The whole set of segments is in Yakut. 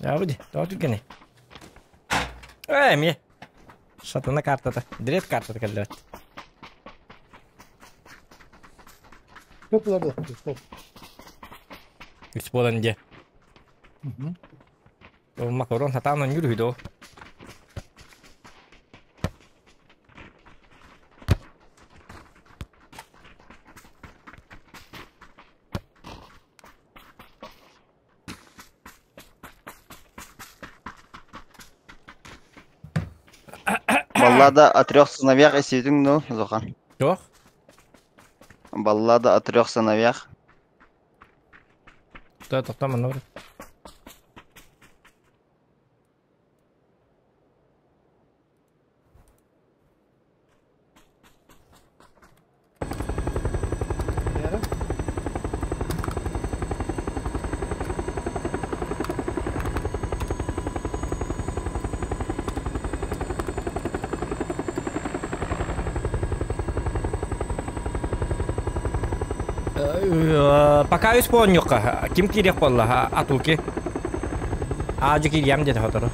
Явди, тоҕо түргэний? Ээ, эмиэ. Сатана картата, дред картата кэллэбит. Көп буолар көп. Үс буолан дьэ. Ол макарон сатаан оонньуур үһү доо. Баллада о трех сыновьях истибитиҥ дуо, Зохан? Туох? Баллада о трех сыновьях. Тохтоо манна бар. Пока үс буолньукка ким киириэх буолла атуки аадьы киириэм диэтэ сотору.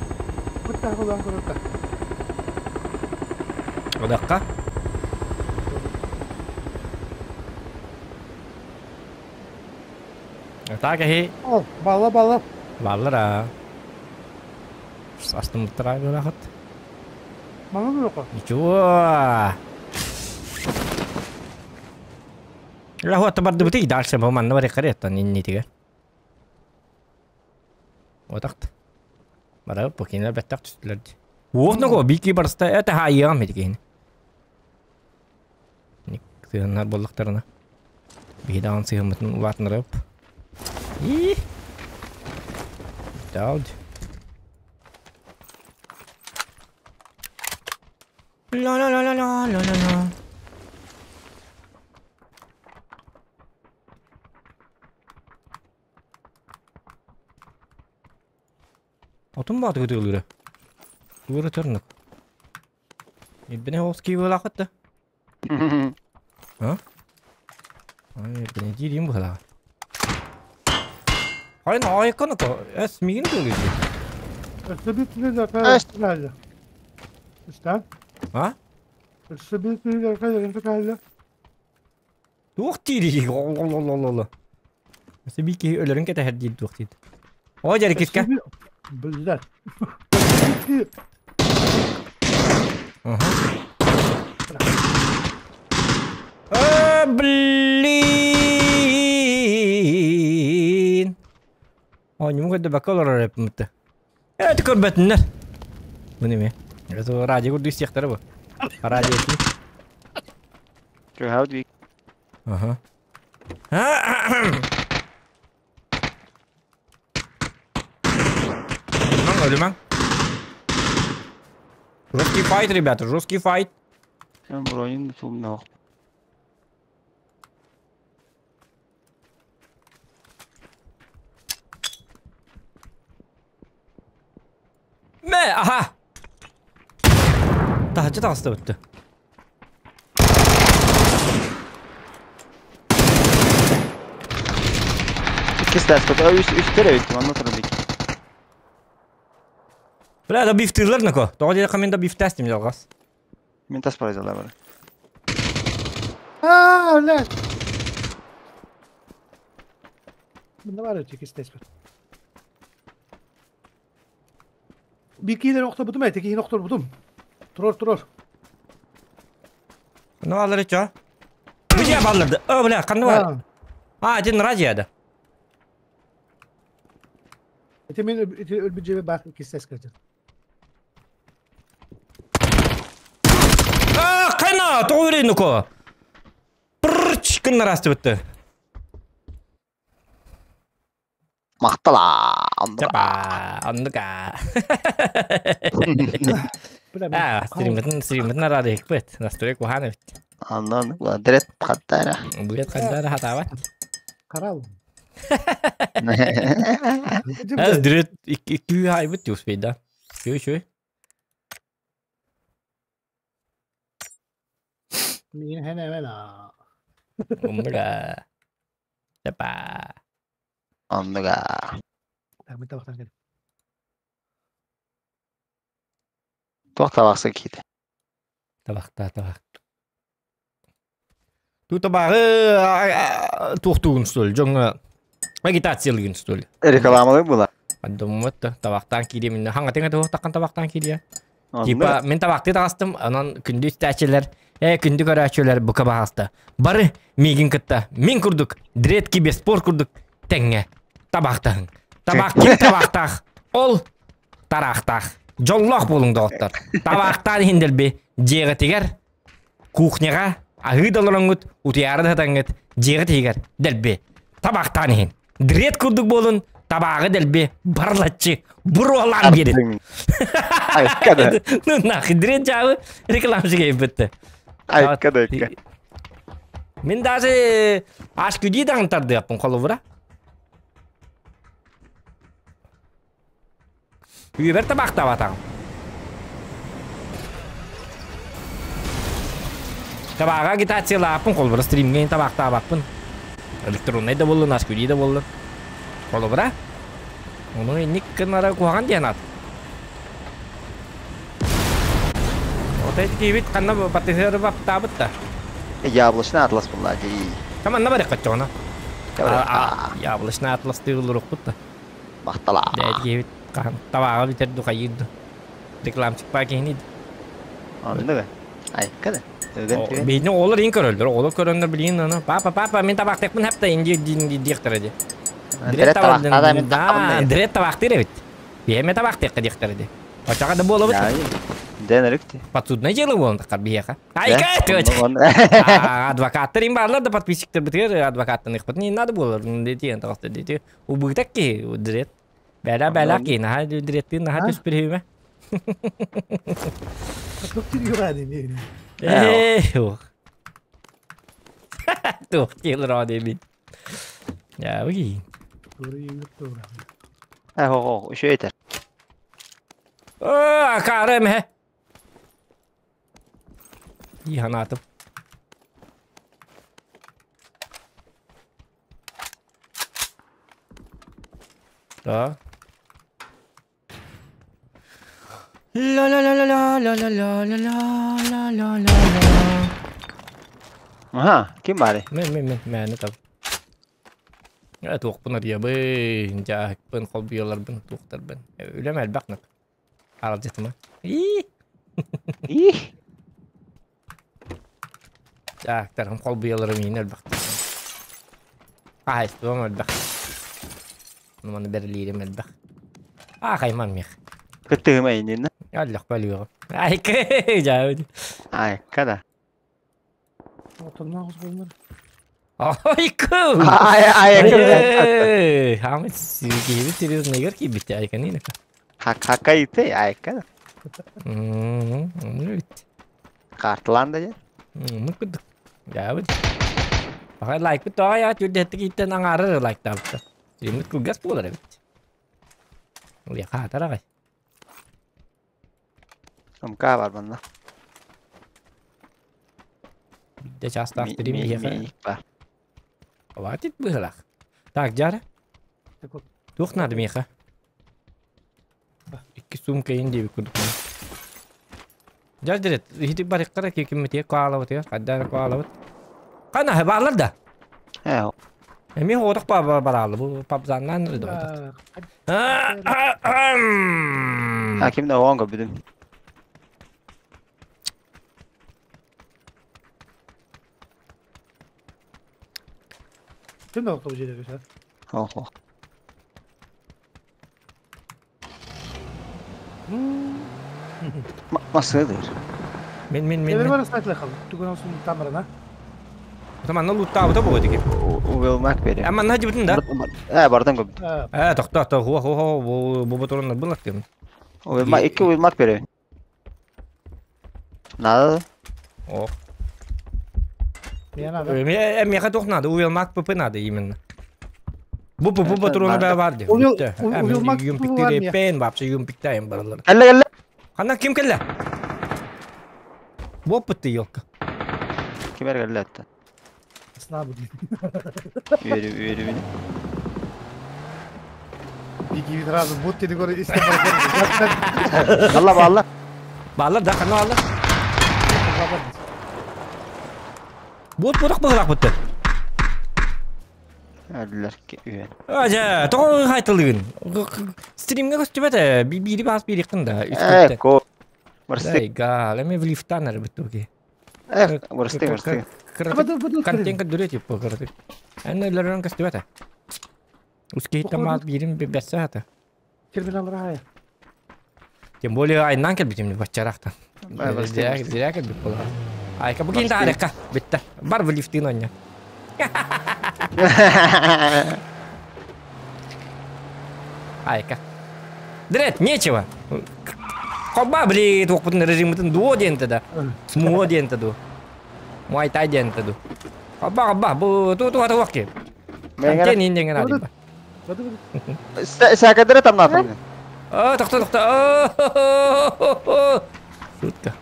Одакка Так эһи. Ол, балла балла. Баллар а. Астымыттар бырахыт. Мана дуока. Ничего. Ла бардыбыты дальше бу манна бар кареттан иннитигер. Отакт. Бара покинер беттак түстүлөр. Уох бики барыста это хайыам этигин. Сыһыннар буоллахтарына. Биһи даҕаны сыһыммытын улаатыннарып. И. Дауд. Ла ла ла ла ла ла ла ла. Отун бааты көтөлүрэ. Тура төрнүк. Иббине оос киибылаахыт да. А? Ай, бine диирим быһалаа. Хайын айыкканы ко. Эс мигин тылы. Өссө биир түнү Истан. А? Өссө биир түнү Туох диири. Лололололо. Өссө биир киһи өлөрүн кэтэһэр диир туох диир. О, дьэрикискэ. Биллэр. Ага. Э, блин. Оонньуу көрдө бакка олорор эппимитте. Э, ты көрбөтүннэр. Бу неме? Это радио курдук истиэхтэрэ бу. Радио ки. How do you... Ага. Өлүмэҥ, өлүмэҥ. Жесткий файт, ребята, жесткий файт. Бронин тумнох. Мэ, аха! Таһыччы таҕыста бүттэ. Иккис тааспыт. Үс үстэр эбит. Манна турар Бля, да бифтыылар нако. Тоҕо диэххэ мин да бифтээстим дьалҕас. Мин тас парайзалар бар. Аа, блядь. Мында бар өтө кистеспит. Бикилер охторбутум эти кихин охторбутум. Турор турор. Ну алыр чо. Бу же балларды. О, бля, канны бар. А, один радио да. Эти мен эти өлбүт жебе бак кистес кырдым. А, кайна, тоҕо нуко. Пырч кыннарасты бітті. Мактала. Чапа, оннука. А, стриммитин, стриммитин арады хикбет. Настрой куханы бит. Андан дрет каттара. Булет каттара хатабат. Карал. Эс дрет икки хайбыт успейда. Шөй шөй. Мин хене мена. Умра. Чапа. Оннуга. Тамы табактан кел. Туох табахсы киһитэ? Табахтаа табах. Ту табаҕы туохтуугун что ли? Дьоҥҥо агитациялыгын что ли? Рекламалык була. Думмут табахтаан киириэ минне хаҥатыҥа туохтаххан табахтаан киириэ. Типа мин табахтыы таҕыстым, онон күндү истээччилэр, күндү көрөөччүлэр бука баҕаста. Бары миигин кытта мин курдук дред киберспорт курдук тэҥҥэ табахтаһыҥ. Табах ким табахтаах, ол тараахтаах. Дьоллоох буолуҥ доҕоттор. Табаахтаан иһин дэлби дьиэҕитигэр, кухняҕа аһыы да олороҥҥут, утуйаары да сытаҥҥыт дьиэҕит иһигэр дэлби табаахтаан иһин. Дред курдук буолун, табааҕы дэлби барлаччы буруолаан биэрин. Айка да. Ну нахуй, дред дьаабы рекламщик эйбитте. Айка да айка. Мин даже HQD даҕан тардыаппын холобура. Үйэбэр табаахтаабатаҕым. Табааҕа агитациялааппын, холобура стримҥэ табаахтаабаппын. Электроннай да буоллун, HQD да буоллун. Холобура, ону инник гынара куһаҕан диэн аат. Вот эти киһибит ханна батыһыары баптаабыт да. Яблочный атлас булла дии. Хаманна барыахха чоҕуна. Яблочный атлас тыыллырыкпыт да. Махтала. Дээт киһибит хаһан табааҕа бүтэр ду хайыыр ду. Рекламчик баа киһини Оннуга. Айка да. Өгөн түгэн. Биһини оҕолор иин көрөллөр. Оҕолор көрөннөр билигин аны папа папа мин табаахтыахпын хапта инди диэхтэрэ ди. Дирет табаахтаада мин табаахтаабын. Дирет табаахтыыр эбит. Биһиэмэ табаахтыахха диэхтэрэ ди. Оччоҕо да буолабыт. Дэн өрүкти. Подсудное дело буолан таххар биһиэхэ. Айка! Адвокаттар им баарлар да подписчиктарбытыгар адвокаттаныахпытын не надо буолар. Диэн таҕыста дити. Убыытак киһи дирет. Бэлэ бэлэ киһи наһаа диреттин наһаа түспүрүһүмэ. Ээ, Туох диэлэр диэбит. Дьаабы Э, үчүгэй этэр. Акаары эмэһэ. Дии санаатым. Да. Ла-ла-ла-ла-ла-ла-ла-ла-ла-ла-ла-ла. Аха, ким баарый? Мен, мен, мен, мээнэ таб. Туохпун арыйабын, дьааһыкпын, холбуйаларбын, туохтарбын. Үлэм элбэх нап. Аралдьытыма. Ии! Ии! Дьааһыктарым, холбуйаларым иин элбэх. Хаһайыстыбам элбэх. Маны бэрилиирим элбэх. Аахайман миэх. Кыттыһыма иннинэ. Аллах бөлүөҕүм. Айка, дьаабыт. Айка да. Айка! Ай, айка. Хамы киһибит серьезныйгар киирбит айканина. Хакайты, айка. Мм, Картылаан да дьэ. Мм, курдук. Дьаабыт. Баҕай лайкпыт тоҕо я түрдэттик ииттэн аҥаарар лайктаабыттар. Стриммит кылгас буолар эбит. Улиха хаатар аҕай. Ымка бар манна. Биирдэ чаастаах стрим биһиэхэ. Хватит быһылаах. Так, дьара. Туох надо миэхэ? Икки сумка иин диэбит курдук. Дьар дирет, иһитик барыктара кикиммитигэр куаалабытыгар, хайдах эрэ куаалабыт. Хана бааллар да? Ээ. Эмиэ оҕотох бараалы бу пабзаннаан эрэ А ким да оҕон көрбүтүм. Ким да оттоо дьиэлэргэ сэр? Охо. Масыдыр. Мин мин мин. Эбер бар астайтла хал. Тугун олсун тамарына. Манна луттаабыта буо диги. Угылмак бере. А манна жибытын да? Э, бардан көбүт. Э, тохто, тохто, хо хо хо, бу бу туруннар булак дем. Угылма икки угылмак бере. Надо. О. Мне надо. Меха туох надо, уилмак ПП надо именно. Бу ПП патроны бә бар ди. Уилмак Юмпиктер пен вообще юмпиктайым баралар. Кэллэ кэллэ. Ханна ким кэллэ? Буоппут елка. Ким эрэ кэллэ этте. Снабы. Үөрү үөрү. Бигибит разу бут деди көрө Алла балла. Бааллар да, ханна бааллар? Буот буотах быһылаах Өллөр үөн. Ажа, тоҕо хайтылыгын? Стримҥэ көстүбэт ээ, биири баас биириэххин да. Э, ко. Барсты. Га, лэми в лифтан арбыт туги. Эх, барсты, барсты. Контент дүрэ типа кыраты. Эн өлөрөн көстүбэт ээ. Ускейттан маат биирин бэссе хата. Терминал рая. Тем более айнан кэлбитим баччарахтан. Зря кэлбит буолар. Айка бу кин таарыкка бүтте. Бар в лифтин оння. Айка. Дрет, нечего. Хоба, блин, туохпутун режиммытын дуо диэн да. Смуо диэн ду. Муай тай диэн ду. Хоба, хоба, бу ту ту ту ки. Контент ин деген адым. Сәкәдере тамнатын. О, тохто, тохто. Шутка.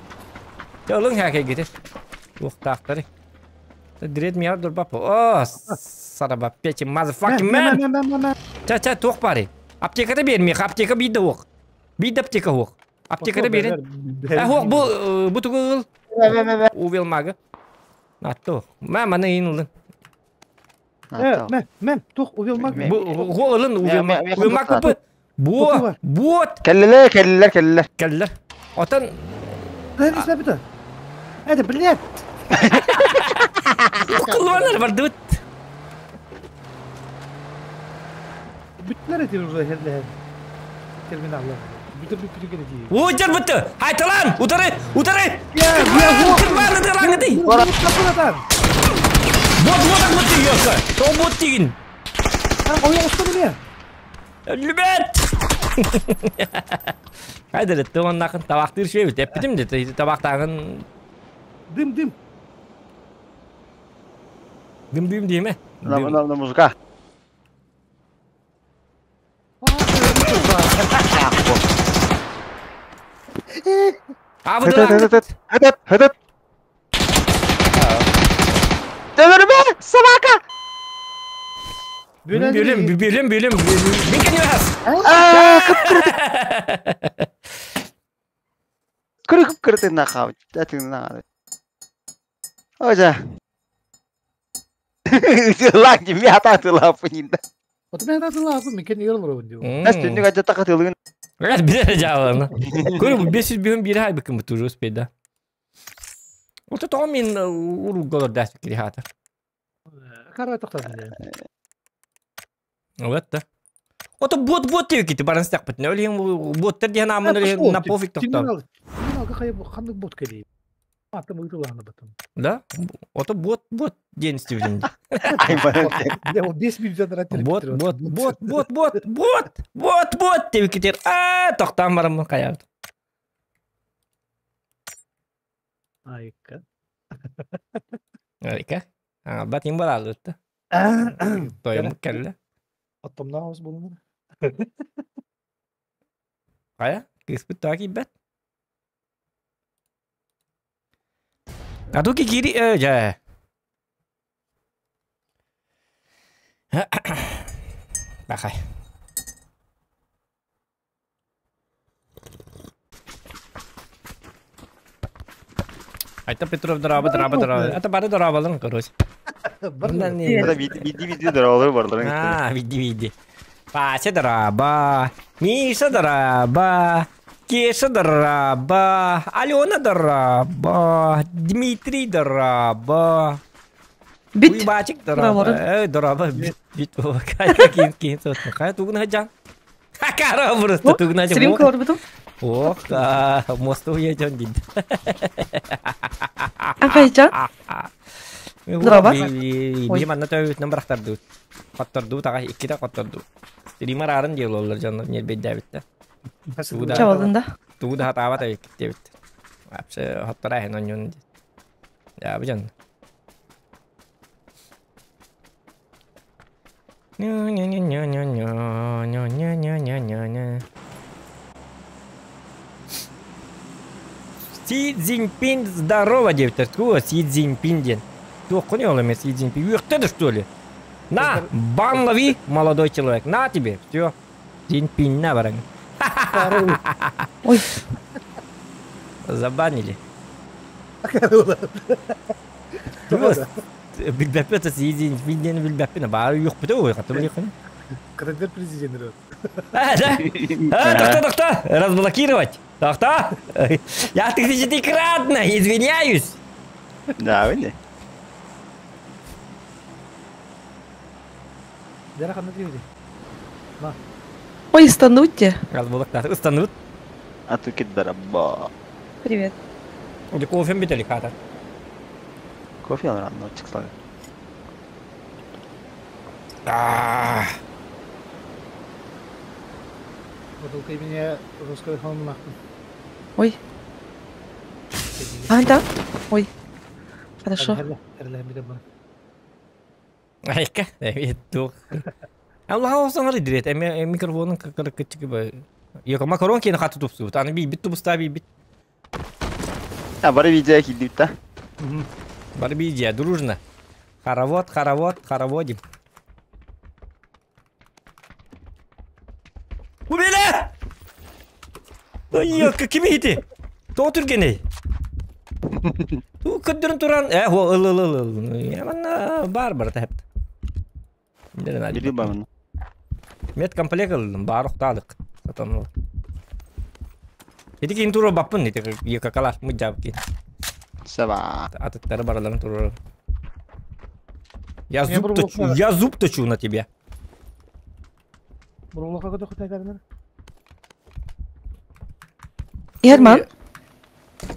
Жолуң хәкә гитер. Туохтаахтары. Дред мияр дурбап. О, сараба печи motherfucking man. Ча ча туох бары. Аптекада берме, аптека бийде ок. Бийде аптека ок. Аптекада берин. Ә ок бу бу тугул. Увел мага. Атто. Ма маны ин улын. Мен, мен, тух увел маг. Бу го ылын увел маг. Увел маг бу. Бу бут. Келлелер, келлелер, келлелер. Келлер. Отан. Это, блядь. Кылванар бар дут. Бүтнер этир уже херле. Терминаллар. Бүтүр бүтүр керек. Уучар бүтү. Айталан, утары, утары. Я, я, Кырбаны дылаңы дей. Вот, Вот, вот бүтү ёка. То бот дигин. Ой, ошто биле. Любет. Хайдыр тоннакын табактыр шөбүт. Эптим де табактагын Дым, дым. Дым дым дейме. На на на музыка. А вы Хыдып, хыдып. Dövürme, собака! Бөлем, бөлем, бөлем. Мен кенебас. Аа, кыпкырды. Көрі кыпкырды нахау. Әтің нахау. Ожа. Лак, ми ататы лапы нинда. Вот мен ататы лапы, мен кен ерл робин диу. Әс түннүк ажата катылыгын. Раз биле жааларны. Көрү бу 500 бүйөн бир ай быкын буту успей да. Ото то мен уруголор дас кири хата. Карай токтадым. Вот да. Ото бот бот деп кетти баран стак бит. Өлең боттар деген амын өлең на пофиг токтап. Терминалга кай кандай бот келей. Атым ыйтыланы батым. Да? Ото бот бот ден истебидим. Я вот 10 минут Бот бот бот бот бот бот бот бот деп кетер. А токтам барам кая. Айка. Айка. А бат им балалытты. Тойым келди. Оттомнан ауыз болуну. Кая? Кыспыт таки бет. А туки кири жа. Бахай. Айта Петров дораба дораба дораба. Это бары дорабаларын короче. Види види дорабалар барлар. А, види види. Пася дораба, Миша дораба, Кеша дораба, Алена дораба, Дмитрий дораба. Бит. Уйбачик дораба. Э, дораба бит бит. Кай кин кин сотны. Кай тугун хаджан. Кара просто тугун хаджан. Стрим көрбүтүм. Ох, мосту уеден дейт. Акайча. Дораба. Билим анна төбүтүнөн барактарды. Котторду тага икките котторду. Стример арын диэл олар жанна нербейдәбитте. Чабалдында. Тугуда хатаба та иккитебит. Вообще хоттора хен оньон. Я бужан. Ня-ня-ня-ня-ня-ня-ня-ня-ня-ня. Си Цзиньпин здорово, девтер. Си Цзиньпин ден. Туох не олами Си Цзиньпин. Уехты что ли? На, бан лови, молодой человек. На тебе. Все. Цзиньпин на баран. Ой. Забанили. Билбэппит сиидин виден билбэппин баар юхпута ой хатты биликин. Кырдыр президент. А, да? А, тохто, тохто! Разблокировать! Тохто! Я тысячекратно извиняюсь! Да, види? Дара ханна диэбити. Ой, истануть. Разблокировать. Ыстанут. А tu киддарабба. Привет. Или кофем бители хата. Кофе рано чыксалар. А, Бутылка имени русского ханна. Ой. А, да? Ой. Хорошо. Айка, туох. Аллаха осаңар идирет, эме микрофонун кыркыр кычыгы. Йока макарон кени хаты тупсубут. Аны бит тубуста бит. А бары видео килдибит да. Бар видео, дружно. Хоровод, хоровод, хороводим. Убили! Ой, кими ити? Тоҕо түргэнэй? Ту көддөрүн туран, э, хо, ыл ыл ыл ыл. Яман бар бар тәп. Били бамын. Мет комплект ылдым, бар охталык. Сатан. Ити кин тура баппын, ити якакалаш мы жаб кин. Саба. Атыттары бараларын тура. Я зуб точу, я зуб точу на тебя. Ерман.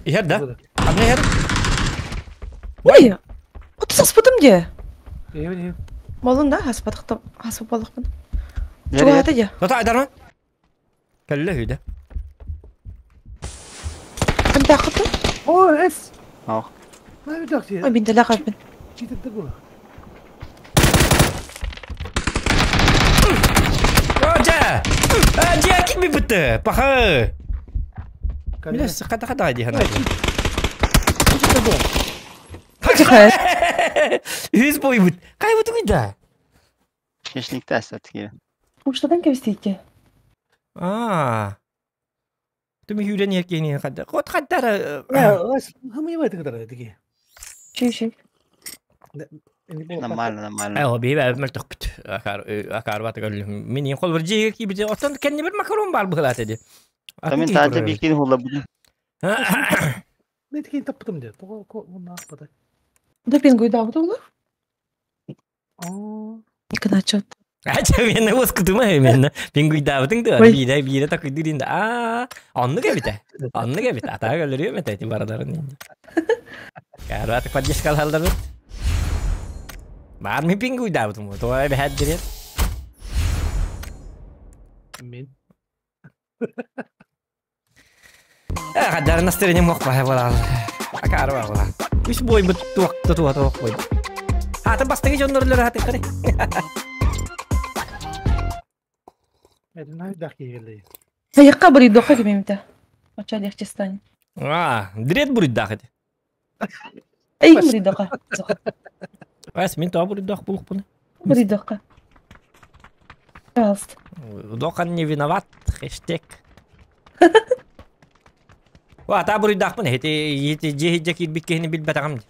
Ихер да? А мне хер? Ой! От саспытым де. Болун да, хаспатыкта хаспы болукпун. Чугата де. Тота айдарма? Кәлле үйде. Ким тақыты? О, эс. Ах. Ой, мен деле калбын. Ажа! Ажа, ким битте? Паха! Милес, қата қата айди хана. Үз бой бут. Кай бут уйда? Хешникте әсәт кире. Уштадан кебистейке. А. Түми хүрен еркени қада. Кот қаддара. Чүй-чүй. Нормально, нормально. Э, би бә мөлтөх бит. Акар акар бат гөл. Мин кол бир жеге ки бит. Оттан кенни бир макарон бар бу хлат эди. Тамин таажа бикин хула бу. Да пингуй да бутулу. Икначот. Ача мен оскутума мен. Пингуй да бутың да. Ой. Бире бире такой диринде. А, онны кебите. Онны кебите. Ата гөлөрү мет эти бараларын. Карат поддержка алдар. Бар ми пингуй да бутум. Той бәһәт дирет. Мен. Кадар настроение мок баа болал. Акар баа болал. Үс бой бут туак туа туак бой. Ата бастыгы жоннорлор хаты кары. Саяққа бір идоқа кемемді. Оча легче станет. А, дрет бурит дахыт. Эй, бір идоқа. Ас мен та бурит дах булук буны. Бір идоқа. Пожалуйста. Доқан не виноват, хэштег. Ва, та бурит дах буны. Хете хете же хете кир биккени бил батагам.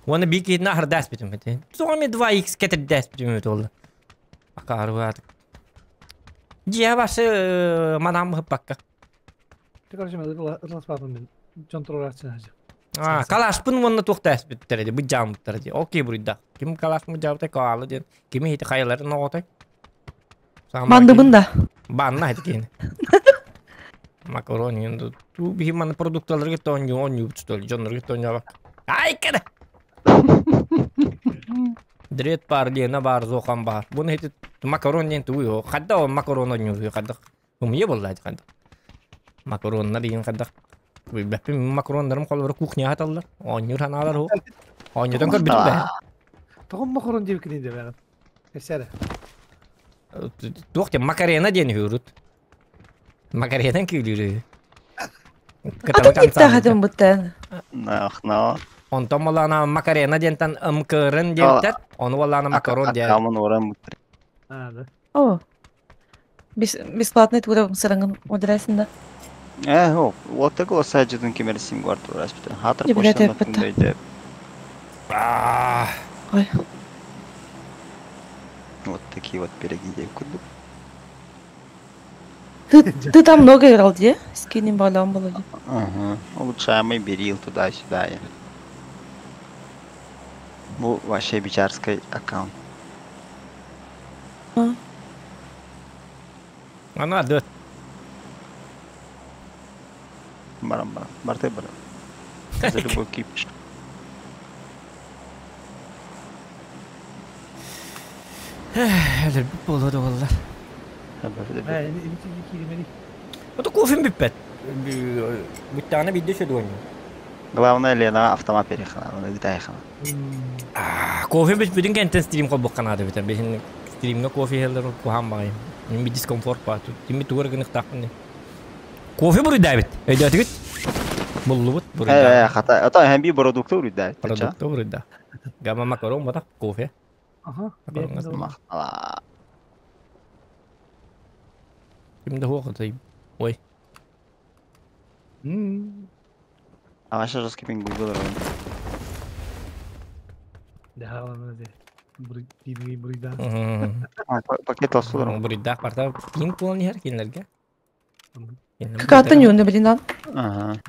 Оны бики нахар дас битим хете. Соңа 2x кетер дас битим өтө олды. Акар ва. Же башы манам хыппакка. А, калашпын вонна туохта эспиттереди, бу жаамыттаради. Окей буруйда. Ким калаш му жаабыта каалы ден. Кими хити хайаларын оҕотой. Мандыбын да. Банна хити кини. Макарони енді ту бихи маны продукталарга тонью онью что ли, жоннорга тонью бак. Ай кеде. Дрет бар, лена бар, зохан бар. Буну хити макарон ден ту хадда о макарон онью хадда. Умие болла хадда. Макароннар деген хадда. Бәппин макарондарым колбара кухня хаталлар. Оньюр ханалар ху. Оньюдан көр битим бә. Туох те макарена ден хүрүт. Макаренан күлүрү. Атын киттахатым буттан. Нах, на. Онтон болана макарена дентен ымкырын диэбиттэр. Ону болана макарон диэн. Акамын оран буттар. О. Бесплатный тура сырыңын одырасында. Э, вот такого саджытын кимер сим бар тураспыта. Хатыр Не билет почтаны эппитте. күндөйдө. Аа. Ой. Вот такие вот пироги деп курдук. Ты там много играл, где? Скинем балам было. Ага. Улучшаемый берил туда-сюда. Бу вообще бичарский аккаунт. Ана дөт. Барам барам. Барты барам. За любой кипиш. Әлер болду валла. Э, киримени. Ото кофем бүппет. Бүттәне бидде шөдө ойну. Главное, Лена автомат перехана, она гитайхана. Кофе бит бүтүн кентен стрим кол букканады битен. Бехин стримге кофе хеллер кухам багайым. Мен бит дискомфорт бар. Тими тугар гынык такмын. Кофе буруйда бит. Өйдө бит. Буллубут буруйда. Э, хата, ата hem bir продукты уруйда. Продукты буруйда. Гамма макарон бата кофе. Ага. Махтала. Кимде хуакытай. Ой. А ваша жесткий пинг был. Да, ладно, буруйда. Пакет алсулар. Буруйда барта ким кулан хер кинлерге. Какая-то не блин, а? Ага.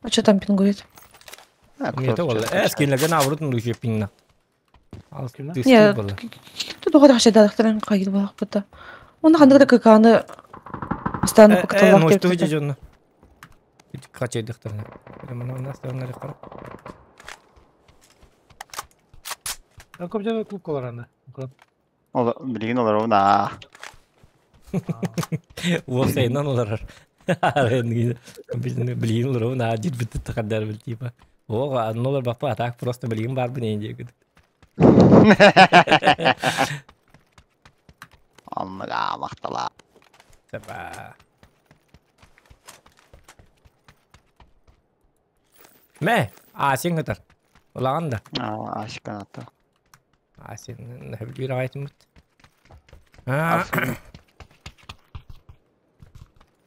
А что там пингует? Нет, ол эс кинлерге наоборот лучше пинна. Нет, тут ухода хашада дактарын кайгыл балак бута. Оны хандык каканы стану Э, покаталак ну что деп. жонно. Качайдыктар. Мына настарнары карап. Көп жана клуб колар аны. Ол билген олар она. Ол сайынан олар. Билин билин олар на дит бит тахадар бил типа. О, аннолар бапа а так просто билин бар бин инде. Анныга мактала. Таба. Мэ, а сен катар. Улаган да. А, ашканата. А сен бир айтым.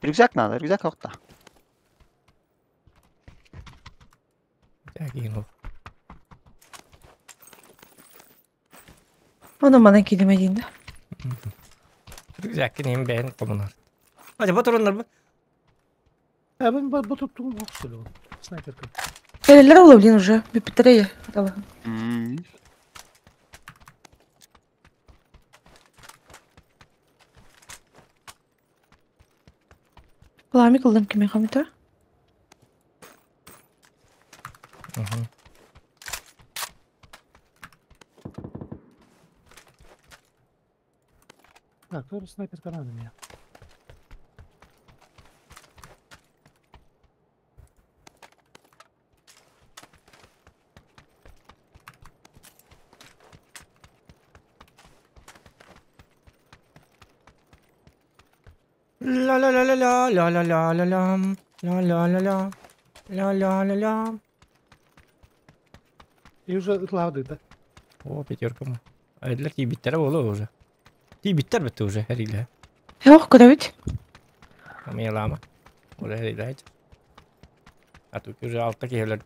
Рюкзак надо, рюкзак окта. Так, Оны мана килеме дейін да. Рюкзак нем бәйін комунар. Hadi батыронlar бу. Э, мен бу туттугум оксулу. Снайперка. Кэлэлэр ола блин уже. Бүппүттере. Пламя кылдым кеме хамита. Так, тоже снайперка надо мне. La la la la la la la la la la la la la la la la la la. И уже ытлады да. О, пятерка. Айдылар тибиттер болу уже. Тибиттер бітті уже, әрийлі. Yok көрөбүт. Амелама. Уже әрийлі. А тут уже алтта келерді.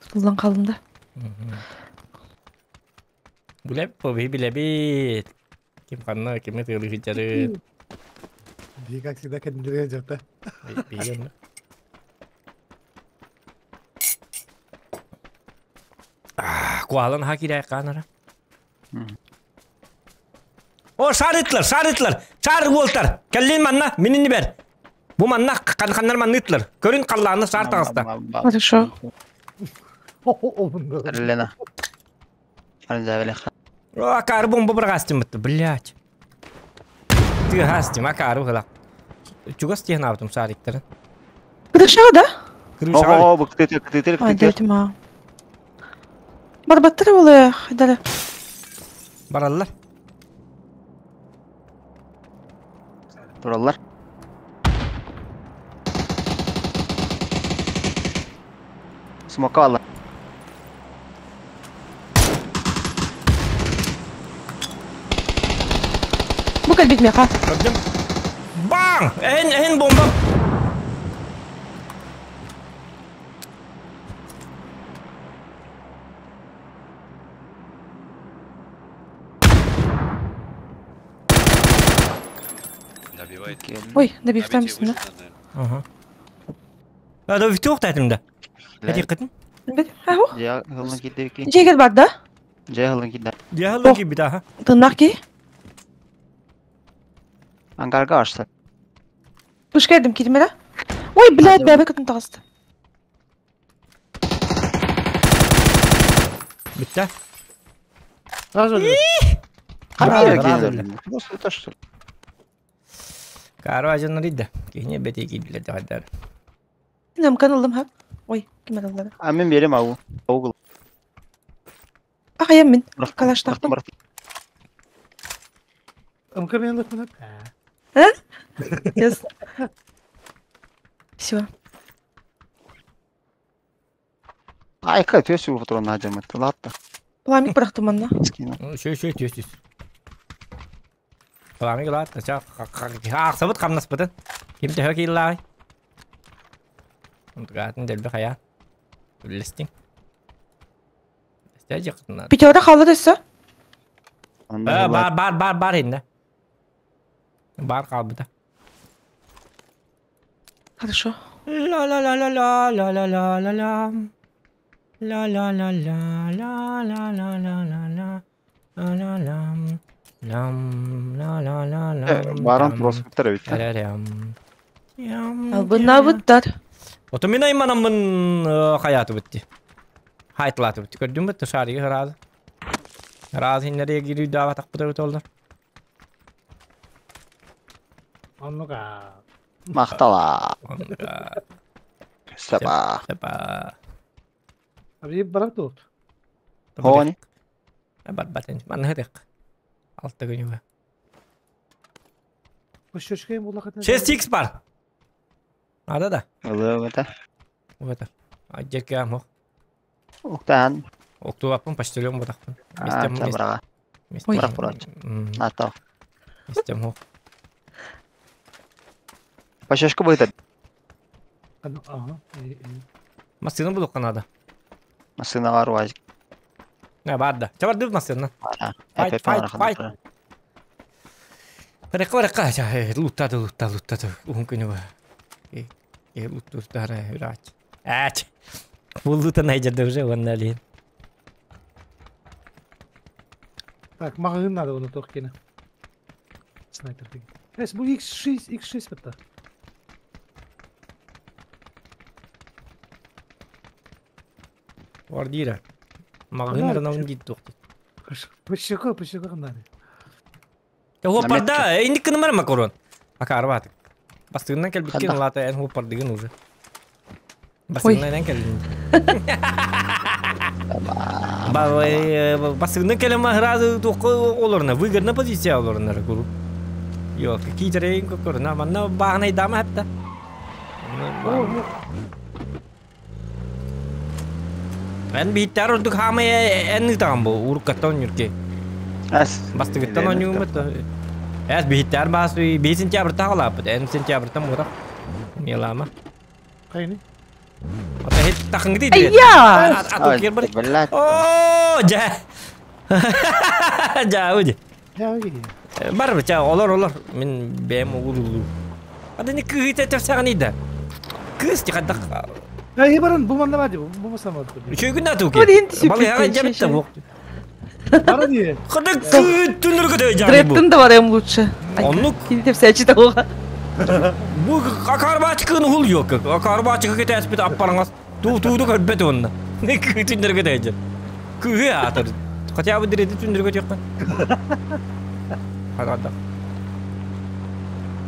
Тутулдан калдым да. Билеп, побей билебит. Ким ханна, ким тылы хиджары. Би как всегда кәдімгілер жапта. Билем. Куалан хакирай канара. О, шарытлар, шарытлар, шар болтар. Кәллин манна, минини бер. Бу манна канханнар маннытлар. Көрүн калланы шар тагыста. Хорошо. Лена. О, акар бомба бір гастим бітті, блядь. Ты гастим, акар бұғыла. Чугас техін аптым шариктарын. Крыша да? Крыша. О, бу ктетер, ктетер, Ай, ктетер. дедим а. Барбаттыр болы, хайдары. Бараллар. Тураллар. Смока алла. Бу кэлбит меха. Көрдүм. Баң! Эһин, эһин бомба! Добивает. Ой, добивтам Добитие үстүнэ. выше надо, наверное. Ага. А, да туох таатым да. Этиққитин? Аху. Дьэ ылын киирдэ Жегер бар да? Дьэ ылын киирдэ. Дьаһалла киирбит аха. Тыннах ки. Ангарга ашса. Пушка едим кирмере. Ой, блядь, бәбе көтін тағысты. Бүтті. Сразу өлдү. Хара Разы киирдэ. Просто это что? Кара ажыныр иді. Кихне бете кийдилер дағайдар. Намкан алdım ha. Ой, ким алды? А мен берем ау. Аугыл. Ах, аям мен. Калаштақтым. МК мен алып Yes. Все. Айка төсү фотрон хажамат. Латта. Пламик бырақтым анна. Скина. Шөй шөй төс төс. Пламик лат. Ақсабыт қамнаспытын. Ким төһө кииллаай. Унтугаатын дөлбі қая. Үллестин. Үллесте жықытына. Пятерка қалды дөссө. Бар бар бар бар инде. Бар қалбыта. Хорошо. Ла ла ла ла ла ла ла ла ла ла. Ла ла ла ла ла ла ла ла ла ла. Ла ла лам. Лам ла ла ла ла. Баран проспектор бит. Албына бұттар. Ото мен айманаммын хаятı битти. Хайтлаты битти. Көрдүм битти шариге разы. Разы иннере кири дава такпыта бит олдар. Оннука. Мактала. Саба. Сапа. Abi барап туут. Хони. Бар батен. Ман хедек. Алты күнүгө. Көшөшкө булакат. 6x бар. Ада да. Ылы это. Вот. Ажерке амок. Уктан. Октубаппын почтальон ботакпын. А, Местем чабрага. Ой. Барак бурат. Ата. Местем хок. Пашашка будет. Ага. Масына булук канада. Машина бар важ. Не бар да. Чабар дып масына. Fight, fight, fight. Река река луттады луттады луттады. Уһун күнү ба. Э луттары үрач. Ач. Бу лута найжады уже онна лин. Так, магазин надо оны тохкене. Снайпер деген. Эс бу X6, X6 битти. Бар дира. Магазин рынавын гит тохты. Пышыко, пышыко кандай. Хопарда, инди кынымар макарон. Ака арбат. Бастыгынан кел биткен лата эн хопар деген уже. Бастыгынан кел. Ба бастыгынан келем сразу тоқы олорна, выгодна позиция олорна куру. Йо, какие терейн кокорна, манна багнай дама хатта. Эн биттар ордук хамы эн там бу уруккаттан юрке. Ас. Бастыгыттан ойнугум бит. Эс биттар бас 5 сентябрь тағалап, эн сентябрьтан мурак. Мелама. Кайны? Ата хет тахын гиди. Айя! Ату кер бар. О, жа. Жа, уди. Я уди. Бар бит, олар олар. Мен бэм угулу. Ада не кыйта тапсаган иде. Кыз тикадак. Эй, баран бу манда бади, бу масама. Үчөө күн ату ке. Бала яга жабытта бу. Бара ди. Кыдык түнүргө дө жаны бу. Дрэптин да бар эм лучше. Оннук. Кини тепсәчи тагыга. Бу акарбачкын хул yok. Акарбачкы кетес бит аппарыңыз. Ту тууду көрбөт онна. Не түнүргө дө жан. Күгө атыр. Хотя бы диреди түнүргө жоккан. Хагада.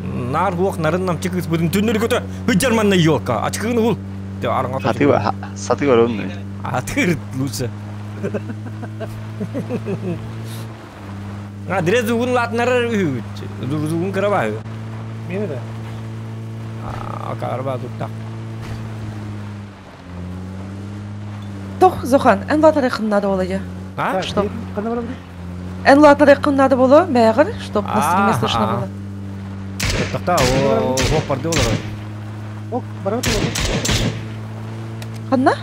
Нар хуак нарыннам чыгыс будун түнүргө дө хыжарманна ёлка. Ачкын хул. Сатыга, сатыга орун. Атыр лучше. А дре зугун латнар үт. Зугун кыраба. Мени да. А карба тутта. Тох Зохан, эн латнар якыннады болы. А? Что? Кандай барам? Эн латнар якыннады болы, бәгыр, чтоб настроение слышно было. Тохтоо, хуоппарды олорор. Ок, барабыт олорор. Ханна?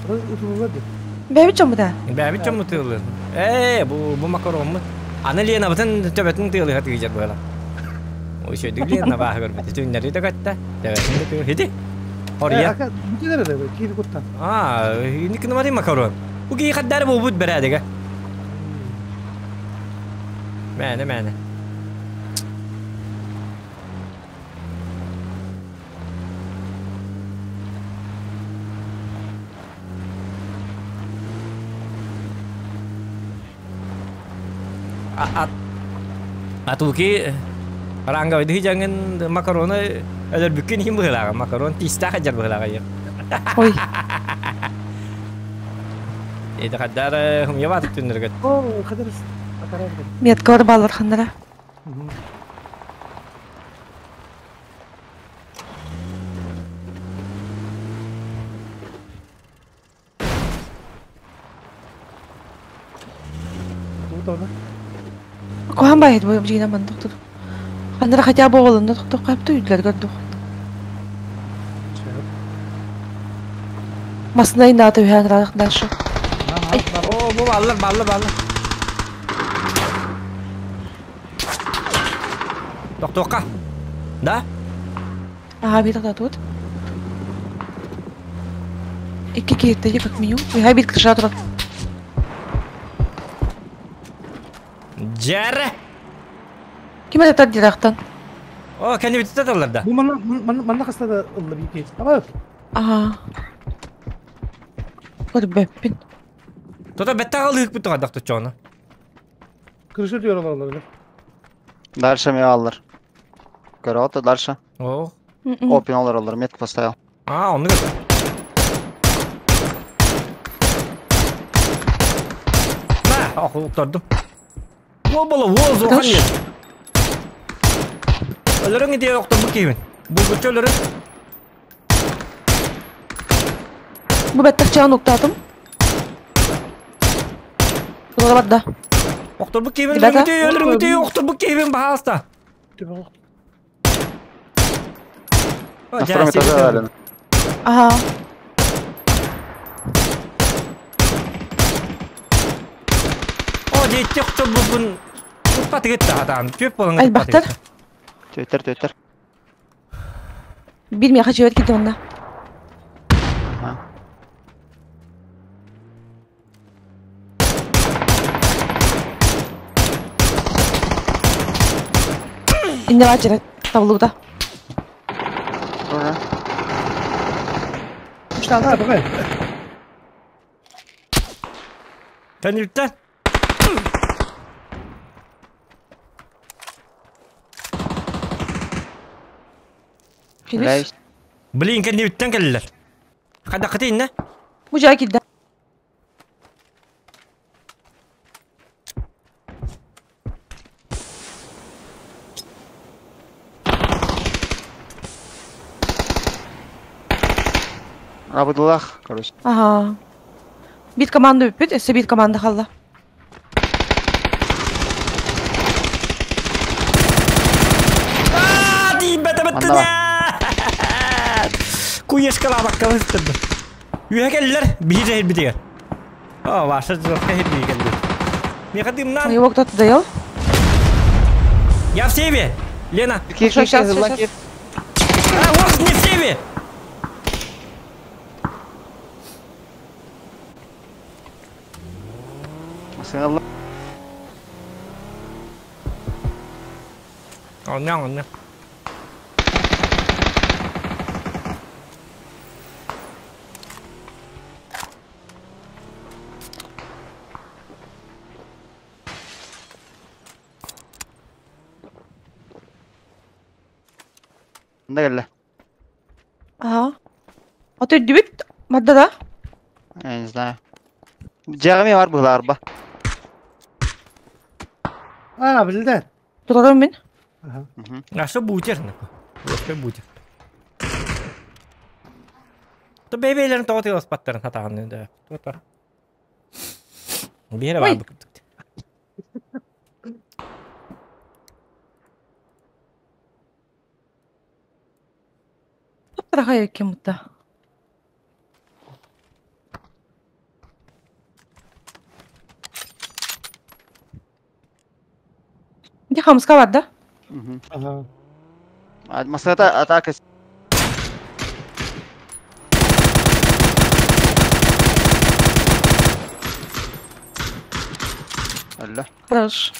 Ытылылар дии. Бэйбит дьоммут аа? Бэйбит дьоммут тыыллыр. Ээ, бу бу макароммут. Аны Ленабытын төбөтүн тыалыһа тыыдьар быһала. Ой, сөйдүк Лена бааһы көрбүт. Түннэри да көттө. Төбөтүн да тыыл. Хити. Ория. Бүтүнэр эрэ киири куттан. Аа, инник макарон. Бу кии хаддары буолбут бэрээдэгэ. Мээнэ, мээнэ. Атуки ранговый дьаҥын макароны өлөрбүккүн иһин быһыылааҕа макарон тиистээх дьар быһыылааҕа Ой. Это хаддар хумьябат түннэргет. О, хадырыс. Макарон. Меткалар баллар ханнара. Куһаан баайыт бу дьиҥинэн манна тохтор. Ханна хотя бы оҕолонно тохтох хаптı үйдүлэргэр дух. Масына инаата үһээн ыраах дальше. О, бу баллар, баллар, баллар. Тохтуохха. Да? Ага, биир тохтоотубут. Икки киһиттэги как минимум. Үһэ биир кыша турар. Дьэрэ! Ким это дирахтан? О, кэннибитте таллар да. Бу манна манна манна хаста да ылла биир киһи. Аба. Ага. Көрбөппүн. Тото бэтте аҕалыыкпыт тоҕардах туччоҕуна. Крыша түөр олороллор. Дальше мен аллар. Көрөҕүт дальше. О. Опин олороллор, метка поставил. А, оннук. На, охуттардым. Уол бола, уол зохан диэн. Өлөрүҥ ити охторбут киһибин. Булгуччу өлөрүҥ. Бу бэттэх чаан уктаатым. Тула барда. Охторбут киһибин Ребята? өлөрүҥ өлөрүҥ ити охторбут киһибин, баһаалыста. На втором этаже дали. Ага. О, дети охторбуппун уппатыгыт таһатаан. Түөп болан Альбахтар? Төттер, төттер. Биир миэхэ чүөт киирдэ онно. Инне баачыра табыллыбыта. Уже. Штана, давай. Кэнниттэн. Финиш. Блин, кэнниттэн кэллилэр. Хадаххыты иннэ? Бу дьаа киирдэ. Абыдылах, короче. Ага. Биир команда бүппүт, өссө биир команда хаалла. Аа, тиийбэтэ Манна. Куешкалаабакка быстырды. Үөһэ кэллилэр, биир эһирбитигэр. О, ваша жестко эһирбии кэлли. Миэхэ дымнан. Моего кто-то доел? Я в сейве! Лена! Кир, Хорошо, кир, щас, кир, щас, кир. А, вот, не в сейве! Сыналла. Онна, онна. Мында келле. Ага. А ты дебит? Мадда да? Я не знаю. Дьиэҕэ бар быһылаар ба. А, билдэ. Турарым мин. Ага. А что бутер? Что бутер? То бэйбэлэрин тоҕо тыаласпаттарын хатаҕын да. Туотар. Биһиэрэ Ой. баар Тарахай кем будто. Где хамска бар да? Ага. Масата атака. Алла. Хорош.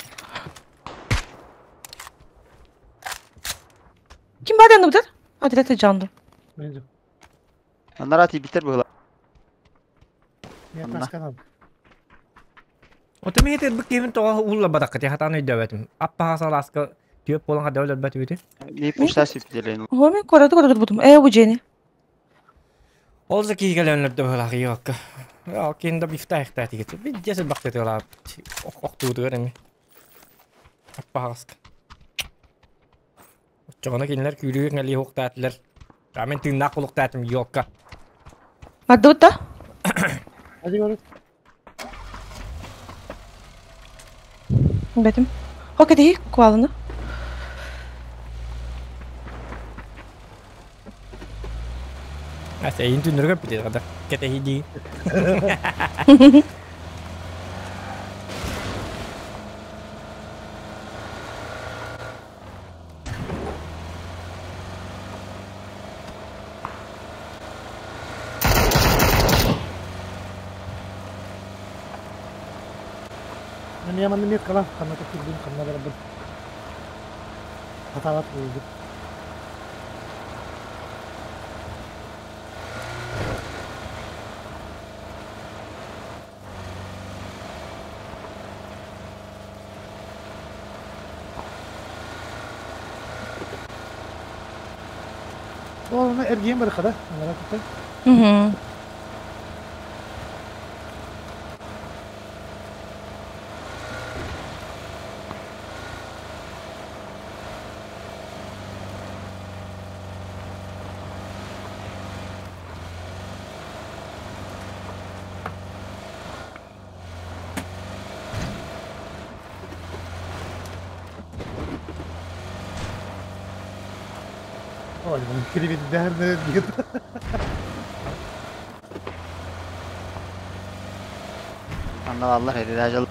Ким бар yanımda? Hadi canlı. Менде. Анарати битер было. Мен Анна. тасканам. Ота мен бу кемин тоға улла бадаққа те хатаны өйдөбөтүм. Аппаға саласка түйөп болан хада өлөр бәт үті. Не пуштасы бителен. О, мен көрөдү көрөдү будум. Бу жени. Ол за кийгелөнлөрдө булак йокка. Я кинда бифта ихта тигет. Би жесе бакты тела. Ох туду эми. Аппагаска. Чоғына кинилер күйрүгө ngали хоктаатылар. Мен тыыннаах кулуктаатым йокка. Барды бутта? Hadi görüt. Бетим. Хокети куалыны. Аса эйин түннөргө битет када. Кете хиди. Мен яманны мет калам. Канна токтурдум, канна барабын. Хаталат болду. Ол эргиен бар када. Анара кутта. Угу. Ой, bunu киребет дәрне диет. Анна Аллах это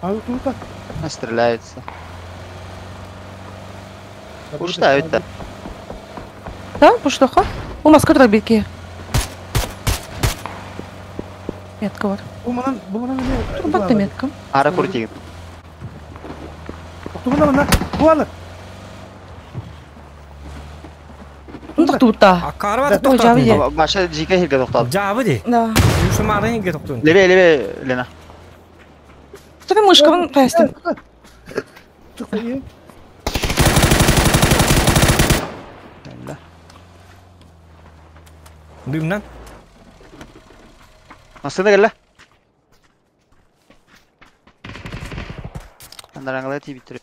А тут Стреляется. Ушта это. Да, пуштоха. У маска беки. Метка бар. Бу манан, бу манан не? Батта метка. Ара куртигин. Тумана мана. Бу алы. Ну тутта. А карва Ой, токтотун. жабы де. Баша жика хирге токталды. Жабы ди. Да. Юшумарын хирге токтотун. Лебе лебе Лена. Тура мышкабын каястым. Тыкты. Алла. Дымнан. Масына келе. Андараңлай тип битер.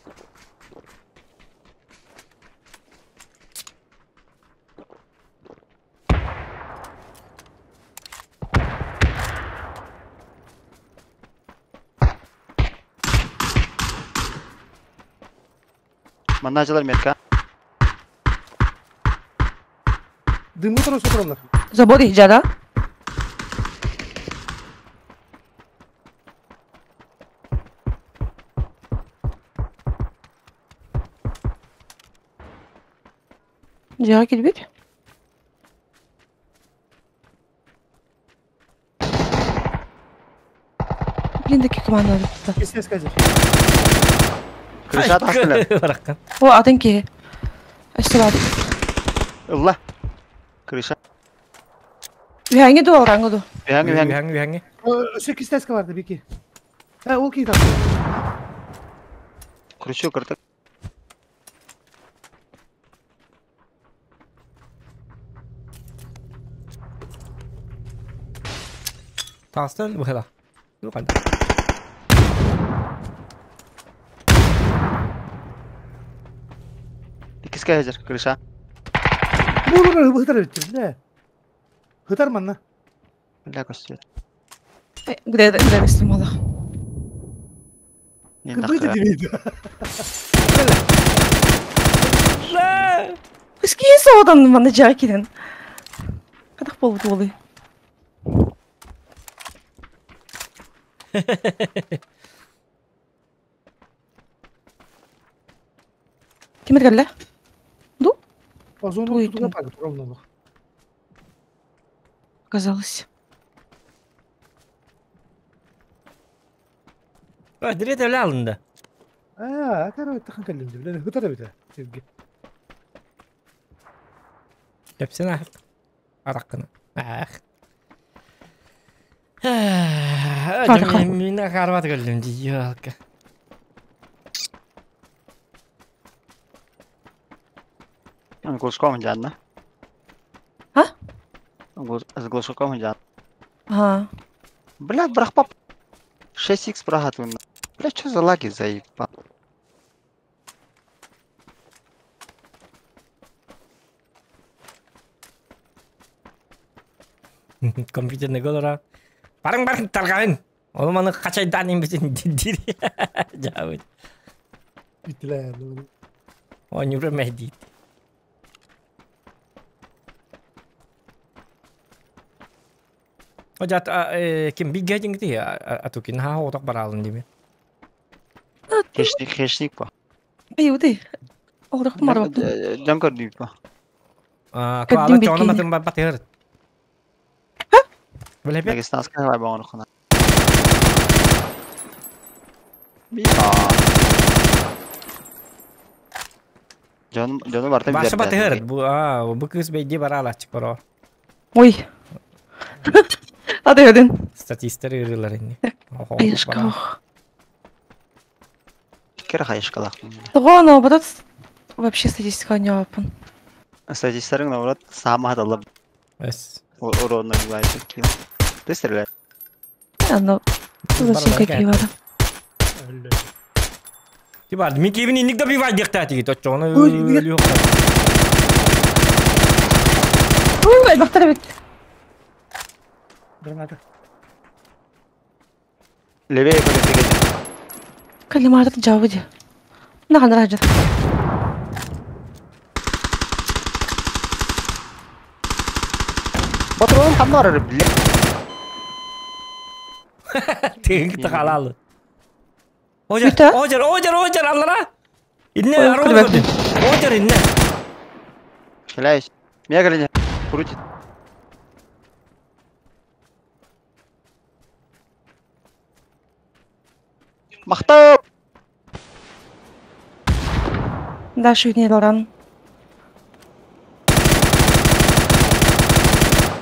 Манначылар метка. Дымы тура сотуралар. Забор ижара. Жага келбейт. Блин, таки команда бітті. Кесес казыр. Крыша тастылар. Бараккан. О, атын ке. Әштілады. Ылла. Крыша. Вяңе ду алраңы ду. Вяңы вяңы. Вяңы вяңы. Өсө кистеска барды бики. Ha, ол кей тапты. Крышу кыртык. Тастын бухала. Ду калды. Икиске хезер крыша. Бу бу хытар битти. Не. Хытар манна. Ля көстү. Где где истимала. Кырдыйды дебейди. Киин соҕотон манна дьиэҕэ киирэн. Хайдах буолбут уолуй? Ким кэллэ? Ду? Озону Тугуй тутуга пагыт ровно. Оказалось. Direkt öyle alındı. Аа, короче, тахан кэллим дии. Билэн хытар эбитэ сиргэ. Кэпсин ах. Араккына. Ах. Арка. Мин карбат көрдүм дии ялка. Глушком дьаанна. А? С глушаком дьаан. Ага. Блядь, брахпап. 6х брахатываю. Блядь, что за лаги заебал? Компьютерный голора. Барың барың таргайын. Onu маны качайдан имбитин дир. Жабыт. Бүттүлэр. Ойнура мәдит. Ожат ким биггәҗиң ди атукин ха отак баралын диме. Хешник, хешник по. Ай, уды. Оғырық марбаппын. Жан көрдүй по. А Кәддим кала чоны биккини. матын бар батыр. Биле бе. Дагестанская хлай бағын хана. Биа. Жан, жону барта Башы батыр. Бу а бу кыз бейди барала чык баро. Ой. Ады өдін. Статистер ырылар инде. Айышка. Кер хайышкалақ. Того, наоборот, вообще статистика не опын. Статистерің наоборот сама адалып Эс. уронна бывает. Ты стреляй. Аны, зачем какие вара? Өллө. Тиба, мин кибин инник да бивай дикта тиги точоны. Ой, бир- Ой, бақтар бит. Граната. Левее көріп Калимарды жабы де. Мына қандай жа. Патрон ханнар, блядь. Тыгын тыкалалы. Ожар, Бүйтә? ожар, ожар, ожар, аллара. Инне Ой, ару күлбәт. көрдүм. Ожар инне. Шеляюсь. Меня голени. Крутит. Махтау! Дальше не лоран.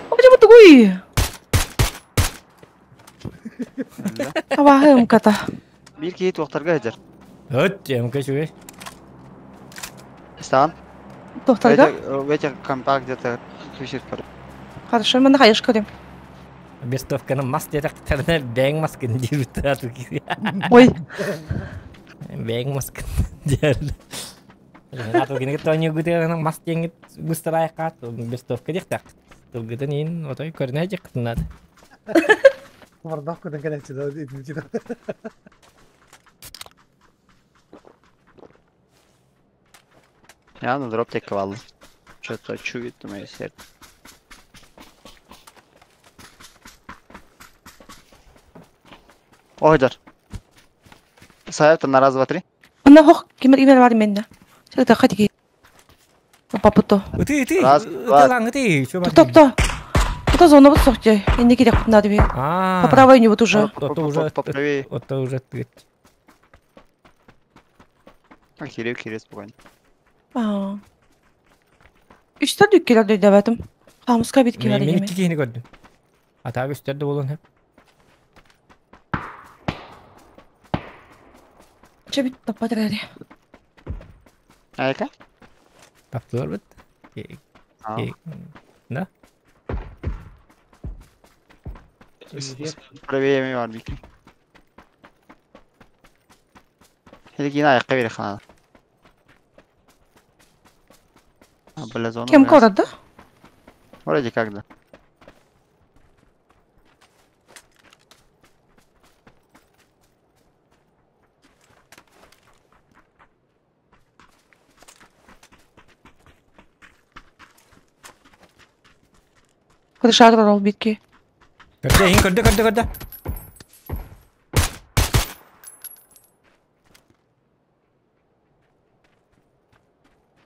А почему тугуй? Абахым ката. Бир кийит уақтарға әдер. Өт, эмке чүгө. Стан. Тоқтарға? В этих компах где-то висит, короче. Хорошо, мен хайыш көрем. Бестовканы мас дедек терне бәң маскын дип ату. Ой, Бәң маскын дер. Ату гене тони гүтер мас теңит густарай кат бестовка дихтак. Тылгытын ин отой көрнә жыктынат. Бардак көтөн кэлээччи да итинчи. Я на дроп тек валды. Что-то чует мое сердце. Ойдар. Саята на раз, два, три. мына хох кимер кимер бар менде. Чакта хатики. Папуто. Ыты, ыты. Раз, два. Ытылаң ыты. Чё бар? Тоқта. Это зона вот сохте. Инде керек надо би. А. По правой не вот уже. Это уже Поправее. Это уже ты. Кирилл, Кирилл, спокойно. Аа. Үстер дүккелер дөйдөбөтүм. Хамыска бит кибер Мен деме. икки киһини көрдүм. Атаак үстөрдө болон хеп. Че бит таппатыр эри. Айка? Таптылар бит. А. Да? Правее мен бар бики. Хелигин аяққа бере ханада. Бля, зона. Кем корады? Вроде как да. Крышатор ол битки. Көрдө, иһин көрдө, көрдө, көрдө.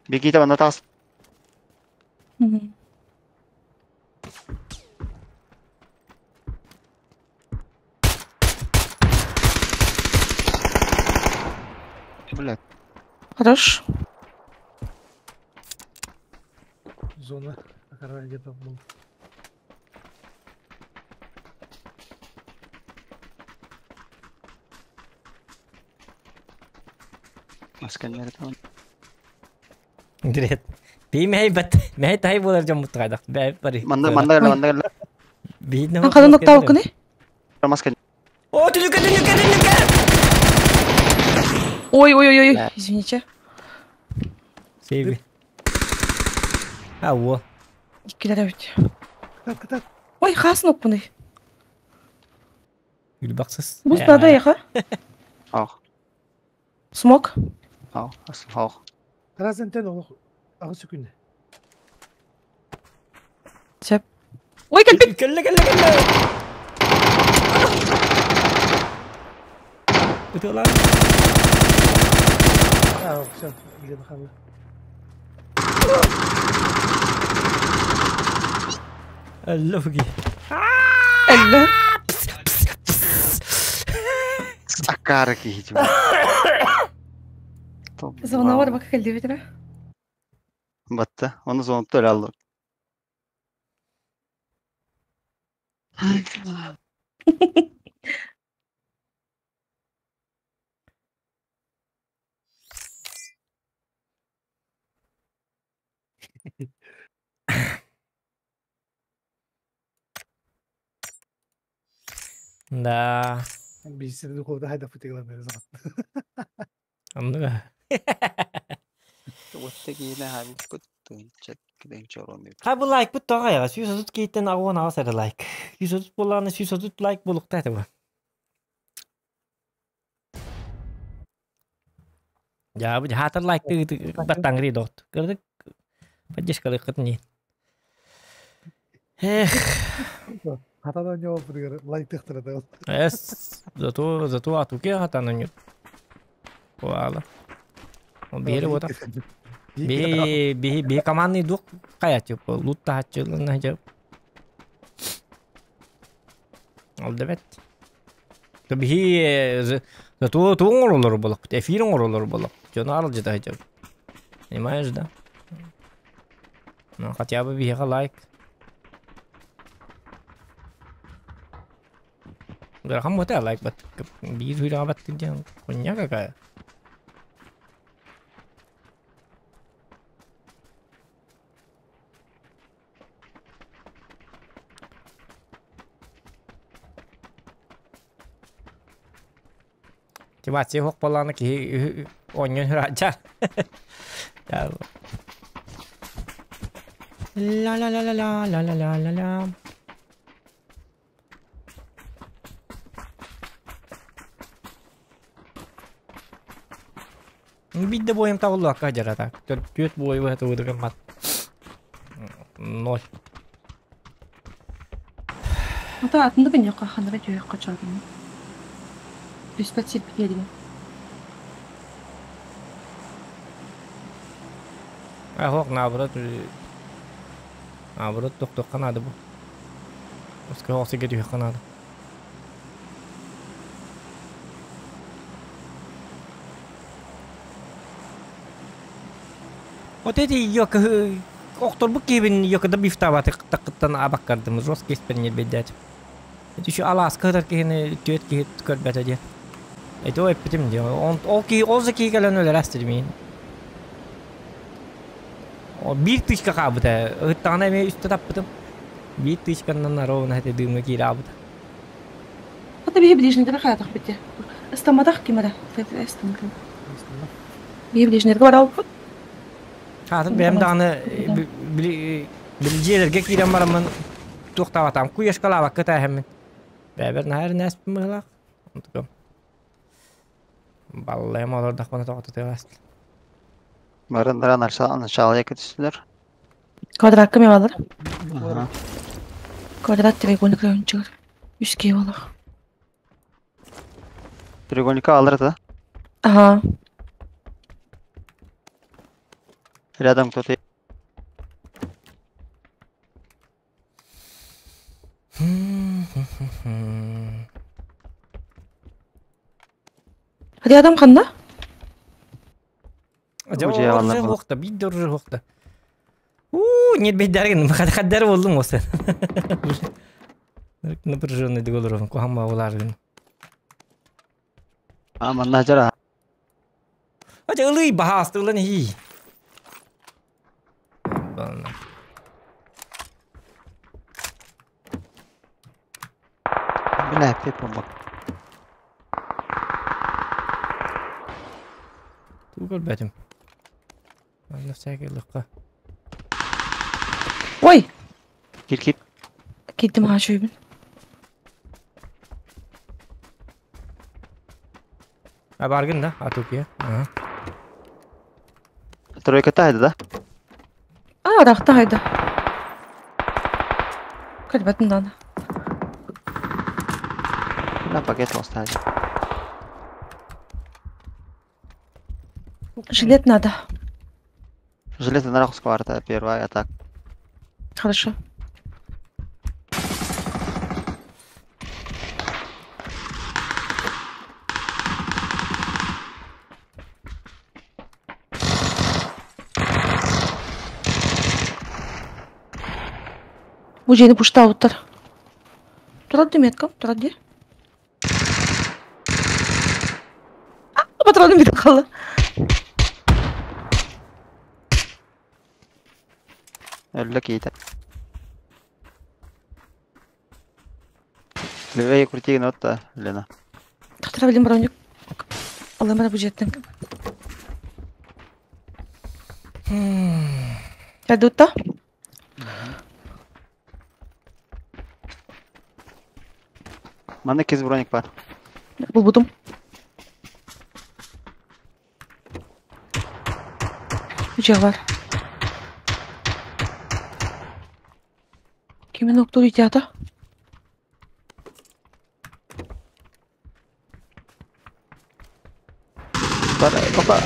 Бегите, вон тас. Блядь. Хорош. Зона. Где-то был. Direkt. Би мэй бат. Мэй тай болар жам мутгайдак. Бэ бари. Манна манна гала манна гала. Би Ан хадан ноктау кыны? Маска. О, түнүкө түнүкө түнүкө. Ой, ой, ой, ой, извините. Сейби. А, во. Иккилер бит. Кытат, кытат. Ой, хас нокпуны. Гүлбаксыз. Бус надо яха. Ах. Смок. Ах, ах. Разентен ол ағы сүкүнде. Сеп. Ой, кэлбит. Кэллэ, кэллэ, кэллэ. Ытылар. А, все, где нахалла. Аллоги. Элле. Акара киһи. Зона бар бак кэлди бит. Батта. Оны зона төлө алды. Да. Bilgisayarı духовда хайда футыглар zaman. Anladın Ha bu like bu toğa ya. 130 кейттен агуан ага сары лайк. 130 боланы 130 лайк болуқта это bu. Я bu хатыр лайк баттаңри дот. Көрдүк. Поддержка лык не. Эх. Хатадан не болып лайк тықтырады. Эс, зато зато атуке хатанан yok. Вала. Бери вот. Би би би командный дух кая типа лут тахачылын хажа. Ол дебет. То би зато туңор болок, эфир оңор болок. Жона арыл жета хажа. Понимаешь, да? Ну, хотя бы биха лайк. Грахам вот лайк бат. Бир хуйра бат диэн хуйня какая. Тимати хок баланы ки оньон храча. Ла ла ла ла ла ла ла ла ла ла. Бидде бойым табылды акка жарата. Төрт бойы это выдыган мат. Ноль. Ата атынды күн yoqqa ханара жойққа чалдым. Түспәт сирпит едиген. А хок наоборот. Наоборот тоқтоққа надо бу. Оска хоксы кетіп надо. Вот эти ёк охторбу кибин ёкда бифтабаты тақыттан абаккардым жесткий спринет бедять. Это еще аласка кихини төт кихит көрбәтә ди. Это ой битим ди. Он ол ки ол ки кэлэн өлөр астыр мин. О бир тычка кабыта. Ыттана мен үстө таппытым. Бир тычканнан ровно это дымы кирабыта. Ата бии ближний хатах бите. Ыстамадах кимара. Ыстамадах. Бии ближний бар алып. Хатын бэм даны билжелерге кирен барамын туктабатам. Куешкалаба кыта хэммин. Бәбер нахар нэс мыглак. Онтукам. Баллайм олар дахмана тоқта тегас. Барындаран начало якы түстүлөр. Квадратка мен алыр. Квадрат треугольник райончигар. Үс киһи буолах. Треугольника алыр да? Ага. Рядом кто-то. Рядом ханна? Дьэ, уохта, биир да уохта. Уу, нет бейдәрген, хаддар болдум осы. Напряженный договор, кухамма уларгын. А, манна жара. А ылый бахасты ылан хи. Бля, пепа бак. Тугал бәтим. Аны всякий лыкка. Ой! Кир-кир. Киттим ха шөйбүн. А баргын да, атукия. Ага. Тройка тайды да? А, рахта хайда. Көлбәтин даны. На пакет оставили. Жилет надо. Железо на раху скварта, первая атака. Хорошо. Бу дьиэни пуштаабыттар. Турар дии меткам, турар дии. Патроным бүтэн хаалла. Өллө киитэ. Левее крути нота, Лена. Тахтара билим броник. Алламара бу дьиэттэн. Кэлдутта? Манна киз броник бар. Булбутум. Үчүгэй бар. Кимин октур итята? Бар, опа.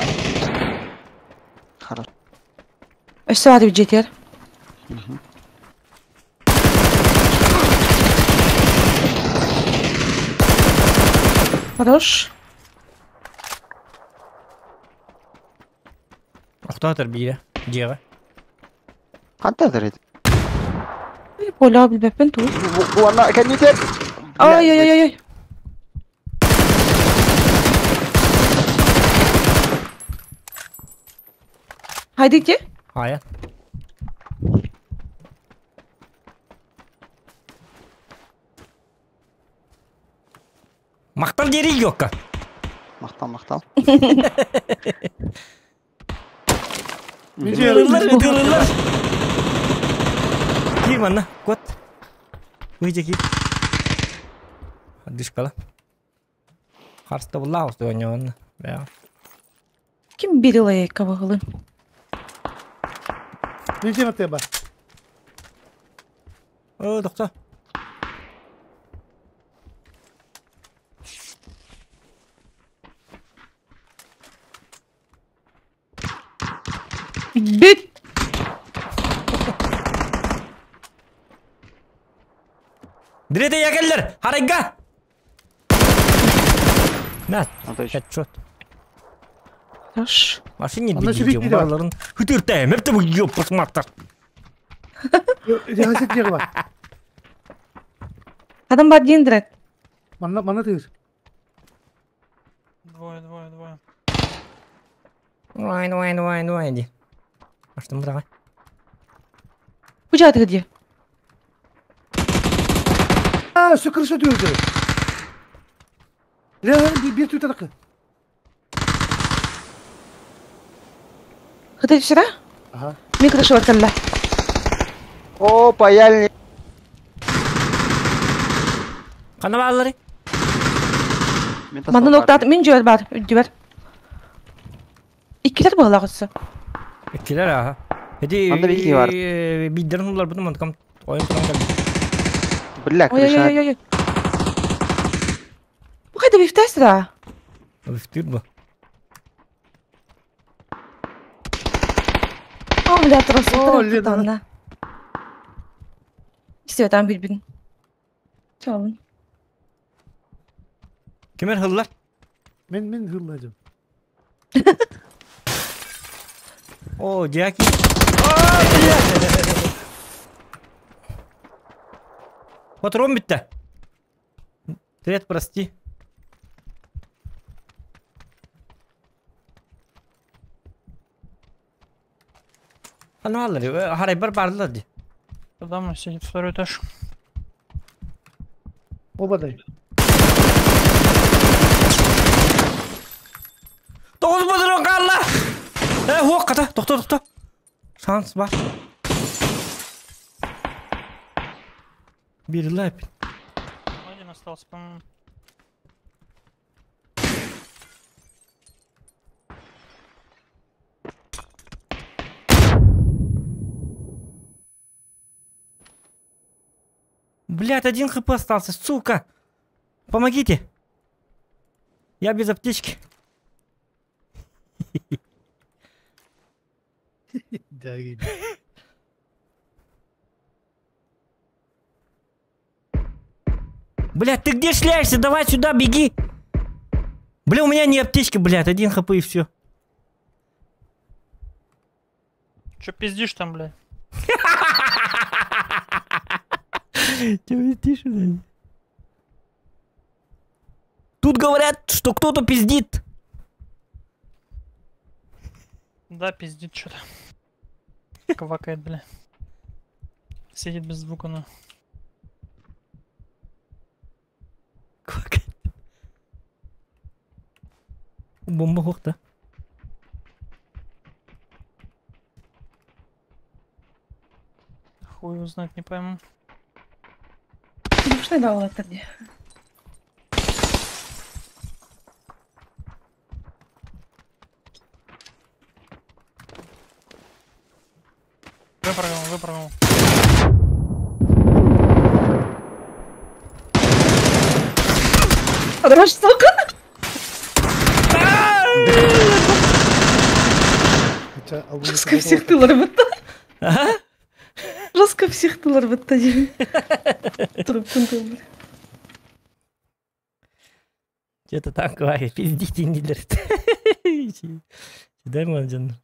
Хорошо. Өссө баар бюджетер. Хорош. Охтоотор биирэ, дьиэҕэ. Хантан дырыт? Поля билбэппин туу. Уонна кэннитер. Ай ай ай ай. Хайдите? Хайа. Махтал диэри йокка. Махтал, махтал. Ытыыллар, ытыыллар. Киир манна, кот. Выйди киир. Дышкала. Харста булла оонньоонна. Бя. Ким бирилай кабаҕылын? Ничем от тебя. О, доктор. Бүт! Дрете якеллер, харайга! На, хедшот. Хорош. Машине бегите, балаларын хытыртайым, это вы ёб посмотр. Адам бар диэн дрет. Манна, манна тыыр. Двое, двое, двое. Давай, давай, давай, давай, иди. А что мы давай? Куда ты где? А, все крыша түйөрдө. Бир түй таракы. Хытай вчера? Ага. Мен крыша бар кэллэ. О, паяльник. Ханна бааллары? Манна ноктаат мин дьүөр бар, үрдүбэр. Иккилэр буолаҕытсы. Иккилэр аха. Эти Манна бики бар. биддерин улар бутум онтукам ойын туран кэлбит. Бля, крыша. Ой-ой-ой-ой. Бу хайда бифтээс да? Бифтир бу. О, бля, трос. Танна. Все, там билбин. Чалын. Кимер хыллар? Мен хылладым. О, дяки. А, блядь! Патрон битте. Трет, прости. Аналар, харайбар барлар ди. Там сидит второй этаж. Оба дай. Тоғыз патрон қалла! Э, хоқ, қата, тоқта, тоқта. Шанс бар. Bir лапин. Один остался, по-моему. Блядь, 1 хп остался, сука! Помогите! Я без аптечки. Блядь, ты где шляешься? Давай сюда, беги! Бля, у меня не аптечки, блядь, 1 хп и все. Чё пиздишь там, блядь? Чё пиздишь, блядь? Тут говорят, что кто-то пиздит. Да, пиздит что-то. Квакает, бля. Сидит без звука, ну. Квакает. Бомба хохта. Хуй его знает, не пойму. Что я тогда? Выпрыгнул, выпрыгнул. Хорош, сука! Жестко всех тылар бітті. Жестко всех тылар бітті. Трубкын тылар. Что-то там квакает, пиздите не Дай мой жаным.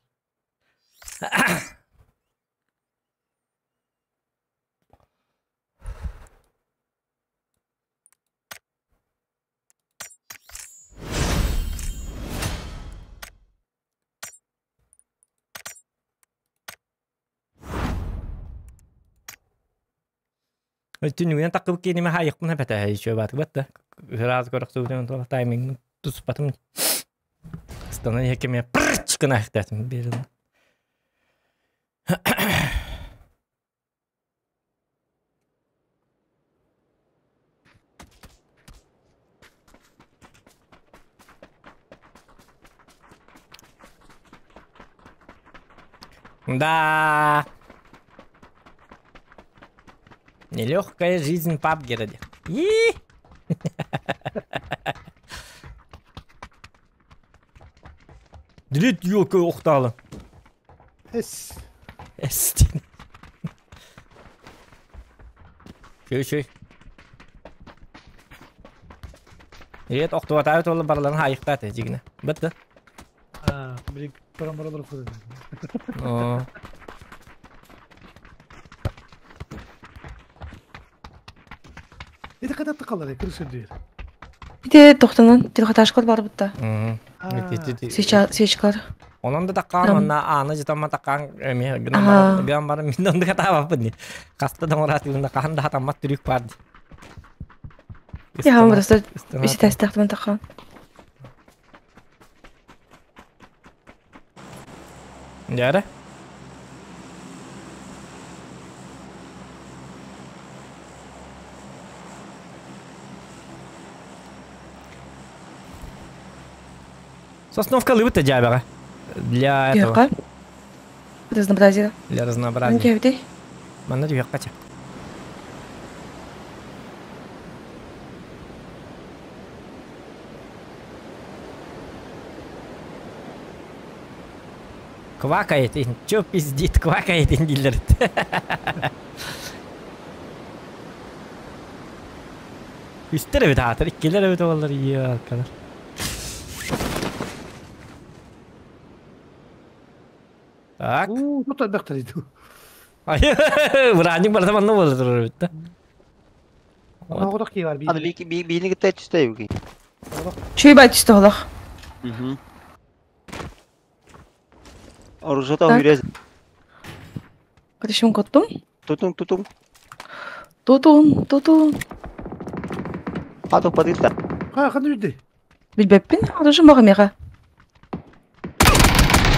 Түнүгүнэн таккыбык киэниме хаайыкпын хапата еще бат батта. Сразу көрөксүбүтэн тула тайминг туспатым. Станан хекеме пррч гына ахтатым берин. Да. Нелегкая жизнь в Пабгероде. И. Дрит ёлка охтала. Эс. Эс. Шөй шөй. Рет охтуатаабыт ол барыларын хайыктаат жигине. Бытты. А, бир парамаралар курды. О. Это когда тыкалар, крыша дверь. Ите тохтанан трехэтажкалар бар бытта. Свечкалар. Онон да таккан, онна аны жытамма таккан эме гынан бар, бар мин онда катаба быни. Каста да морат гына кан да таммат түрүк бар. Я просто үсетәстәхтен таккан. Яра. Сосновка лыбыта жабага. Для этого. Разнообразия. Для разнообразия. Манна дүйәккача. Квакает, чё пиздит, квакает дииллэр. Үстэр эбит аатыр, иккилэр эбит олар иэ Так. Уу, тут элбэхтэр иду. Быраанньык барыта манна буола турар эбит да. Оҕотох кии бар Аны биир. биини кытта түстэ юги. Чүй бай түсті олох. Оружие та Так. үрез. Кытышым коттум. Тутун тутун. Тутун, тутун. Хату падыта. Ха, ханы үрдэ. Билбеппин, оружие мага мега.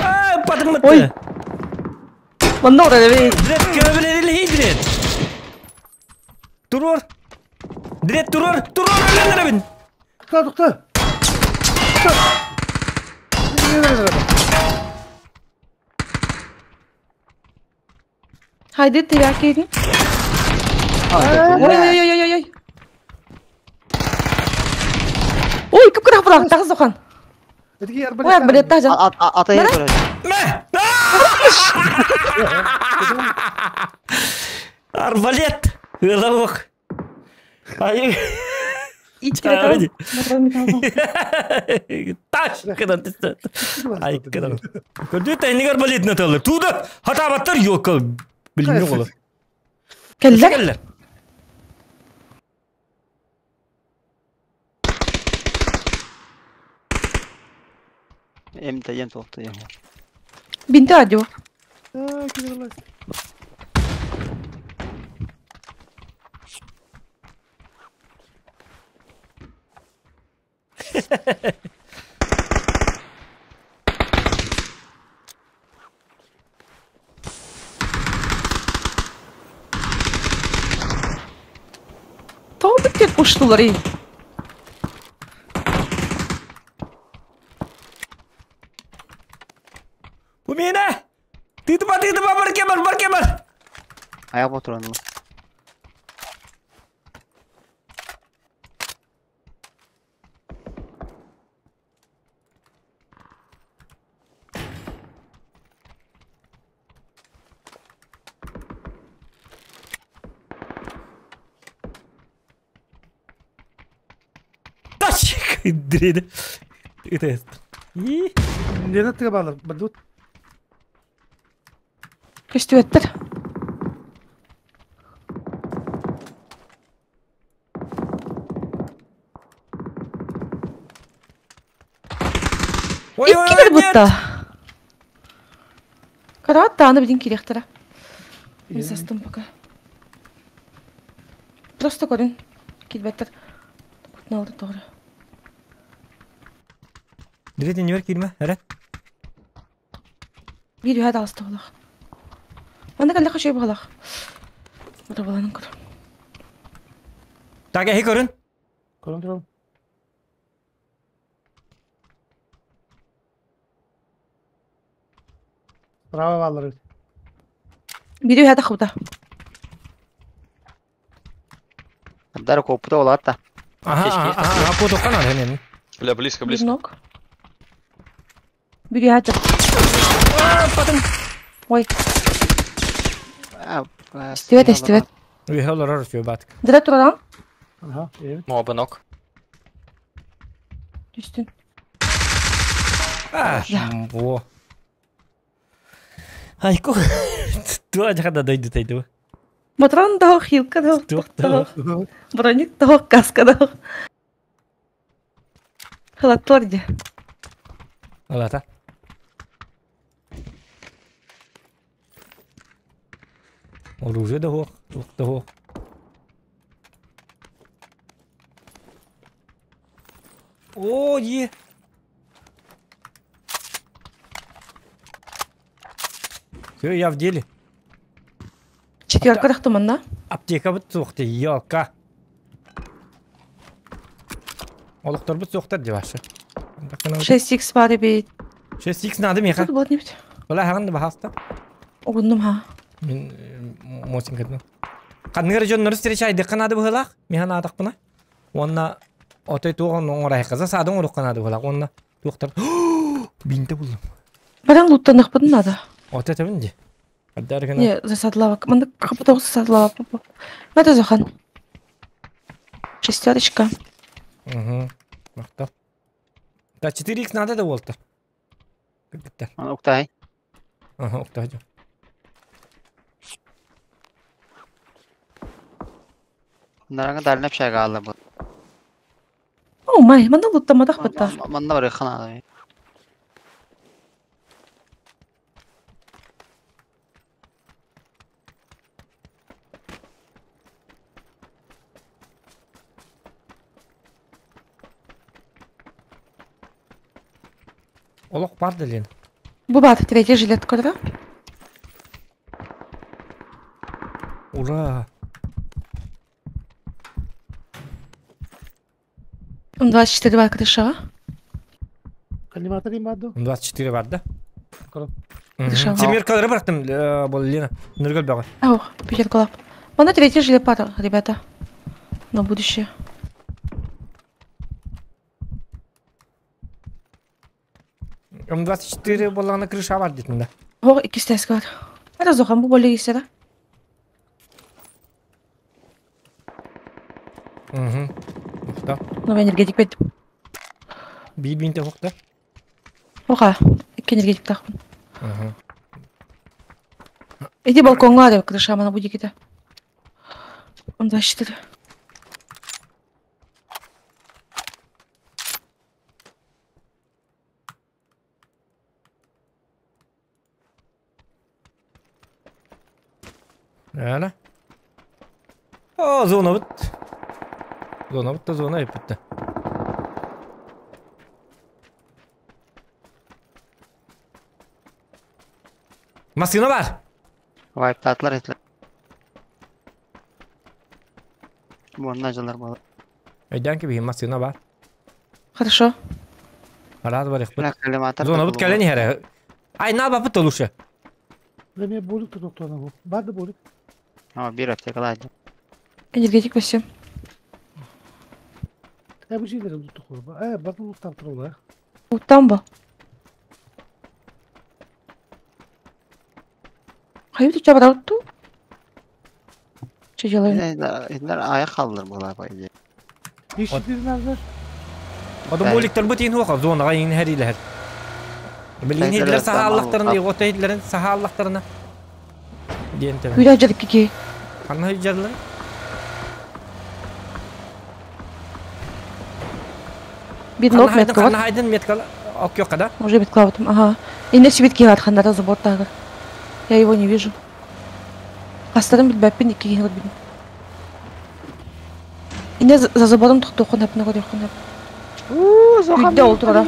Аа, Ой. Ой. Манна ора бе. Дред көбүлэрил дред. Турор. Дред турор, турор өлөнөрөбүн. Тукта, тукта. Haydi teriyaki Ой, ой, ой, ой, ой. Ой, кып кыра булак, тагыз охан. Ой, билет тажан. Ата Бара? көрө. Мэ! Арбалет! Ылаук. Ай. Ичкере Таш кыдан түсті. Ай, кыдан. Көрдү тәйниг арбалетин аталар. Туда хатабаттар yok. Билмей олар. Келлер. Келлер. Эм та ем тоқты ем. Бинти адио. Тоғы біткен ұштылар ей. Бу мені! Тытыма, тытыма, бар кемер, бар кемер! Аяқ отыран. Таш! Дреді. Это. И. Нені тыга балыр? Бадут. Көстүөттер. Ой, ой, Иккилер ой, нет! бутта. Карават тааны билин кирехтера. Мен састым пока. Просто көрүн. Килбеттер. Кутун алды тоғры. Дреді не бер кирме, әре. Бир үһәд алысты олақ. Манда калла кашай балақ. Мата баланын көр. Так, әхи көрін. Көрін тұрам. Браво балыр. Бир үһәд ахуда. Дар копута олар та. Ага, ага, ага, по тоқан ар хәнен. Бля, близко, Бир близко. ног. Бир үһәд. Потом. Ой, А, Истибет, истибет. Үй, олар ар сүйе батык. Дыра тураран. Ага, evet. Оба ног. Түстүн. А, Да. во. Ай, ку. Туа жакада дойду тайду. Матран да хилка да. Тух тух. Броник да каска да. Халаттар де. Алата. Оружие да хох, тух да хох. О, е. Все, я в деле. Четверка тахтыманна. Аптека бит суохты, елка. Олықтар бит суохтар деп ашы. 6x бар бит. 6x надо меха. Тут болады не бит. Ола хағынды бахаста. Огундум ха. Мен мосин кытны. Қанныгар жоннору встречайды қанады бұғылақ. Механ атақ бұна. Онна отой туған оңырай қыза садың ұрық қанады бұғылақ. Онна туақтар. Бинті бұлдым. Баран луттаныахпытын наада. Ото этэбин дии. Ардары гына. Не, засадлавак. Маннык хапытоҕус засадлавак. Мата захан. Шестерочка. Угу. Махтал. Да 4х надо да уолтар. Кыргыттар. Уктай. Ага, уктай. Нараҥа дальний общага аалла бу. О май, манна луттаматах бытта. Манна барыахха наада. Олох бар да Лена. Бу баар третий жилет көрдө. Ура! 24 бар крышаҕа. Коллиматор им баар 24 бар да? Көрө. Крышаҕа. Семеркалары бырахтым бұл Лена. Нұргүл бөҕө. Ау, пятеркалап. Манна третий жилет бар, ребята. На будущее. М24 боллағына крыша бар дейтін да. Ох, иккис тээскэ бар. Это зохан бу более да? Угу. Ухта. Ну, энергетик бет. Биир бинте ухта. Оха, икки энергетик тахпын. Угу. Иди балконга деп крыша мана бу диките. М24. Ана. О, зона бит. Зона бит, зона битті. Массыына бар. Вайптаатылар этилер. Буонна дьыллар буолар. Өйдөөн кэбиһин массыына бар. Хорошо. Араад бар Бля, коллиматор Зона бит кэлэн иһэрэ. Ай, на бапыт лучше. Эмиэ болик тутуктана бу. Бар да болик. О, биир аптекалаах дии. Энергетик 8. Э, бу жийлери луттук Э, барды луттап турулар. Уттан бу. Хайы туча бараутту? Что делаем? Иннер аяк хааллар буолар по идее. Ишитирназар. Ода боликтер бу тиин хуаха зонаға иин хәриләр. Билин хидлер сахаллахтарына, йота хидлерин сахаллахтарына. Диэн тебе. Күйдә жарып кики. Ханна хиджарлар? Бир нок метка бар. Ханна хайдын метка ок yok да? Уже метка бутым. Ага. Инне сибит киһат ханнара забор тагыр. Я его не вижу. Хастарын билбәппин икки киһи көрбүтүм. Инне за забором тохтуоххун хапна көрүөххүн хап. Күйдэ ол турара.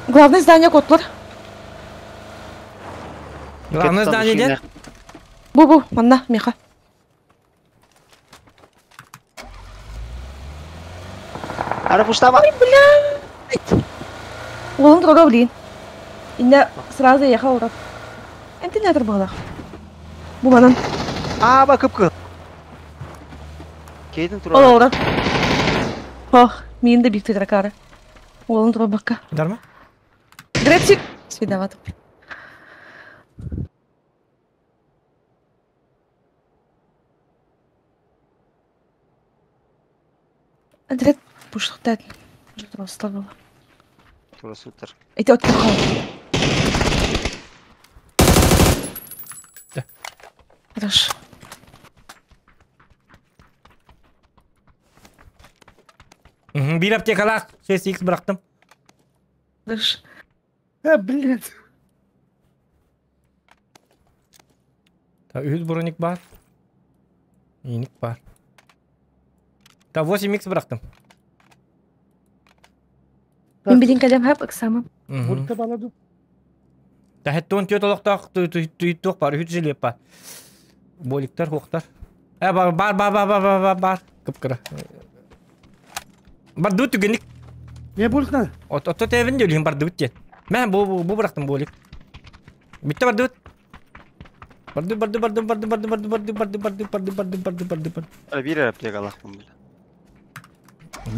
Главное здание котлар. Главное здание дед? Бу-бу, манна, меха. Ара пуштаба. Ой, блядь. Уолун турара блин. Инне сразу ехал урап. Энти нетер бағалақ. Бу манан. Аа, ба кыпкы. Кейдин турар. Ол урап. Ох, миин да бикти дракары. Уолун турар бакка. Дарма? Грепсик. Свидават. Андрет пуштықтат. Просто было. Тура сутер. Эти отпухал. Да. Хорошо. Бир аптекалаах 6x бырахтым. Хорошо. Э, блядь. Та үһүс броник бар. Иник бар. Та 8x бырахтым. Мен билин кэлем хап ыксамым. Боликте балады. Та хеттон төт олохтоох туох бар, үһүс жилет бар. Боликтар, хуохтар. Э, бар бар бар бар бар бар бар. Кыпкыра. Бар дут түгенник. Не болик надо? От от тэбин дөлүн бар дут ден. Мен бу бу бырахтым болик. Битте бар дут. Барды барды барды барды барды барды барды барды барды барды барды барды барды барды. Биир эрэ аптекалаахпын бile.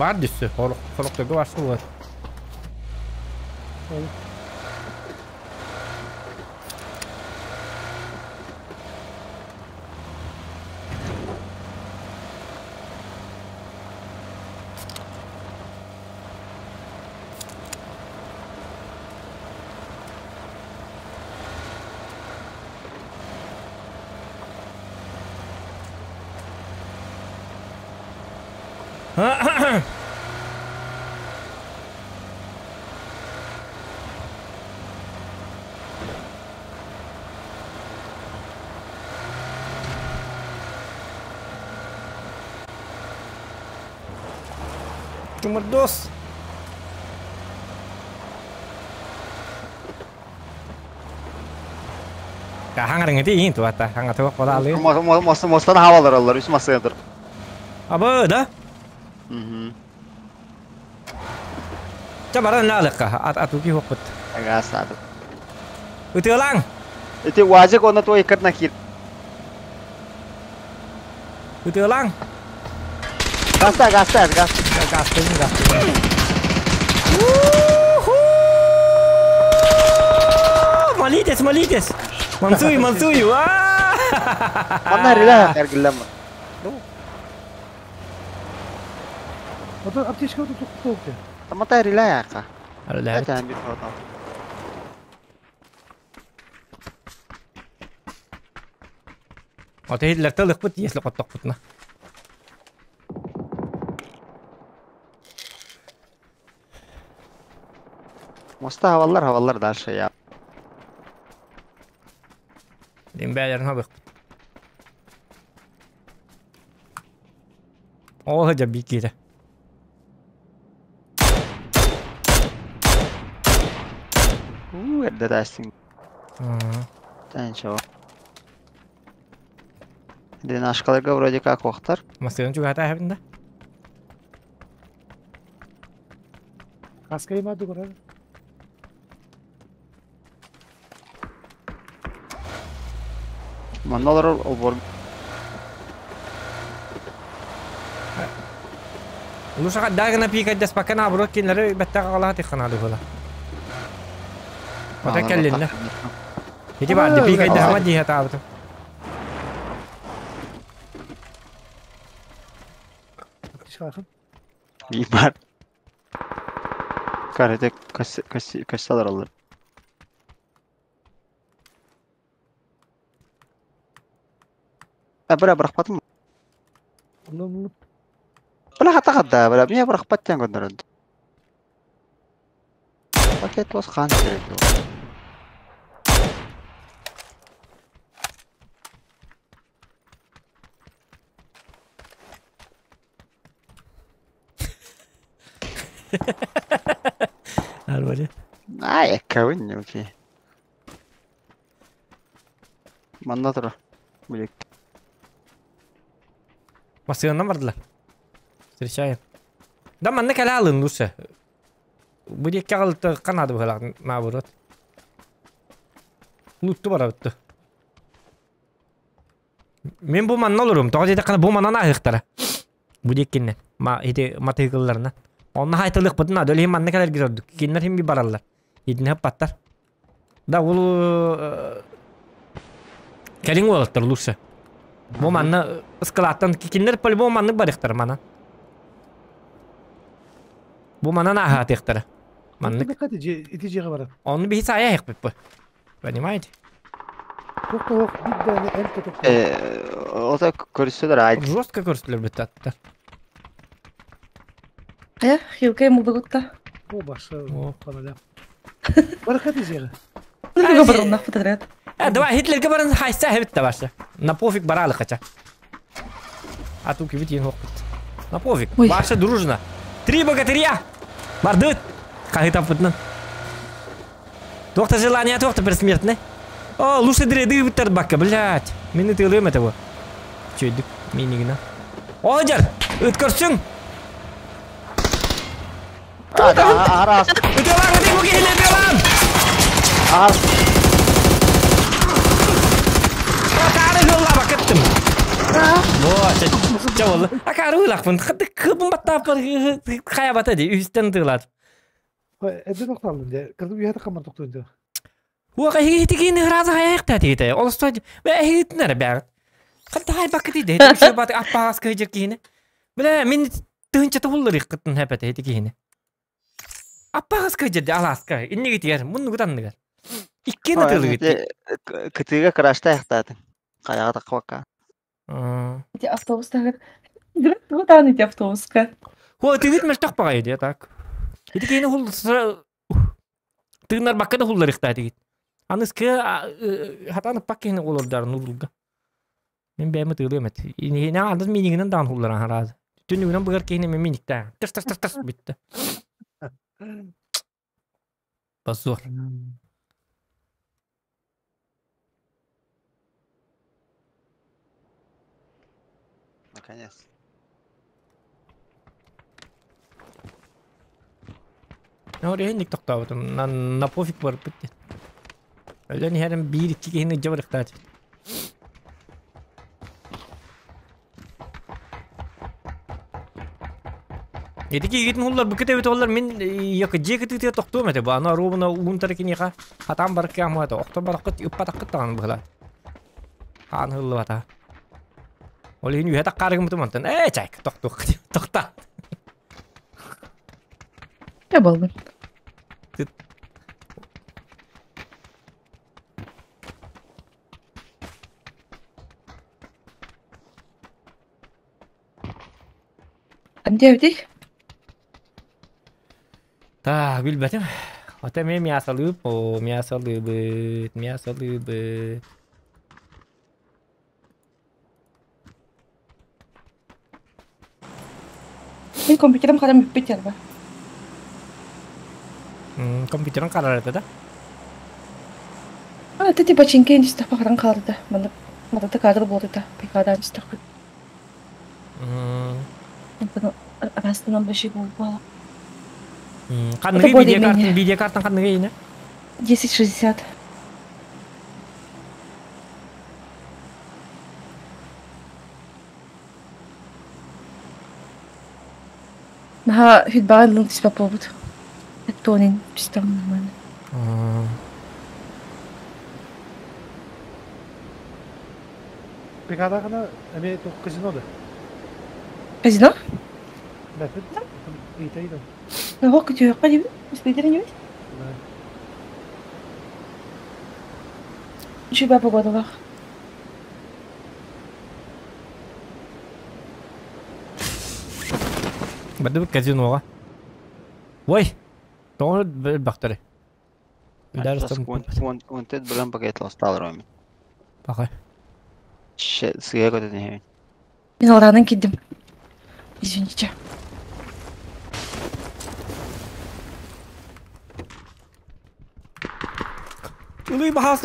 Бар түссе, хорохторго барсы болар. Чумырдос! Хаңарың эти иин туата, хаңа туак бола алы. Мостан хавалар алар, үс масыгын тұр. Абы, да? Ча баран лалыкка, ат атуки хокпут. Ага, сады. Ытылаң! Эти уазик оны той кырна кир. Ытылаң! Гаста, гаста, гаста. Гастын, гастын. Молитесь, молитесь! Мансую, мансую! Манна рела эргиллем. Ото аптечка ото тоқтолды. Тамата рела яка. Арылар. Это бир фото. Ото хитлер тылык бут, если котток бутна. Моста хавалар, хавалар дальше я. Дим бәлерин хабык. О, жа бикире. У, эрде дастин. Танчо. Ден ашкаларга вроде как охтар. Масыгын чугата хабында. Каска имады көрөр. Манналар олбор. Лушака дагына пика дес пока наоборот кинлери бетте калат иханады була. Ота келлинне. Ити бар пика дес ама дия табыты. Аптечка лахын. Бар. Карете кас кас кассалар алар. Бра бырахпатым. Улым Бля хата хата, бля, мне бырахпаттан көндөрөнд. Пакет бас хан керек. Албаре. Ай, кавын окей. Манна тура. Билек. Масыгыннан бардылар. Встречаем. Да манны кэлэ алын лучше. Бу диэкке аҕалыта канады быһалаах наоборот. Лутту барабытты. Мен бу манна олорум. Тоҕо диэтэххинэ бу манан ааһыахтара. Бу диэккиннэн. Ма ити матыгылларына. Онно хайтылыахпытын наада. Ол иһин манна кэлэргит ордук. Кинилэр иһин би бараллар. Итини хаппаттар. Да ол кэлиҥ уолаттар лучше. Бу манна ыскалааттан кинилэр по-любому маннык барыахтара манан. Бу манан ааһаатыахтара. Маннык. Ити жеге барар. Онну биһи саайа иһиэхпит бу. Понимаете? Тоқ бир дәне эл тоқ. Ото көрсөлөр ай. Жестко көрсөлөр бүттü аттар. Хилкей мулдугутта. О башы каналя. Баракат жеге. Давай Гитлерге баран хайса хебит башы. На пофиг баралы хача. А тут кибит ен хокпут. На пофиг. Башы дружно. Три богатыря. Бардыт. Кахы таппытнан. Туохта желание, туохта предсмертный. О, лучше дреды быттар бакка, блядь. Мени тылым этого. Чөйдүк, минигина. О, жар, ыт көрсүң. Арас. Ытылаң, ытың бу киһини ытылаң. Ар. Чэ болла. Акары ылахпын. Кыбын баттааппар хайабата ди үстен тыылат. Эдде тоқталдым де. Кырдым үйәті қамар тоқтуын де. Уоqa хигитигин ыраза хайахта тигите. Олостой бе хигитнер бәгт. Хатта хай бакы диде. Хити бат аппаас кыжыр кихине. Биле мин тыынча туллар иккытын хәпәте хити кихине. Аппаас кыжыр ди аласка. Инниги тигер мунну гутанныгар. Иккени тылыгыт. Кытыга крашта яхтатын. Каяга таквака. Эти автобустар. Тутан эти автобуска. Хуа тыгыт мөлтөх багай ди так. Ити кихине хул тыгынар бакка да хуллар ихта тигит. Аныскы хатан паккихине олордар нурулга. Мин бэйэм ытыылыам эт. Инэ андыс минигинэн даҕан хулларан харааз. Түннүгүнэн быгар киһини мен миниктээ. Тырс тырс тырс тырс бүттэ. Позор. Наконец. Норенник тохтообутум. На, на пофиг барбыт диэн. Өлөн иһэрим биир икки киһини илдьэ барыахтаах этибит. Ити киһигитин хулларбыккыт эбит оллар мин дьиэ кытыытыгар тохтуом этэ бу аны оруобуна уунтара киниэхэ хатаан барыкка аммата охтон бараххыт ыппатаххыт даҕаны быһылаат хаан ыһыллыбата ол иһин үһэ таххаары гыммытым онтон ээ чайка тохтуох тохтаа Я болдум. Диэбитий? Так, билбэтим. Ата эмиэ мясолыып, о, мясолыыбыт, мясолыыбыт. Мин компьютерым харам бүппүт ярба. Компьютерын харар этэ да? А, ты типа чинкейн истахпа харан хаалда. Манна матата кадр буолута. Пикадан истахпыт. Арастанан баши буолбала. Ханныгы видеокартын, видеокартын ханныгы ине? 1060. Наһаа фидбагын ылын түспэт буолбут. Тонин түстэҕим нормально. Пикадагына эмиэ туох казино да? Казино? Бэппит. Ыйта ыйда. Оһох күтүөххэ диибин? Испэйтэр инибит? Үчүгэй погодалаах. Бардыбыт казиноҕа. Ой! Тоҕо элбэхтэри? Wanted быран пакет ластаалар Пахай. Сыа көтөн иһэбин. Мин алраанан киирдим. Извините. Ылый баһаас.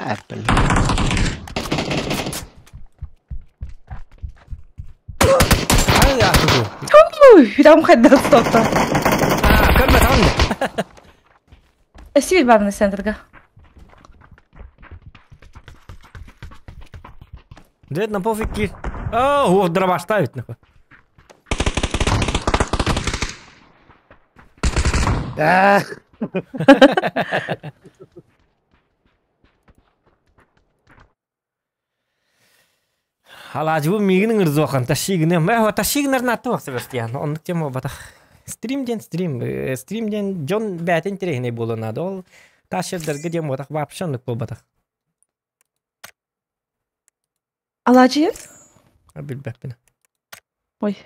Apple. Сүрам хайдах тохто. Көрбөтөҕүн да. Эсибит бабына центрга. Дед на пофиг кир. О, уох дробаш ставит нахуй. Да. Алаажыбы миигин ыҥырдуохан тащигыны мэ тащигынарын аттыбах Себастьян оннук тема буолбатах стрим диэн стрим стрим диэн дьон бэйэтин интэриэһинэй буолуон наада ол тащердарга диэн буолбатах вообще оннук буолбатах Алаадьыйын? Билбэппин. Ой.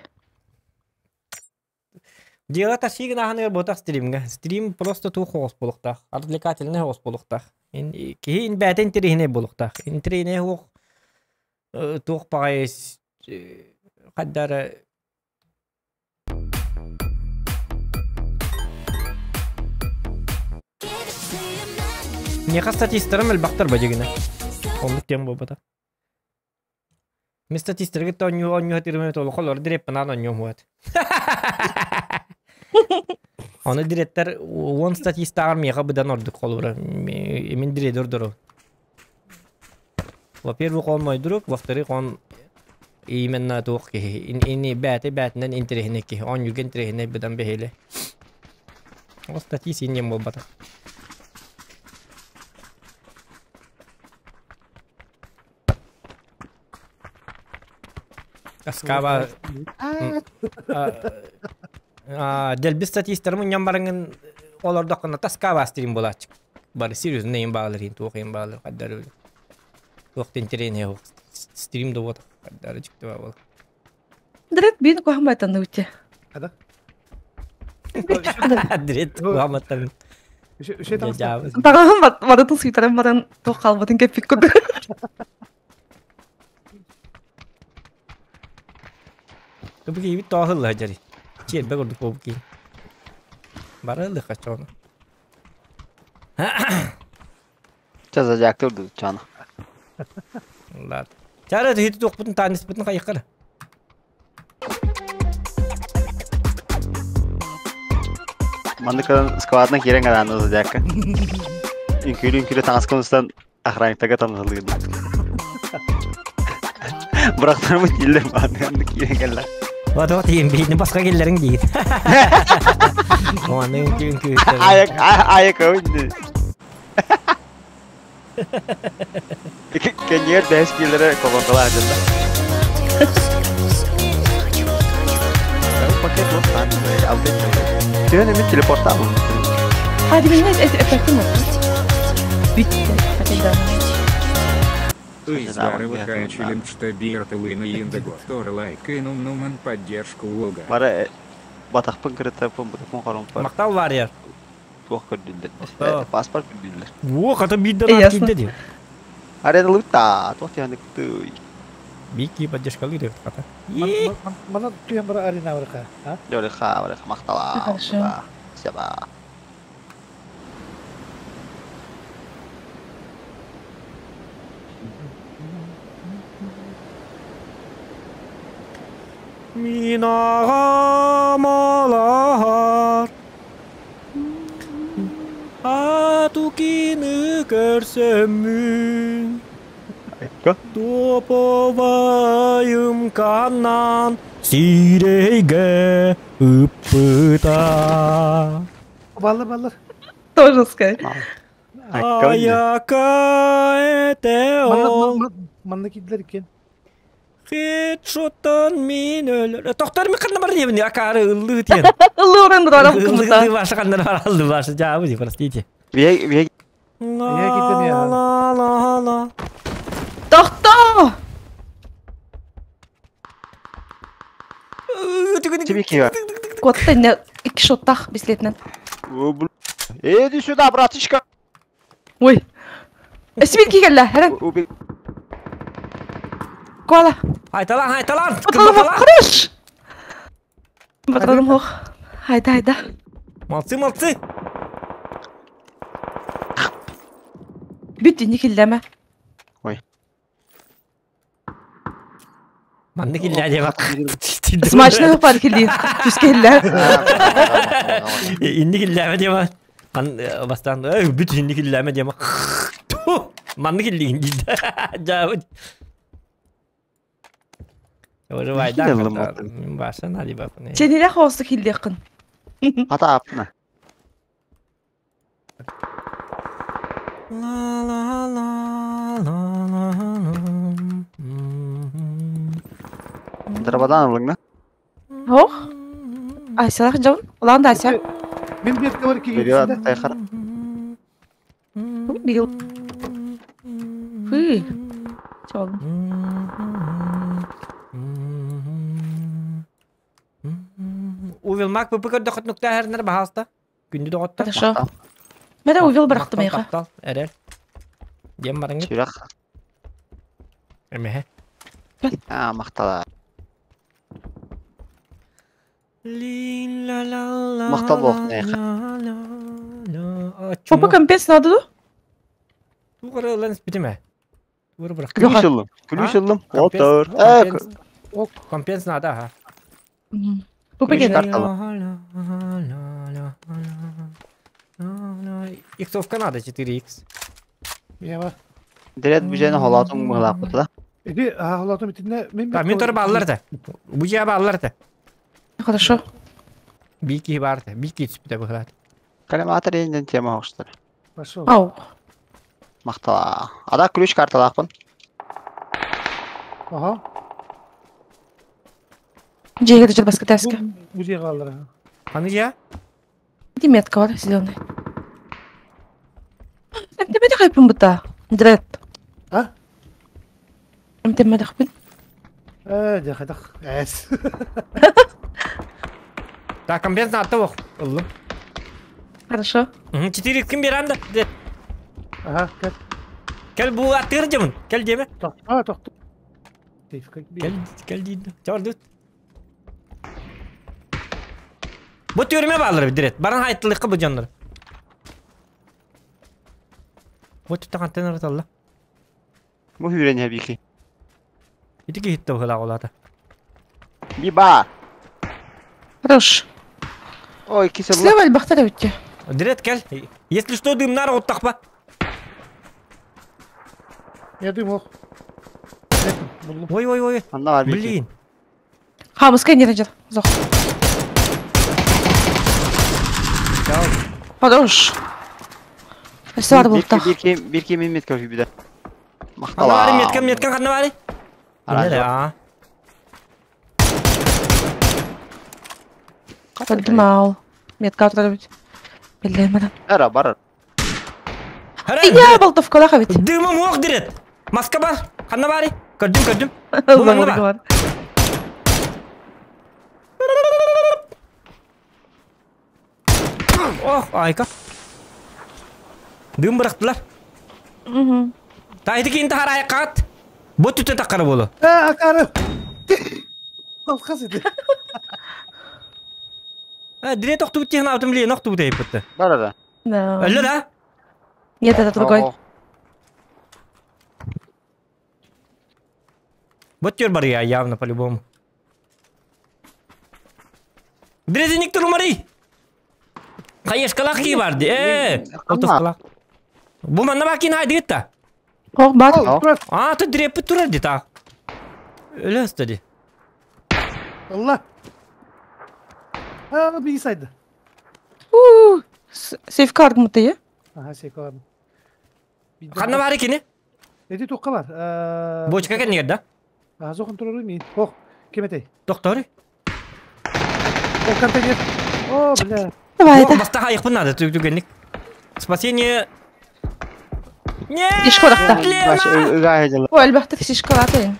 Дело тащигын аһаныгар буолбатах стримҥэ. Стрим просто туох оҕус буолуохтаах, отвлекательный оҕус буолуохтаах. Киһи бэйэтэ интэриэһинэй буолуохтаах. Интэриэһинэй суох туох баҕайы хайда эрэ Миэхэ статистарым элбэхтэр бадьыгына. Оннук диэн буолбатах. Мин статисттерге онньуу онньуу тирме толохолор диреппанан онньуум уот. Оны директор уон статистааҕар миэхэ быдан ордук холобура. Мин директор дору. Во-первых, он мой друг, во-вторых, он именно туох киһи. Ини бээтэ бээтинэн интэриэһинэй киһи. Оонньуурга интэриэһинэй быдан бэһиэлэ. Ол статист иннем буолбатах. Аскаба дэлби статистары мунньан бараҥын олордоххуна таскаба стрим буолааччы. Бары серьезно им баалар иһин туох им баалар хаддары туох интэриэһинэй стрим да буолар хаддары дьикти буолар. Дрет бин куһамайтан үтте. Хада? Дрет куһаматтан. Таҕаһым барытын сыйтаран баран туох хаалбытын кэппит курдук. Кыбыкиибит тоҕо дьари. Чиэрбэ курдук буолбут Бары ылыха чону. Ча зодиактыр ду чана. Ладно. Чара хити туохпутун тааныспытын хайыккара. Маннык складна киирэн гарааны зодиакка. Үҥкүүлү үҥкүүлү таҥаскын устан охранниктарга танылыгын. Бырахтарбыт дииллэр мааны киирэн кэллэ. Вот вот иин биһини баска келлериң диир. Оны үҥкүү үҥкүү. Аяк аяк өйдү. Кеньер бэс киилere колонкалаа дьылла. Пакет вот там, алды. Түйен эмит телепорта алын. Hadi bilmez et эффектин Bitti. Ой, здорово, Хачилим, что Биртылын и Индого лайк и нум поддержку Луга. Бара батахпын кырытапын бутапын хорумпар. Мактал варьер. Туох көрдүллэр. Паспорт көрдүллэр. Во, ката бидден кидде ди. Арена лыта, туох тиһанык тый. Бики поддержкалы деп ката. Мана түйен бара арена барыка, а? Жолиха, барыка мактала. Себа. Минага малахар Атукины көрсөмүн Топовайым каннан Сирейге ыппыта. Баллар баллар. Тоже сказать. Аяка эте ол. Манна кидилер экен. Хедшоттан мин өлөр. Тоқтар ми қанна бар дебин, акары ыллы тиен. Ыллы орын дурарам кымыта. Ыллы башы қанна бар алды башы, жабы, простите. Бе бе. Ла ла ла ла. Тохто! Тебе Котта не икки шоттах бислетнен. Иди сюда, братишка. Ой. Эсмин кигелле, херен. Кола. Айталан, айталан. Хорош. Батырым хох. Hayda hayda. Молодцы, молодцы. Бүт ини киллеме. Ой. Манны килле деп бак. Смачно бар килли. Түс килле. Инни киллеме деп. Кан бастан бүт инни киллеме деп. Манны килли инди. Жабы. Уже вайда. Баша нади бапны. Чениле хосты килли кын. Ата апна. Ла ла ла ла ла ла. Дарабадан алыңна. Хох. Айсалах жон. Улан да айса. Мен бир бар ки. Берет тайхар. Бил. Фы. Чол. Увел мак бу көрдө хотнукта хернер бахаста. Күндү доготта. Хорошо. Мен увел барахтым эйха. Эрер. Дем барыңы. Сүрәк. Эмеhe. А, мактала. Мактал болук эйха. Попа компенс надо ду? Тугары ылан битеме. Ключ ыллым. Ключ ыллым. Отор. Компенс надо, ага. Бу пакет. Иксовка надо 4х. Ева. Дирет бу жени холатың мыглап да. Иди, холатым итинне мен Мен тор баллар да. Бу жа баллар да. Хорошо. Бики бар да. Бики түспүтэ быхлат. Калематор енден тема хоштар. Пошел. Ау. Мактала. Ада ключ карталаакпын. Ага. Жеге дежер баска таска. Бу жеге алар. Аны жа? Иди метка бар зеленый. Эмтемеде хайпын бута. Дред. А? Эмтемеде хайпын. Жахадах. Эс. Так, компенс надо ох. Ыллым. Хорошо. 4 ким берем да? Ага, кел. Кел бу атыр жамын. Кел деме. Тохто, тохто. Кел, кел дейді. Чарды. Бу түрме балыр дирет. Баран хайттылыкка бу жаннар. Бу түттә кантен араталла. Бу хүрен хабики. Ити хитте бу олата. Би ба. Хорош. Ой, кисе бу. Слева альбахтар өтте. Дирет кел. Если что дымнар оттакпа. Я дым ох. Ой, ой, ой. Блин. Хамыска не режет. Зох. Хорош. Өстө бар булта. Бир кем метка хүбүдө. Мактала. Ана метка, метка кана бар? Ана. Подмал. Метка турар бит. Билем Ара бар. Я болтовка бит. Дымым ох дирет. Маска бар. Кана бар? Көрдүм, көрдүм. Бар. Ох, айка. Дым бырактылар. Тайды кейін тахар айқат. Бу түтін таққары болу. Акары. Алқас еді. Дирет оқты бұтты ехін аутым лейін оқты бұтты ейіп бұтты. Бар ара. Да. Өлі да? Нет, это другой. Вот тер бар я явно по-любому. Дрезеник турмари. Кайышкалак ки барды. Отовкалак. Бу манна бакин айды та. Ох, бар. А, ты дрепи турар та. Өлі өстеді. Allah. А, bir saydı. Сейфкард мыты, е? Ага, сейфкард. Қанна бар екені? Эди тоққа бар. Бочка кәнегер да? Зоқын тұрар мен. Ох, кеметей. Доктор. О, контейнер. О, бля. Давай это. Баста хайықпын надо, түгенник. Спасение. Нет! Ишкорақта. Ой, альбахта сишкалаты.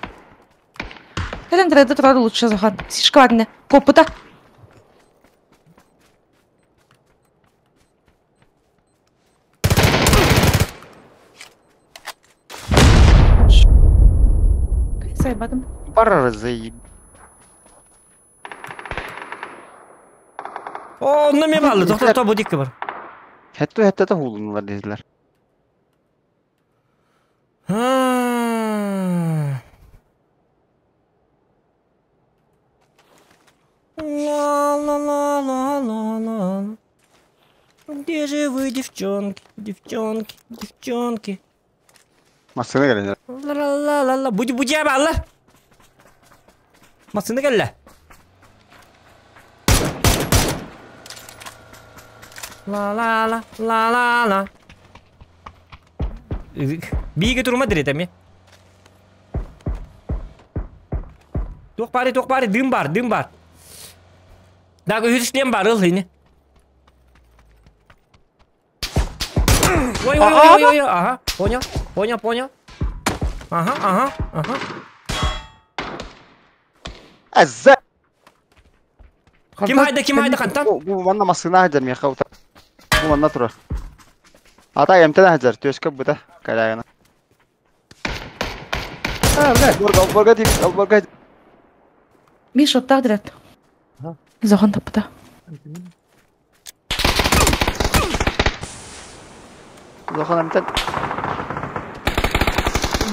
Кэлен дреды турар лучше захан. Сишкалатны. Копыта. Сайбадым. Бар заеб. О, онна ме балды. Доктор, то будикки бар. Хәтта хәтта да хулунлар dediler. Ла ла ла ла ла ла. Где же вы, девчонки, девчонки, девчонки? Масына келе. Ла ла ла ла. Буди буди баллар. Масына келе. Ла ла ла ла ла ла. Биге турма диретеми. Туох бары, дым бар, дым бар. Дагы хүрүшлем бар ыл хини. Ой, ой, ой, ой, ага, понял, понял, понял. Ага, ага, ага. Азza. Ким хайда, ким хайда кантан? Бу манна масына хайдар мен хаута. Бу манна турар. Ата эмтен хайдар, төскө бута калягына. А, бля. Борга, борга дип, борга. Миша, оттагдырат. Зохан таппыта. Зохан эмтен.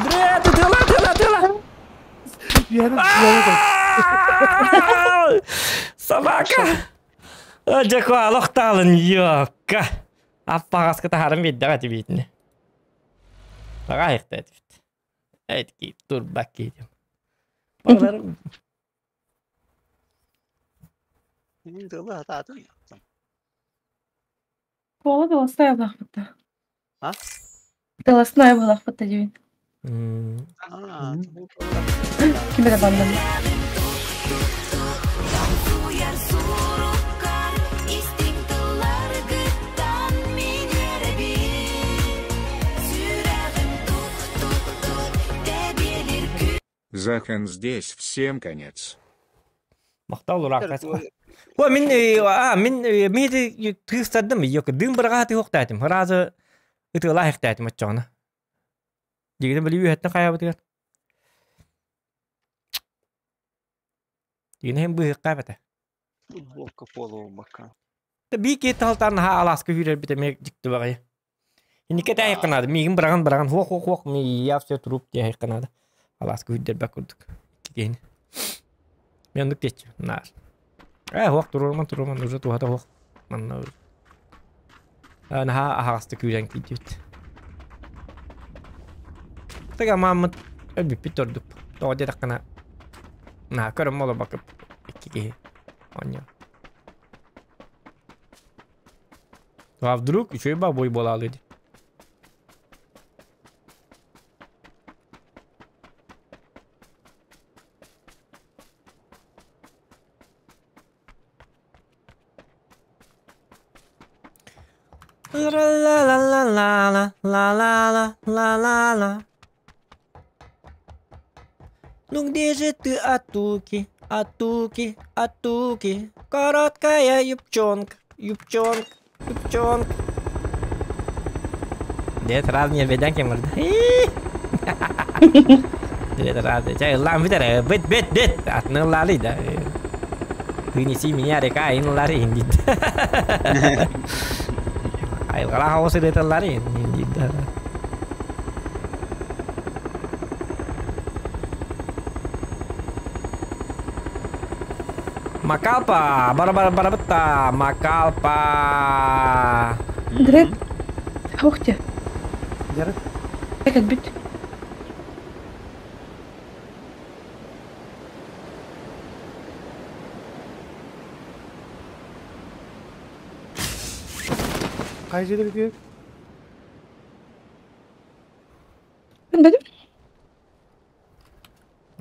Дред, Атыла, Собака! Дьэко алохтаалын йокка. Аппаҕаска таһааран биэрдэҕэ тибиитини. Аҕа айыкта этибит. Эйтки турбак киитим. Баларым. Кола Белостная буолахпыт. А? Белостная буолахпыт диибин. Ким эрэ баннан. Захан здесь всем конец. Махтал ураакка. О, мин а мин мин тыыстардым йок дым быраҕа тыһуохтаатым. Разы ытыалаах ихтээтим оччоҕуна. Дигини били үөһэттэн хайаабытыгар. Дигини һин быһыахха эбэтэ. Футболка полуобака. Би киһи талтан наһаа алааска үүрэрбит эмиэ дьикти баҕайы. Инникке тээйэххэ наада. Миигин быраҕан быраҕан хуох хуох хуох я все труп диэххэ наада. Алааска үүрдэрбэт курдук. Киһини. Мен оннук диэччи. Наар. Ээ хуох туруорман туруорман уже туһата хуох. Манна наһаа аһаҕастык үүрэн киирдибит. Тага мааммыт өлбүппүт ордук. Тоҕо диэтэххинэ наһаа көрөн олорбакка икки киһи оонньоо. А вдруг үчүгэй бабой буолаалы дии. Ла-ла-ла-ла-ла-ла-ла-ла-ла-ла. Ну где же ты, Атуки, Атуки, Атуки? Короткая юбчонка, юбчонка, юбчонка. Дед раз не веден кем Дед раз, чай лам битер, бит бит бит, атны лали да. Ты неси меня река, ин лари индит. Айылҕалаах оҕус ырыаталлар индит. Макалпа, бара бара барабытта, Макалпа. Дред. Ух ты. Дәрі. Кэлбит. Қай жерде керек? Билбэтим.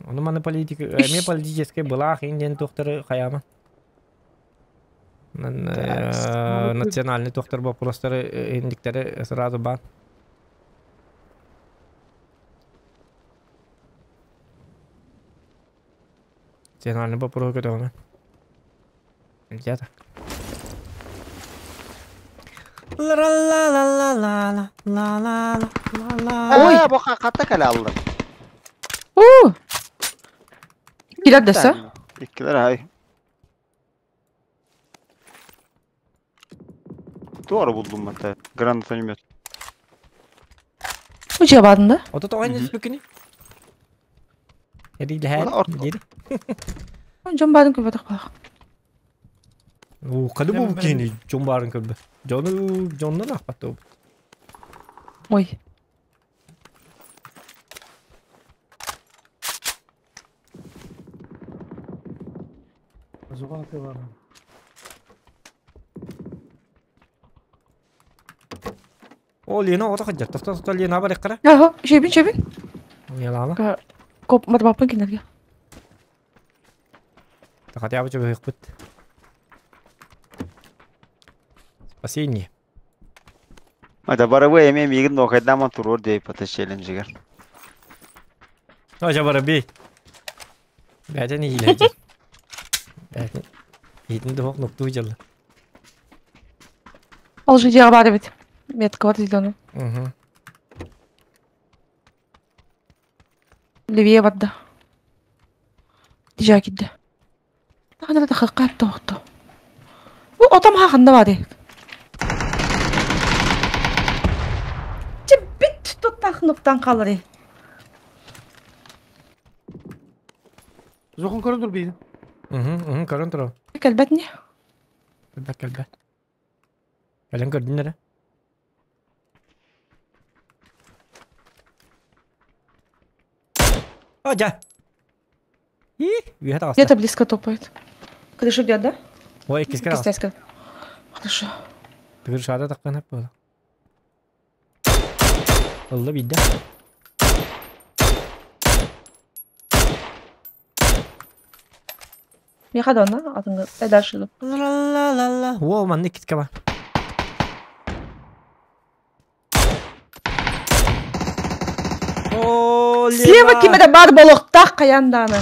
Ону маны политика, эмиэ политическай былаах индиэн туохтары хайаама. Национальный туохтар вопростары индиктери сразу бан. Национальный вопрос көтөҕүнэ. Нельзя так. Ла-ла-ла-ла-ла-ла-ла-ла-ла-ла. Ой, бу хатта кэлэ аллым. Уу! Килер дэсэ? Иккилер ай. Doğru buldum ben de. Granatонемет. Бу дьиэ баарын да? Ото тоҕо түспүкүнүй? Эрилэһэр дири. Дьон баарын көрбөтөх баах. Уу, хады бу киһини дьон баарын көрбө. Дьону дьоннон аахпатта Ой. Зуға атылар. О, Лена ото хаддьар. Тохто тохто Лена бар эккара. Аха, шебин шебин. Ялаама. Коп матбаппын кинилэргэ. Хотя бы чөбөһүкпүт. Спасение. Ада барабы эме мигин нохайдама турур дей пата челленджигер. Ожа бараби. Бәтен иилэжи. Бәтен. Иитин духок нуктуу жылы. Ол же дьиэҕэ баар эбит. Метка бар зеленый. Угу. Левее барда. Дижа кидде. Тахана да хаккат тоохто. Бу отом хаханда бар. Чиппит туттах нуктан қалары. Зохон көрөн тур бейін. Угу, көрөн тур. Кэлбэт не? Кэлбэт, кэлбэт. Кэлэн көрдүн эрэ. О, дьэ. И, үөһэ таҕыста. Где-то близко топает. Крышу идет, да? Ой, иккискэ таҕыста. Кистяська. Хорошо. Тыгыр шаада таххан хап буола. Ылла биирдэ. Миэхэ да онно атыҥҥа дальше иду. Ла-ла-ла-ла. Во, манна иккискэ бар. О, Слева Лена! ким эрэ баар буолуохтаах хайаан даҕаны.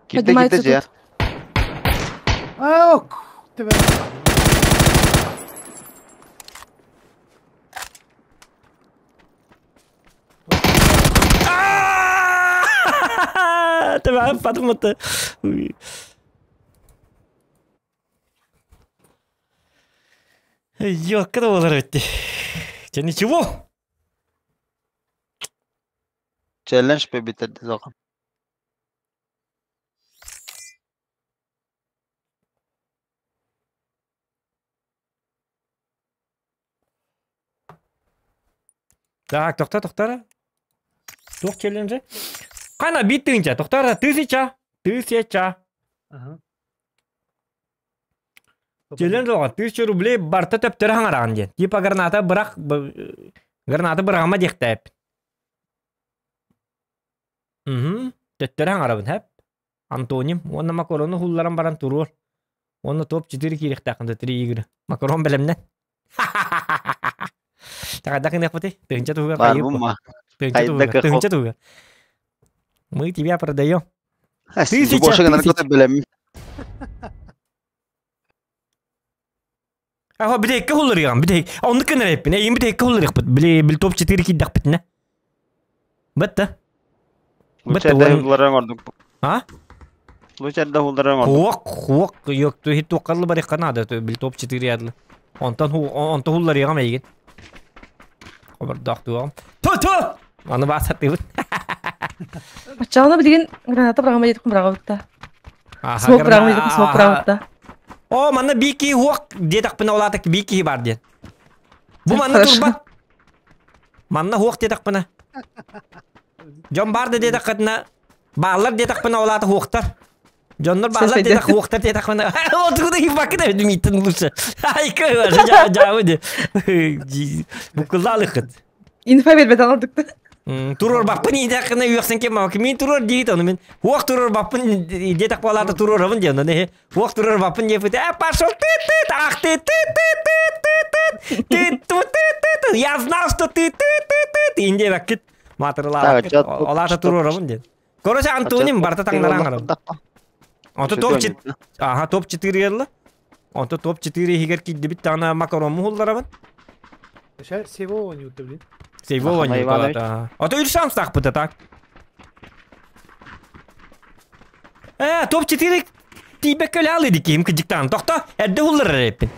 Кирде Поднимается кирде же. тут. Ау, тебе. Tamam, fatımatı. Yok da olur bitti. Че ничего. Челлендж бе битерди зохан. Так, тохта, тохтара. Туох челлендже. Кана биттинче, тохтара, тысяча. Тысяча. Ага. Челлендж оған, 1000 рублей барта төптері хаңараған ден. Типа граната бірақ, граната бырағама дехтәп. Угу. Төттері хаңарабын, хәп. Антоним, онна макароны хулларан баран турур. Онна топ-4 кирихтақында 3 игры. Макарон білімнен. Тағада қынақ бұты? Тыгынча туға Бар қайып. бу ма? Тыгынча Кайда туға, кахо. тыгынча туға. Мы тебя продаем. Тысяча, Боша гына тысяча. көтө билем. Аха, bir dakika olur ya, bir dakika. Onu kınır hep. Ne, bir dakika olur ya. Bile bil топ-4 кидак битне. Бітті. Лучше Бітті, да он- хулларан ордук. А? Лучше да хулларан ордук. Хуак, хуак, yok, tu hit тоққарлы бар қанады, ту бил топ-4 ядлы. Онтан ху, онтан хуллар ягам еген. Хабар дақ туам. Ту ту! Аны басат дебит. Баччаҕына билигин граната быраҕыма диэтэхпин быраҕабытта. Аха, Смок быраҕыма диэтэхпин смок быраҕабытта. О, манна бики хуак диэтахпына олатак бики бар ден. Бу манна Хорошо. турбат. Манна хуак диэтахпына. Жон барды диэтахпына. Баалар диэтахпына олата хуактар. Жоннор баалар Сөз диэтах хуактар диэтахпына. Отугуда хибакы да миттен лучше. Ай, кой, жа жа де. Букулалыхыт. Инфа бербет алырдыкты. Турор баппын идақына үйақсан кем мамак. Мен турор дейт оны мен. Уақ турор баппын детак балата турор де оны. Уақ турор баппын деп а пошел ты ты ах ты ты ты ты ты ты ты ты ты я знал, что ты ты ты ты инде баккит. Матырлар. Так, жат- Олата турор дед. Короче, Антоним барта таңдаран. Онто топ Ага, топ-4 елі. Онто топ-4 егер кидdi бит тана макарон мухулларабын. Сейчас всего не блин. Сейвова Махана не Иванович. А то шанс так пыта так. Топ-4 тибе көлі ди ким кыжыктан. Тохта, әдді хуллар реппин.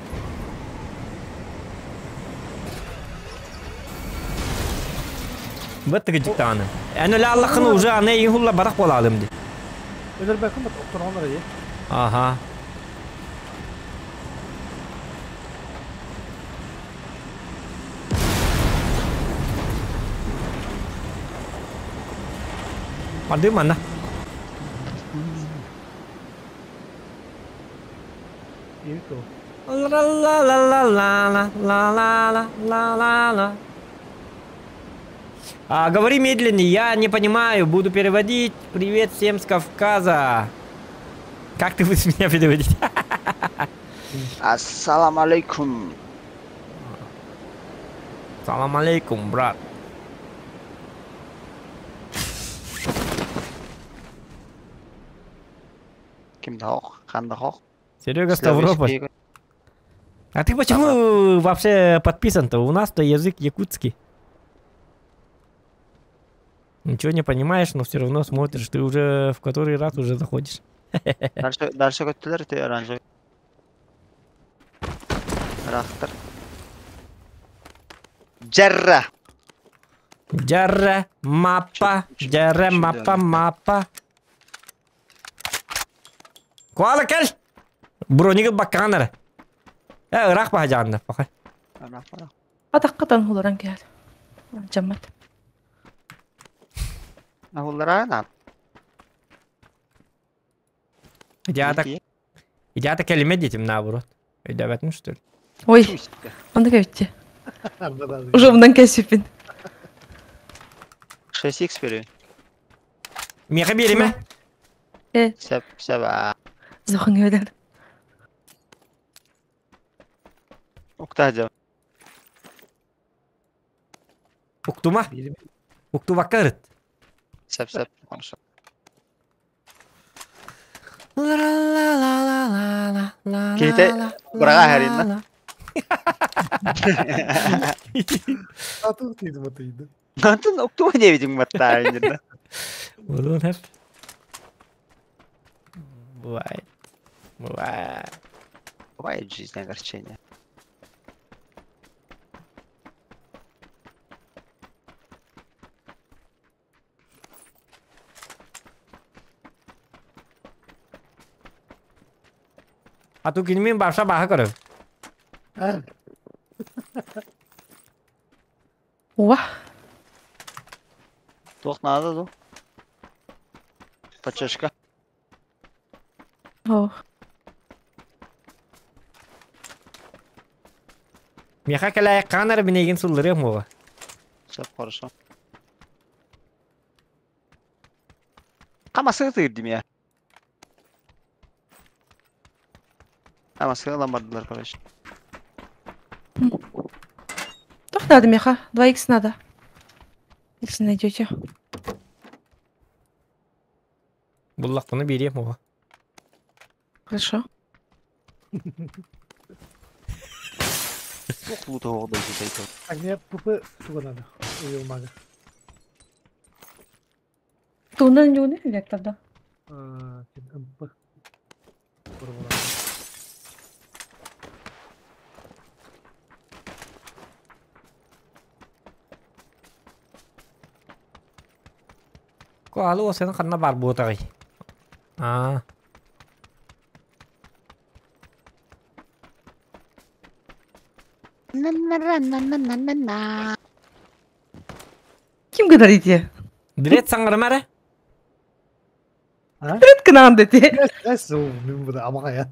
Бытты кыжыктаны. Ән өлі Аллахын уже аны ең хулла барақ бола алым ди. Öder bakın bak doktor diye. Ага. Марды манна. İyi o. La la la la la la la la la la la. А, говори медленнее, я не понимаю, буду переводить. Привет всем с Кавказа. Как ты будешь меня переводить? Ассалам алейкум. Салам алейкум, брат. Ким дах, хан дах. Серега Ставрополь. А ты почему вообще подписан-то? У нас-то язык якутский. Ничего не понимаешь, но все равно смотришь. Ты уже в который раз уже заходишь. Дальше дальше көттүлөр те оранжевый. Рахтар. Джерра. Дьэрэ маппа, дьэрэ маппа маппа. Куала кэл! Броник баккаан эрэ. Э, ыраах баһа паха. Атаққытан хуларан кэл. Жаммат. Ахуллара на. Идята келиме детим наоборот. Өйдөбөтүм что ли? Ой, онда кәбітте. Уже мындан кәсіппін. 6x берейін. Меха береме? Э. Сәп, сәп. Зохын өйдән. Укта жа. Уктума? Укту баккарыт. Сәп, сәп. Хорошо. Кейте быраға хәринна. Атын тиді матыйды. Антон уктума не видим матта инде. Булун хеп. Бывает. Бывает. Бывает жизнь огорчение. А ту кинимин баша баха көрөм. Уа. Туох надо ду. Пачашка. О. Меха кэлэ канар бинеген суллырым ова. Все хорошо. Камасы тырдим я. Камасы ламбардылар, короче. Тух надо, Меха. 2х надо. Если найдете. Буллак буну берем ова. Хорошо. Тух лута оғда жетейді. Так, мне ПП туга надо. Уел мага. Тундан не векторда. МП. Ко алу сен канна бар буутагай. А. Ким говорите? Дрет саңармара? Дрет кынан дети. Эс, мен буду амага я.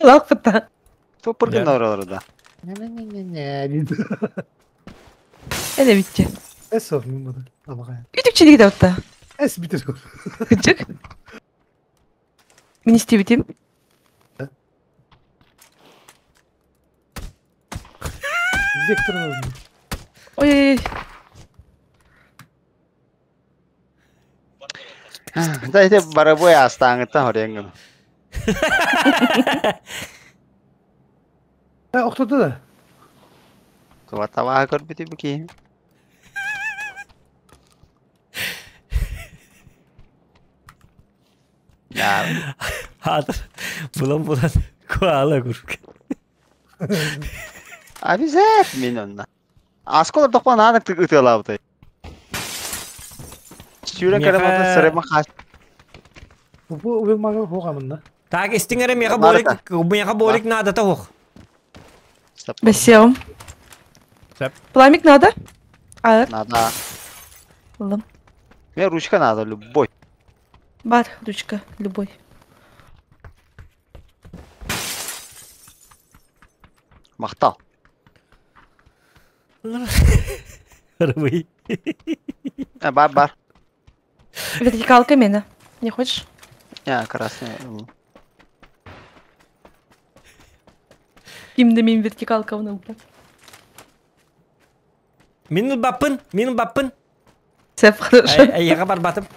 Лак пыта. Топыргын ораларда. Не-не-не-не, дейді. Эле битти. Эс, мен буду амага я. Үтүкчүлүгү да бутта. Эс битер. Кынчык. Мен истей битем. Вектор. Ой-ой-ой. Да, это барабой астаңыттан хореңгін. Оқтоды да. Туа табаға көрбіті бүки. Я. Хатыр. Булан булан. Куала курк. Обязательно онна. Асколар тоқпан анық ытылабытай. Сүйрен караматын сырыма қаш. ПП уел мага хоғамын да. Так, истиңере меха болик, меха болик надо та хох. Бесеум. Пламик надо? Ар. Надо. Лым. Мне ручка надо, любой. Бар, ручка, любой. Мақтал. Рвы. Бар, бар. Вертикалка мена. Не хочешь? Я, красный. Кимде мен вертикалка оны убрать. Минул баппын, минул баппын. Сеп, хорошо. Айга бар батым.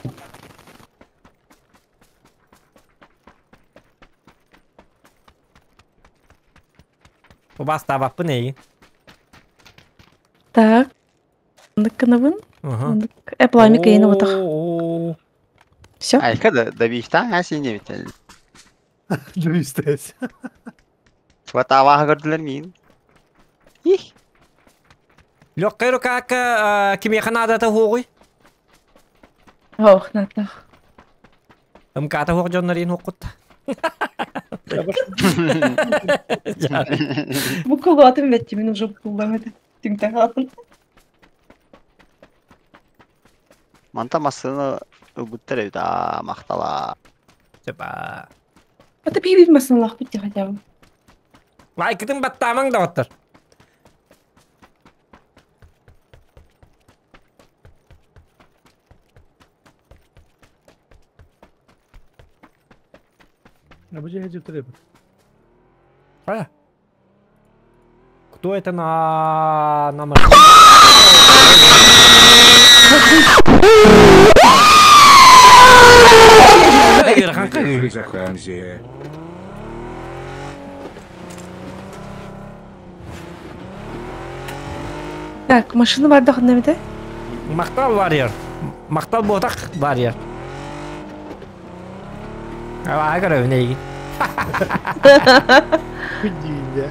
Баста баппын эй. Так. Андык кынабын. Ага. Пламик эйни отах. Все? Айка да добихта, а сен не бител. Добихтась. Туа табаға көрділер мейін. Их. Легкая рукака кимиэхэ наадата хуоҕуй? Ох, натах. МК-та хуох дьоннор иин хуоххут. Бу кулуатын бэттимин уже букуллам это. Түҥтэ Манта массыына ылбыттар эбит аа махтала. Типа. Это пиви массыналаах бит хотя бы. Лайкытын баттаамаҥ доҕоттор. А бу дьиэ дьиптер эбит. А? Кто это на машине? Заханзия. Так, машина бар да бите? Махтал варьер. Махтал ботах варьер. Аа көрөбүн эйигин. Күндүйінде.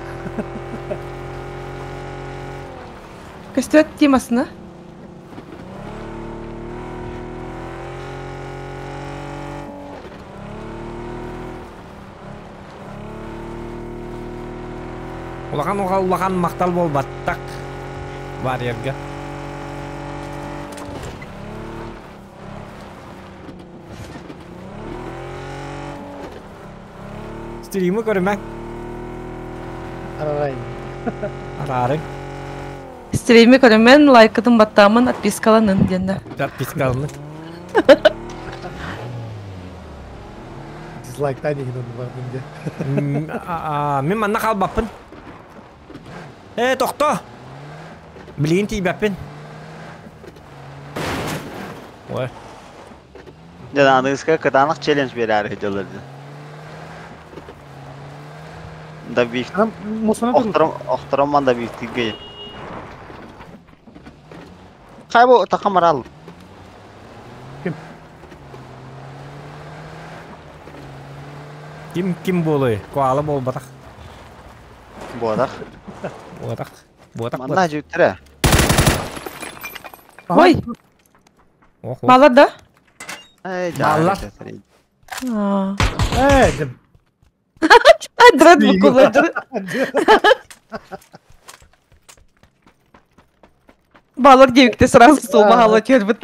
Көстөт темасына. Улахан улахан махтал буолбаттак варьерга. Стримы көрүмэҥ. Арарай. Араарыҥ. Стрими көрөмөн, лайкытын баттаамын, отпискаланын диэннэ. Подпискаланы. Дизлайктан деген оны бар менде. Мин манна хаалбаппын. Э, тохто! Билигин тиийбэппин. Ой. Дьэ, аныгыска кытаанах челлендж биэрээри дьыллар. Да бих Анам мусана туру. охтором охтором ман да бихтиге. Хай бу такамарал. Ким ким буолуй? Коала буолбатах. Буодах. Буотах. Буотах. Манна жүктөрө. Ой, Ох. балар да? Эй, Баллар. А. Э, деп. Дред букуллар. Балар диэбикте сразу суолбаһалла түөрбүт.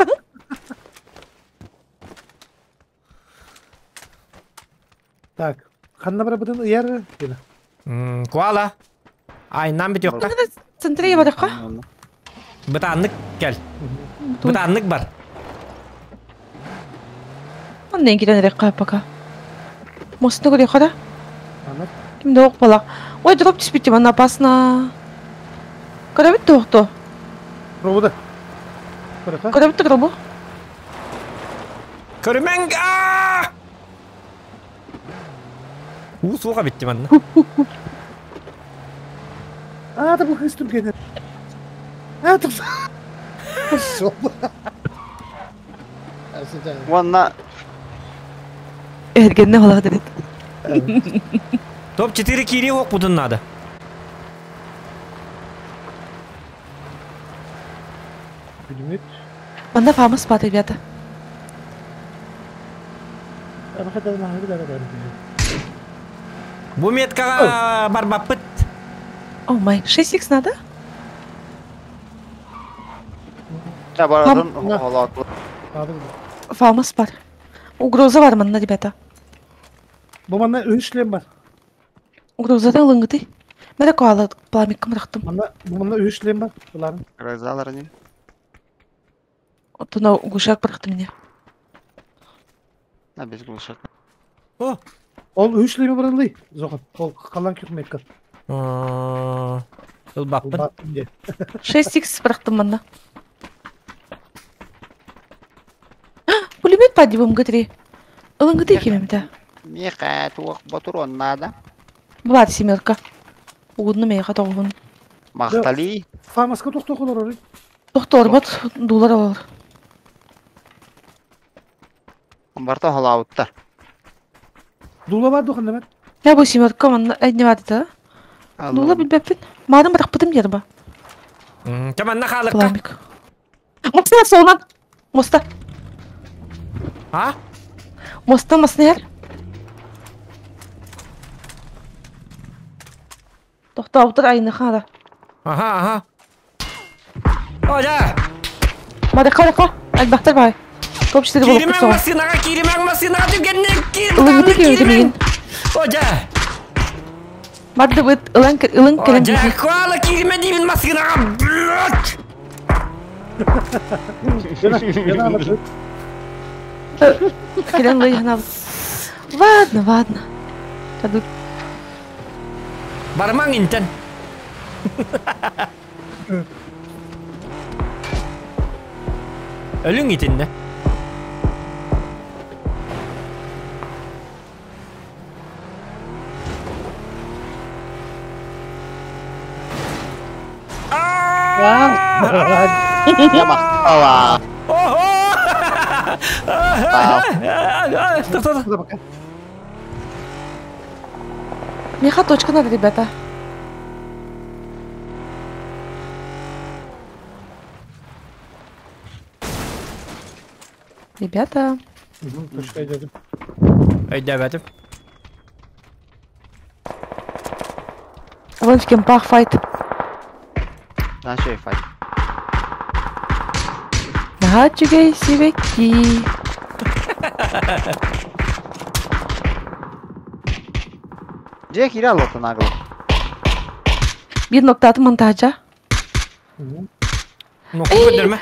Так. Ханна бар бытын ыяр деді. Коала. Айнан бит йокка. Центре баракка. Бытааннык кел. Бытааннык бар. Оннан кирен рекка пока. Мостны көрө хара. Ана. Ким да балак. Ой, дроп түспүт манна опасно. Көрөбүт тоохто. Робуда. Көрөкө. Көрөбүт дробу. Көрүмэҥ! Аа! Уу суоха битти манна. А, да бу хыстым кенер. А, да. Пошел. Уонна Эргенне балак дебит. Топ-4 кири окпутун надо. Пулемет. Манна фамас бат, ребята. Ама хата на да да. Бу меткаға барбаппыт. О май, 6х надо? та баратын холотлу. Фамас бар. Угроза бар манна, ребята. Бу манна үш шлем бар. Угрозадан лыңгыты. Мен коала пламик кымрактым. Манна бу манна үш шлем бар. Буларын. Грозалар не. Отуна гушак быракты меня. На без глушак. О! Ол үш шлеми барылы. Зохан. Ол калан күрмекке. Ылбаппын. Баттым де. 6х бырактым манна. Пулемет пади МГ3. Ылыңгыты кемемде. Миха туох ботурон надо. Была семерка. Угудну меха тоғын. Махтали. Фамаска тоқтоқ олар. Доктор бат дулар алар. Барта холауттар. Дула бар дохан демет. Я бу семерка манна әдне бады да. Дула билбеппин. Мадым быракпытым дер ба. Чаманна хаалыкка. Пламик. Моста солман. Моста. А? Моста маснер. Тохтообутар айныхара. Аха, аха. Оля! Барыка барыка. Альбахтар бай. Топ 4 болып Киримең соң. масынаға, киримең масынаға түгеннен Ылыгыты киримең, киримең. киримең. Оля! Барды быт ылан ылын келен Оля, бии. куала кириме деймін масынаға, блядь! Келен лыйхана. Ладно, ладно. Таду. Бармаң интен. Өлүң итинне. Я махтала. Ого! Меха точка надо, ребята. Ребята. Точка идет. Өйдөбөтүм. Вон в кемпах файт. Нашей файт. Наха чүгэй сибекки. Же кире аллота нагло. Бир ноктаты монтажа. Нокку көдөрмө.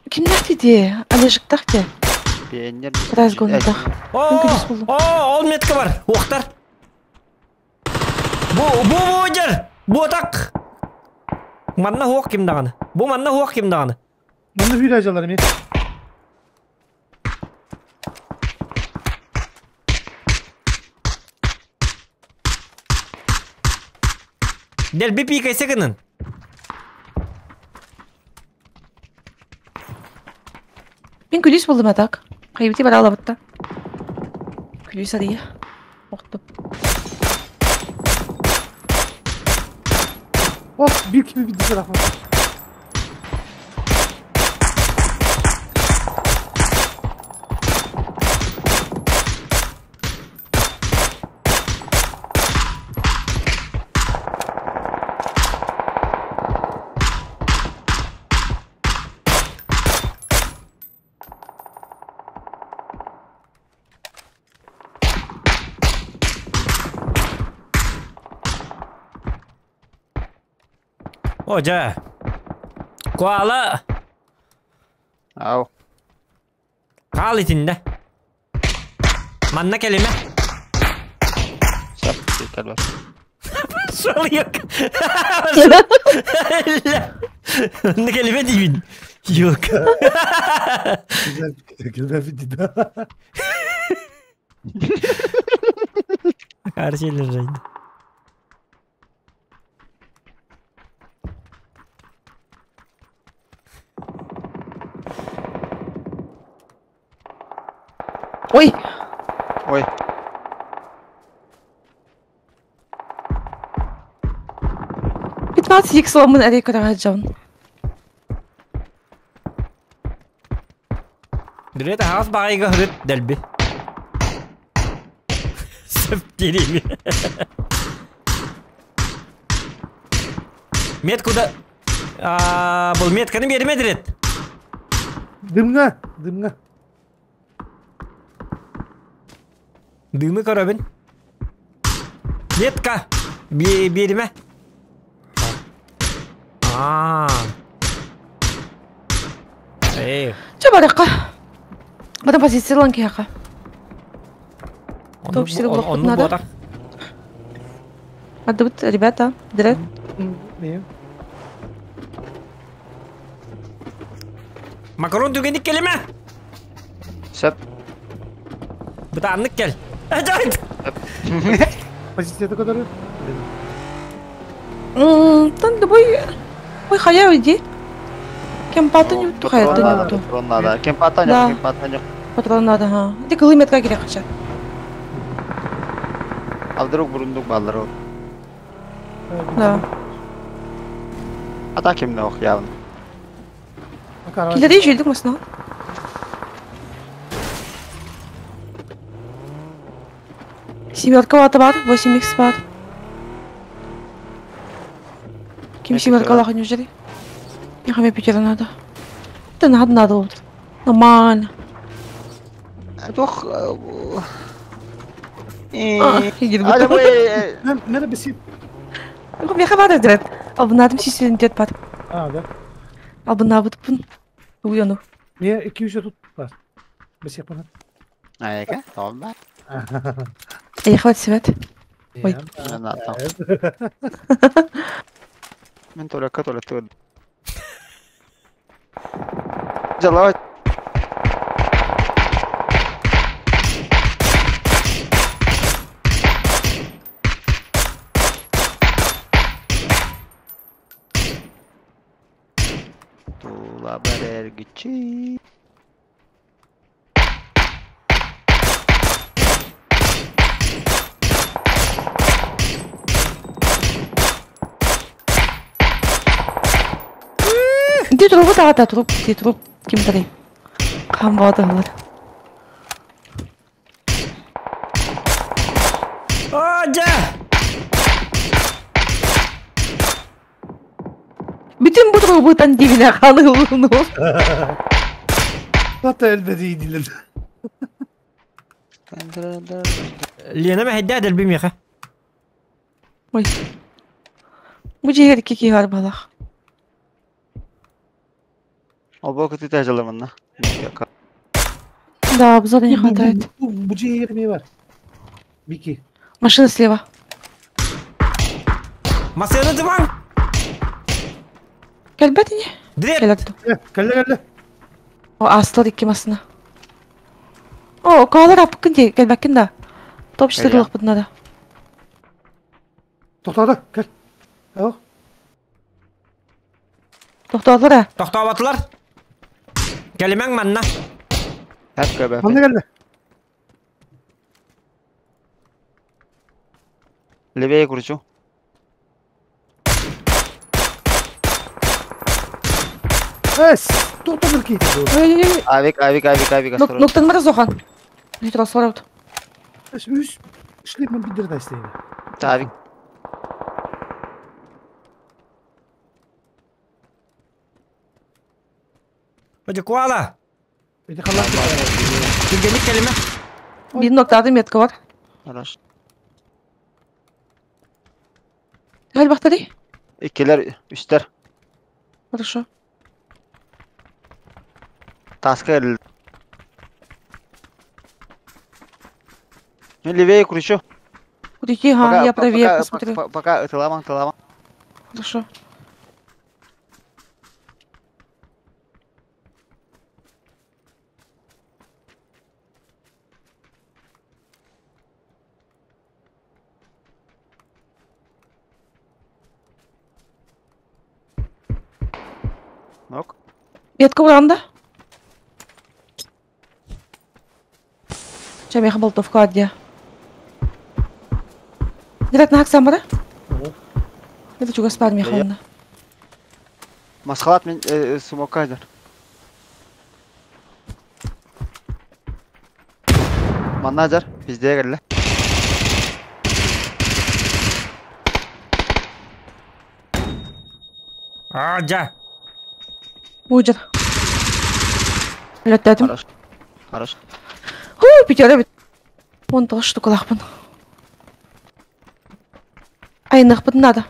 Кимнах диде? Алежиктах де. Пионер. Разгондах. О, Мүмкін болду. о, ол метка бар. Оқтар. Бу, бу, бу жер. Бу так. Манна хуак ким даганы. Бу манна хуак ким даганы. Манна virajlar mi? Дел би пика секенен. Мен күлүс болдум атак. Кайбити бара алабытта. Күлүс ария. Оқту. Hop bir kimi bir tarafı. О, жа. Куала Ау. кал итинде. Манна келиме. Сап, кел бар. Сол yok. Манна келиме деймин. Yok. Güzel güzel bir dida. Карселер жайды. Ой, Ой. 15 икс ламын әрі көрі жан. Дүрет ағас бағайға хүрет дәлбі. Сөп кереме. Мет куда? А, бұл метканы берме дірет. Дымга, дымга. Дымы көрөбін. Метка. Берме. А. Эй. Чо барыққа? Бада позициялан кияқа. Топ 4 блок надо. Адыбыт, ребята, дирет. Не? Макарон түгенdik келеме. Сөп. Бұта аннык кел. Ажайт. Позицията kadar. Тан любой... Ой, хая иди. Кемпаты не уту, хая Патрон ты не надо, уту. патрон надо. Кемпата Да. жоқ, кемпата жоқ. Патрон надо, ха. Иди кылы метка керек қаша. А вдруг бурундук баллар ол. Да. А так им ох явно. Килери жүйдік масына. Семерка вата бар, 8 х бар. Ким семерка лаха неужели? Не хамя пятеро надо. Это надо, надо вот. Нормально. Тух. А, Надо бесит. Меха бар эдирет. Албынадым сисен дед бар. А, да. Албынабыт пун. Уяну. Не, 200 тут бар. Бесик бана. Айка, tamam. Ехать свет. Ой. Мен туалетка туалетте Жалай. Тула барергичи. Ди трубу тағата труп, ди труп ким тарый. Кам бағаталар. Ожа! Бүтүн бу трубутан дибине халыгылыну. Hatta elbedi dilin. Лена мәһәддә дәл бимеха. Ой. Бу жер кики бар балах. Обо көтү тәҗәле Да, обзора не хватает. Бу жер бар. Бики. Машина слева. Масыны дыман. Келбет не? Дреп. Келе келе. О, астылар икки масына. О, калар апкын де, келбеккин да. Топ 4 лық бұдына да. Тоқтады, кел. О. Тоқтадылар ә? Тоқтабатылар. Келемең манна. Хәп көбә. Манна келді. Левее кручу. Эс, тоқтадыр кейді. Ой-ой-ой. Авик, авик, авик, авик. Ноктан мара зохан. Нитро сорабыт. Эс, үс шлепмен бидир да истейді. Авик. Hadi koala. Эти халат. Түргенlik kelime. Bir ноктада метка бар. Хорошо. Гел бақтари. Иккилер, үстер. Хорошо. Таска эл. Ну, левее кручу. Курики, ага, я правее посмотрю. Пока, тыламан, тыламан. Хорошо. Нок. Метка уранда. Чем я болтовка адья. Директ на хаксамара? Это чуга спар мехонна. Масхалат мен смока дер. Маннажер bizde geldi. Ожа. Мужер. Леттедим. Хорошо. Хорошо. Ху, пятеро бит. Он тоже штука лахпын. Ай, нахпын надо.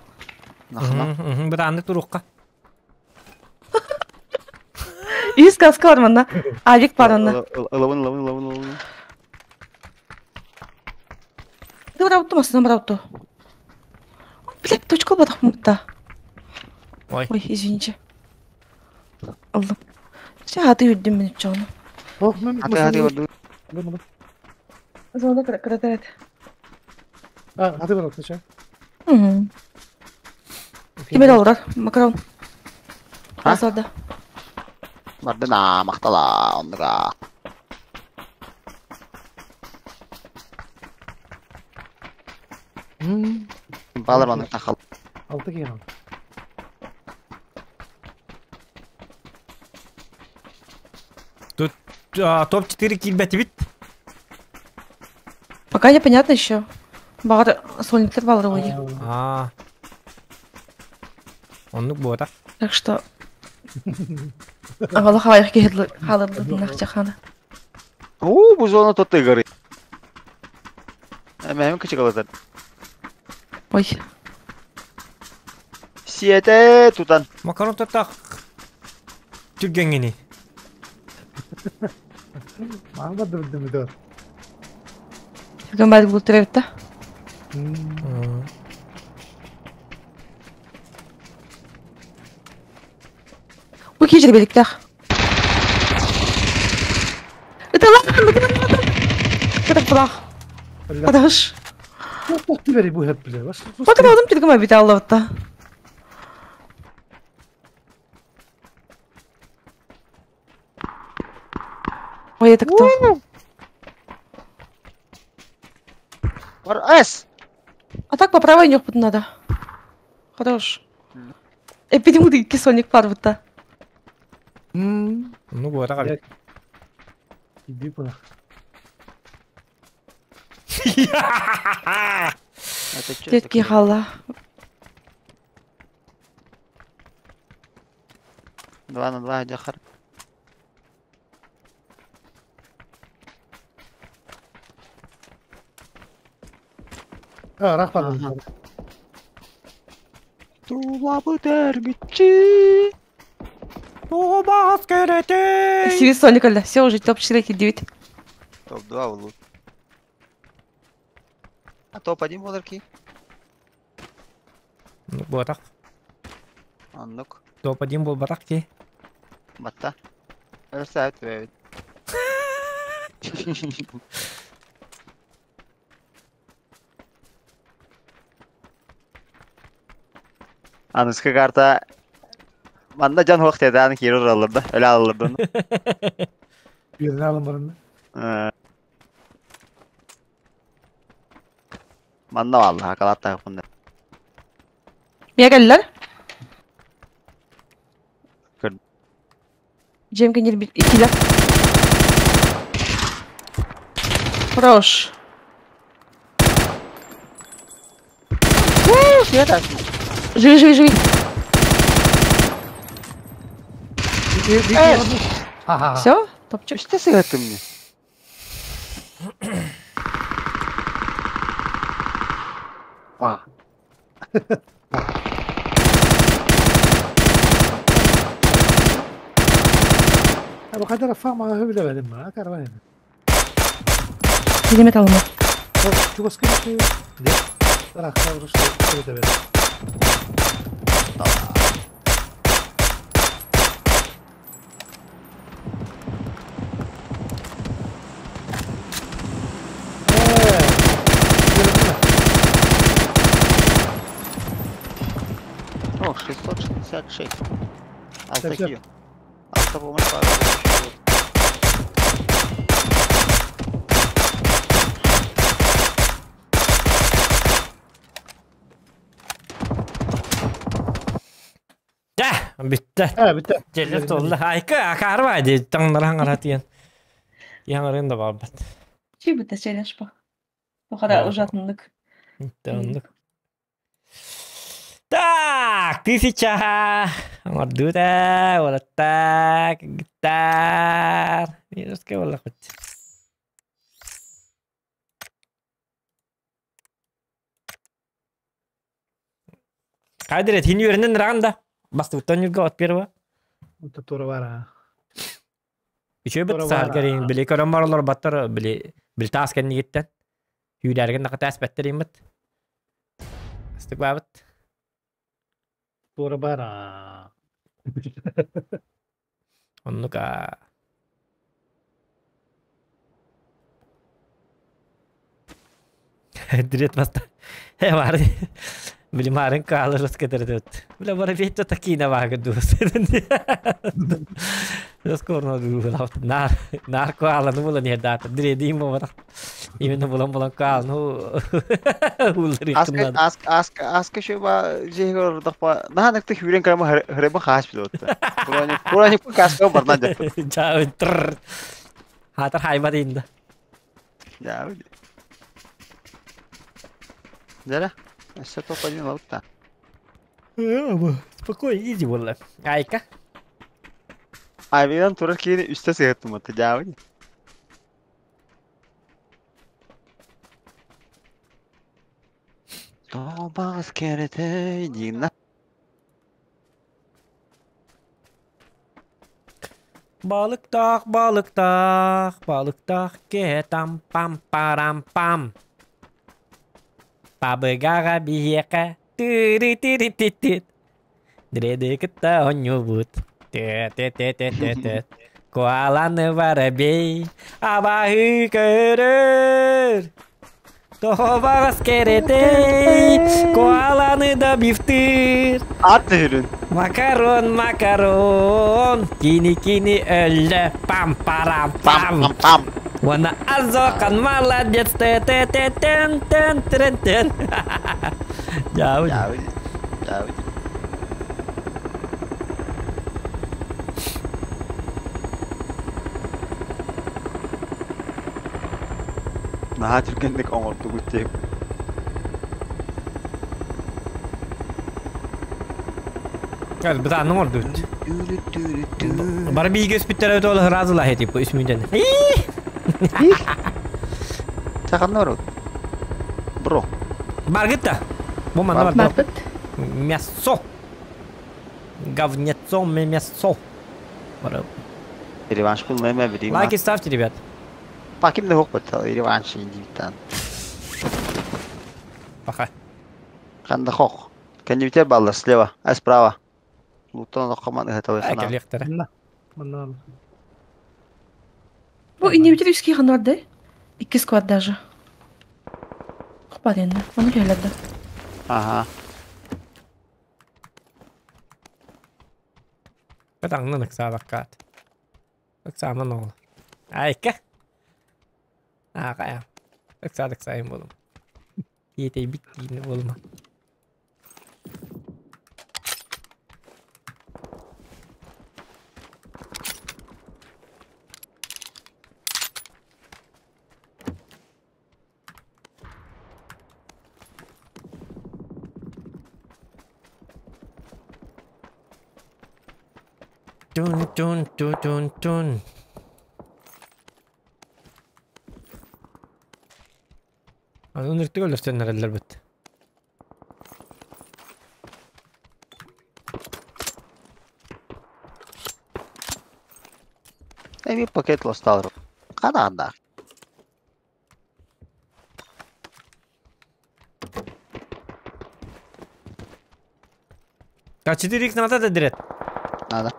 Бір анны турукка. Из каска бар манна. Авик бар онна. Ылыбын, ылыбын, ылыбын, ылыбын. Ты браутту масына браутту. Блядь, точка бадах мутта. Ой. Ой, извините. Аллах. Все, а ты юддим мен чону. Ох, мен Hadi hadi hadi. Зона кратает. А, hadi бар отча. Угу. Ким алар? Макарон. Азада. Бардына мактала ондура. Балар маны тахал. Алты кийин. Топ-4 киирбэтибит. Пока непонятно еще. Баҕар сольниктар балары ойы. Аа. Оннук буота. Так что... Ағала халайық халырлы нахчахана. Оо, бу зона тот ыгыры. Мәм кычыгалатар. Ой. Сиэте тутан. Макарон тотақ түргенгени. Маңда дырдым дör. Түрген бәрі бұл түребітті. Бу кежір беликтах. Ыталах, Кытак булах. Кадаш. Тоқты бери бу хеп биле. Bakın oğlum түргөн бит аллабытта. Ой, это кто? Бар эс. А так по правой нюх надо. Хорош. Эпидемуды кисоник пар бутта. Ну буота қали. Иди пына. Это чё Тетки такое? хала. 2 на 2 жахар. А, рахмат. Тулабы дәргүччи. Тубас керете. Сиви соник алла. Все уже топ-4 9. Топ-2 улут. А топ-1 болар ки? Ну буота. Оннук. Топ-1 бол батақ ки. Батта. Өрсә өтбәбит. Аныскы карта Манна жан хуак деді, аны кири алырды, өлі алырды. Birini alın barını. Манна валла, калатта кунда. Мия келлер? Көрдüm. Джем кенер bir ikili. Хорош. Живи, живи, живи. Ха-ха. Все, топчик. Үште сыгаттым мне. Па. Bu kadar fama bilemedim ha karvan. Билемет алма. Чугас кирти. Рахта урушты кирте. О, 666. Алта Всё, всё. кио. Алта помощь пара. Да, битте. Ha bitti. Келер толла. Айка, акарва ди таңнаран каратыян. Яңарын да бар бат. Чи бітті челлендж ба. Бұқара ужатындык. Таңдык. Так, тысяча. Мордута, вот так, гитар. Мируске болла хоть. Кайдыр хин юренен раганда. Бастыктан юрга от первого. Mutta тура бар ha. Үчөө бит Тура саар бар. кэрин били көрөн баралар баттар били бил таас кэннигиттен. Хүүдэрген нака таас баттар иммит. Астык бабыт. Тура бар ha. Оннука. Дирет баста. Э бар. Били марын каалырыс кетердет. Бля бара бетто такина вага дус. Скорно ду нар нар каала ну була не дата. Дредим бара. Именно булан булан каал ну. Улри Аска аска аска аска шо ба жегор дахпа. Наха накты хүрен кама хреба хаш билотта. Курани курани каска барна деп. Чао тр. Хатыр хайба дейінді. Я Дәрі, өссө топ-1 алып та. Спокойно, изи болды. Айка. Айвидан турар киini үстэ сыһыттым отты дьаабы. Тоҕо кэрэтэ дигна. Балыктаах, балыктаах, балыктаах ке там пам парам пам. Пабыгаға биһиэхэ тыры тыры тит Дреды кытта онньубут. Те те те те те те. Коаланы воробей, абаһы көрөр. Тоҕо кэрэтей, коаланы да бифтыр. Ат үрүн. Макарон, макарон, кини-кини өллө, пам парам Пам пам. пам пам. Уонна азоқан молодец, те те те тен тен тен тен. Дьаабы. Дьаабы. Дьаабы. Наһаа түргэнник оҥордугут диэм. Кэл, бытаанның ордут. Бары биге өспүттер өтө ол разылах типа үс мүнден. Саханна бар Бро. Баргытта. Бу манна бар. Барбыт. Мясо. Говнецо, мясо. Бары. Реванш булмайма билим. Лайки ставьте, ребят. Паким да хок бат. Реванш индивитан. Пока. Канда хок. Кеннибитер баллар слева, а справа. Лутон команда готовы Айка лектора. На. Манна. Бу иннибитер үс киһи бар да? Икки сквад даже. Хопа дэннэ. Ону кэллэрдэ. Ага. Катаңнан ыксаабаккаат. Ыксааман оҕол. Айка. Аакая. Ыксаат ыксаайын болум. Тиэтэй бит киини болума. Тун тун ту тун тун. Аны ыныртык өлөрсөннөр бит. Эми пакет лосталыр. Кана анда. А 4х надо да дирет. Надо.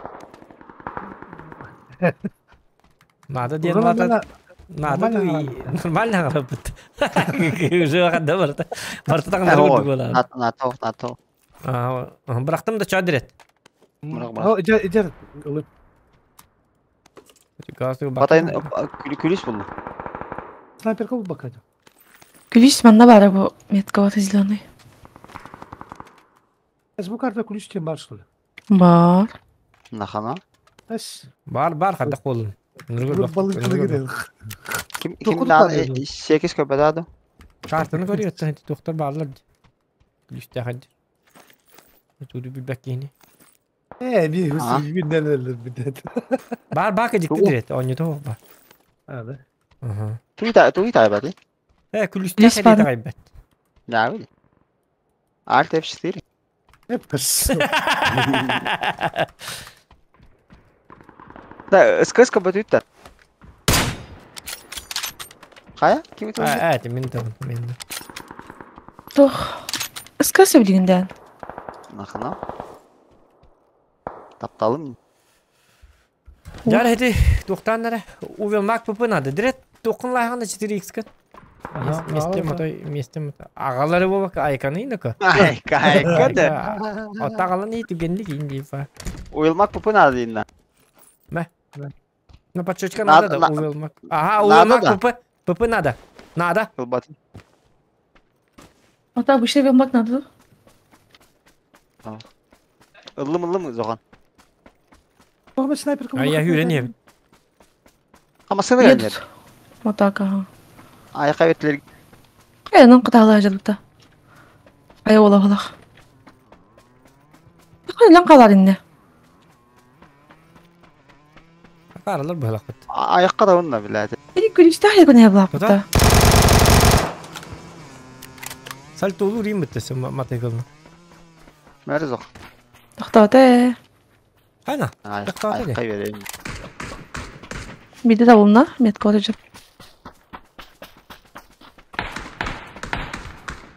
Надо диэн надо. Надо нормально бит. Уже ханда барта. Барта таңнар көрдүк бола. НАТО, НАТО. А, бырактым да ча дирет. О, иде, иде. Ылып. Батайын күлүс булду. Снайперка бу бакады. Күлүс манна бары бу метка вот зеленый. Эс бу карта күлүс тем бар что ли? Бар. Нахана. Эс. Бар бар ханда колун. Балык кылы Ким Тоқуды ким дан бар еді. 8 көпөдө. Картаны көрүөттен доктор барлар. Күлүстэ ханды. Туду билбек кийини. Э, би А. günden ölür bir de. Бар бар кежикти дирет. Оньото бар. Hadi. Аха. Туйта туйта бати. Э, күлүстэ Күлүс бар. ханды кайбет. Да. Alt F4. Hep kız. Да, СКС көпөдө. Кая? Ким это? А, э, мен да, мен да. Тох. Ыскасы билигинден. Нахана. Тапталым. Жар эти тоқтаннара увел мак пп надо. Дирет тоқын лайғанда 4х кет. Местем отой, местем отой. Ағалары болбак айканы инака. Ай, кай, када. Отағалан и түгенлик инди па. Уилмак пупы надо инна. На подшечка Надо, надо, да, увел мак. Ага, надо, увел мак да. пп. ПП надо. Надо. Кылбат. Ата обычный велмак надо. Ыллым ыллым зоған. Оğlum снайперка А я хүрен ебит. А машина нет. Едут. Вот так, ага. Аяққа беттілер. Э, нан кытаала жалбыта. Ай ола олах. Лан калар инне. Каралар быһалахпыт. Аяққа да онна биләді. Эди күлүстә хайгын яблапта. Сальто улуур иммит дэсэ матайгылна. Мәрі жоқ. Тохтоот. Хайна. Тохтоот Аяққа берейін. Биде табылна, метка отыр.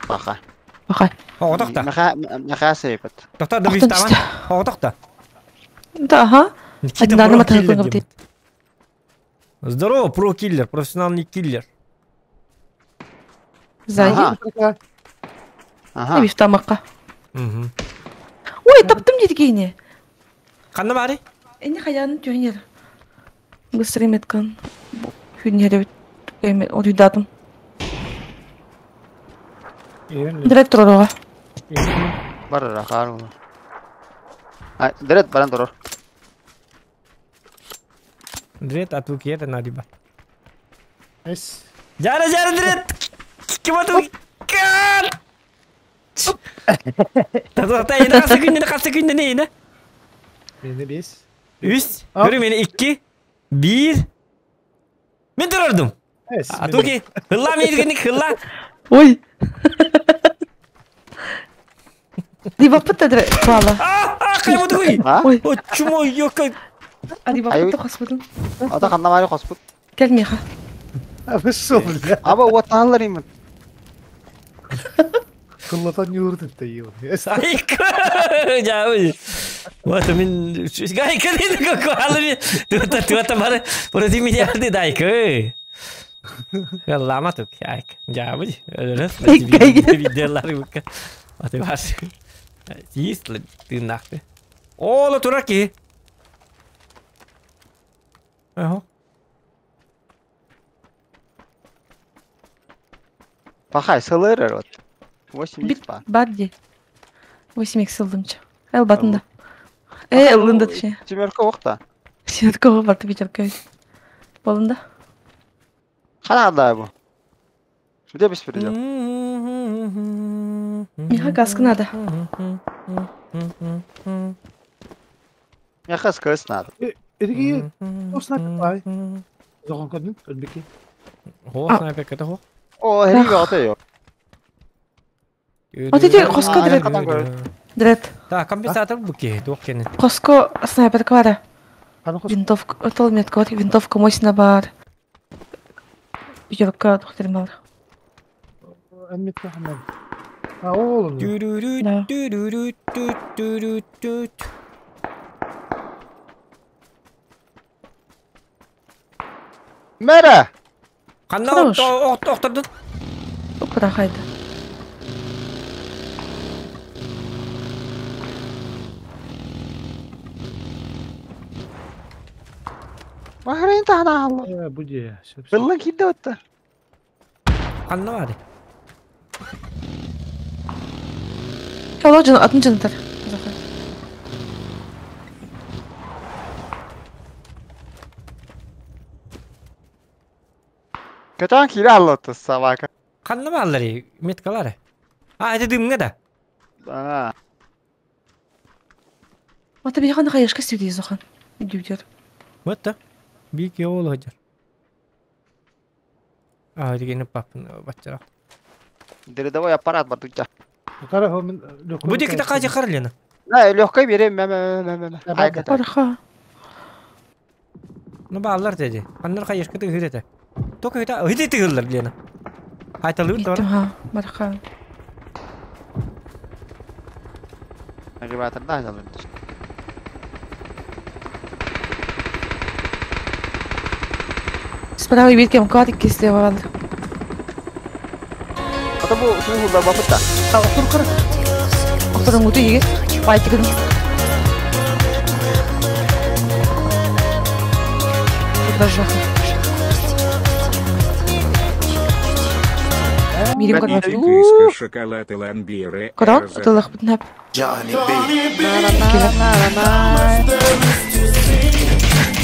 Бақа. Бақа. Оҕотохта. Меха сейпет. Тохтоо да Охтон бистаман. түстэ. Оҕотохта. Да, ага. Никита Одинарный про мотоцикл киллер говорит. диэбит. Здорово, про киллер, профессиональный киллер. Сзади. Ага. Ага. Биф тамакка. Мгм. Ой, таптым диди кейне. Ханна баары? Эни хаянын түйенер. Быстрый меткан. Хүннер эме одуйдатым. Директор орога. Бар рахар оны. Ай, дерет баран тұрыр. Дрет атукиета надиба. Эс. Жара жара дрет. Ким ату? Кан! Тата ина касы күнне касы күнне не ина? Мени бес. Үс. А. Көрү мени 2 1 Мен турардым. Эс. Атуки, хылла мейгеник хылла. Ой. Дибапыт дре квала. А, а, кайбы А? Ой. О, чмо ёка. А дибапыт хоспутун. Ата қанда мари қоспыт. Кел меха. Абы шол бля. Аба оттаналар имін. Кыллатан юрдым да ел. Эс. Айка. Жа, Вот мен гайка деді калми. Туата туата бар. Против миллиарды дайка. Лама тук айк. Жа, буди. Видеолар бука. Аты бар. Тиислы тынақты. Ола тураки. Ага. Пахай, сылыр вот. 8 Бит па. бадди. 8 икс ылдымчы. Эл батында. Э, ылдында тиши. Семерка оқта. Сенатка барты бичарка. Болында. Қана да bu? Где беспредел? Миха каска надо. Меха скрыс надо. Эдиги осна ай. Зохон кодун өлбеки. Хо, снайпер ката хо. О, хери ота йо. Вот эти хоско дрет. Дрет. Так, компенсатор буки, туох кене. Хоско снайпер квара. Ханы хос. Винтовка, отол метка, вот винтовка мощна бар. Пятерка докторим бар. Әнметке хаман. А ол. Да. Мәрі! Ханна Хорош. охтордун. Куда хайда. Махрен тахна алла. Э, буди. Биллан кидде отта. Ханна бары. Алло, жан, атын жанатар. Катан кире алла отта собака. Ханна баалары, меткалары. А, это дымга да. А, Ата бияхан хайышка стюди зохан. Дюдер. Вот да. Бик йол хажар. А, дигени папын бачара. передовой аппарат бар тутя. Кара хо мен. Бу дики така жакар лена. На, легкой берем, мә мә мә мә. Ай, ката. Барха. Ну баалар деди. Аннар кайышка тыгырете. Тока хита, хити тыгырлар лена. Айталыр Биттим да. ха. Барха. Нагибатор да, жалын. Справа биркем квадик кисле бар. Ата бу суу да бапытта. Охторон гуту еге. Байтыгын. Даже. Мирим көрбөп. Киска шоколад Ламбире. Корон, тылых бутнап.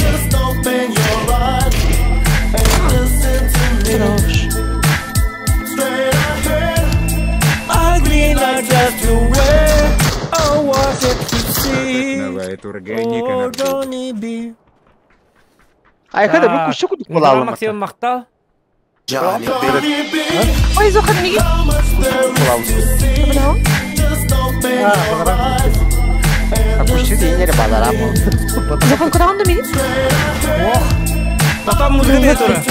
Just open your eyes. Хорош. Новая тургайника на Айха да бу кушчу кудук була Максим мактал. Ой, Зохан, миги. Кушчу дейнери баларам. Зохан, куда он миги? Потом музыка тура.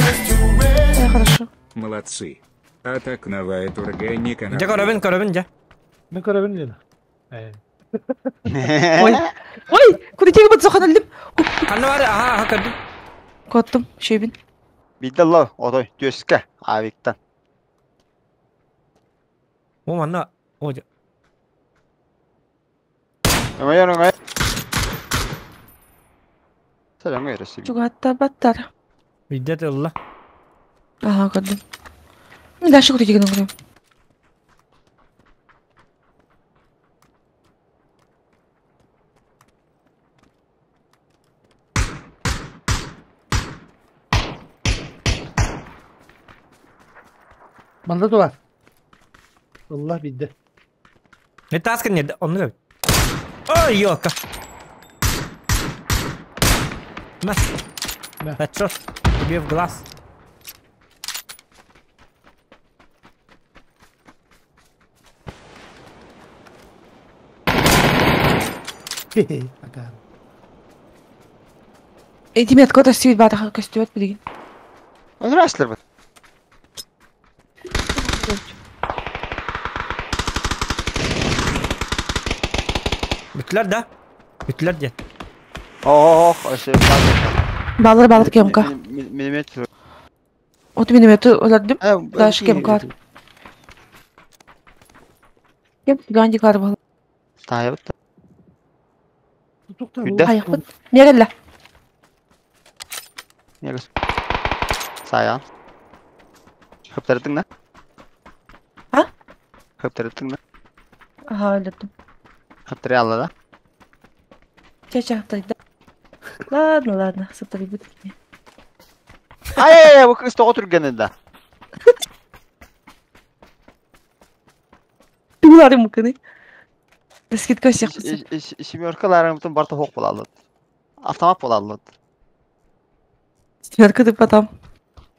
Хорошо. Молодцы. А так новая тургайника на Дьэ көрөбүн, көрөбүн дьэ. Мен көрөбүн Лена. Ой, ой, куда тебе вот Зохан өлдүм? Ханна бар, аха, аха көрдүм. Коттум, шөйбүн. Бидалла, отой, төске, авиктан. О, манна, о, дьэ. Өңөйөр, өңөйөр. Сен өңөйөр өссө. Чугатта баттар. Бидде тылла. Ага, көрдүм. Мен дальше куда деген көрөм. Манда туар. Allah бидде. Не таскан не, онны. Ой, ёлка. На. На. Хедшот. Тебе в глаз. Хе-хе, пока. Эти метка көстүбүт баатаха көстүбөт билигин. Өлөрөслөр бу. Бүтлер да? Бүтлер де. Ох, өссө. Баллар баллар кемка. Миллиметр. От минометы өлөрдүм. Дальше кемка. Кем Ганди кар бал. Тайып. Тукта. Бидде. Аяқпыт. Мерелле. Негіз. Саян. Хөптөрдүң да? А? Хөптөрдүң да? Аха, өлөрдүм. Хөптөрө алла да? Чача тогда. Ладно, ладно, сатырыбыт. Ай, ай, ай, бу кыз того түргенин да. Тулары мукыны. Скидка всех пацан. Семеркаларымтын барта хоқ бола алды. Автомат бола алды. Семерка ты потом.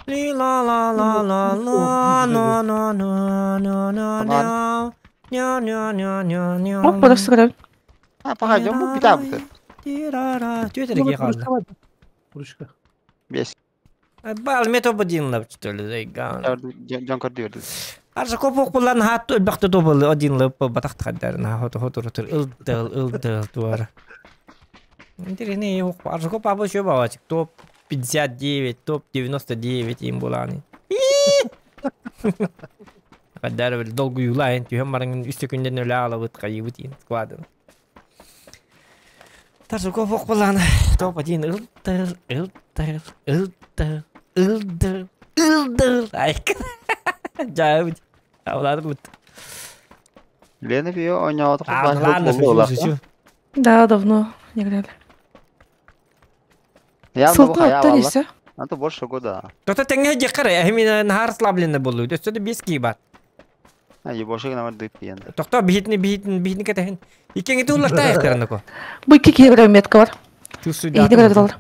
Ли ла ла ла ла ла на на на на на на. Ня ня ня ня ня. Оп, подожди, сыграем. А, пока идем, бу бита бу. Тирара. Тетер қалды. Ручка. Бес. Бал мето один лап что ли, зайган. Жан көрдү көрдү. Аржа көп оқуларын хат өлбәкті тобыл один лап батақты қаддарын хот хот отыр ылдыл ылдыл туар. Интересный оқ. Аржа көп абы шөп авачык. Топ 59, топ 99 им буланы. Қаддары бір долгу юлайын түйем барыңын үсті күнден өлі алабыт қайыбыт ин складын. Таржа көп оқуларын топ 1 ылдыл ылдыл ылдыл ылдыл ылдыл. Айк. Жабыт. Авлады бут. Лена био ойнауды А, ладно, шучу, шучу. Да, давно не играли. Я бу Сылты хая аттан алла. есе. Антон больше года. Тота теңге жеккар, эмин нахар слаблене болду. Өстөдө бес ки бар. А, ебоше гына бар дып енді. Токто бихитни бихитни бихитни кетехин. Икеңи тулар таяктарында ко. Бу икки килограмм метка бар. Чувствую Иди көрөдүлөр.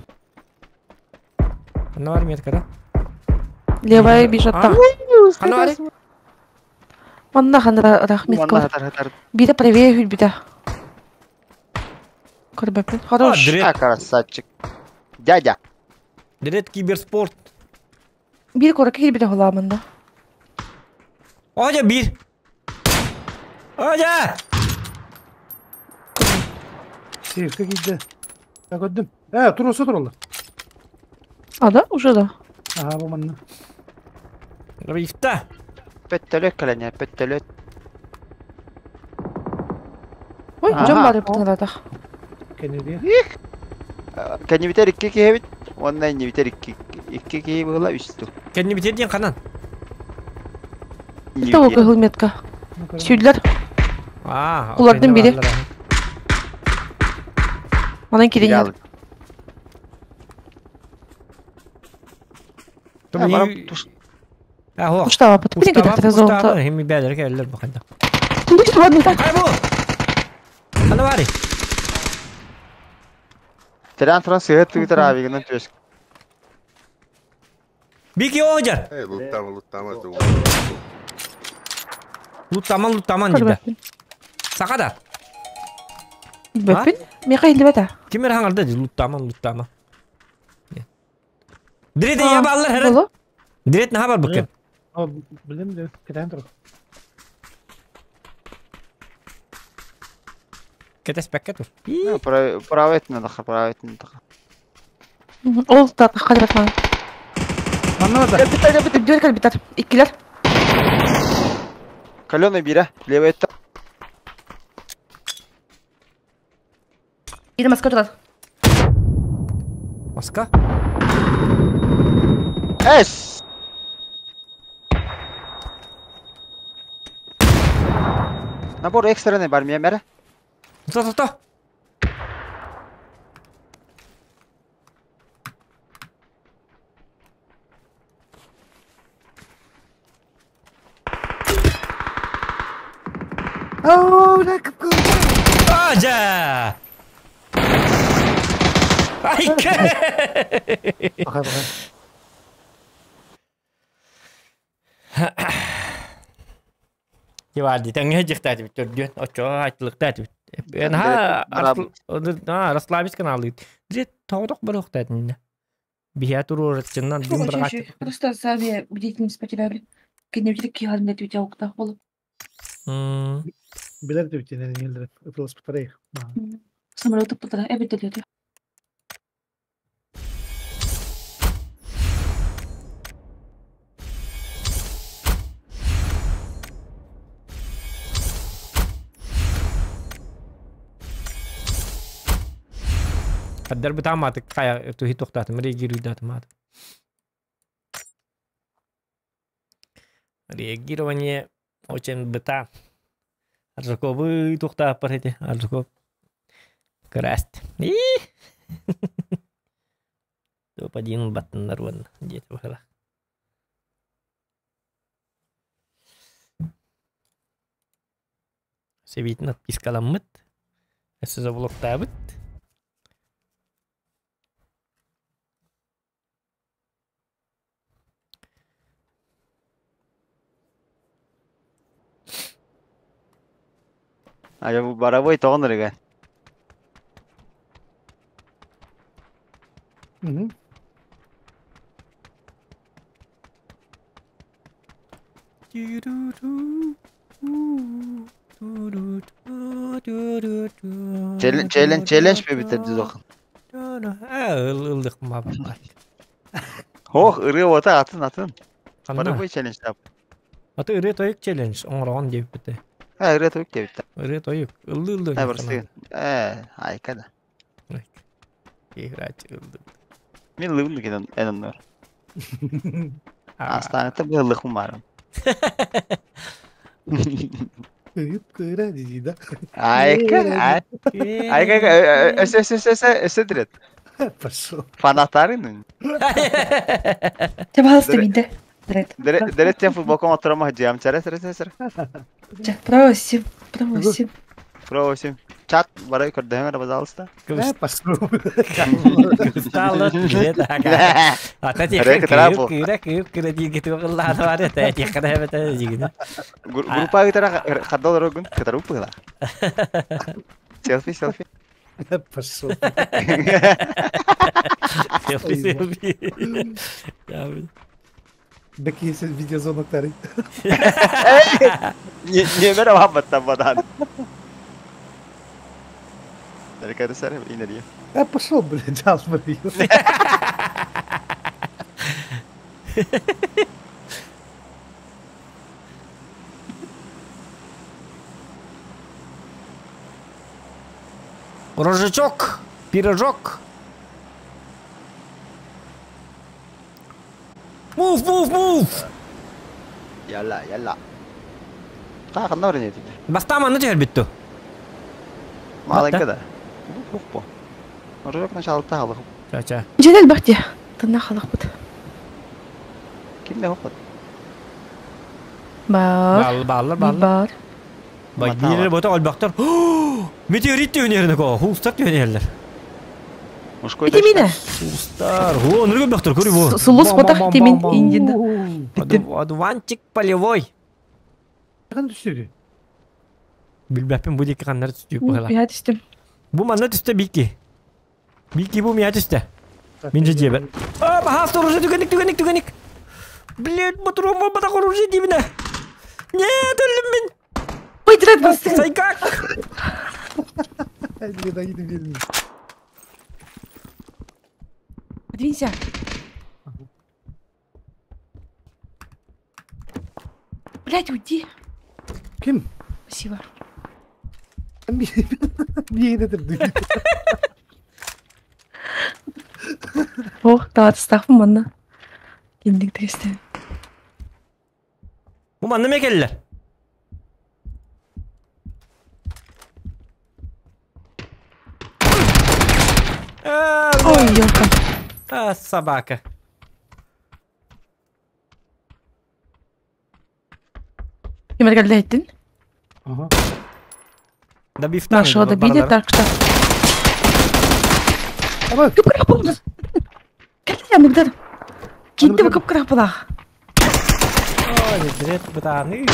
Ана бар метка да. Левая бежат там. Ана бар. Манна хандра рахметка бар. Хатар хатар. Бире правее хүлбүтэ. Көрбөппүн. Хорош. А, красавчик. Дядя. Дред киберспорт. Бир коракка кирбите холамында. Ожа бир. Ожа! Сейфке кийди. Я көрдүм. Э, туруса туралар. А, да? Уже да. Ага, бу манна. Рифта. Пөттөлөк калене, пөттөлөк. Ой, Ага. жон бар ыптыңрадах. Кенеди. Кенни битер икки киһи Онна инни битер икки икки киһи була үстү. Кенни битер диэн ханан. Это ол кыһыл метка. Сүйдүлөр. А, Кулардын бири. Манан кирин. Баран туш. Ахо. Уштаабыт. Билин кытары золото. Хими бәлер келлер бу ханда. Хайбу. Хайбу. Хана бары. Терен туран сыһыт тыытар авигынан түөс. Бики ожар. Эй, луттама, луттама туу. Луттаман, луттаман диде. Сакада. Бөппүн. Меха илбета. Ким эр хаңарда ди луттаман, луттаман. Дирет я баллар хәрә. Дирет наха бар букын. Билем де, кетен тур. Кетес пәккә тур. Правет на даха, правет на даха. Ол та калбат ман. Манна да. Битер калбитар. Иккилер. Каленый бира, левый это. Иде маска турат. Маска? Эс! Набор экстренный бар мия мәрі. Тоқта, тоқта. Оу, да кып Ажа! Айке! Бақай, бақай. Киварди, тәңе жихтати бит төрдүн, очо айтылыктати бит. Эн ха, расслабить каналы. Дре тоғдок бір оқтатын. Бия туру чыннан дин бір гат. Просто сами бдительность потеряли. Кеневчилик кигалында түтә укта болуп. Билер деп тенен елдер. Ыпылыс бутарай. Самолет бутара, эбит. Қаддар бутаматы кая тухи тоқтатым, реагируйдатым. Реагирование очень быта. Аржаковы тухта парете, Аржаков. Краст. Топ-1 баттындар вон, дети выхала. Себейтін отпискаламмыт. Әсі заблоктабыт. А я барабой тоғын рыга. Челлендж, челлендж бе битер дохын. Ылдык ма. Хох, ыры ота атын атын. Барабой челлендж тап. Аты ыры тойык челлендж, оңрогон деп бите. Ха, ыры тойык деп битте. Ыры тойык, ылды ылды. Ха, бір айка да. Играть ылды. Мен лыбын кен энен Астаната бу лыхым барым. Кыра диди да. Айка, айка, эсе эсе эсе эсе дирет. Пошел. Фанатарын. Пожалуйста, минде. Дирет. Дирет тен футболком отурама жам чара сара сара. Просим, просим. Просим. Чат барай көрдөңөр, пожалуйста. Пошел. Стало дирет ага. Ата кыра кыра кыра диги тугыллааны бар это тихана бета дигин. Группа гитара хаддал рогун, кытару пыла. Селфи, селфи. Пошел. Селфи, селфи. Беки сен видеозона тары. Не, не мере вабаттан бадан. Только сэр, инерия. Я пошел, блядь, Алмари. Рожечок, пирожок. Move, move, move. Яла, яла. Та ханна орын етті. Бастама ну жер битті. Маленько да. Бу. Рожок начало та халық. Ча-ча. Женел бахти. Тына халық бут. Ким да хоппот. Бар. Бааллар, бааллар, Биир бааллар. бар. Биир бота олбохтор. Метеорит түһүнэрин ко, хулстар түһүнерлер. Мужской Ити мине. Хулстар. О, ныргы бөхтөр, көрү бу. Сулус ботах тимин индин. Одуванчик полевой. Кан түстү. Билбәппин бу диэки ханнары түстүү быһыла. Мин түстүм. Бу манна түстэ бикки. Бикки бу мия түстэ. Мин же дьиэбэр. А, баһаас оружие түгэнник түгэнник түгэнник. Блин, батрон буолбатах оружие диибинэ. Нет, өллүм мин. Ой, дред бастың. Сайгак. Блин, Подвинься. Блять, уйди. Ким? Спасибо. Миигин этэр Ох, таатыстаахпын манна. Киндик тегесте. Бу манна ме келлер. Ой, елка. А, собака. Ким эргэллэһиттин? Ага. Добивтан. Нашего добили, так что... Ама Кып-кыра болду. Кэлли аныгдар. Киинте кып-кыра булах. Ой, дрет бытаны.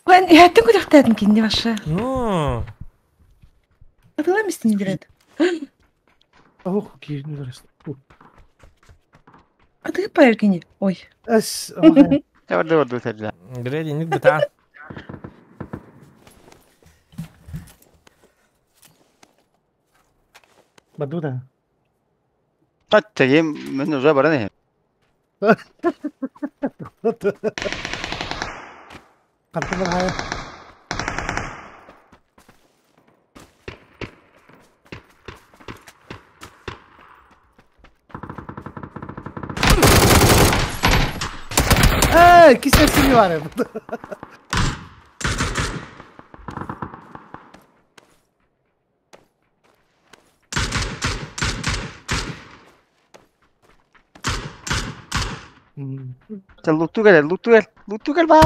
Мен иһэттин күрэхтээтин кинди башы. Ну. Атыла мистин дирет. Ох, киирин дөрес. Атыгы пайыр кини. Ой. Эс, ама Барды барды тәрлә. Дрет иник бытан. баду да. Тагим мен уже баран иһин. Кантан хая. Эй, кисесini var ya. Чэ лутту кэл, лутту кэл, лутту кэл баа.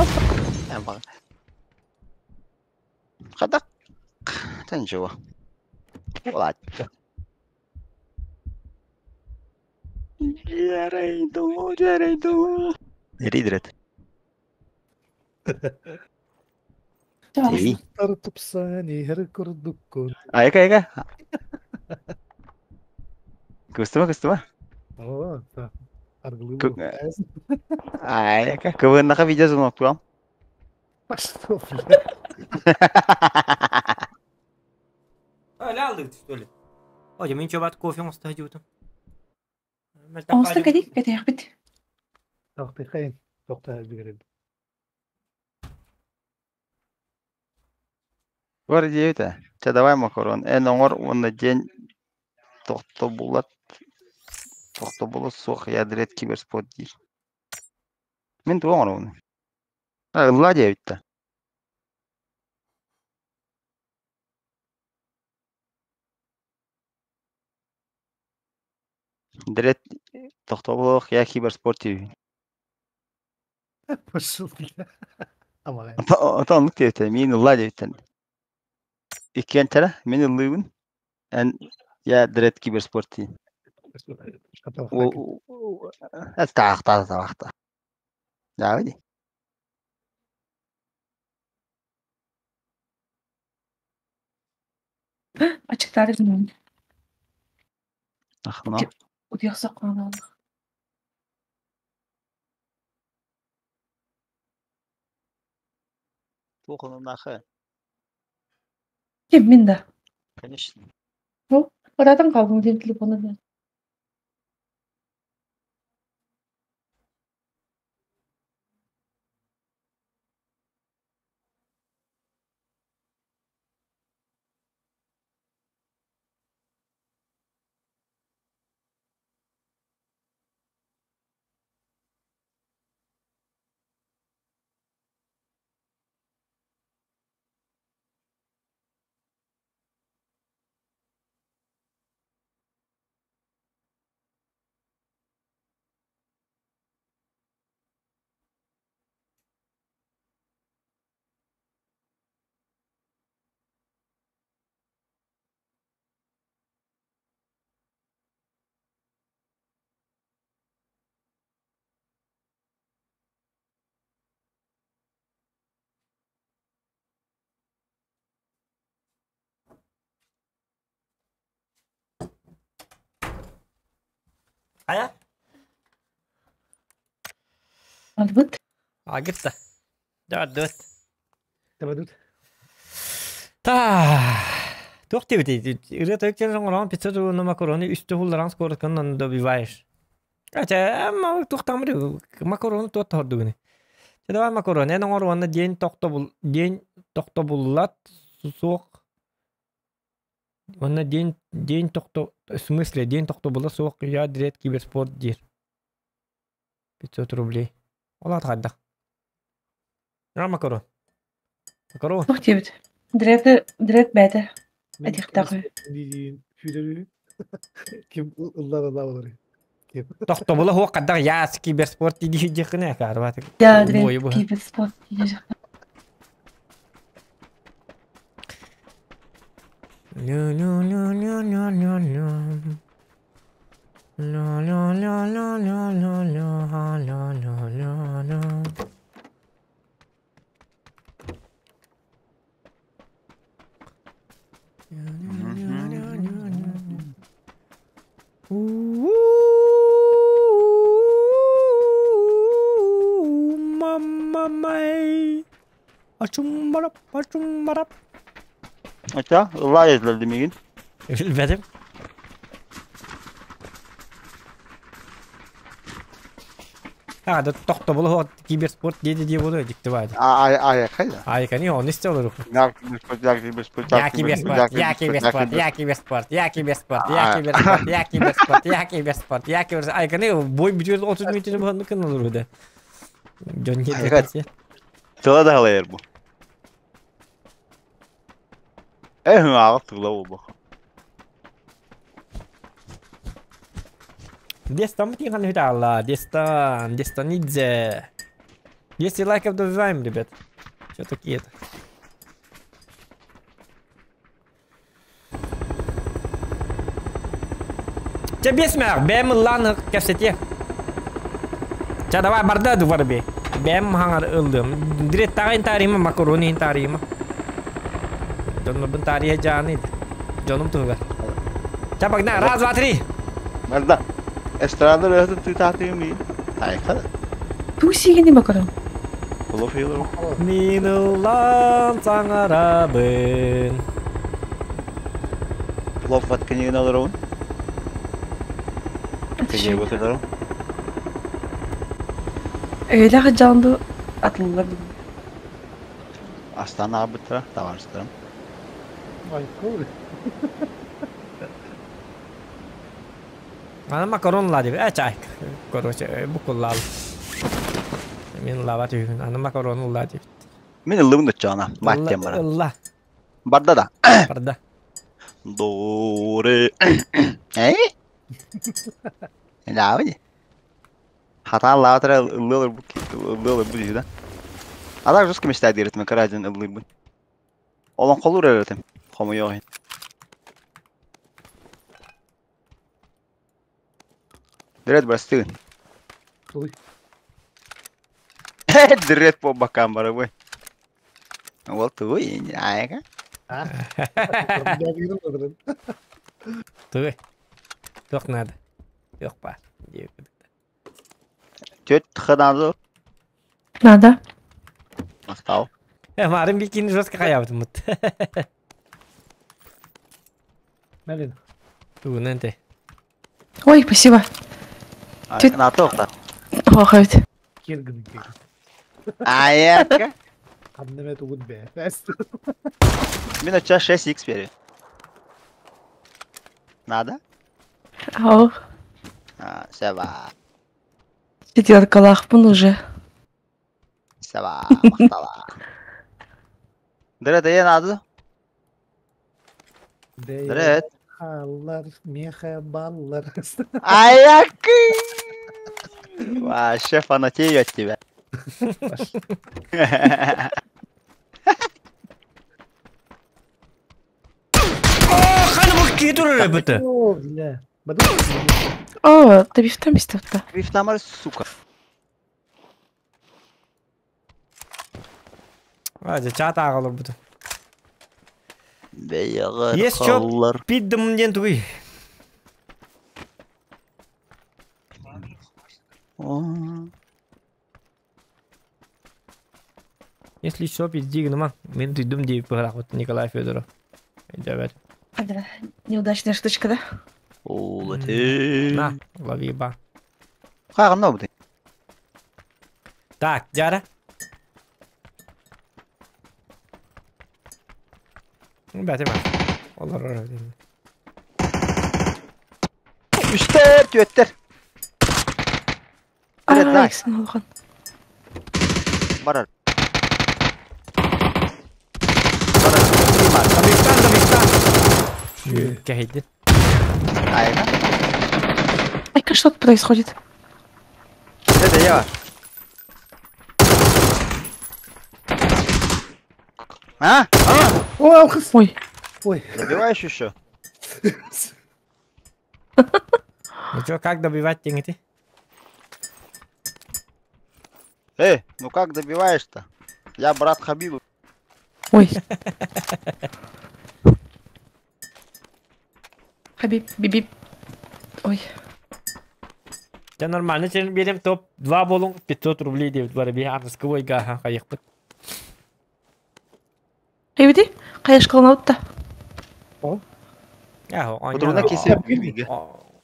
Баа. Хадак. Тэн жуа. Ола. Ярай ду, ярай ду. Эридрет. Эй. Тартупсани her курдуккун. Айка, айка. Кыстыма, кыстыма. О, да. Аргылы. Айка, кывыннака видео звонок туам. Пошел, бля. Öyle aldık что ли? Hocam мен чобат кофе оста жутум. Оңоста кадик кэтиэхпит. Тохты Тохта бигерем. Бар диэбитэ. Чэ давай макарон. Эн оҥор уонна день тохтобулат тохтобула суох ядрет киберспорт диир. Мин тугу оҥоробун? Ыллаа диэбиттэ. Дрет тохтобулах я киберспорт диибин. Пошел, бля. Ама. Ото оннук диэбиттэ. Миин ыллаа диэбиттэн. Иккиэн тэрэ мин ыллыыбын. Эн я дрет киберспорт диин. Таахта таахта. Даа ди. Ачыктары билмейм. Ахна. Утуйахсак каалаалах. Туохунуннаахы. Ким мин да. Конечно. Баратан калдым ден телефону. Ая? Албыт. Агытта. Да, дот. Табадут. Та. Туох диэбитий? Ырыа тойук оҥорон 500 уонна макароны үстэ хулларан скоростан добиваешь. Кача, туохтаамыр макароны туот тоһордугуни. Чэ давай макароны эн оҥор уонна диэн тохтобул диэн тохтобуллат суох уонна диэн диэн тохто в смысле день тохтобула суох я дред киберспорт диир. 500 рублей. Ол аата хайдах? А макарон. Макарон. Туох диэбит? Дред дред бээтэ. Этиэхтээх үһү. Дии фүдөрү. Ким ыллар ылла олору. Ким. Тохтобула суох хайдах я киберспорт дии диэххинэ каарбаат. Я дред киберспорт дии. Лю-лю-лю-лю-лю-лю-лю. Лю-лю-лю-лю-лю-лю-лю-лю-лю. У-у-у, Мамма май. Ачумбарап, ачумбарап. Ача, ыллаа езлерди мигин. Билбэтим. А, да тохтобул хуот киберспорт диэди дии буолуо дьикти баайда. Айакай да. Айкани он истэ олорух. Я киберспорт, я киберспорт, Я киберспорт, я киберспорт, я киберспорт, я киберспорт, я киберспорт, я киберспорт, я киберспорт, я киберспорт. Айкани бой бүтүөр 30 мүнөтүнү быһанны кын олору да. Дьон Айка. диэти. Тыла да халайар бу. Эх, аҕа тыла буолбах. Дестан бутин хан хүтаалла. Дестан, Дестанидзе. 200 лайков добиваем, ребят. Что такие-то? Чэ бесмэр, бэм ыллаан кэпсэтиэ. Чэ давай барда дуварби. Бэм хаҥар ыллым. Дирет тағайын таарыйма, макаронин таарыйма. Дьоннорбун таарыйа дьааный. Дьонум туһугар. Чэ погнали, раз, два, три. Барда. Эстрада ырыатын тыытаатыым миин. Айка да. Туу сиигини макарон. Плов елер. Мин ыллаан саҥарабын. Плов ват книгин олоробун. Книги бутыларым. Өйләэх дьаанду атыллар Астан аабыттара, табаарыстарым. Айка. Аны макарон ла дип. Э чай. Короче, букуллал. Мин лава түһүн. Аны макарон ылла дип. Мин ыллыбын доччоона. Маттем бара. Ылла. Барда да. Барда. До ре. Э? Лавни. Хатаан лаатара ыллыалар бу ыллыалар бу да. А так жестко мечтать диретме карадин ыллыйбын. Олон колур эретим. Хомойоҕин. Дред бастыгын. Ой. Дред по бокам барабой. Вот туй, айка. Туй. Туох надо. Туох баар. Тёт ханазы. Надо. Мактау. Э, марын бикини жестко хаябытым. Мэлин. Тугунан те. Ой, спасибо. Тёт. Натоқта. Охойт. Киргин киргин. Айка. Ханнеме тугут бэ. Мин оча 6х бери. Надо? Ау. А, сева. Четверкалаахпын уже. Сева, мактала. Дред, е надо? Дред. Халлар, меха баллар. Аякы! Вообще фанатею от тебя. О, ханы бу китуры быты. О, бля. Баду. О, табифтан бистапта. Крифтамар, сука. А, же чат агалар быты. Бэйэҕэр Есть чё? халлар. Пиддым диэн тугуй. Если что, пизди гыныма. Мин түйдүм диэбит быһалаахпыт Николай Федоров. Өйдөөбөт. Адра, неудачная штучка, да? Улети. На, лови ба. Хаҕын обды. Так, Дяра. Бәтем Олар Үстер, түөттер. А, Дай. иксин улахан. Барар. Барар. Табиктан, табиктан. Кәһейді. Айна. Айка, что тут происходит? Это я. А? А? Ой, алқыс. Ой, Ой. Добиваешь еще? Ну чё, как добивать деньги? Эй, ну как добиваешь-то? Я брат Хабибу. ой. Хабиб, бибип. Ой. Я нормально, сен берем топ 2 болың 500 рублей деп бар би арнысқы гаха қайықпыт. Кайбити? Каяш кылын да. Подруна кесе биге.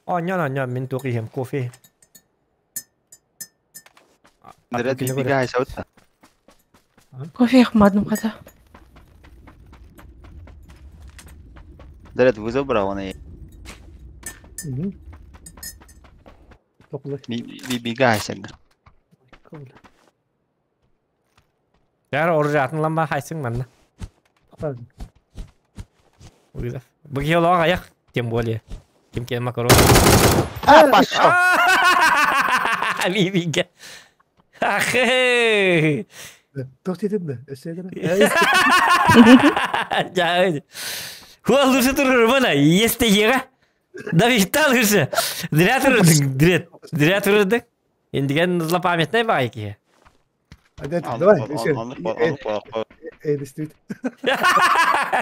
Оня, оня, мен тоқием кофе. Дред биге айсаута. Кофе яқмадым қата. Дред вызов брал он и Топлы. биге айсагы. Яр оржатын ламба хайсың манна. Вызов. Бұл аяқ, тем более. Кем кен макарон. А, пошел. Бибиге. Ахы. Тоқ етеді да. Өседі. Жа. Хуа лучше турur бана, есте еға. Да вихта лучше. Зря турурдың, дрет. Зря турурдың. Ендіген злопамятный байки. Давай, Элистит.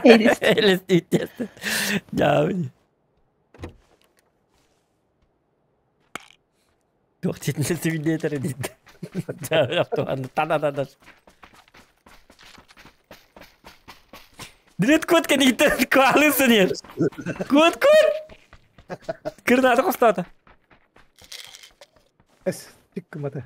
Элистит. Ja. Туох титнesi видеетер дейді. Та-да-да-да. Дрет кот кәнегіттен куалысын ер. Кот, кот! Кырнады қостады. Эс, тик кымата.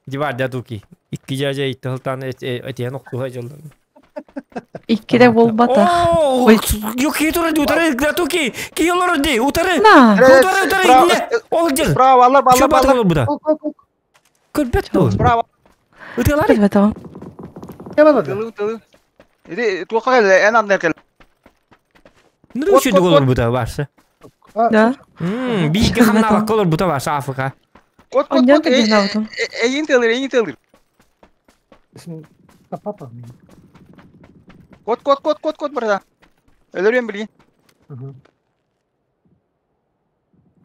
Дивар дядуки. Икки жажа итті хылтан этен оқуға жолдан. Иккиде болбата. Ой, yok ki туры утары дядуки. Ки олар ди, утары. На. Утары, утары. Ол жер. Справа, алла, алла, Чөп алла. атылыр бұда. Көрбет бұл. Справа. Уталар. Билбетим. Тылы, тылы. Иди, туха кел, эн андер кел. Нұры үшеді олар бұда барсы. Да. Бийге хамна бак олар бұда барсы Африка. Кот, кот, Ондан кот. да билбетим. Эйин тылыр, эйин тылыр. Папа. Кот, кот, кот, кот, кот, брата. Өлөрүм билин.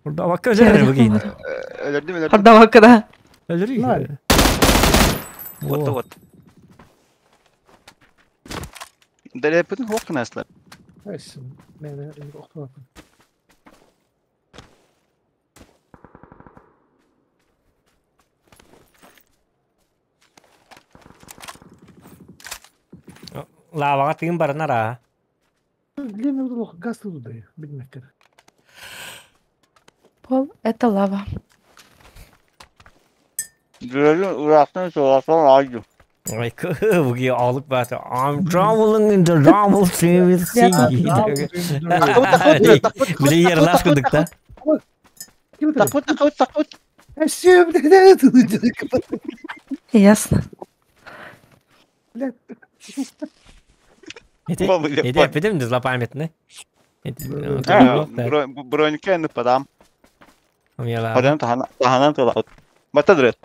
Burada bak öldürür bu giyin. Өлөрдүм, өлөрдүм. Харда бакыда. Öldürür. Вот, вот. Дред бүтүн хоқ кынаслар. Эс, мен оқып Лаваға тыгын барынар а. Лена газ туда, билмеккер. Пол это лава. Дред урактан соғасан айды. Ой, буги алып баты. I'm traveling in the travel service. Биле ерлаш кылдык да. Такут, такут, такут. Ясно. Эти эпидем злопамятный. Бронька подам. Подам таханан тыла. Бата дред.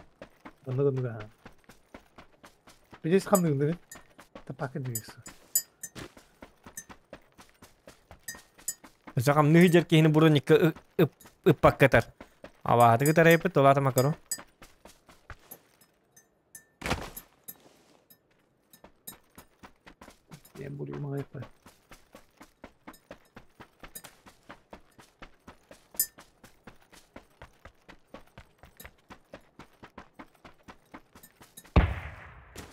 Здесь хамдың, да? Пакет двигается. Өсө хамныы дьэр киһини броникка ыппаккатар. Абаһаты кытарайпыт толата макаро. Я буду маҕайпа.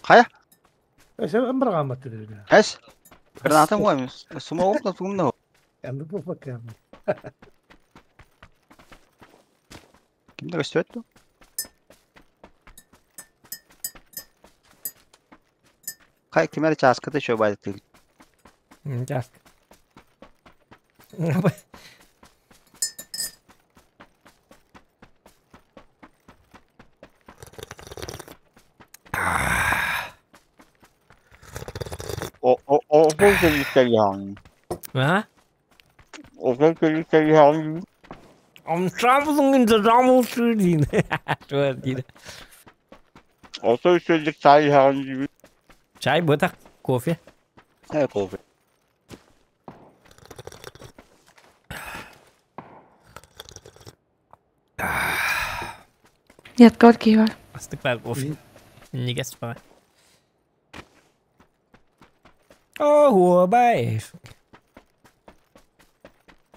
Хайа? Өсө ымбырҕааммат дедилер. Эс. Граната мой. Сума окна тумна. Энди буолбакка. Ким да көстүбэт дуу? Хай ким эрэ чааската еще баайтыыр. Чааска. О о о о А? О о I'm traveling in the normal street. Ото үчүгэй чай иһэҕин Чай бытах, кофе. Э, кофе. Нет, горький бар. Астык бар кофе. Нигес бар. О, бай.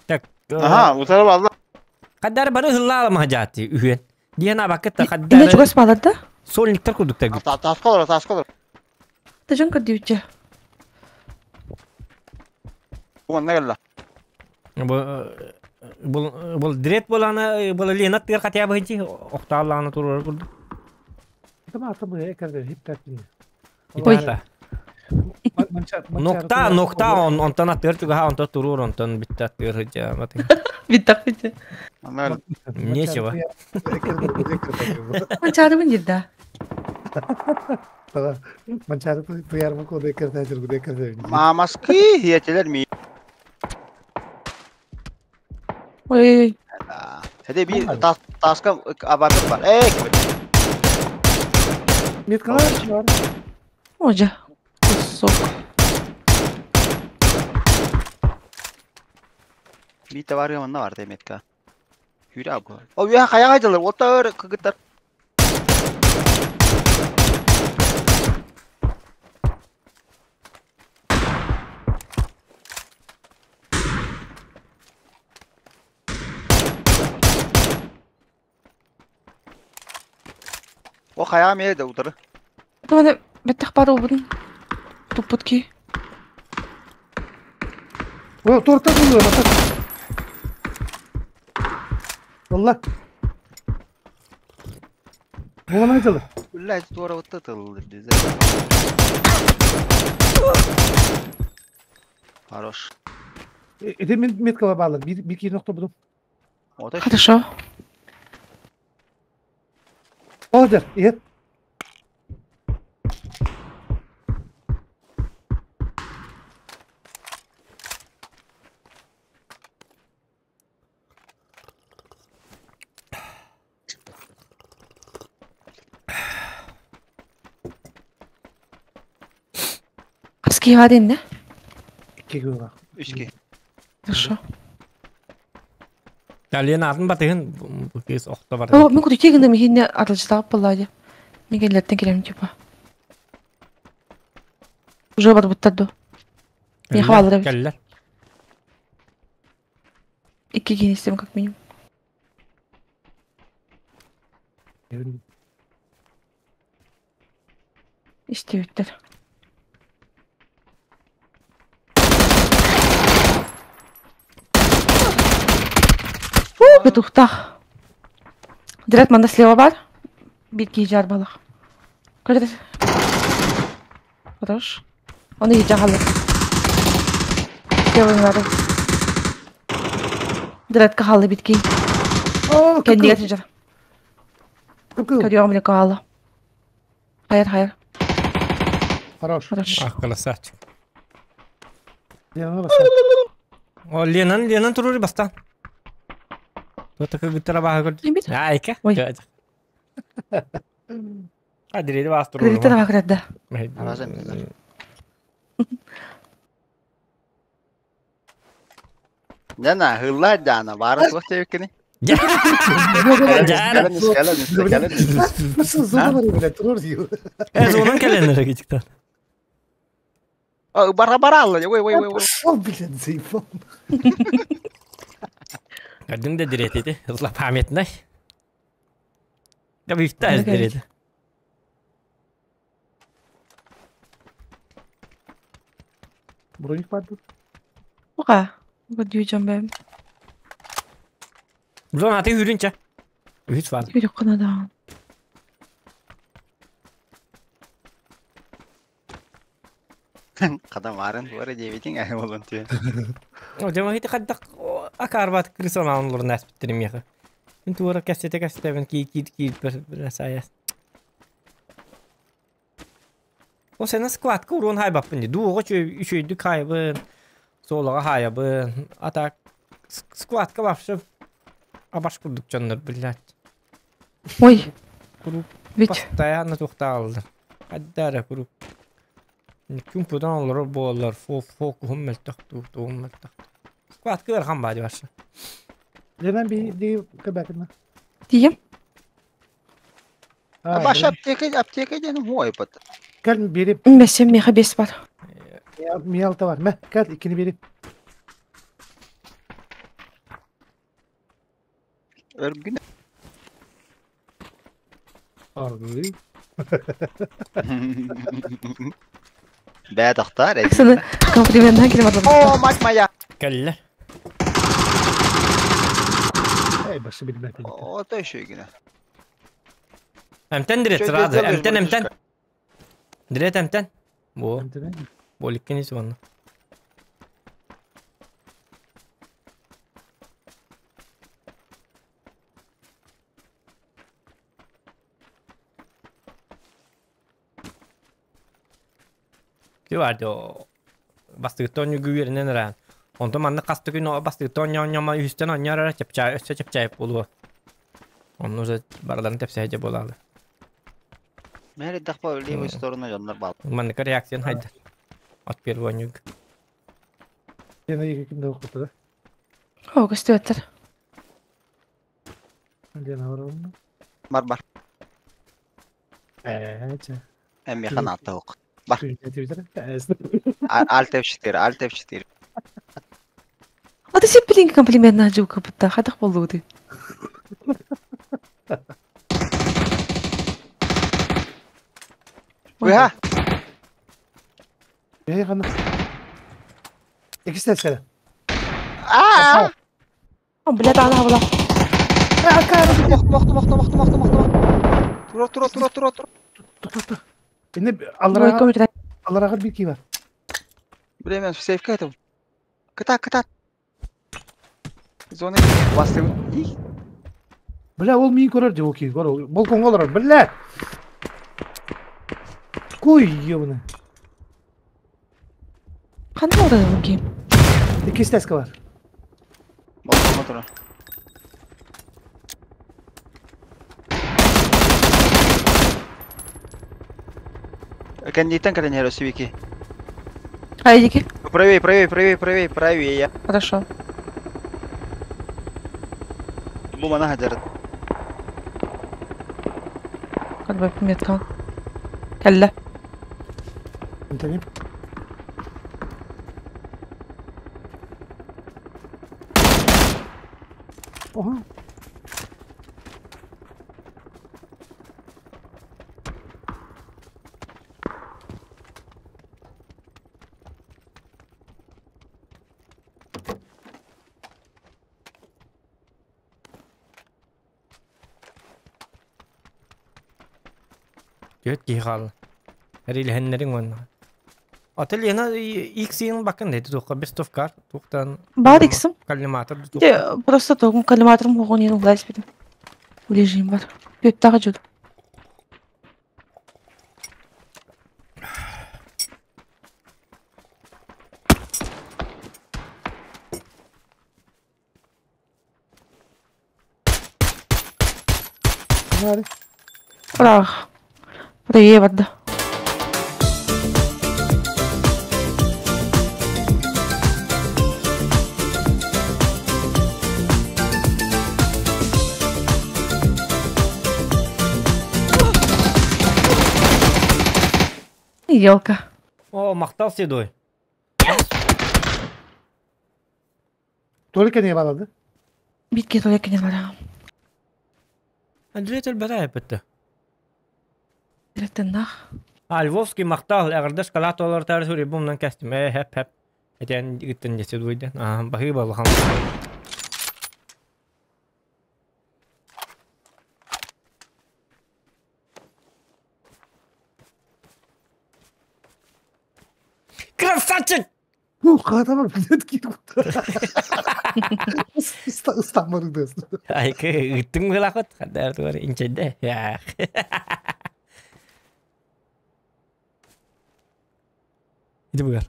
Так. Аха, утары балла. Хаддар бары хыллаала махажаати үһүөн. Диэн абаккытта Инне хаддар чугас баалар да? сольниктар курдуктар. Таска олор, таска олор. Тажан көрдүүччэ. Уонна кэллэ. Бу бул бул дрет болана бул ленат тыр хатя быйчы охтааллаана турар курдук. Tamam tamam ekerde hip tatlini. Итата. Нокта, нокта он онтон аттыр чугаха онтон турур онтон битте аттыр хыджа маты. Биттак битте. Манна Нечего. Манчаарыбын дирда. Манчары туярмы кода ekerde жүргү ekerde. Мамаски хиэтилер ми. Ой, Хеде би таска абарты бар. Эй, ким? Меткалар бар. Ожа. Кусок. Би товар манна бар деметка. Хүрэ абы. О, я хаяга жылыр. Отыр кыгыттар. О хаяга мere де утыры. Давай беттах бар обудун. Туппут ки. О, торта булду. Wallah. Буламай жылы. Блядь, туара вот это лы. Хорош. Эте мен меткала баалар. Бир бир ки нокто будум. Ото Хорошо. Олжар, ет. Аски бар инне. Икки гыла. Үчки. Хорошо. Та Лена атын батыгын бу кыз охто бар. О, мен куту тегинде михинне арылжытап боллади. Мен келлерден келем типа. Уже бар буттар Мен хабалар. Келлер. Икки кийин истем как минимум. Истебиттер. Фу, петухтах. Дрят манда слева бар. Бир кий жар балах. Көрдө. Хорош. Оны ий жахалы. Слева надо. Дретка халы бит кий. О, Кендиге жар. Кып-кып. Көрüyorum bile каалы. Hayır hayır. Хорош. Хорош. Ах, красавчик. Лена басар. О, Ленан, Ленан турур баста. Тут такой гитара баха көрдү. Бит. Айка. Ой. Адиреди бас турур. Кредиттер бак да. Аразым bizler. Дьана, хыллаа Дьаана, баара суох диэбиккини. Дьаара. Кэлэн ис, кэлэн ис, кэлэн ис. Э, зонан кэлэн эрэ кичиктан. Бара бара алла, ой, ой, ой, ой. Пошел, блин, заебал. Көрдүң да диретити, злопамятный. Да бифтаз дирет. Броник бар тут. Ока. Көрдүү бэм. Зон аты хүрүнчэ. Үһүс бар. Жүрек кына Хата марын туара диэбитиҥ ай болон түө. О, дема хити хаддак акарбат крысон алынларын әспиттерим яхы. Мин туара кәсете кәсетебин ки ки ки бір саяс. О сена складка урон хайбаппын ди. Дуға үчөйдү кайбын. Солага хайабын. Ата складка вообще абаш курдук жоннор, блядь. Ой. Куруп Ведь. постоянно тухтаалды. Аддара куруп. Күн пудан олар болар, фокухум мелтах туум мелтах. Складка ырхан бади башы. Ленан би ди кабакына. Тием. Баш аптека, аптека диэн хуой пат. Кел берип. Бәсем меха бес бар. Миалта бар. Мә, кел икини берип. Өргүн. Аргы. Бää тахтар. Саны комплименттан келіп атам. О, мать моя. Кәллер. Эй, башы билбәт. О, то еще гинэ. Әмтен дирет сразу, әмтен әмтен. Дирет әмтен. Бу, боликкен ис ванна. Кюардо. Бастыгытон югүеринен ран. Онто манны касты күн бастыгытон ньома үстен оньяра чепчай өссө чепчай болуа. Онну уже барларын тепсәйже болалы. Мэри дахпа левую сторону жоннор бал. Манныка реакциян хайда. От первого нюг. Лена екі кімді оқыды да? О, көстүөттер. Лена бар оны. Бар бар. Ә, Эми хана ок. Бар. Бар. Alt F4, Alt F4. А ты сен билинги комплиментна жука бутта. Хадах болду. Уя. Эй, қана. Екі сәл. Аа! О, блядь, ана була. Мохто, мохто, мохто, мохто, мохто, мохто. Тура, тура, тура, тура, тура. Тур, тур. Енді аллараға аллараға bir ки бар. Время в сейф это. Кыта, кыта. Зона басты. Бля, ол мені көрер деп окей, көр. Балконға олар, бля. Кой, ебаный. Қандай орын окей? Екі стәскі бар. Балконға тура. Кандитан калинеро сивики. Айдики. Правее, правее, правее, правее, правее. Хорошо. Бума на хаджар. Калбай метка. Кәллә. Интенеп. Oha. Төт ки хал. Рилһеннерин ванна. Отел яна X-ин бакын деди туққа best of car туқтан Бар иксим. Коллиматор Де, просто тогум коллиматорым хоғын ен улайс бедим. Режим бар. Бет тағы жүр. Hadi. Бірақ. Привет, барды. елка. О, махтал седой. Только не балады. Битке только не бара. Андрей төлбәтә әпетте. Тыннах. А, Львовский махтал, әгәрдә шоколад олар тәр сүри бумнан кәстем. Э, хәп, хәп. Этен гиттен десе дуйды. А, бахы балхан. Красавчик! Ну, хата билет киіп. Ыстаммадың десін. Ай, ыттың гылахот, хаддар туар инчеде. Я. Иди бугар.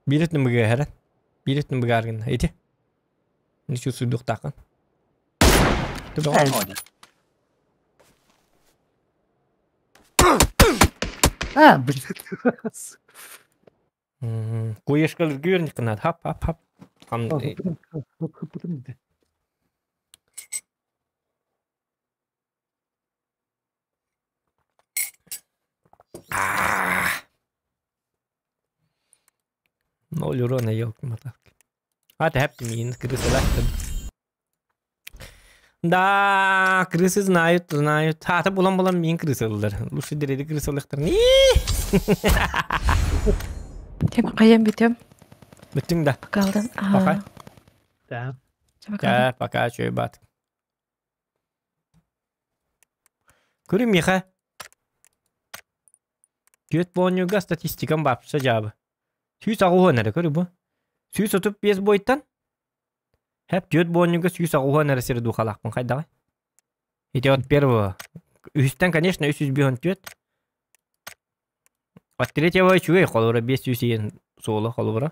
Билет нымыга хәрән. Билет нымыга аргын. Ити. Ничу суйдук тақын. А, блядь. Куешкалар гүрник кынат. Хап, хап, хап. Ноль урона, елки-моталки. А, ты хэппи мин, крысы лахтым. Да, крысы знают, знают. Хата булан-булан мин крысылар. Лучше дереди крысылыктыр. Тем каян бүтем. Бүттүң да. Пока алдан. Пока. Да. Да, пока чөй бат. Көрүм Миха. Күөт буонньуга статистикам бапса жабы. Сүүс аҕуһуон эрэ көрү бу. Сүүс отуп биэс буойтан. Хэп түөт буонньуга сүүс аҕуһуон эрэ сири духалаахпын хайдаҕай. Ити от первого. Үһүстэн, конечно, үс жүз биһон түөт. От третьего үчүгэй холобура 500 иен суола холобура.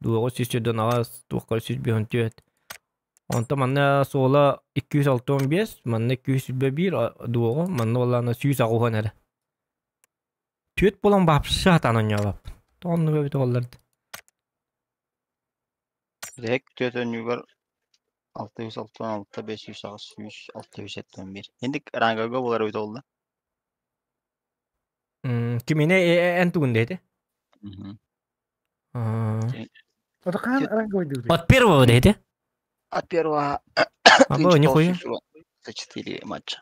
Дуоҕу сүүс сүүрдэн аҕас туохха сүүс биһон түөт. Онто манна суола 265, манна 201 дуоҕу, манна буоллаҕына 160 эрэ. Түөт буолан баапса сатаан оонньообоппун. Тоҕо эбит оҕолорду. Рек түөт өнүгэр 666 508 671. Инdik рангага болар эбит олла. Кимине эн тугун дети? От первого дети? От первого. А было нихуя. За 4 матча.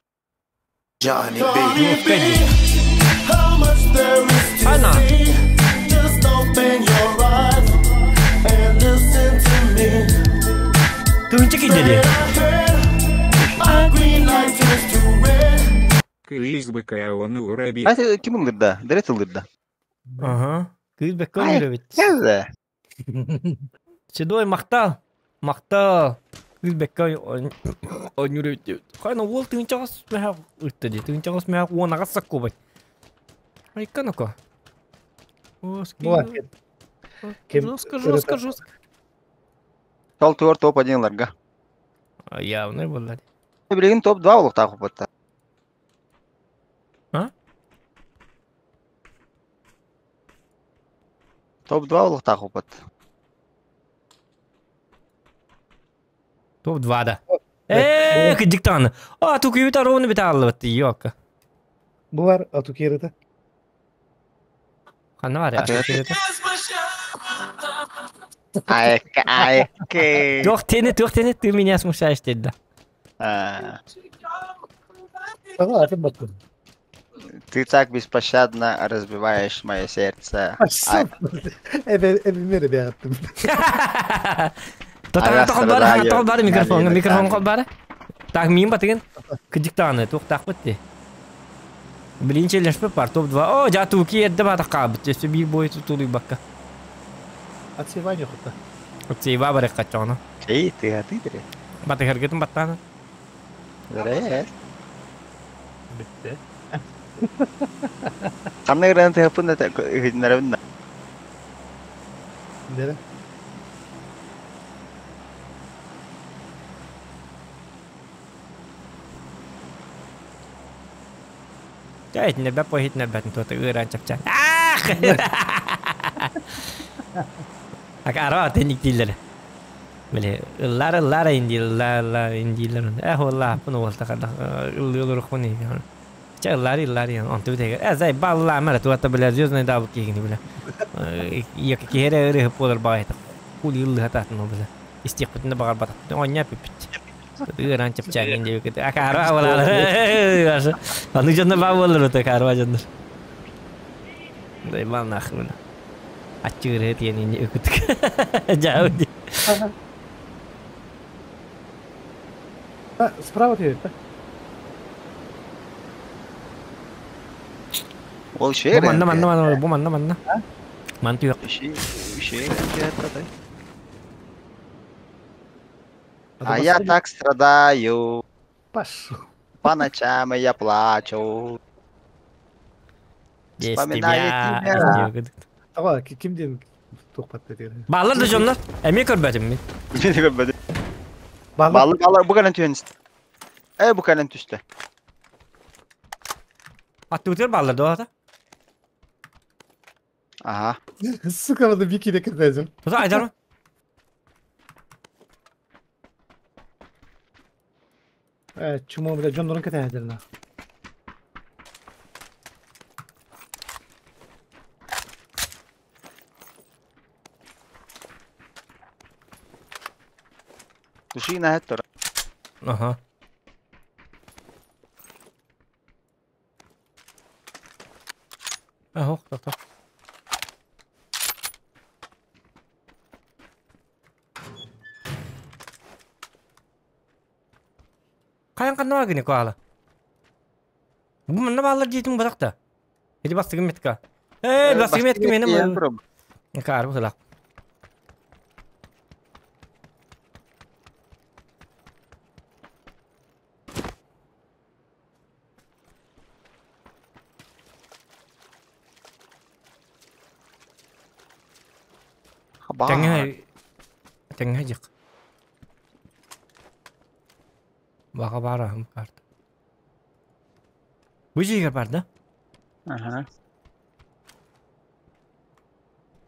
Ана. Тыынча кидели. Кыыс быкаон ураби. А это ким ылдырда? Дәрет ылдырда. Ага. Кыыс бэккэ өлөрөбүт. Кэллэ. Седой махтал. Махтал. Кыыс бэккэ ойнур Хайна уол тыынчаҕас мэһэ ытта дии. Тыынчаҕас мэһэ уонаҕас саккубай. Айка ну-ка. Жестко, жестко, жестко. Сол туор топ-1 ларга. Явно было. Билигин топ-2 олуктаах опытта. А? Топ-2 олуктаах опыт. Топ-2 да. Э, диктан. А, тукуюта ровно биталлыбыт, ёка. Булар атукерите. Ханна бар я. Айка, айка. Туох тени, туох тени, ты меня смущаешь деді. Ты так беспощадно разбиваешь мое сердце. Эбимери бяттым. Тотал бары микрофон, микрофон кол бары. Так, мин батыгын. Кыдиктаны, туох бітті. Блин, челлендж пар, топ-2. О, жа туки едді бата қабыт. Жесі бир бой тутулуй бакка. Отсевание хута. Отсева бар качоно. Эй, ты, а ты дре. Баты хергетин баттаны. Дре. Битте. Канны гранат хапын да хиднәрәбин. Дре. Жа итне бә пой хитне бәтин тоты ыран чапчан. Ах! Ак ара теник дилер. Биле ыллар ыллар инди ыллар ыллар индилер. Эх олла пуну болта када ыллы рухуни. Чэ, ыллаары, ыллаары, онту бүтэгэр. Э, зай, баллаама эрэ, туата, бля, звездный даабыт киһигини, бля. Ийэ киһи эрэ ырыһып буолар баҕайыта. Хули ыллыһатаатын ол, бля. Истиэхпитин да баҕарбатахпыт. Оонньоо эппиппит. Ыараан чэпчээгин диэбиккит. Акаара абалаалар. Аны дьонно баа буоллар это акаарба дьоннор. Дайбаан нахрен. Аччыгырыһы тиэн үкүтүк. Дьаабы ди. Справа ты это. Ол шер. Бу манна манна манна бу манна манна. Ман tuyok. Шер А я так страдаю. Пошел. По ночам я плачу. Вспоминаю тебя. Ага, ким диэн туохпат диэн. Баалар да дьоннор. Эмиэ көрбөтүм мин. Эмиэ көрбөтүм. Баалар баалар бу кэлэн түһэн истэ. Э бу кэлэн түстэ. Аттыбытыгар баалар дуо ата? Ага. Сука, надо Вики кирдезим. Тута айдарма. Э, чмо, бля, дьоннорун кэтэһэдэрна. Тушина это. Ага. Аһох, тоқто. Хайан ханна гыны коала. Бу манна баалар диэтиҥ бырах да. Ити бастыгым метка. Э, бастыгым метка мене. Каар быһылах. Тэҥҥэ тэҥҥэ дьик. Баҕа баар аһым карта. Бу дьиэгэр бар да? Аха.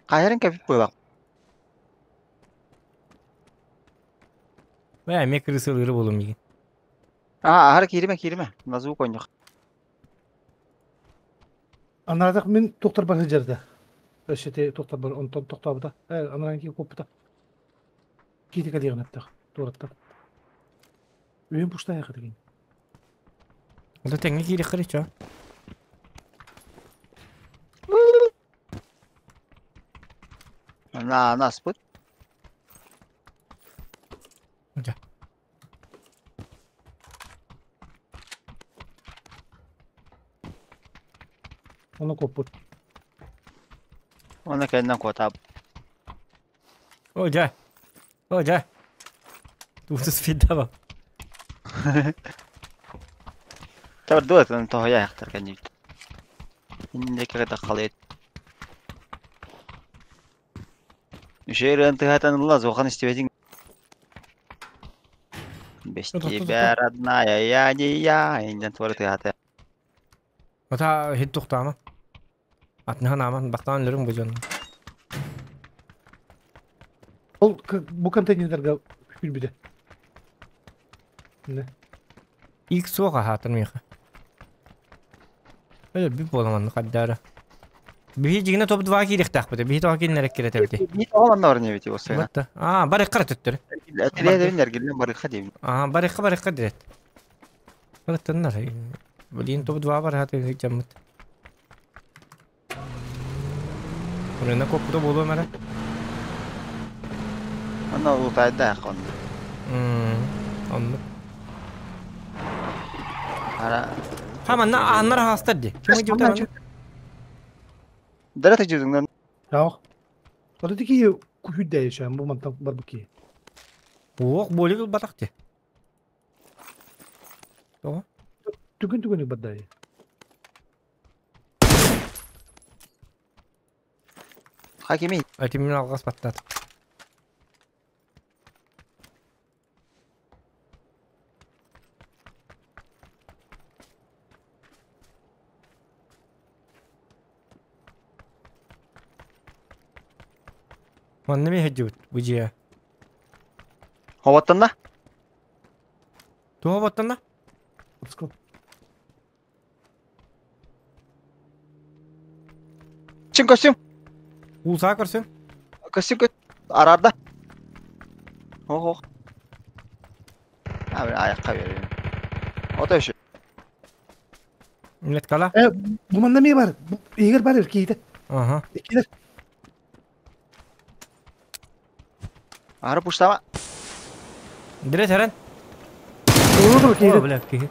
Хайарын кэпип буолак. Бээ, эмиэ крысалыыры буолум миигин. Аа, аһара кииримэ, кииримэ. На звук ойнох. Анаатах мин тухтарбар сылдьарда. Өссө ити тухтарбар онтон тохтообута. Э, анаан кии куоппута. Киити кэлиэҕин эптэх, туораттан. Үйүн пустая хатыгын. Ота тэҥҥэ киириэххэ чо. На, наспыт. Дьэ. Ону куоппут. Оны кэннен куотаап. О, дьэ. О, дьэ. Тууту спиддаба. Табар дуотан тоһоя яхтар кэннибит. Иннекке таххалыт. Үшерен тыһатан ылла зохан истибэтиҥ. Без тебя, родная, я не я. Иннен туора тыһата. Ота хит тухтаама. Атныхан ааман бактаан өлөрүҥ бу дьон. Ол бу контейнердарга күлбүтэ. Не. Ик суох аһаатар миэхэ. Өлөрбүт буоламанны хаддаара. Биһи дьигинэ топ 2 киириэхтээхпит. Биһи тоҕо кинилэр эккирэтэбити. Ни тоҕо манна баран эбити осына. Батта. Аа, барыкка төттөрү. Этилиэдин эргиллэн барыха диэбин. Аа, барыкка барыкка дирэт. Барыттаннар. Блин, топ 2 бар хаты жаммыт. Урена коппута буолуо мара. Онно улутайда хон. Оннук. Ара. Ха манна ааннар хаастар ди. Ким дьыбыта Дара тажудуңнан. Таах. Ота тики күһүдэ шам бу мантан бар бу ки. Ох, болик ылбатах ти. Тоҕо? Түгүн түгүн бардай. Хакими. Этимин алгас баттат. Манна ми хэдьибит бу дьиэ. Ховаттанна? Туох боттанна? Let's go. Чын костюм. Улсаа көрсүн. Костюм көт. Арарда. Ох, ох. А, аяққа берейін. Ото еще. Меткала. Бу манна эмиэ бар. Игорь бар киһитэ. Ага. Иккилэр. Ары пуштама. Дирет herен. Олорор О, киһитэ. бля, киһи.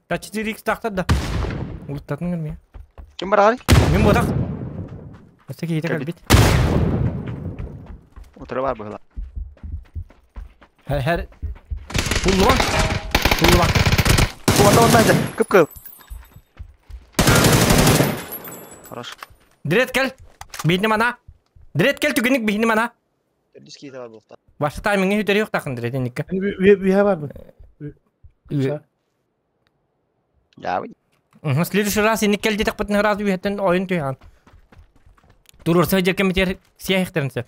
Та 4x тахтар да. Улуттатын көрмей. Ким бар ағай? Мен бодақ. Өсте кейте Кәлбит. кәлбит. Отыры бар бұғыла. Хәр хәр. Пуллуан. Пуллуан. Онда онда айда. Кып кып. Хорош. Дирет кел. Бейні мана. Дирет кел түгінік бейні мана. Төрдіс кейті бар бұлықта. Башы таймыңы хүтері жоқ тақын дирет еникке. Үйе бар mı? Я вы. В следующий раз еник кел детек бітін раз үйеттен ойын түйған. Турурса жеркен бітер сияхтерінсе.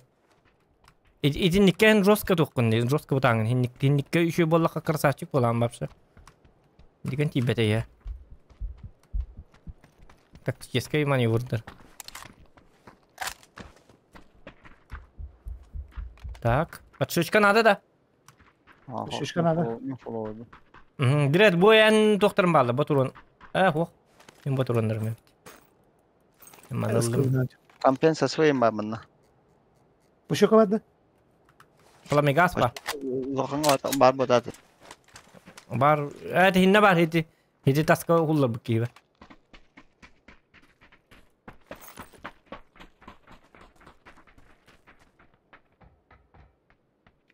Итинниккен жестко туққын, жестко бұтаңын. Хинникке үші боллаққа красавчик болан бапшы. Деген тибете я. Тактический маневрдыр. Так, подшечка надо да? Шишка надо. Дирет бу эн тохтарым баалла ботурун. Ох. Мен ботурундарым. Мен Компенса своим бар мына. Бу шока бар да? Пламегас бар. Лоқыңға бар ботады. Бар, хинне бар хити. Хити таска хуллар бу киbe.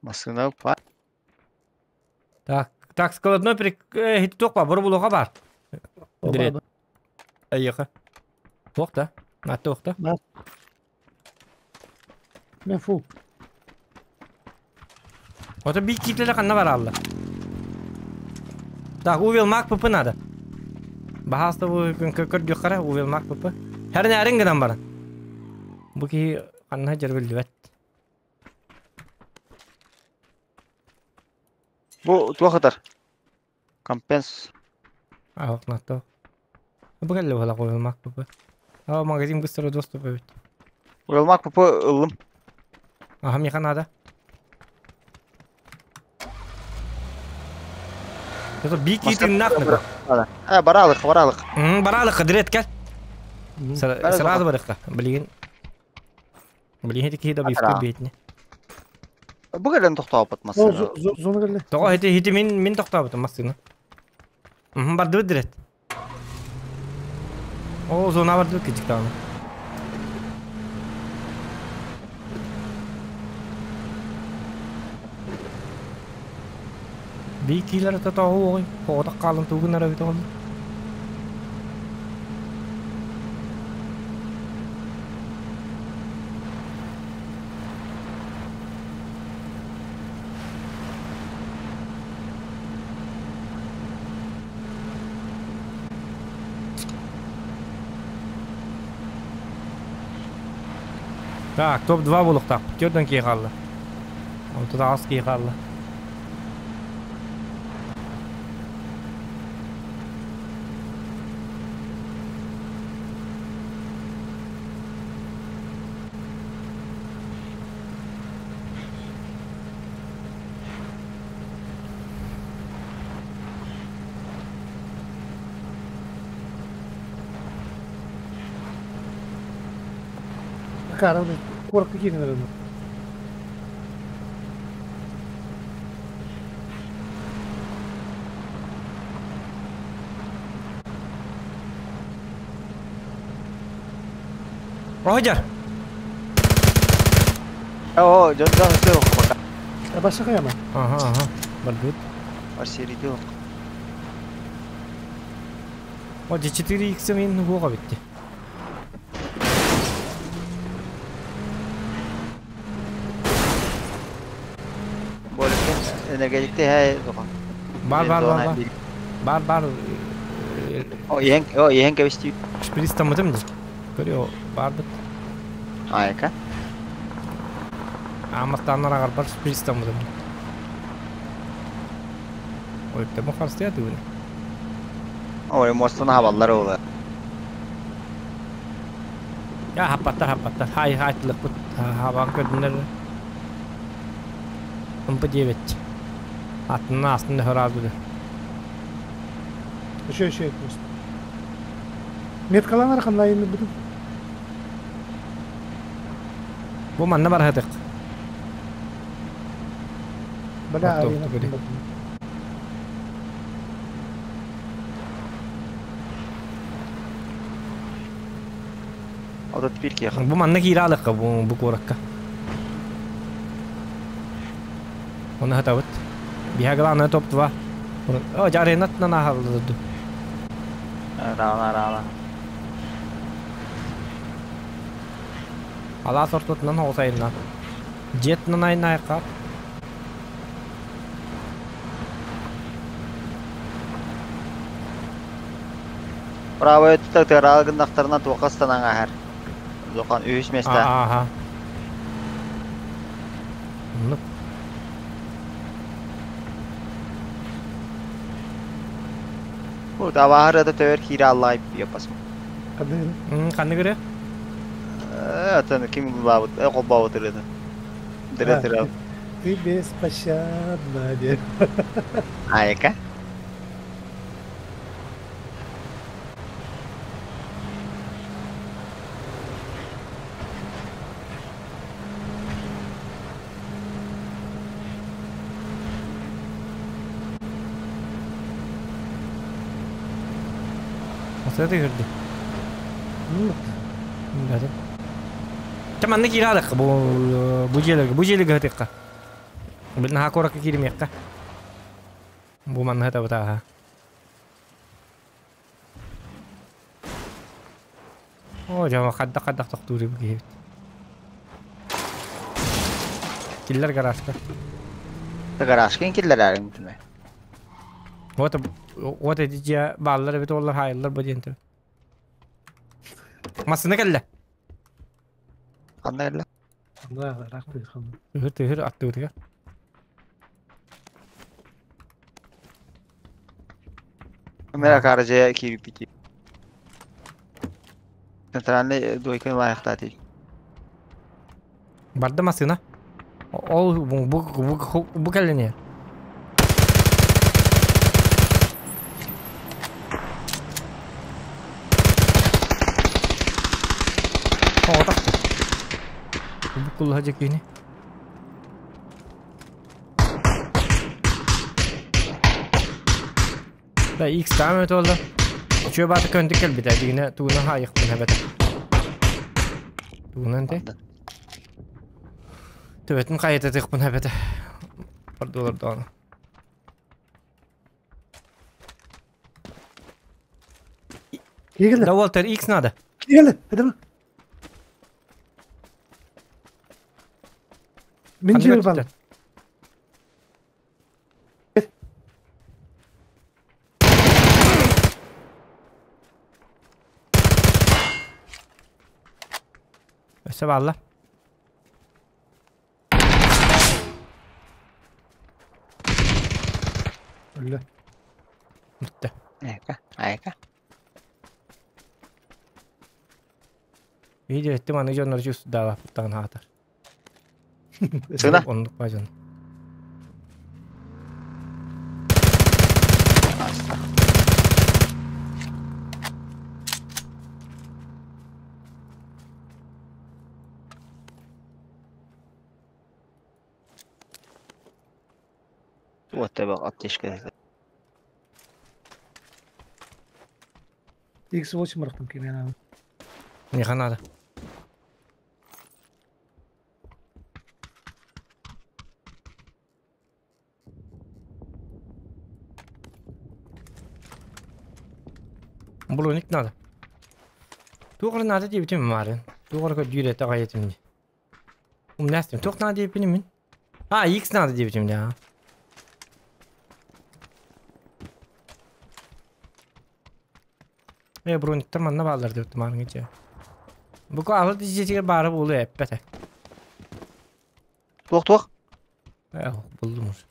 Масына бар. Так, так складной прик хити токпа, бар булуга бар. Дирет. Айыка. Токта. На токта. Мен фул. Ото бик китлere канна бар алла. Так, увел мак ПП надо. Бахаста бу көр дюкара увел мак ПП. Her ne arın гынан бар. Бу ки канна жер билбет. Бу туақытар. Компенс. Ах, на то. Бу келле бала увел мак ПП. А магазин быстро доступ бит. Уелмак ПП ылым. Ага, меха надо. Это бик китин нахны. Баралық, баралық. Баралық, дирет кел. Сразу барыққа. Блин. Блин, эти какие-то бифты бейтне. Бу келен тоқтауып масына. Зона келе. Тоға хити хити мен тоқтауып масына. Барды дирет. О, зона барды кичик тағын. Бикилер татау ой, хода қалын тугын ара бит ол. Так, топ-2 болуқтақ. Төрден кей қалды. Алтыда аз кей қалды. Кара, коротко кине, наверное. Roger. О, жон жон жоқ. Başka kayama. Ага, ага. Барбит. Арсери жоқ. О, 4x мен буға бітті. Бөліккен энергетикте хай жоқ. Бар, бар, бар, бар. Бар, бар. О, ең, о, ең кебісті. Шприц тамытым ди. Көрүө баарбыт. Айка. Аамастааннар аҕарбар шприцтаммытым. Ой, харыстыа тыгын. Ой, мостун хабаллар ола. Я хаппаттар хаппаттар. Хай хайтылыкпыт. Хабан көрдүнер. Ымпы 9. Аттына астында höразды. Еще еще просто. Меткаланар ханлайын бүтүн. Бу манна бар хатык. Бля, арена. Ода теперь кеха. Бу манна киирэ алыкка бу бу куракка. Оны хатабыт. Биһагалааны топ 2. О, жаренат на нахалды. Рана, рана. Ала сортутунан хоосайынна. Жет нанайна айка. Право өттө тыралгын туқастанан ахар. Зоқан үш места. Ага. Ну. Бу давары да төвер кире Аллай япасым. Қандай? Қанны көрі? Атын ким булабыт, колбабыт ырыды. Дыра тыра. Ты беспощадна, дед. Айка. Осада көрді. Таманны кирадык бу бу желеге, бу желеге хатыкка. Билна хакоракка киримекка. Бу манна хата бата. О, жама кадда кадда токтури бу кебит. Киллер гаражка. Гаражка киллер әрин түме. Вот вот эти же баллар бит олар хайыллар бу дентер. Масына келле. Кандай эле? Да, рахмет. Тыгыр тыгыр атты өтіге. Мера каража кирип бити. Центральный дойка лайықтаты. Барды масына. Ол бу бу бу бу келлене. О, так. Бу кулла жекини. Да X там это oldu. Чё баты көндүк келбит дигине тугуна хайык бун хабата. Тугунан те. Төбөтүн кайыта тык бун хабата. Бар доллар дагы. Кигеле. Да Walter X надо. Кигеле. Эдем. Мен жер бар. Өсө балла. Өллө. Бүтті. Айка, айка. Видео этти маны жоннор жус дава тагын хатар. Сына? Ондук бажан. Вот тебе аптечка. X8 рахтым кемен. Не надо. Броник надо. Туғыр надо деп бітім марын. Туғыр кө дүйрете қайетім. Умнастым. Тоқ надо деп мен. А, X надо деп бітім да. Брониктер манна балдар деп марын кече. Бу аһылык дьиэтигэр баара буолуо эппэтэ. Туох-туох? Э, булдум уже.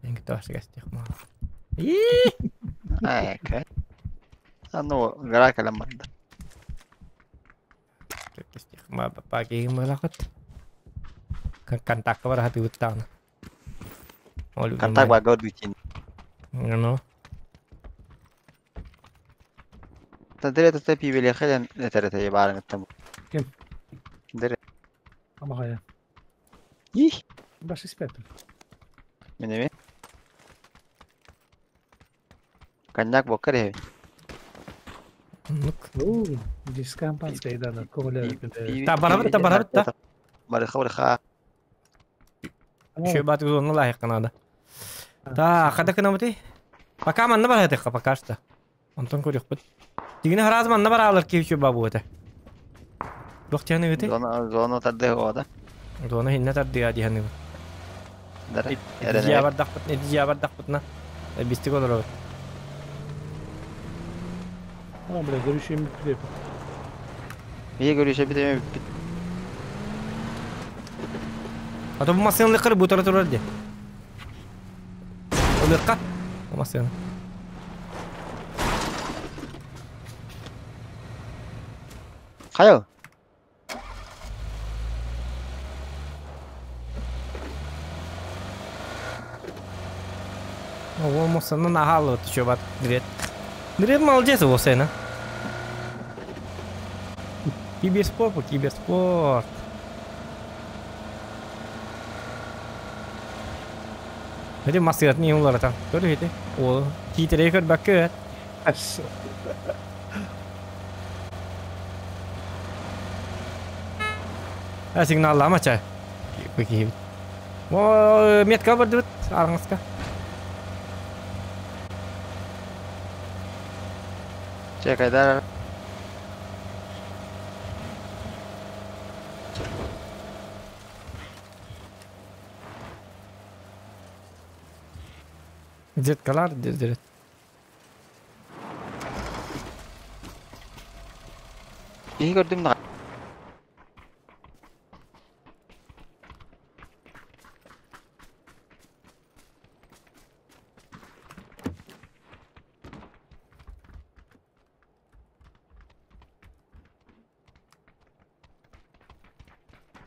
Мен кытта маа. Экэ. А ну, гора кэлэн барда. Ма папа киһим мылахыт. Контакка бар хатыбыттаана. Контакт бар көрдүтин. Ну. Тадре тата пибеле хелен этерете баарыңыттан. Ким? Дере. Амахая. Их. Баш испеппин. Минеме. Коньяк боккар эби. Нук. Уу, дискампанская дана, коля. Та барабыт та барабыт та. Барыха барыха. Еще бат зону лайық надо. Та, қада кынамыты? Пока манна бар хатыqqa пока что. Онтон көрүк бит. Дигини хараз манна бар алыр ки еще бабу это. Дох тяны гыты? Зона зона тарды года. Зона хинне тарды ади ханы. Дара. Я бар дақпыт, не я бар дақпытна. Бистик олор. А, бля, görüşeyim bir Бие көрүшө бит А то бу масыны кыр бу тора турар ди. Олыққа. Бу масыны. Хайо. О, масыны нахалы вот еще бат. Дрет. Дрет молодец его сына. Киберспорт, киберспорт. Эти масырат не улар там. Көрү эти. О, китере көр бакы. А сигналлама чай. Бу О, метка бардыбыт араңызга. Че кайдар. Деткалар дедерет. Кихи көрдүм да.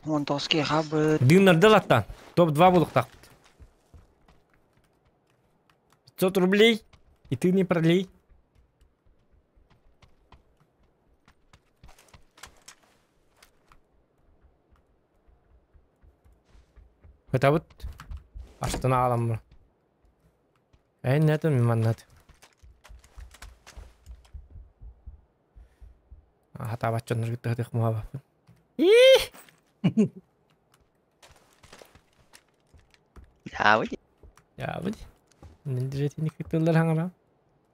Он тоски хабы. Дыннарды латтан. Топ-2 булуктак. 500 рублей. И ты не пролей. Это вот Аштана алам. Эй, нет, миманнат. Ата баччон ныргытты хытых муаба. И! Я выйди. Я выйди. Нендиретини кыттылар хаңара.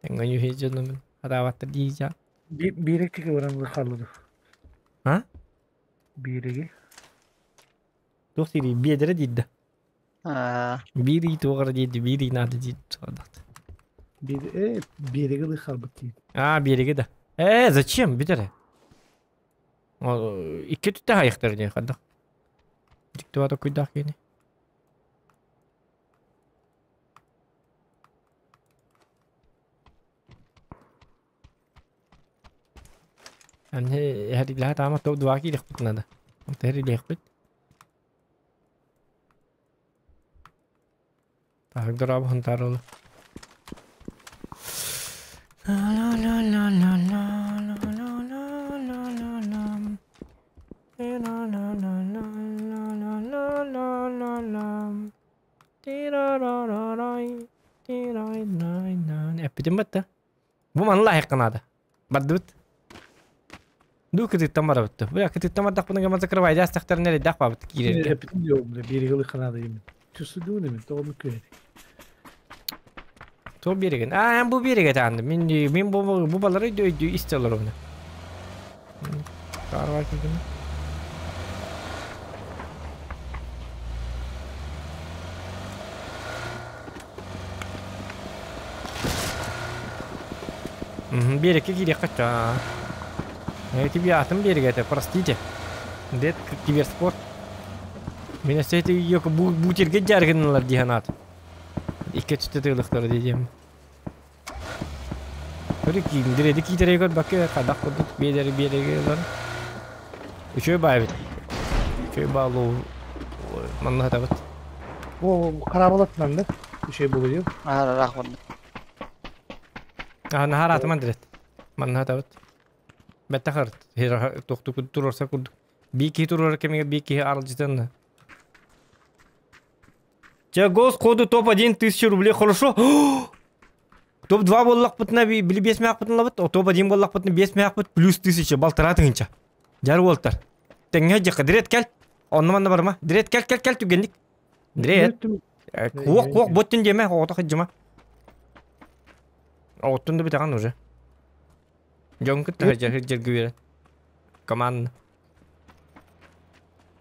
Тэңгөн юхи жонумун. Ата баттыр дейжа. Биирек баран халлыды. А? Бииреги. Тух дири бедere дейdi. А. Бири туғыр дейdi, бири нады дейdi. Bir бииреги халбыт дейди. А, бириге да. Зачем? Битере. Икки түттэ хайықтар не қадық. Диктуата куйдақ кені. Аны хәриләһә тама топ дуа килек бит надо. Хәриләһ бит. Тагдыр абы хантар олы. La la la la la la la la la la la. La la la la la la la la la la. Ти-ра-ра-ра-рай, ти-рай-най-най. Эппитим батта. Бу манла хайқанада. Бардыбыт. Ду кытыттан барабытты. Бу кытыттан бардак буны гама закрывай дастактар нере дак бабыт кирерге. Эппитим диyor бля, бииреги канада емен. Түсүдү немен, тоғымы көйді. То береген. А, бу береге таанды. Мен мен бу бу балары өйдө истелер оны. Кар бар килгән. Берекке кире кача. Я тебе атом берег это, простите. Дед киберспорт. Мен өссө ити бу терге жаргынылар диһанат. Икки түтэ тыылыктары дедем. Көрі киіндіреди китере көр бакы кадак курдук биэлери биэреге олар. Үчүгэй баайбыт. Үчүгэй баалуу манна хатабыт. О, карабалатынан да. Şey buluyor. Аһар барда. А нахар атыман дирет. Манна хатабыт. Беттахар тохту турорса курдук. Би ки турор кемеге би ки аралжытан. Че гос коду топ-1 1000 рублей хорошо. Топ-2 боллақ бұтына били 5 мяқ бұтын лабыт, топ-1 боллақ бұтына 5 мяқ бұт плюс 1000 балтара тыгынча. Жар болтар. Теңге жықы дирет кел. Онны манна барма. Дирет кел кел кел түгенdik. Дирет. Куок куок боттун деме, оғыта хыджыма. Оғыттун да битаган уже. Жон күтті хыджа хыджа гүбері. Команда.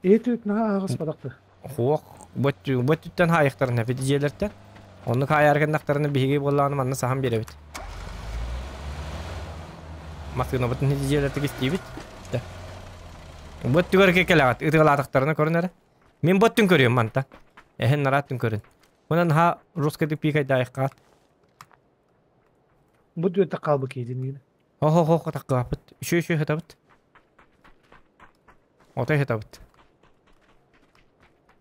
Эти на агыс бадакты. Хуок боттуттан хайықтарын әпеті жерлерттен. Оны кайаргын биһиги боллааны манна сахан беребит. Масына бутын жерлерти кистибит. Да. Боттугар кекелегат ытыгалатыктарына көрүнөр. Мен боттун көрүм манта. Эхен нараттын көрүн. Мунан ха русский пикай дайыкка. Бу дүөтэ калбы кейдин. Хо хо хо таккапыт. Үшө үшө хатабыт. Отай хатабыт.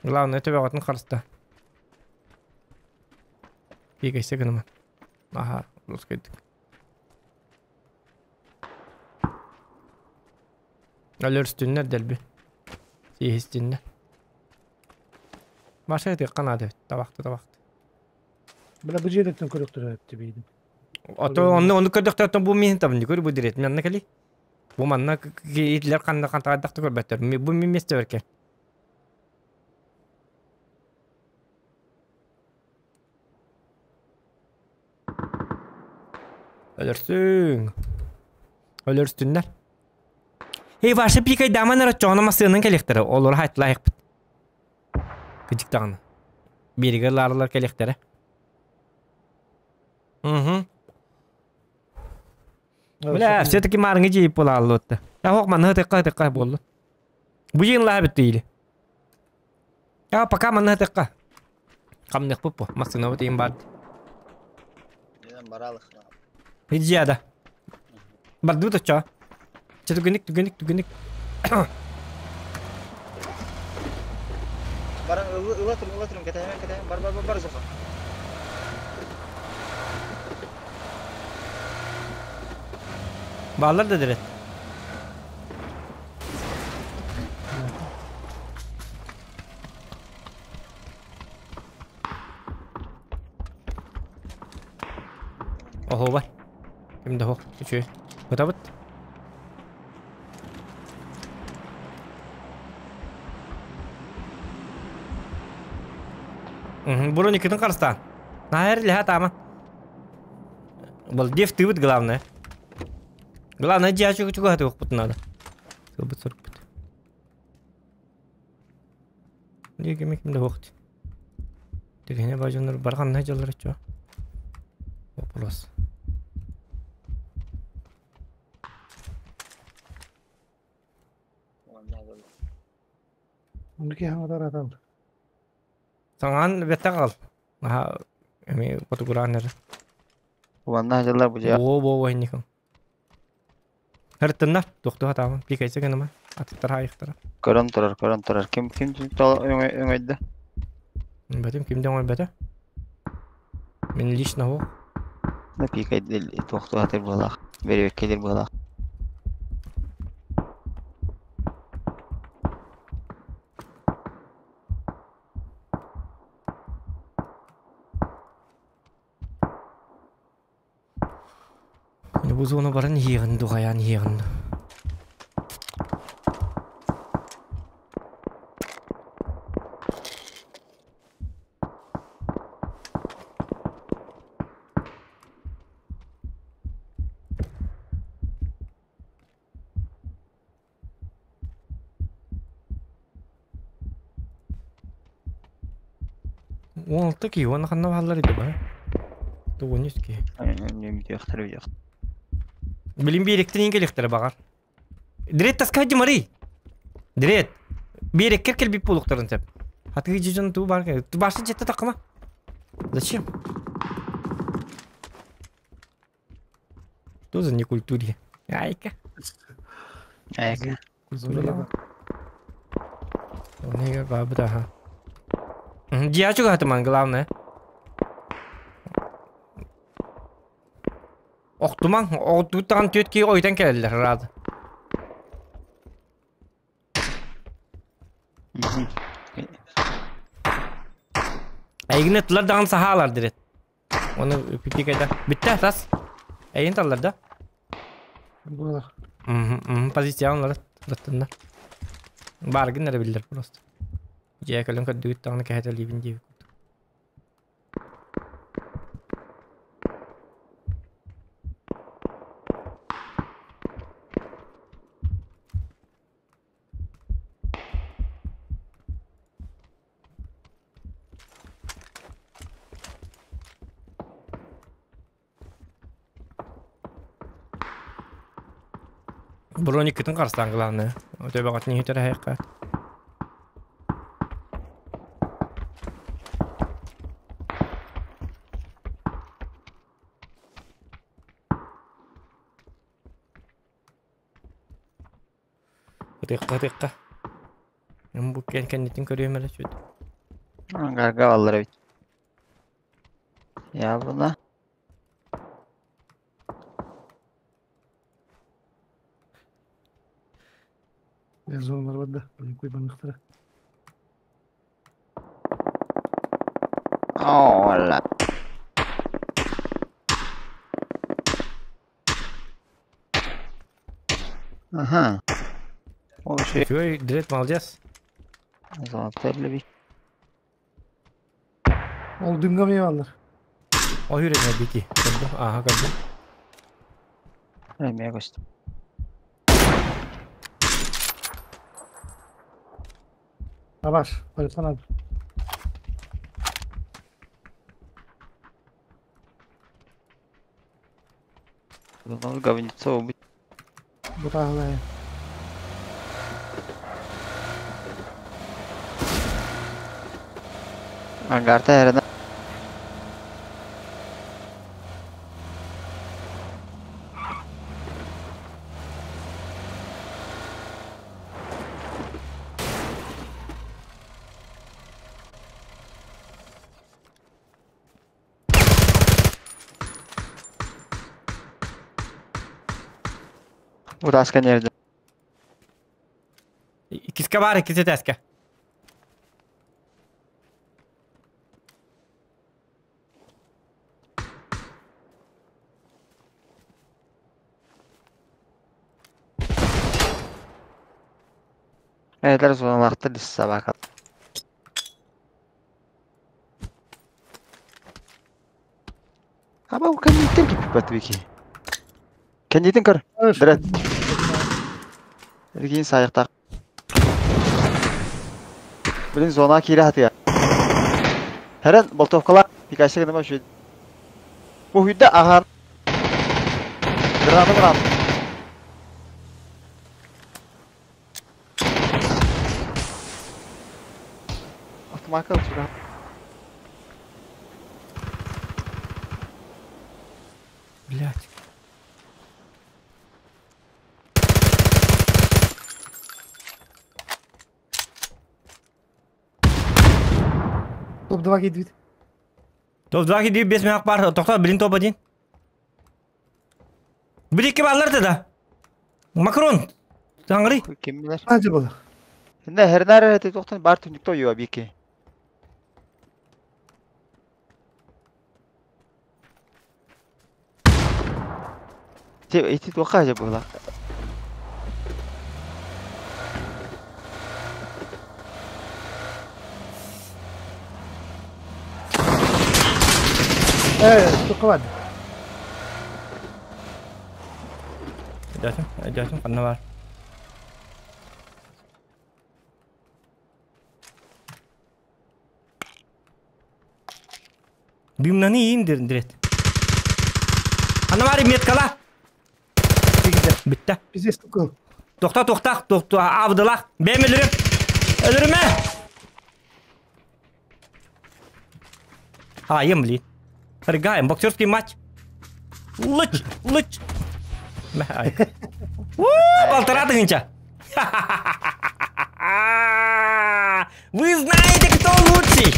Главное төбөгөтүн карыста. Пикайся гыныман. Аха, русский. Алөрстүннер делби. Сиһистиннер. Маша тек канады. Табакты табакты. Била бу жерден көрөктөр өттү бейдим. Ото онны оны көрдөктөртөн бу мен табын көр бу дирет. Мен кали. Бу манна итлер канда кантагадакты көрбөттөр. Бу мен месте беркен. Өлөрсүң. Өлөрстүннер. Эй, ваша пикай даман чоғына масыгынан келектері. Олар хайтлайық бит. Кыжыктағына. Береге ларылар келектері. Угу. Бля, все-таки марыңы жейіп бола алды отты. Я хоқ манны тыққа тыққа болды. Бу жиын лаа бітті или. Я пока манны тыққа. Қамнық бұп бұ. Масына бұт ең барды. Иджиада. Барды бұт ча. Че түгенік түгенік түгенік. Баран ыла турун, ыла турун, кетемен, кетемен, бар бар бар бар зоха. Баллар да дирет. Охо бар. Кимде хох? Үчү. Бутабыт. Бурун икитин карыстан. Наһер леха тама. Был дев ты вот главное. Главное, дячу чугу хаты укпут надо. Сылбыт соркпут. Неге кимде хохт. Дегене бажонор барган на жаллар чо. Вопрос. Ундуки хаңадар атал. Саңан бетте кал. Аха, эми потугуранер. Уанна жыллар бу жа. О, бо, бо, ником. Хыртыннар, тоқту хатамын, пикайсы гыныма. Атыттар хайықтара. Көрөн турар, көрөн турар. Ким ким өңөйдө? Бәтем кимден ой бәте? Мен лично хо. На пикайды тоқту хатыр булах. Беребек келер булах. Бу зона барын иегін дуғаян иегін. Оңалты ки, оны қанна баллар еді ба? Туғын ки. Не видеохтар видео. Билин биректен ең келектері бағар. Дред таска димари. Дред. Биэреккер кэлбит буолуохтарын сөп. Хатыы дьон туу бар. Башта жетте такыма. Зачем? Тоже не культуре. Айка. Айка. Культура. Онега бабыта ха. Дьиэ чугаһатыман главное. Охтумаҥ, оҕутуттаҕын түөрт киһи ойутан кэлэллэр рад. Эйигин ыттылар даҕаны саһаалар дирет. Оны пипикайда. Бүттэ, тас. Эйигин таллар да? Буолар. Позиция онлары раттынна. Баргын эрэ биллэр просто. Дьиэ кэлэн көрдүгүт даҕаны кэһэтэлиибин диэбит. Брониккытын харыстаан главное. Төбөҕүтүн иһитэр эһиэххэ. Ытыахха ытыахха. Бу кэннитин көрүөм эрэ чуть. Ангарга аллар эбит. Явно. Зоналар бар да, куйбаныктара. Ола. Ага. Ол şey. Үчүгэй, Дред молодец. Золотой леви. Ол дымга ме аллар. О хүрэнэ бики. Көрдүм. Аха көрдүм. Эмиэ көстө. Абаш, барытан ал. Ол говнецо убить. Бутаалай. Ангарта эрэнэ. Утаска нерде. Иккискэ баар, иккис этээскэ. Эдэр зоналаахтар дис собака. Аба кэнниттэн киппат бики. Кэннитин көр. Дред. Эргин сайыктак. Блин, зона киирэ хатыа. Хэрэн болтовкала пикайса гыныма үчүн. Бу хүддэ ахан. Граната граната. Автоматка сюда. Блять. Топ-2 киирдибит. Топ-2 киирдибит 5 мех бар. Тохтоо, блин топ-1. Били икки бааллар да. Макрон. Таңры. Ким билэр? Ажы буолар. Инде хернар эти тохтон бар түнүктө юа бики. Те эти туха же була. Ээ, туха бар. Өйдөөтүм, өйдөөтүм, ханна бар. Дымнаны иим дирет. Ханна бар меткала. Битте. Пиздец тукыл. Тохта, тохта, тохта, Абдылах. Бэм өлөрүм. Өлөрүмэ! А, ем, блин. Прыгаем, боксерский матч. Лыч, лыч. Полтора тысяча. Вы знаете, кто лучший?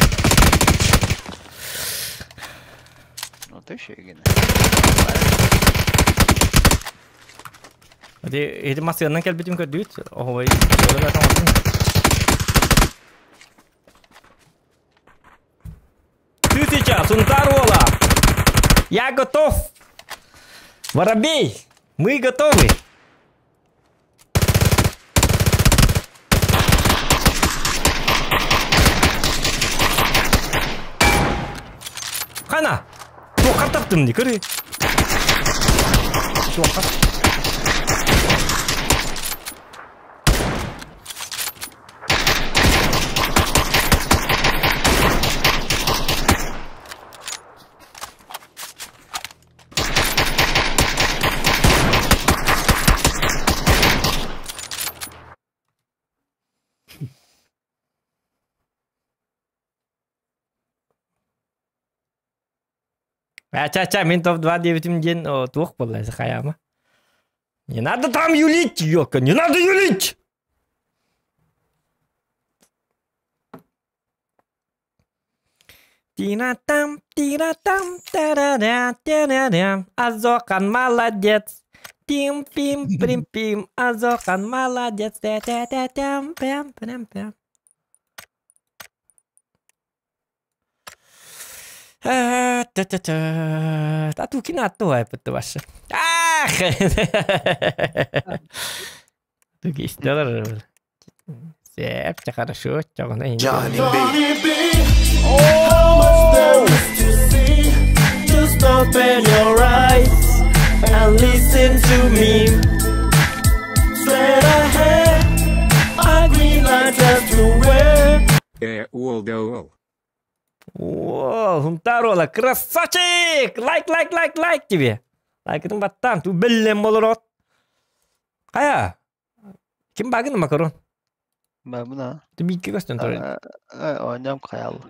Ну ты еще игина. Эти массыганан кэлбитим көрдүгүт. Оһой. Тысяча, Сунтарола! Я готов! Воробей! Мы готовы! Хана! Туоххар таптым дии, көрү. Туоххар. Ча-ча, мин топ-2 диэбитим диэн туох буолла хайаама. Не надо там юлить, ёлка, не надо юлить! Тира-там, тира-там, та-ра-ра, та-ра-ра, Азохан молодец. Тим-пим-прим-пим, Азохан молодец. Та-та-та-там, пям-пям-пям. Та-та-та. А ту кино ваша. Ах! Туги Сеп, хорошо, Johnny B. How much there is to see? Just open your eyes and listen to me. Straight ahead, a green light just to wear. Уол да уол. О, Хунтарола, красавчик! Лайк, лайк, лайк, лайк тебе. Лайкын баттан, ту беллем болор. Кая? Ким багын макарон? Бабына. Ты бийке көстөн турар. Оонньоом хайал.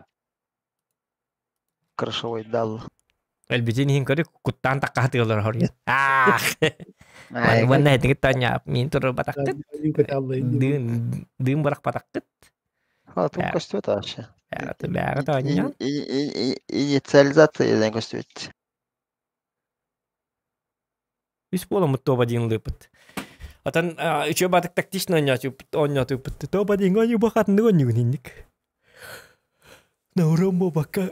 Крышевой дал. Элбитин хин көрү куттан такка хатыгалар хорья. Ах! Ванна этиги таня мин туру батаккыт. Дым дым барак батаккыт. А тут көстүбэт вообще. Бәгы таня. Инициализация ден көстүбэт. Үс бола топ один лыпыт. Атан үчө батык тактично онньотуппут. Топ один онньу бахатын онньугун инник. Наурам бакка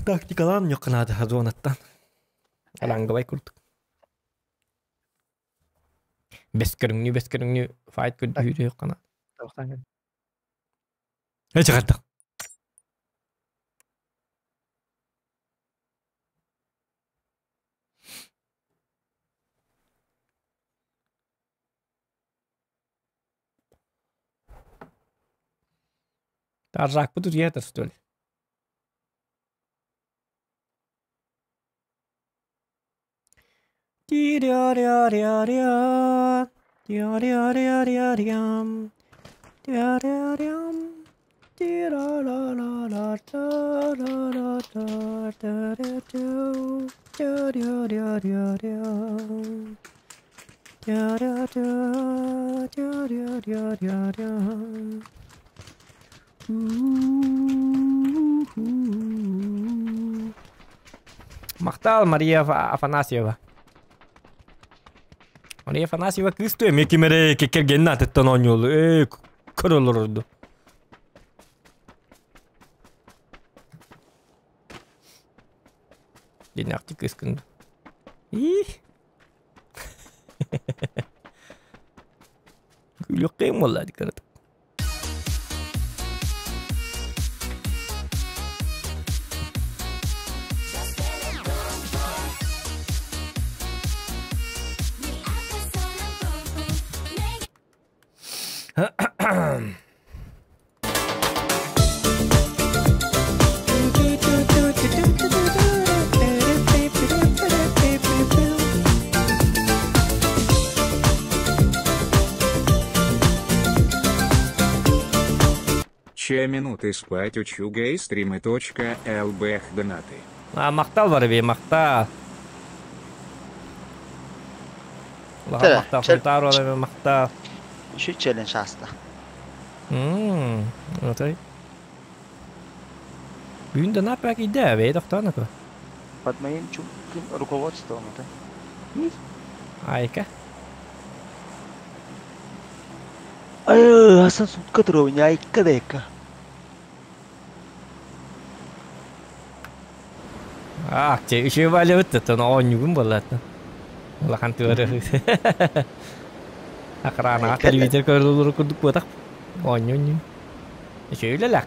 тактикалан ньокканады хазуанаттан. Алангабай курдук. Бес көрүңнү файт көрдү йоккана. Эче. Таржак бу тут что ли? Ти-ря-ря-ря-ря. Ти-ря-ря-ря-рям. Ти-ря-рям. Ти-ра-ла-ла-ла-та-ра-ла-та-та-ра-ту. Ти-ря-ря-ря-ря. Ти-ря-тя. Ти-ря-ря-ря-ря. Махтал Мария Афанасьева. Мария Афанасьева кыстı мекимере кекергенна аттан ойнолу. Э, көрөлөрдү. Динакты кыскынды. Их. Күлөккем болла дикарат. Че минуты спать учу гейстримы точка лбх донаты. А, махтал бар бе, махтал. Улахан махтал, Сунтаар уола махтал. Үчү челлендж ааста. Мм, отой. Бүгүн да напак идэ, бе тохтоон ако. Под моим чутким руководством это. Айка. Ай, асан сутка туруня, айка да айка. А, те үчү бали ыттытын оонньугун буоллатын. Улахан тыары. Охранаға телевизор көрөлөр курдук буотах. Оонньу-онньу. Үчү үлэлээх.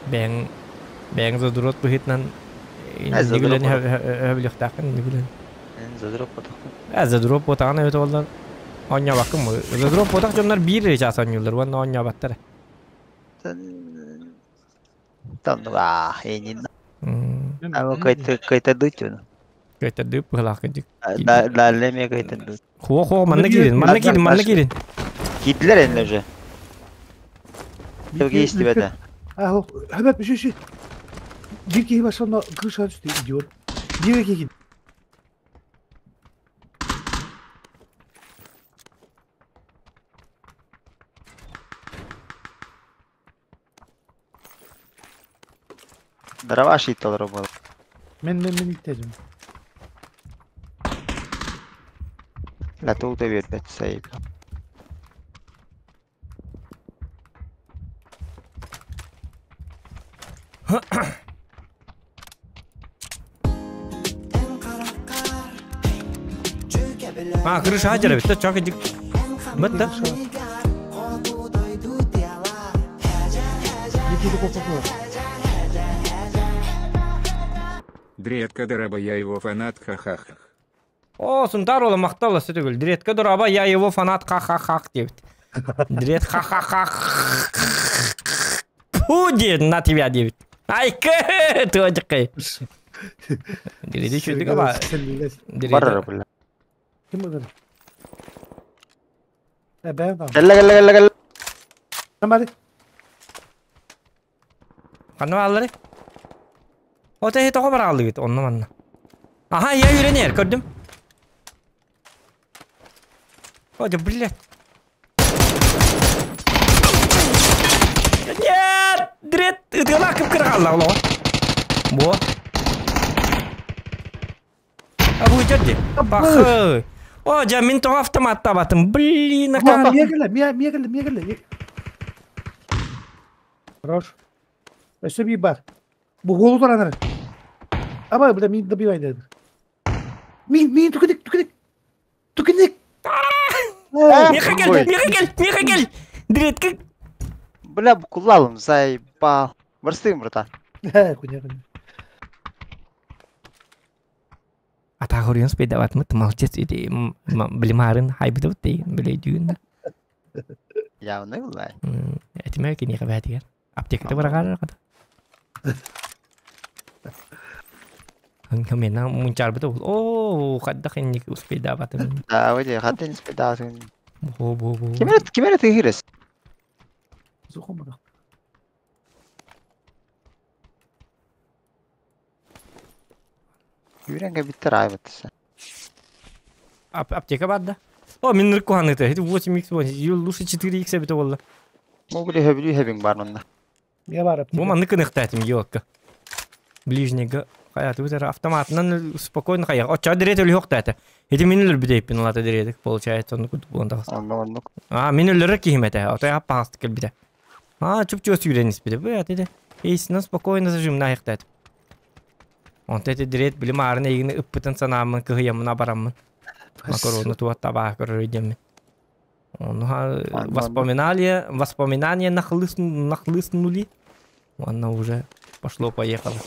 Бэйэҥ бэйэҥ задрот быһыытынан задрот иннигүлэн өбүлүөхтааххын иннигүлэн. Задрот ботахпын. Э задрот буотаҕын эбит буоллар оонньообаккын Задрот буотах дьоннор биир эрэ чаас оонньууллар уонна оонньообаттар. Таннуга, энин. Ама кайта кайта дучун. Кайтардыы быһылаах кырдьык. Далле ме кайта дут. Хуо хуо манна киирин, манна киирин, манна киирин. Киирдилер энне уже. Туги истибэтэ. А, хэбэп, үші, үші. Биир киһи барса крышаға түсті, идиот. Биир киһи. Дроваш италар был. Мен, мен, мен иттедим. La тугда биэрбэт сайып. А, крыша ажар эбит, чок дик. Бытта. Биир киһи коппа Дредка дораба я его фанат ха-ха-ха. О, Сунтаар уола махтал өссө төгүл. Дредка дораба я его фанат ха-ха-ха диэбит. Дред ха-ха-ха. Фу, диэн, на тебя диэбит. Айка, туожыккай. Дреди чүдүк аба. Барар бля. Ким ылар? Э, бэйэм там. Кэллэ кэллэ кэллэ кэллэ. Тамары. Ханна бааллары? О, тэһи тоҕо барааллыгыт, онно манна. Аха, я үйренер, көрдүм. О, да, блядь. Нет! Дред, ытыалаах кып-кыра хаалла олоҕо. Бу. А бу дьэ Бахы. О, дьэ, мин тоҕо автоматтаабатым. Блин, ака. Мия кэллэ, мия, мия кэллэ, мия кэллэ. Хорош. Өссө биир бар. Бу уолу туранар. Аба, бля, мин добивай деді. Мин, мин, түкүнүк, түкүнүк. Түкүнүк. Миэхэ кэл, миэхэ кэл, миэхэ кэл. Дредка. Бля, кулалым заебал. Барстым, братан. Хуйня, хуйня. Ата хорион спейдават мыт, молодец, иди, блимарын хайбыдыбыт дейин, билей дүйін. Явно булай. Этиме киниэхэ бээтигэр. Аптеката барагаар ката. Хамена мунчарбыта ол. О, хайдах инник успейдаватым. Да, выйди, хатын спейдаватын. Бу бу бу. Кимere кимere тыгырыс. Зухом бара. Юренге биттер айбытысы. Аптека бар да. О, мин нырк куханыты. Это 8x, лучше 4x эбите болла. Могли хөбүлүү хөбүң бар мында. Мия бар. Бу маннык ыныктаатым, ёлка. Ближнего хайаты бутер автоматынан спокойно хая. Оча дирет өлү хоктаата. Эти мин өлөр бүтейппин улата диредик, получается, онну кутуп буонда. Онну онну. А, мин өлөрөр киһимете. Отой аппаҕастык кэлбитэ. А, чуп-чугас сүүрэн испитэ. Бу аты Эйсинен спокойно зажимна айыктаат. Онто эти дирет билим арын эйгини ыппытын санааммын кыһыйаммын абараммын. Макарону туат табаа көрөр өйдеммин. Ону воспоминания, воспоминания нахлыстнули. Онно уже пошло-поехало.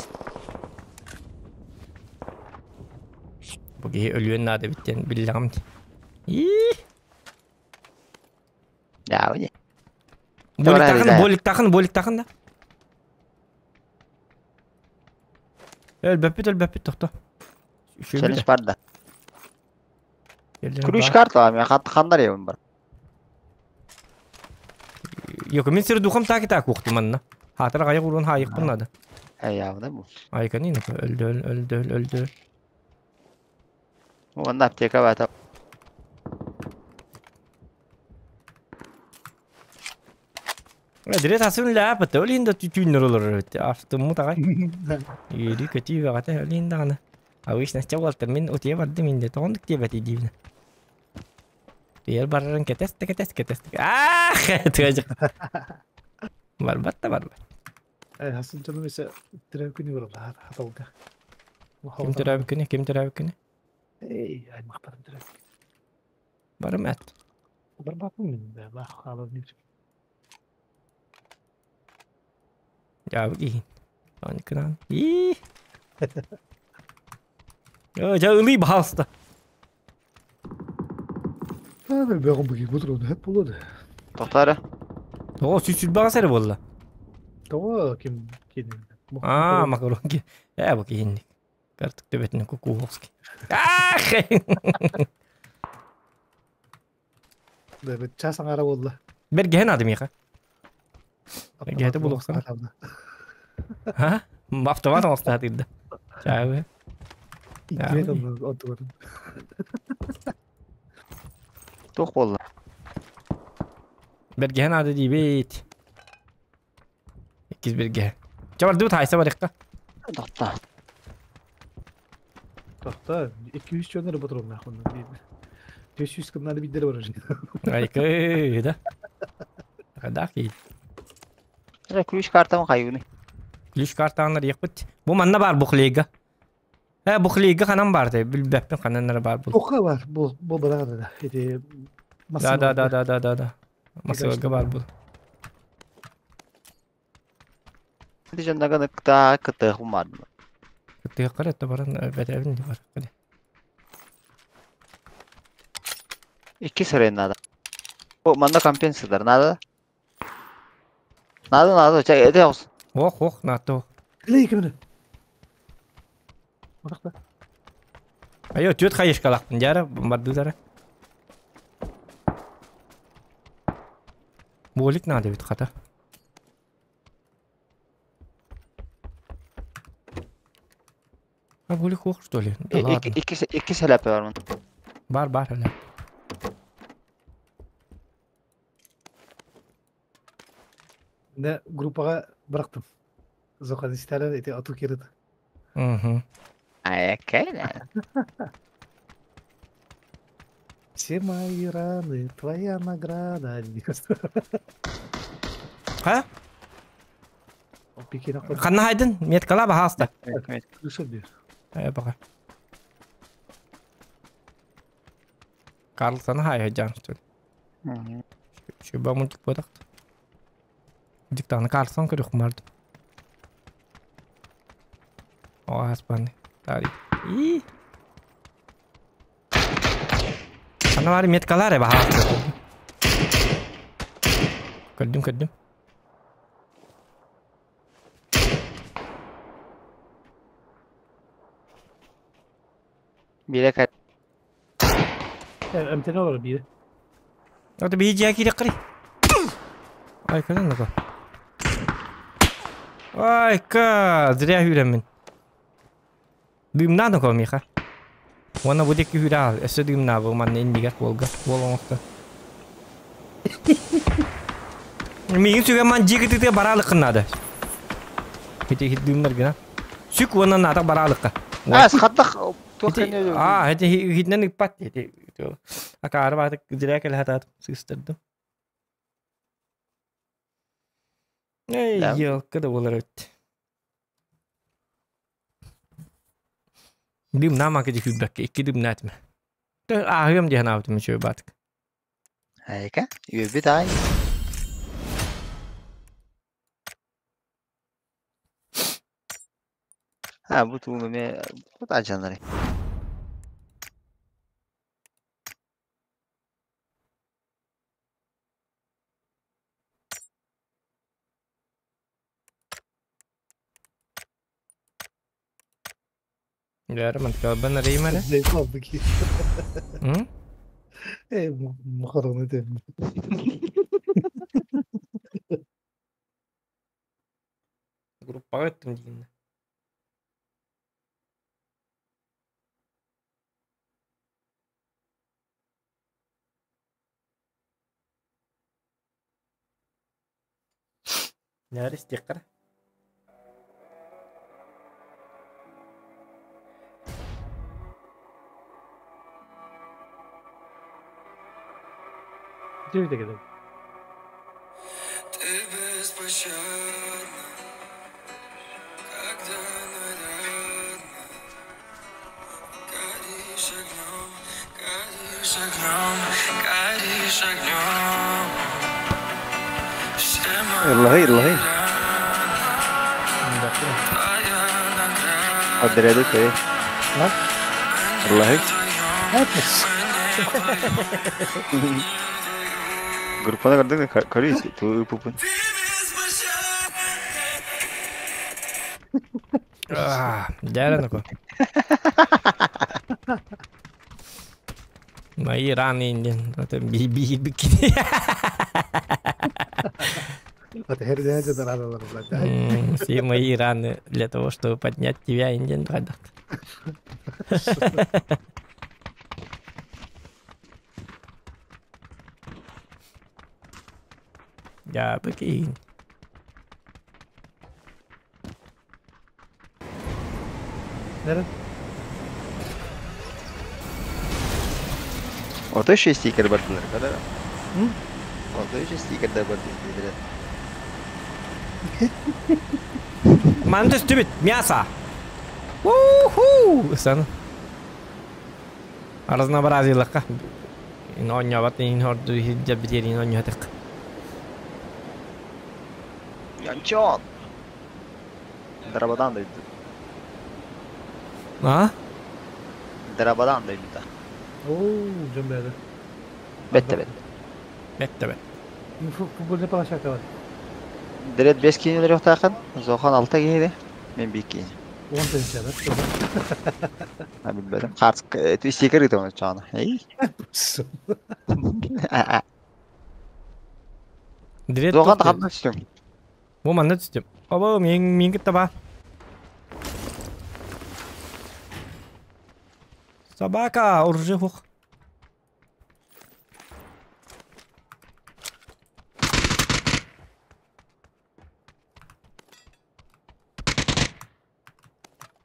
Бу киһи өлүөн наада биттен биллэҕим. И. Да, уни. Болик тахын, болик тахын, болик тахын да. Өлбөппүт, өлбөппүт, тохто. Челлендж бар да. Ключ карта мен хандар ебім бар. Yok мин сир духом так и так уохтум манна. Хаатар аҕайах уруон хаайыахпын наада. Эйаабына бу. Айканин өлдөл өлдөл өлдөл. Уонна аптека баата. Direkt асын лаапыт, ол иһин да түүннэр олорор эбит. Астыммыт аҕай. Үөрүү көтүү бөҕөтө ол иһин даҕаны. Обычно чэ уолтар мин утуйа бардым инде тоҕоннук диэбэтий диибин. Утуйар барарын кэтэс да кэтэс кэтэс да Аах! Тыажык. Барбат да барбат. Э, хасын дьону өссө төрөөбүт күнү бараллар хаталга. Ким төрөөбүт күнэ? Ким төрөөбүт күнэ? Эй, аймахтарым төрөөбүт. Барым эт. Барбаппын мин да, баах хаалар Дьаабы киһин. Аныкынан. Ии. Э, дьэ ылый баһаалыста. Бөҕүм быгыы бутуруну хөп буолуо Тоқтары. Тоҕо сүт сүлбэҕэ сэрэ буолла. Тоҕо ким киинин. Аа, макарон ки. Ээ, бу киһинник. Картык төбөтүнэн кукууховский. Ах! Да, час аҥаара буолла. Бэргэһэ наада миэхэ. Бэргэһэтэ булуохсана. Ха? Автомат оҥостаатыырда. Чаабы. Туох буолла? Бэргэһэ наада диибит. Иккис бэргэһэ. Чэ бардыбыт хайса барыахха. Тохто. Тохто, 200 чөнөр ботурумнаах онно. 400 кымнаны биддere барар. Айкы, да. Кадак и. Ключ картам хайыны. Ключ картаанар яқпыт. Бу манна бар бухлейга. Э, бухлейга ханан бар те, билбэппин ханан бар бу. Тоққа бар, бу бу бар да. Эти Да, да, да, да, да, да, да. Масылга бар бу. Дижаннаганы кыта кытыах бумардым. Кытыах это баран бэтэбин бар. Икки сырайын надо. О, манна компенсатор надо. Надо, надо, чай, это ос. Ох, ох, надо. Клей кимini? Отақта. Айо, түөт хайышкалақпын жары, бардылары. Болик надо бит хата. А болик ох, что ли? Да ладно. Икки сәләпе бар мын. Бар, бар, әлі. Не группаға бырақтым. Зоқан истәрі, эти ату кереді. Угу. Айакайна. Все мои раны, твоя награда. Ха? Ханна хайдын, меткала бахаста. Э, баға. Карлсона хай жан, что ли? Шуба мультик бодақты. Диктаны Карлсон көрөх марды. О, аспаны. Тари. И. Ана бар меткалар бахаста. Көрдүм, көрдүм. Бире кай. Эмтene olur bir. Ото бии кире кыри. Ай, кэлэн нака. Ай, ка, зря хүрэммин. Дымна нака миха. Уонна бу диэки хүрэ өссө дымна бу манна иннигэр буолга. Буол оҥосто. Миигин сүгэн ман дьиэ кытыытыгар бараалыккын наада. Ити дымнар гына. Сүк уонна наата бараалыкка. А, схаттах А, эти хитнен ыппат эти. Акаары баатык зря кэлэ хатаат сыыстырдым. Эй, елка да болар өт. Дым нама кеди хүббәккэ, икки дымна этме. Ааһыам диэн аабытым үчүгэй баатык. Айка, үөбүт ай. Ha bu tuğunu me bu da canları. Дьэ, мантыкалбан арыйым эрэ. Zevk aldık. М? Э, махароны этем. Группаҕа ыттым диигин. Нээр истиэххэ. Дьэ кэлэн. Ты беспощадна, когда нарядна. Горишь огнем, горишь огнем, горишь огнем. Все мои Ыллаһый, ыллаһый. раны, твоя награда. Адреды көй. А? Ыллаһый. Эпос. Группаны көрдүң көрүй туу пупун. Ты беспощадна. Дьэ нако. Мои раны диэн би би бикини. Это хердэ даралар блядь. Все мои раны для того, чтобы поднять тебя, Индиан Продакт. Я быкин. Нэрэ? Ото еще стикер бардылар, kada. М? Ото еще стикер да барды диделер. Манты түбүт, мясо. Уху! Сан. Разнообразие лакка. Ин онньобат, ин хорду хиджа битер ин онньотык. Янчон. Дарабадан дойду. А? Дарабадан дойду. Оо, дьон бэйдэ. Бетте бет. Бетте бет. Футбольный площадка бар. Дерет 5 кинилер yoktayken. Зохан 6 киһиде. Мен 1 киһи. Он тысяча, да? Ha bilmedim. Kart стикер итем onu чаны. Ey. Дирет Зохан ханна түстүң. Бу манна түстүм. Оба мен мен кытта ба. Собака, оружие хух.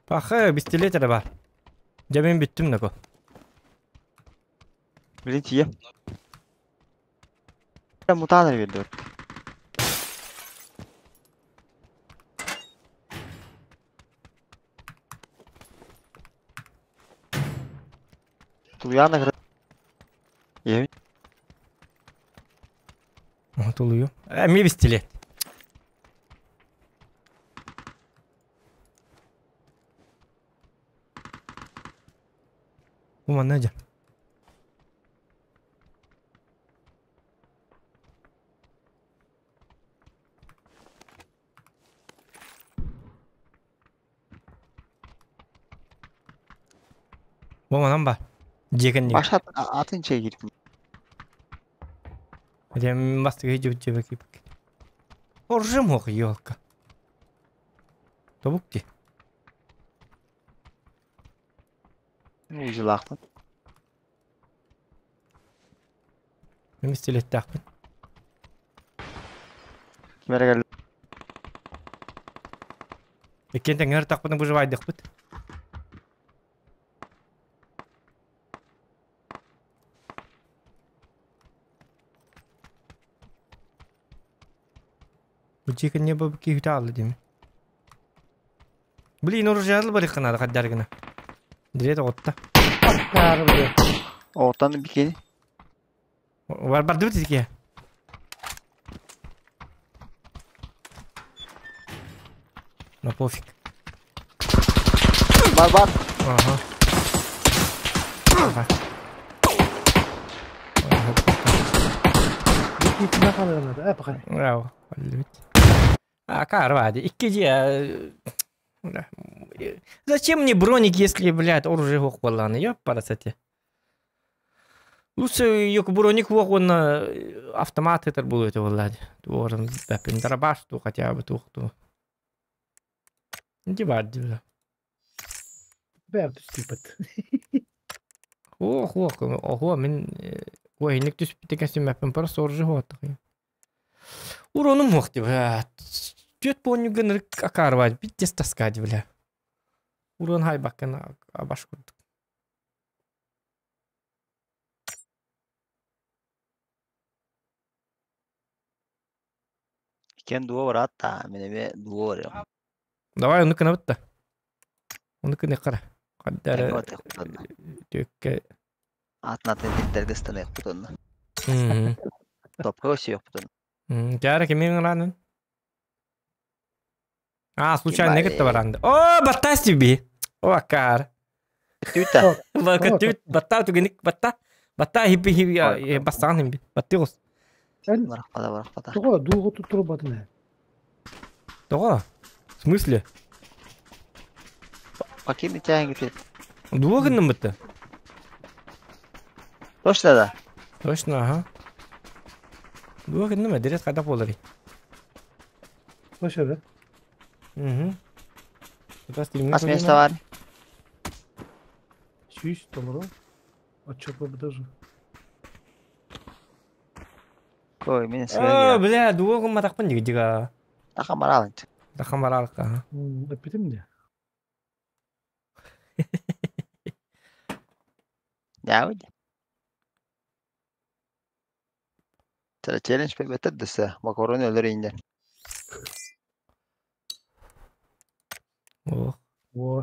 Пахы, пистолет бар. Дьэ мен бүттүм нако. Билин тие. Мутаныр берди. Тулуяна кыр. Е. Тулую. Эми пистолет. Бу манна дьэ. Бу манан ба. Дьиэкэн Баш атын чей кирип. Дем бастыгы жибит жибек кипик. Оружие мох, елка. Тобук ти. Узилахпын. Мен пистолеттаахпын. Кимере кел. Иккен тэҥэр тахпытын выживайдыхпыт. Бу дьиэкэн не бу киһи таалла дими. Блин, оружие барыхханада хаддаргына. Дирет оҕотта. Кары блядь. Оттан бикини. Бар барды бит ики. На пофиг. Бар бар. Ага. Ага. Ага. Китина қалығына да. Пока. Браво. А, карвади. Икки Зачем мне броник, если, блядь, оружие хуох балланы? Ёп, парасати. Лучше ёк броник хуох, он автомат это будет, владь. Туорн, бэпин дарабаш, ту хотя бы тух ту. Ити баар дии. Бээр түстүүпэт. Ох, ох, охуо мин уоһинник түспүтэ кэсимэппин просто оржу хуоттах. Уронум хуох ди бля. Түөт поннюга нырык акаарбаат бит тоска ди бля. Урон хайбаккын баш курдук. Кен дуо бараат та, мин эмиэ дуо барыам. Давай ону кынабыт да. Ону кыныххара. Хаддары түөккэ. Атын атын тирдэргэ ыстаныахпыт онно. Топка өсүөхпүт онно. Кääра кимин ыраанын? А, случайно кытта баранды. О, баттаас би. О, аккаар. Түтэ. Бакы батта түгеник батта. Батта хиппи хиппи бастаан химби. Батты гос. Барахпата барахпата. Тоҕо дууҕу туттурбатын ээ. Тоҕо? В смысле? Покинь тянгит. Дуо гынным бытты. Точно да? Точно, ага. Дуо гынным дирет кайда болар. Точно да? Угу. Ас место бар. Сүүс толору. Отчет даже. Ой, мен О, сыган. бля, дуо гымматахпын диги дига. Таха маралын. Таха маралка. Эппитим де. Яуди. Тара челлендж бетер десе. Макарони өлөр инден. О. О.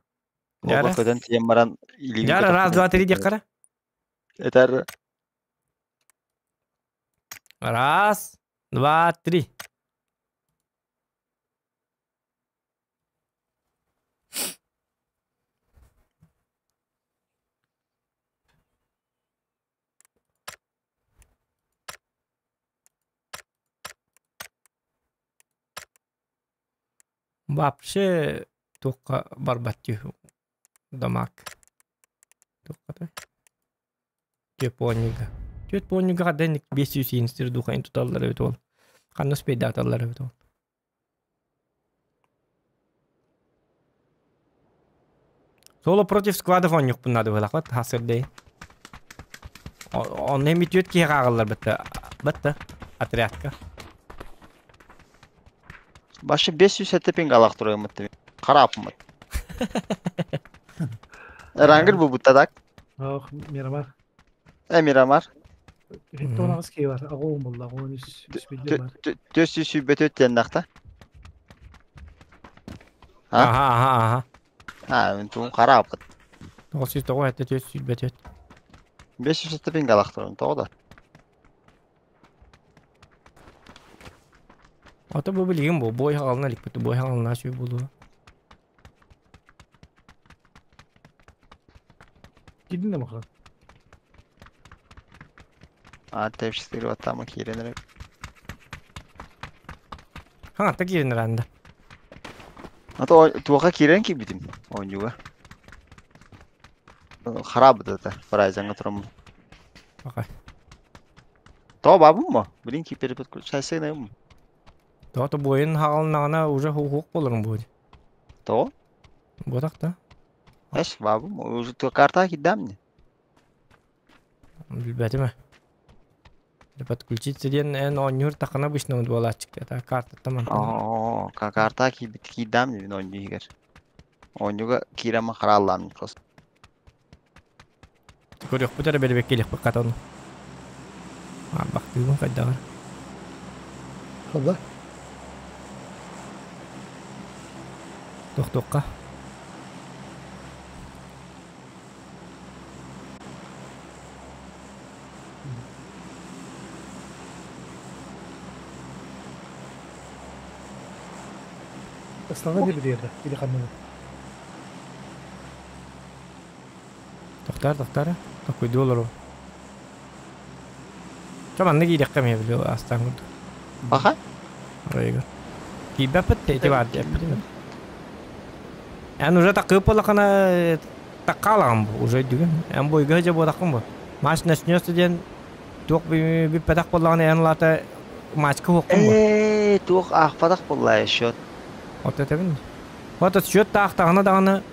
Яра. Көдөн тиен баран илигин. Яра, раз, два, три, диккара. Этер. Раз, два, три. Вообще только барбатью дамаг. Только Японига. Японига ден 500 инстер духа туталлар эбит ол. Ханна спейдаталлар эбит ол. Соло против складов он юкпун надо было, хват хасырдей. Он не метет киһи бітті. Бітті. Отрядка. Башы 500 пинг алақ тұрайым ұтты. Қарапым ұт. Рангыр бұл бұтта так. Ох, Мирамар. Мирамар. Хеттон ағыз кей бар. Ағуым болды, ағуым үс бар. Төс үс үбет өттен нақта. Аха, аха, аха. А, мен туын қарап. 909 әтті төс сүлбет өт. 500 пинг алақ тұрайым, тоғы да. Ата бу билигин бу бой хаалына ликпит бой хаалына сүй булу. Кидин де махран. А, тепшістері баттама киренер. Ха, та киренер анда. Ата туаха кирен ки битим ойнуга. Харап да Verizon'га турам. Бакай. То бабым ма? Билин ки переподключайся на. То бойын хаалына уже хук болорун бу. То? Ботак та. Эш бабым, уже то карта кидам мне. Билбетиме. Подключиться ден эн онюр тақына обычно буолаачык это карта таман. О, карта ки бит кидам мне ойнугер. Ойнуга кирама хараллам просто. Көрөк бутара бербек келек баккатон. А бактыгын кайдагар. Хабда. Тохтокка. Астана деп дерді. Или қаннаны. Тохтар, тохтар. Такой доллару. Чаман неги декка ме биле астан курдук. Баха? Райга. Кибепет те бар деп. Эн уже такып болакана таккалаган бу уже дүгөн. Эн бойга же бодакын бу. Маш начнется ден тук би патак болаган эн лата мачка хоккун бу. Э, туох ахпадак болла счет. Вот это бин. Вот счет таахтаҕына даҕаны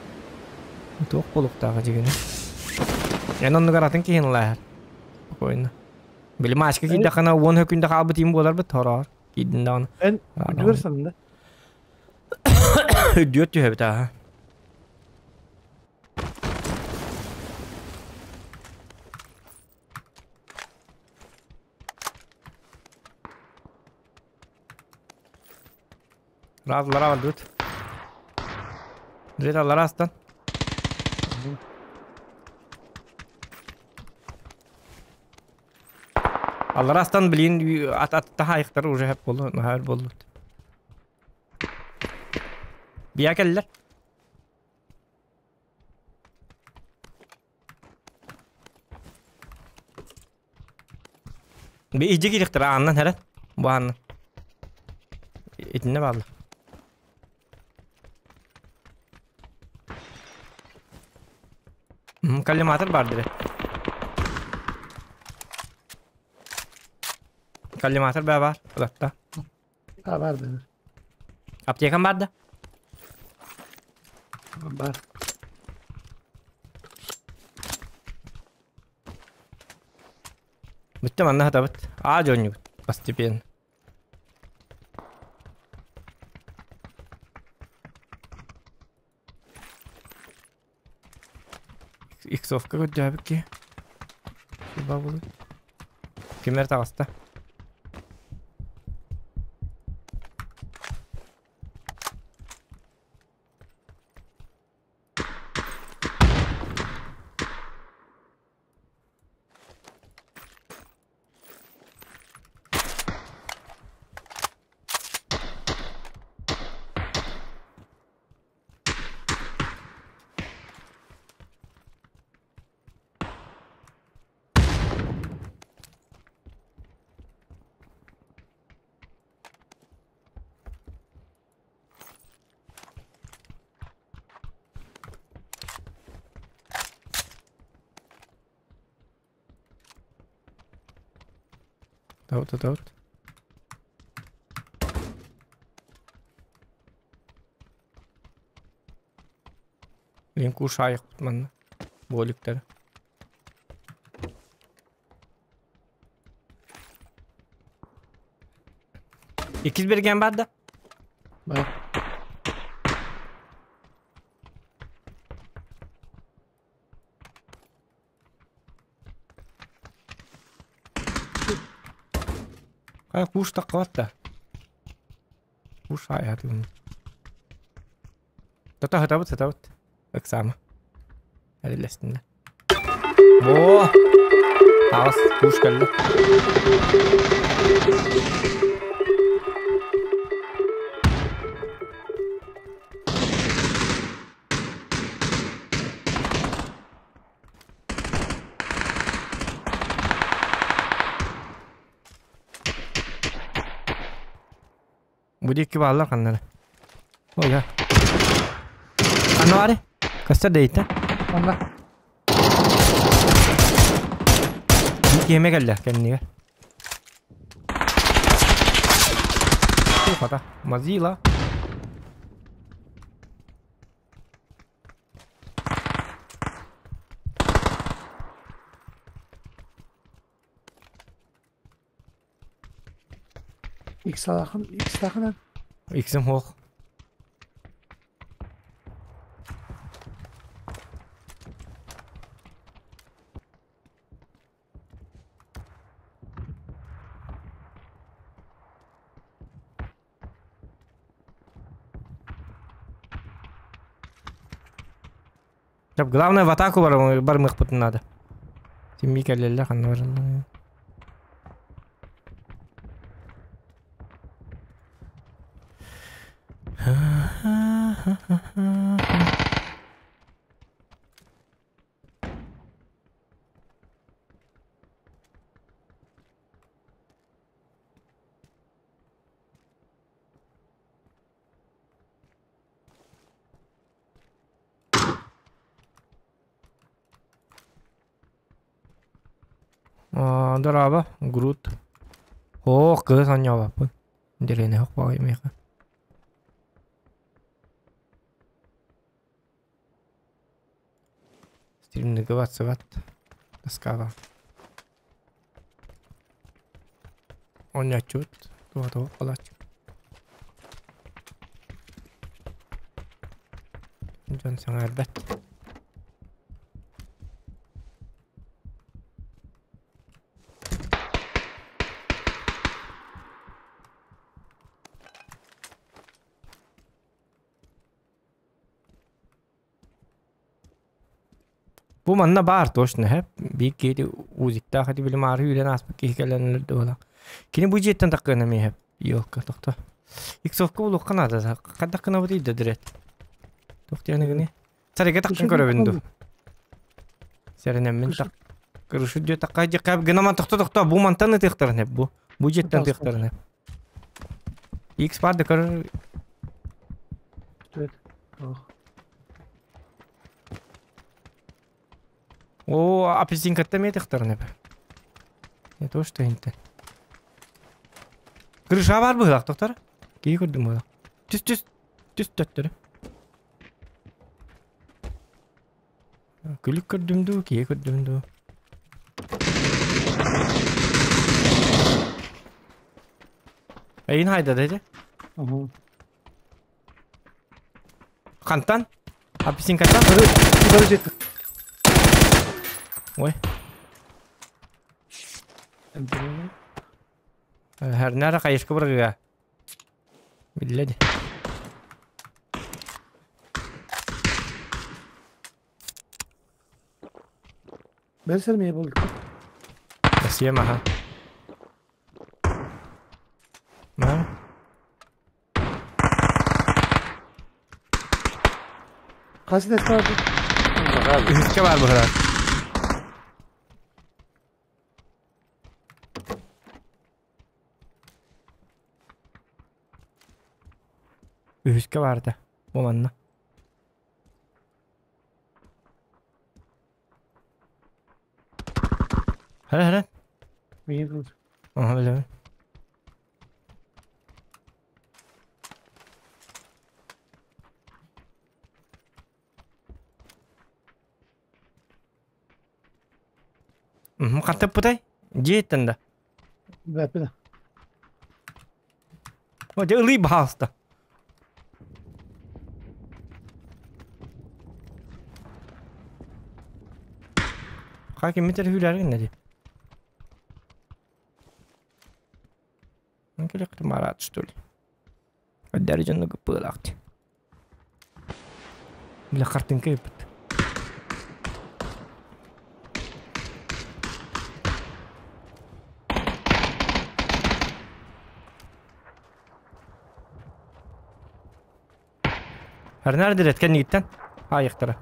туох буолуохтааҕа дьигини. Эн оннугар атын киһини ылааһар. Спокойно. Били маачка киирдэххинэ уон хөкүндэ хаалбыт им буоларбыт хороор. Киирдин даҕаны. Эн үрдүгэр санна. Үрдүгэр түһэбит ааһа. Разлара бардыбыт. Двераллара астан. Аллара астан блин ат аттаха айықтар уже хеп болду, нахар болду. Бия келлер. Би ижи кириктер ааннан хәрәт. Бу ааннан. Итинне баалла. Коллиматор бар дире. Коллиматор бә бар. Улатта. Ha бар denir. Аптекам бар да. Бар. Бүттэ манна хатабыт. Аа дьонньубут. Постепенно. Иксовка көрдөөбүт ки. Бабылы. Кимер таҕыста. Таут, таут. Блин, кушайық манна. Боликтер. Иккис берген бар да? Бар. Кай куш таккабат да. Куш айатын. Тата хатабыт хатабыт. Ыксама. Әрилестинде. О! Ағыс куш келді. Бу диэки бааллар ханнары. Ой, я. Анна бары. Көстөр дейті. Манна. Киэме кэллэ кэннигэр. Хата. Мазила. X алахын, X тахынан. Иксим хоох. Главное в атаку бармых надо. Тимми кэллэллэ ханна бараллар. Дораба, Грут. Ох, кыз аньябаппын. Дерене хок багай меха. Стримныга ватсыбат. Тоскава. Оннячут. Туа-туа колач. Дьон саҥарбат. Бу манна баар точно һэп. Биир киһи узиктаах ити били маары үүрэн ааспыт киһи кэлэн өлөрдө буолар. Кини бу дьиэттэн таххына эмиэ һэп. Елка тохто. Иксовка булуохха наада. Хайдах гынабытый да дирет. Туох диэн гыны? Сарига таххан көрөбүн ду. Сэрэнэммин тах. Кырышы дьиэ тахха дьиэ гынаман тохто тохто бу мантан ытыахтарын һэп бу. Бу дьиэттэн ытыахтарын һэп. X бар да көрөр. О, апельсинкаттан метехтарын эбэ. Не то что интен. Крыша бар быһылах доктор. Кии көрдүм быһылах. Түс түс түс төттөрү. Күлүк көрдүм дуу, кии көрдүм дуу. Эйин хайда деді. Хантан? Апельсинкаттан? Ой. Хәрнәре кайышкы быргыга. Билледи. Бэрсэр мие булду. Россия маха. Ма? Хас этээскэ баар Үһүскэ баар быһыра. Үһүскэ баарда. Бу манна. Хара хара. Миигин кылыс. Ага, билэбин. Хантыппытай? Дьиэттэн да. Бэппин. О, дьэ ылый баһаалыста. Ха киммит эрэ hүүлээргин дии. Келек марат что ли? Өддәри дьонно гыппыылаах Бля картинка ыппыт. Хәрнәр дирет кэннигиттэн аайыктара.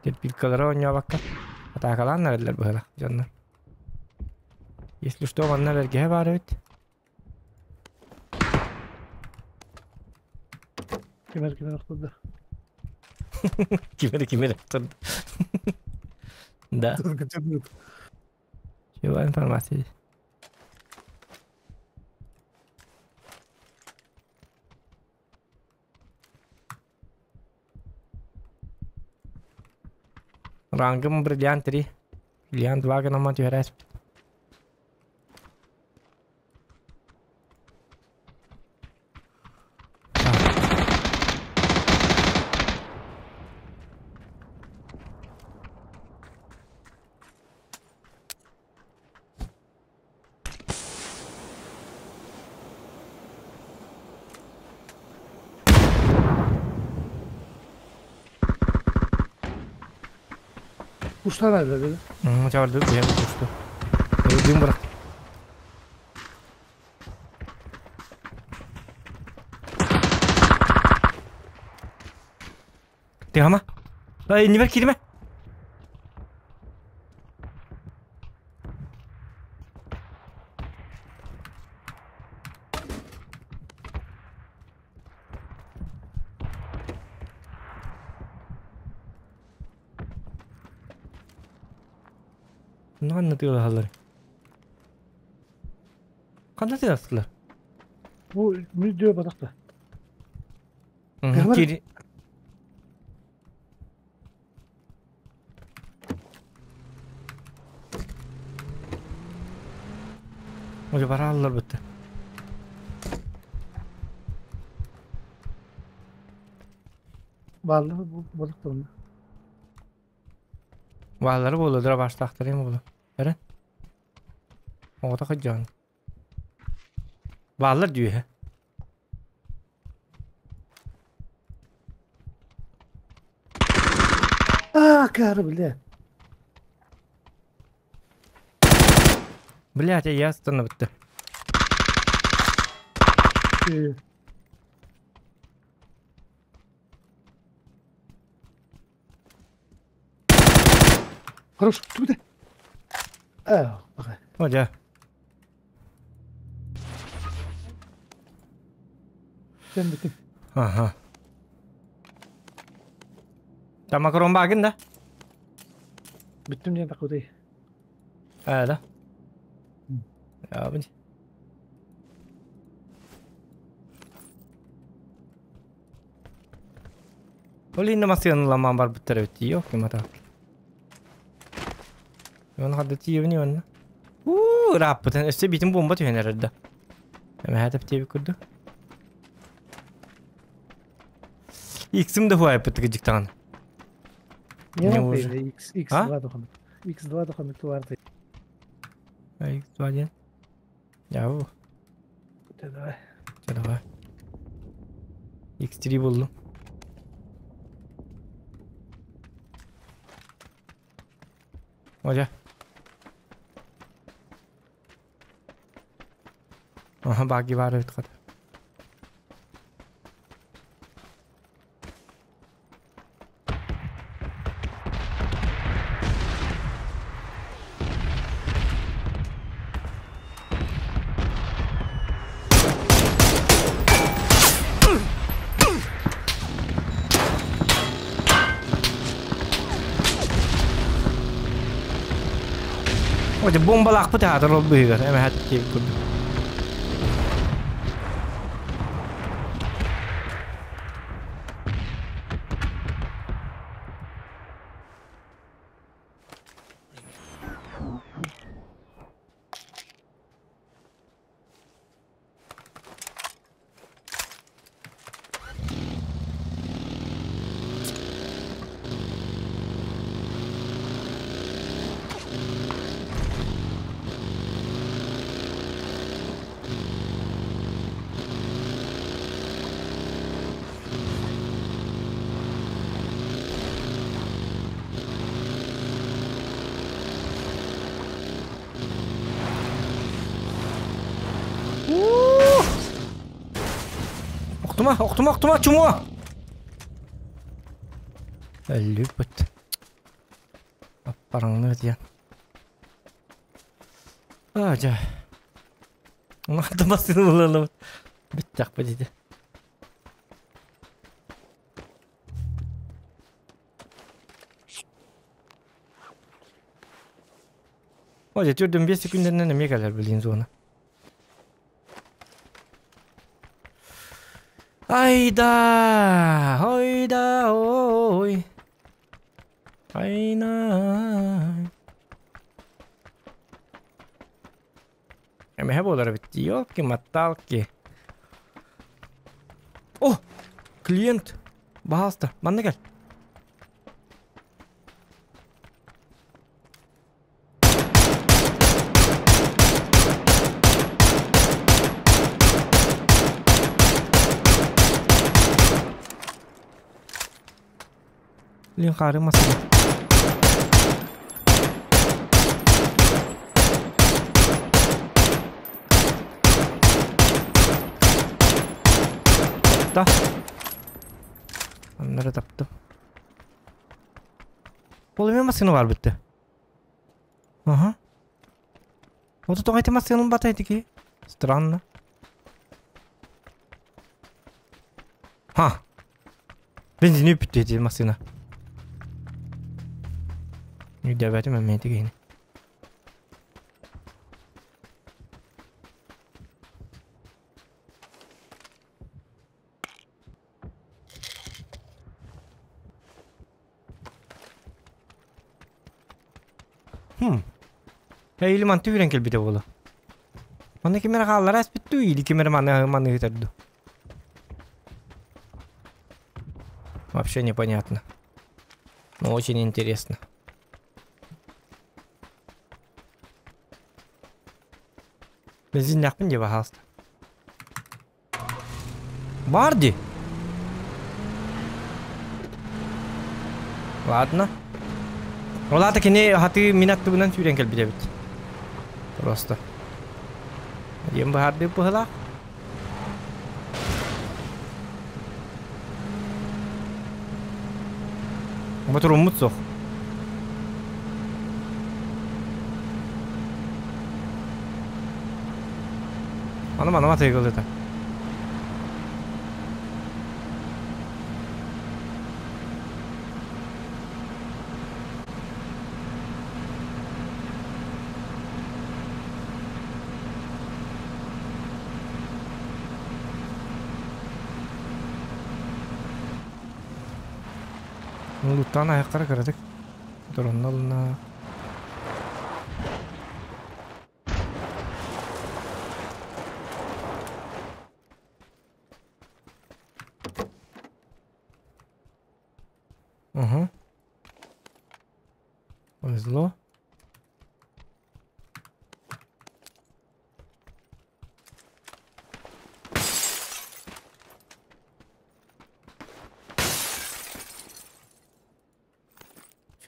Терпилкалара оонньообакка атаакалаан эрэллэр быһыылаах дьоннор. Если что, манна бэргэһэ баар эбит. Кимэр кимэр охтордо. Кимэр кимэр охтордо. Да. Чего информация? Рангым бриллиант 3. Бриллиант 2 гынан түһэрээспит. Kuşlar nerede dedi. Чабарды бүйем кушту. Дым бырак. Тыгама. Ай, не бер кирме. Ханна тыалаһаллар? Ханна тыаластылар? Бу мүддүө батахта. Кири... Уже бараллар бытты. Бааллар бу балыктарында. Бааллары буолла, баштаахтарым буолла. Эрэ? Оҕото хадьаан. Бааллар дүүһэ. Аа, кары бля. Блять, я остановился. Хорош, түбүтэ. Аа, баха. О, дьэ. Sen бүтүн. Ага. Там макарон багын да? Бүттүм диэн такудай. Аа да. Я бу. Ол инна масыгын ламан бар буттар өтти yok ким ата. Оны хадда тиебини онна. Уу, раппытын өссө битин бомба түһэн эрэрдэ. Эме хатап тиеби көрдү. Иксим да хуайпыт гыжыктаган. Не уже. X X2 дохамыт. X2 дохамыт туарды. X2 диэн. Яу. Давай. Давай. X3 булду. Оля. Аха, баги бар өт қады. Ой, бомбалаах бу театр ол быыгар, эме хат тиэбит курдук. Охтума, охтума, охтума, чума! Өлүппүт. Аппараңны диэн. А, жа. Оны басын булалым. Бүттәк бу диде. Оже, түрдүн 5 секунденнен эме келер билин зона. Айда, ойда, ой. Айна. Эме болар бит. Ёлки маталки. О, клиент. Баалста, манна кел. Лин хары масына. Да. Аннары тапты. Ол эме масына бар битти. Ага. Вот тоҕо ити масыным бата ити Странно. Ха. Бензин бүттү ити масына. Үдәбәтим әмме ити кейини. Или манты үүрэн кэлбитэ буолуо. Манна ким эрэ хааллара эспит дуу, или ким эрэ маны маны ыытар дуу. Вообще непонятно. Но очень интересно. Бензиннээхпин дии, пожалуйста. Баар дии. Ладно. Ол аата кини хатыы мин аттыбынан сүүрэн кэлбит эбит. Просто. Диэн быһаардыы быһылаах. Ботуруммут суох. Аны манама тыйгылыта. Луттаан айахтара кыратык туронна ылына. Угу. Повезло.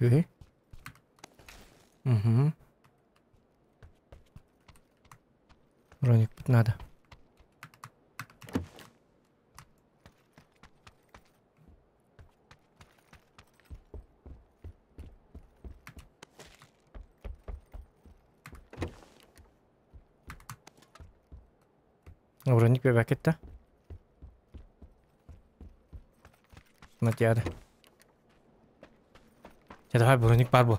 Үчүгэй. Угу. Броникпыт надо. Броник бэбэккит да? Матиада. Чэ, давай броник бар бу.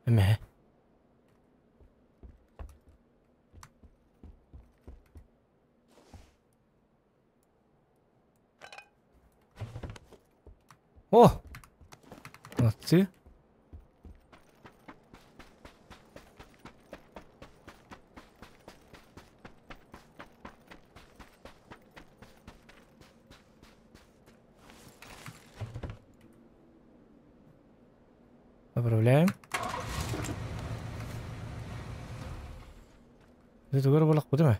Эмэһэ. О! Молодцы. Поправляем. Это буолах бу ме?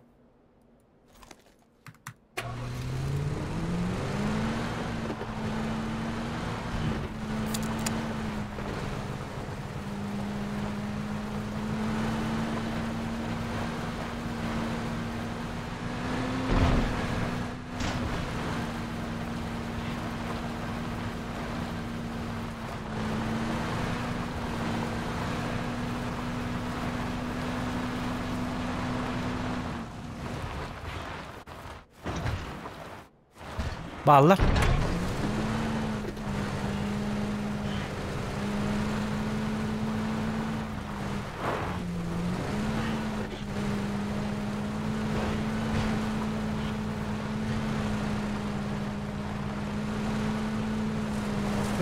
Бааллар.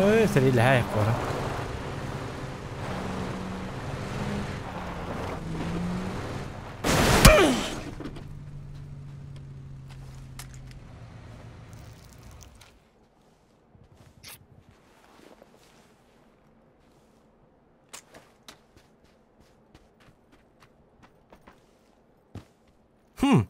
Ой, сэриилэһэ куора. Хм.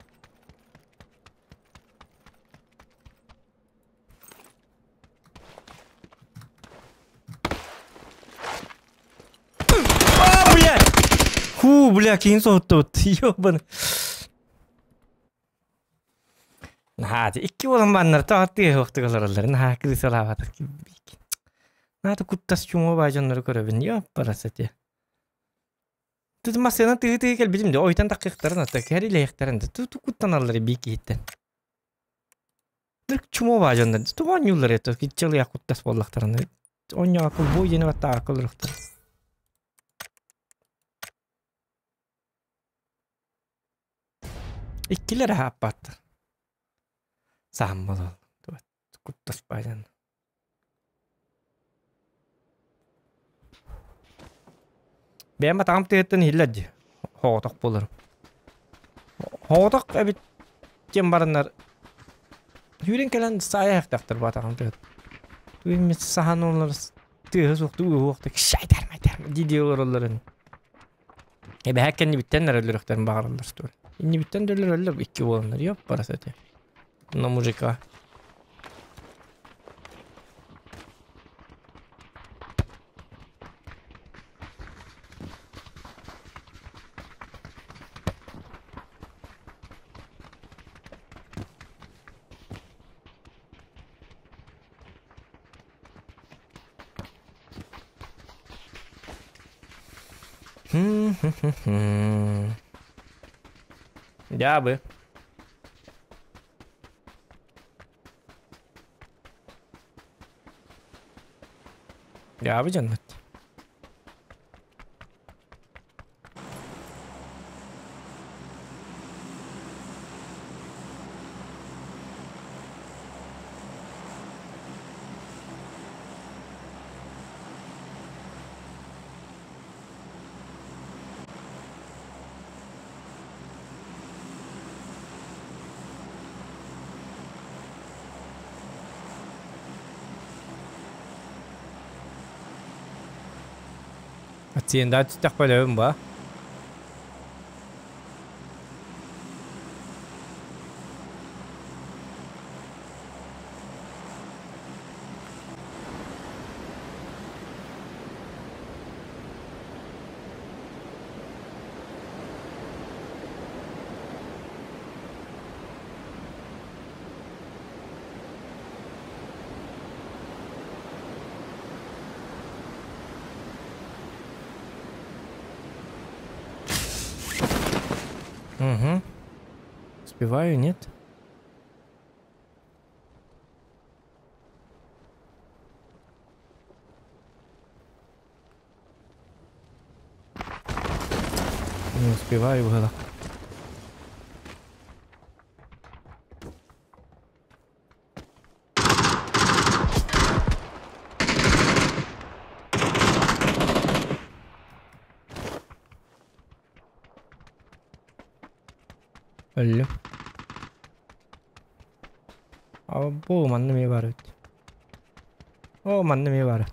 А, блядь! Фу, бля, киин соһуттубут. Ёбаный. Наһаа икки буолан бааннар тааттыы суохтук олороллор. Наһаа кырыысалаабатах Наата куттас чумо баа дьоннору көрөбүн. Ёппарасати. Тут массыына тыһы-тыһы кэлбитим де ойтон такыахтарын атта кэрилэйэхтэрин да ту куттаналлар бии киһиттэн. Чумо баа дьоннор тугу оонньууллар это киччалыйах куттас буоллахтарына оонньоокул бу диэни баттаакка олоруохтара. Иккилэр аһааппаттар. Сааммал куттас баа дьон. Бэйэм атаҕым тыаһыттан иһиллэр дии. Соҕотох буоларым. Соҕотох эбит диэн бараннар сүүрэн кэлэн саайа иһэхтэхтэр бу атаҕым тыаһыттан. Тугу саһан олорор тыаһа суохтук уһуохтук шайтарма дии-дии олороллорун. Эбэһээт кэннибиттэн эрэ өлөрүөхтэрин баҕараллар что ли. Иннибиттэн да өлөрөллөр икки буоланнар, ёппарас этэ. На мужика. Дьаабы. Дьаабы дьоннот. Аттиэнда түстэхпэ өлөбүн ба? Угу. Успеваю, нет? Не успеваю было. Өллүм. Бу манна эмиэ баар эбит. Оо, манна эмиэ баар.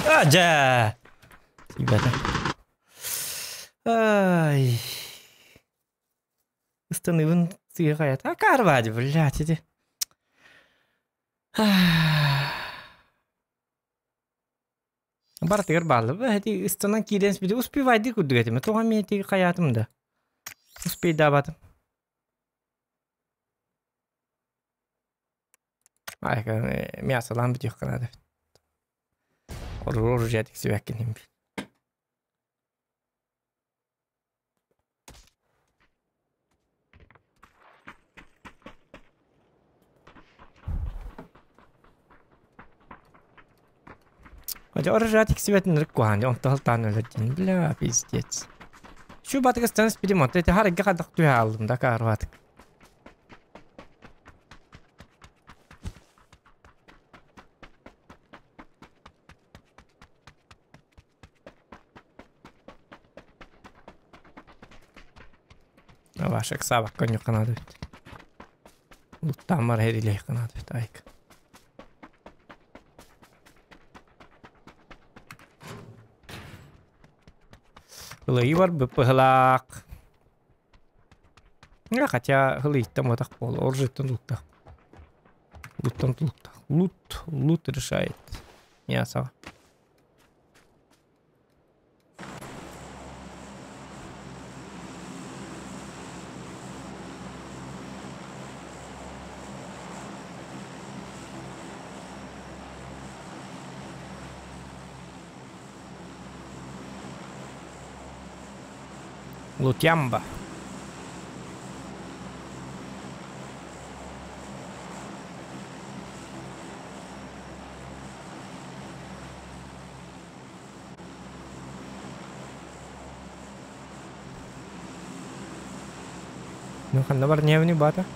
А, дьэ! Ребята. Ай. Ыстаныбын сыыһа хайата. Карвади, блядь, иди. Барытыгар бааллар. Эти ыстанан киирэн испити успевайды курдук этим. Тоҕо эмиэ ити хайаатым да. Успейдаабатым. Ай, мясолаан бүтүөххэ наада. Оружие тиксибэккин иһин. Дьэ оружие тиксибэтин ырык куһаан, дьэ онто сылтаан өлөр диэн, бля, пиздец. Şu батыгыстан спидим, онто ити харыгга хадах түһэ алдым да каарбатык. Вашек саабак көнньүк наада эбит. Луттааммар хэрилиэх наада эбит айк. Ылыйы бар быһылаах. Хотя ылыйыттан ботах буол, оружиеттан луттах. Луттан тулуктах. Лут, лут решает. Мясо. Лутямба. Ну ханна бар ньээбини баата?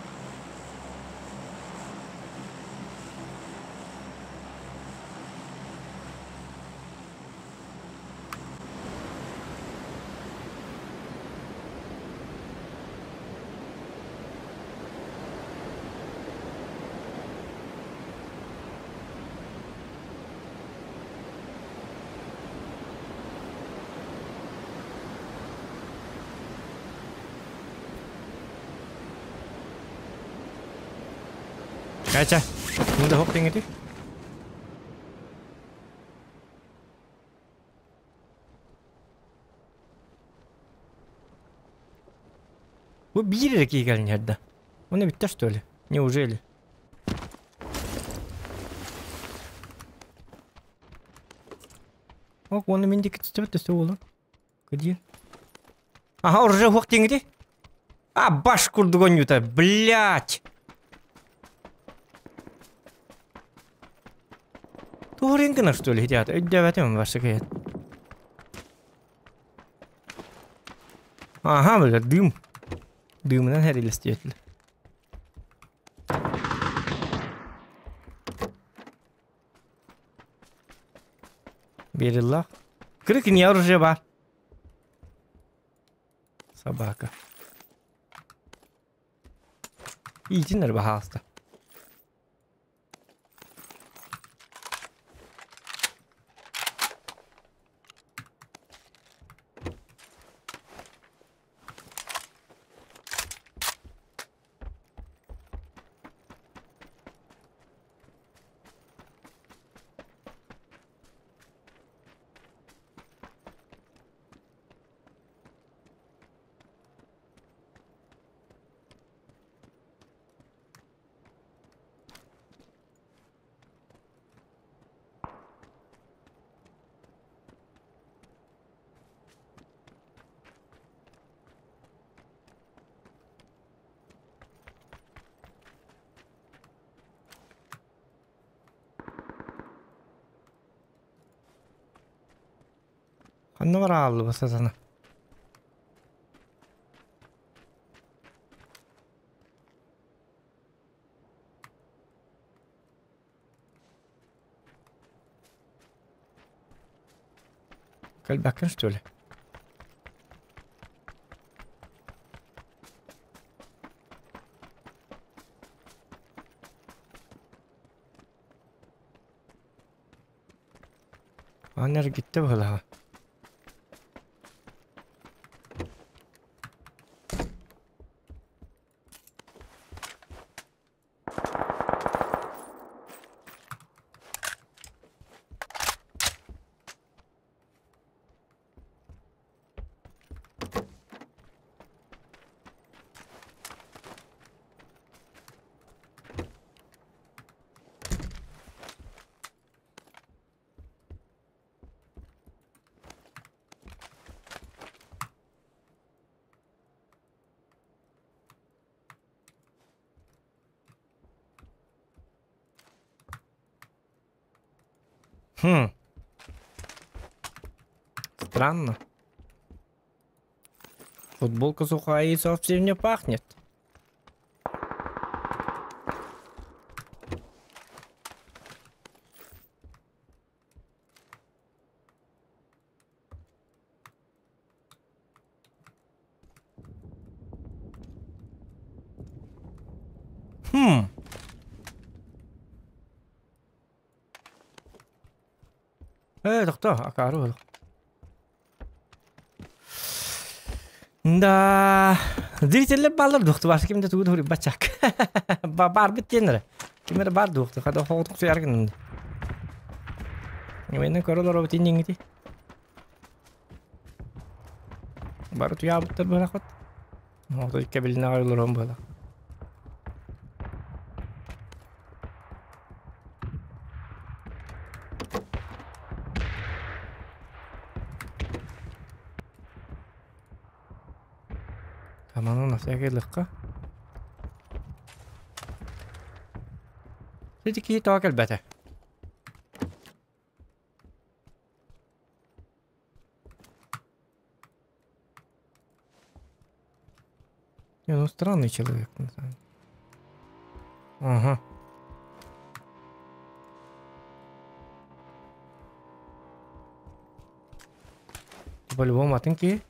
Кача, мында хоп теңети. Бу биир эрэ киһи кэлин иһэрдэ. Уонна бүттэ что ли? Неужели? Ок, уонна мин диэки түстүбэт өссө уолу. Где? Ага, уже уох диэҥити. А, баш курдук онньута, блять! Туорин гынар что ли, ребята? Өйдөөбөтүм барсы кыйат. Ага, бля, дым. Дымынан хэрилэстиэтилэр. Бериллах. Крык не оружие бар. Собака. Иитинэр баһаалыста. Ханна барааллы сатана. Кэлбэккин что ли? Аан эргиттэ быһылаха. Хм. Странно. Футболка сухая и совсем не пахнет. Хм. Ээ, тохтоо, акаары буолуох. Да, зрителлэр бааллар дуохту баар ким да тугу да бачак. Баар бит диэн эрэ. Ким эрэ баар дуохту, хада хоҕутук суйар гыннын. Мені көрөлөр обут инниңити. Бары туйаабыттар быһалахпат. Оҕото кэбилинэ аҕай олорон быһалах. Таманын на всякий легко. Сити киһи тоҕо кэлбэтэ. Не, ну странный человек. На самом деле. Ага. По-любому атын киһи.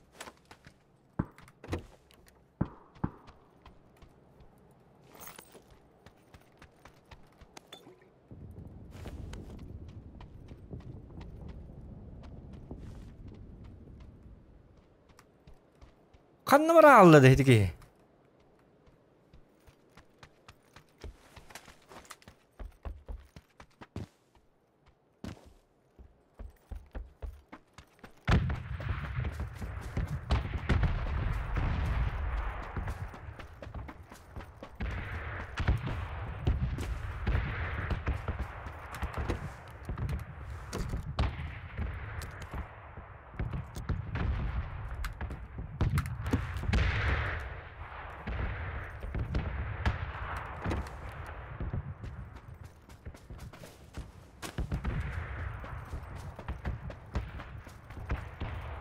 Ханна бара алла да ити киһи?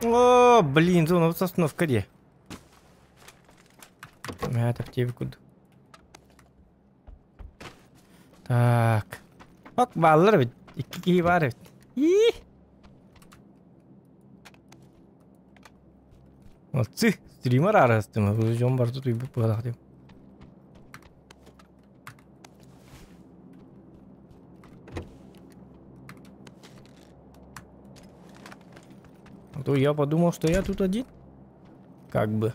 О, блин, зона остановка где? Это в тебе куда? Так. Ок, баллар ведь. Икки киһи бар эбит. И. Молодцы, стример арастым. Жон бар тут уйбуп быһалаах дием. А то я подумал, что я тут один. Как бы.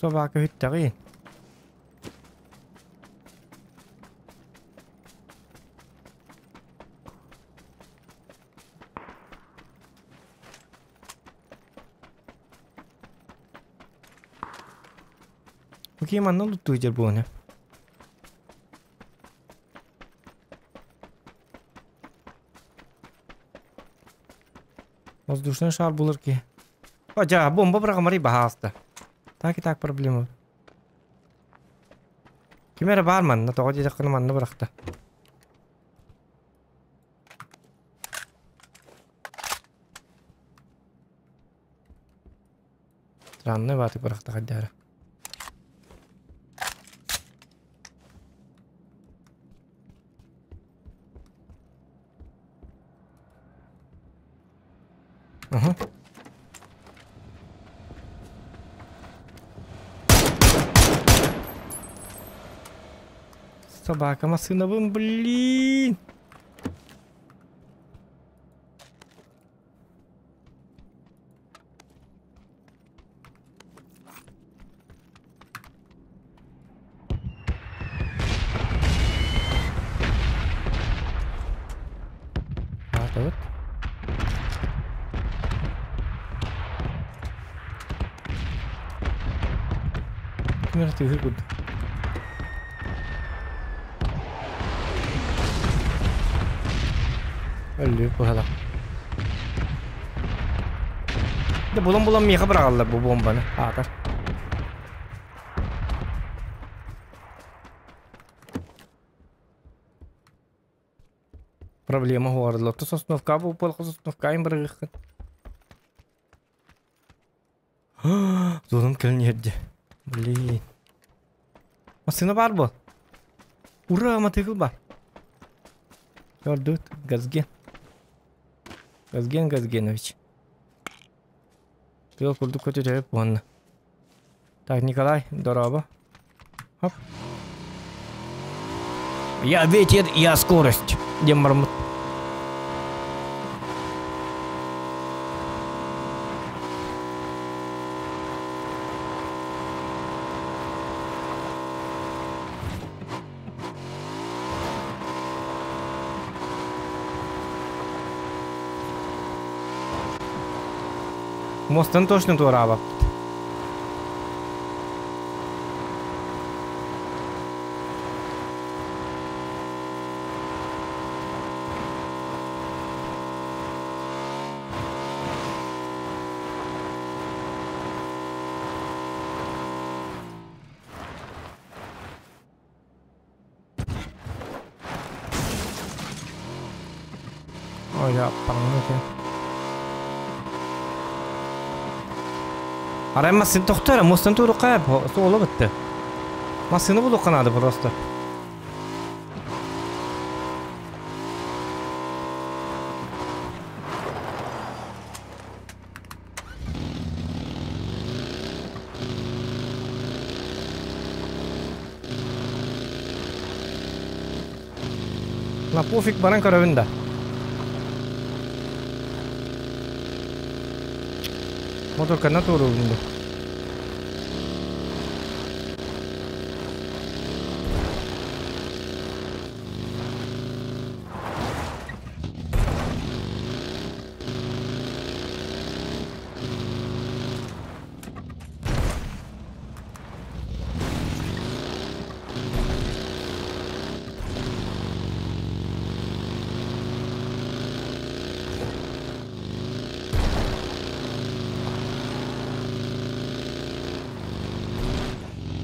Собака хүттэҕин. Окей, манна луттуу буоне. Воздушный шар булыр ки. Хотя бомба бырагамари баһааста. Так и так проблема. Кимere бар манна, тоҕо диэтэххинэ манна бырахта. Странный бааты бырахта хаддара. Ага. Собака машина, блин. А, вот. Мертвый гуд. Өллүү быһала. Да булан-булан миэхэ быраҕаллар бу бомбаны. Аатар. Проблема хуарылла. Тус основка бу полха сосновка им бырыгыххын. Зонум кэлин иһэрдэ. Блин. Массыына баар буол. Ура, мотоцикл бар. Көрдүт, Газген. Газген Газгенович. Тыл курдук көтүтөп буонна. Так, Николай, дороба. Хоп. Я ветер, я скорость. Дем мармут. Мостан точно туораабаппыт. Ой, я паранойя. Арай массыына тохтор, мостан туруққа суола бытты. Массыына булуққа надо просто. На пофиг баран көрөбүн да. Моторкана туругун да.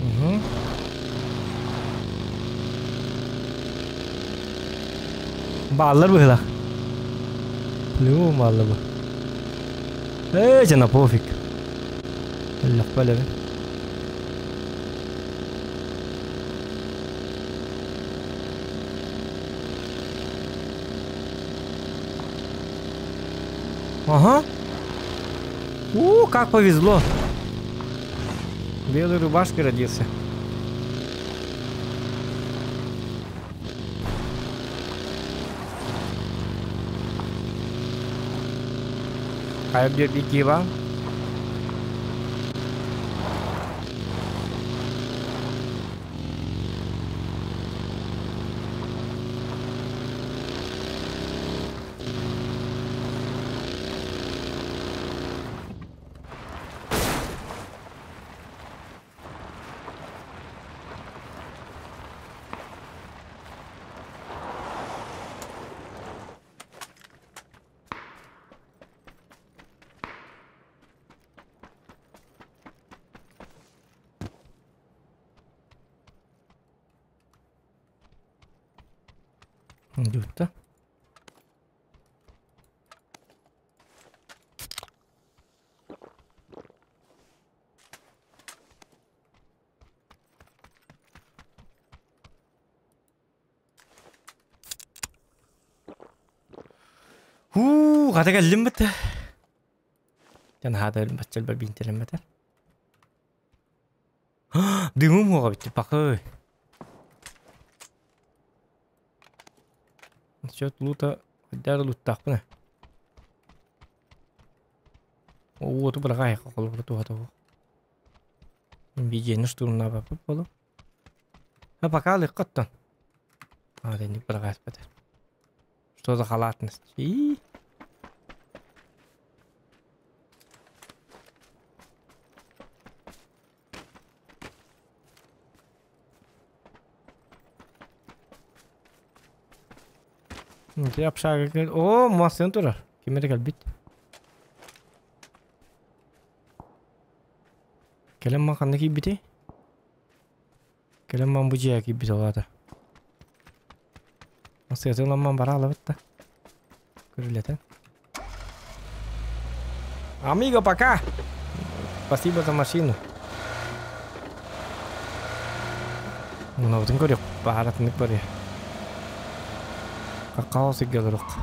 Угу. Бааллар быһыылаах. По-любому бааллар бу. Ээ, жана пофиг. Өллөхпө өлөбүн. Ага. У, как повезло. В белой рубашке родился. Хайа Бикива. Дютта. Хуу, хата кэллим бит. Тэн хата баччал бар бинтелемметер. Дымым хуга бит пакы. Насчет лута, хотя луттахпына. Уоту бырагай колбур туха того. Бижени штурмна бапып болу. А пока лыккаттан. А, не бырагай бетер. Что за халатность? И общага кел. О, массыына турар. Ким эрэ кэлбит. Кэлэн ман ханна киирбитий? Кэлэн ман бу дьиэҕэ киирбит ол аата. Массыына ламман бара алабыт да. Көрүлэтэн. Амиго, пока! Спасибо за машину. Мынабытын көрүөх, баһаратыннык барыа. Какао сиргэ олоруох.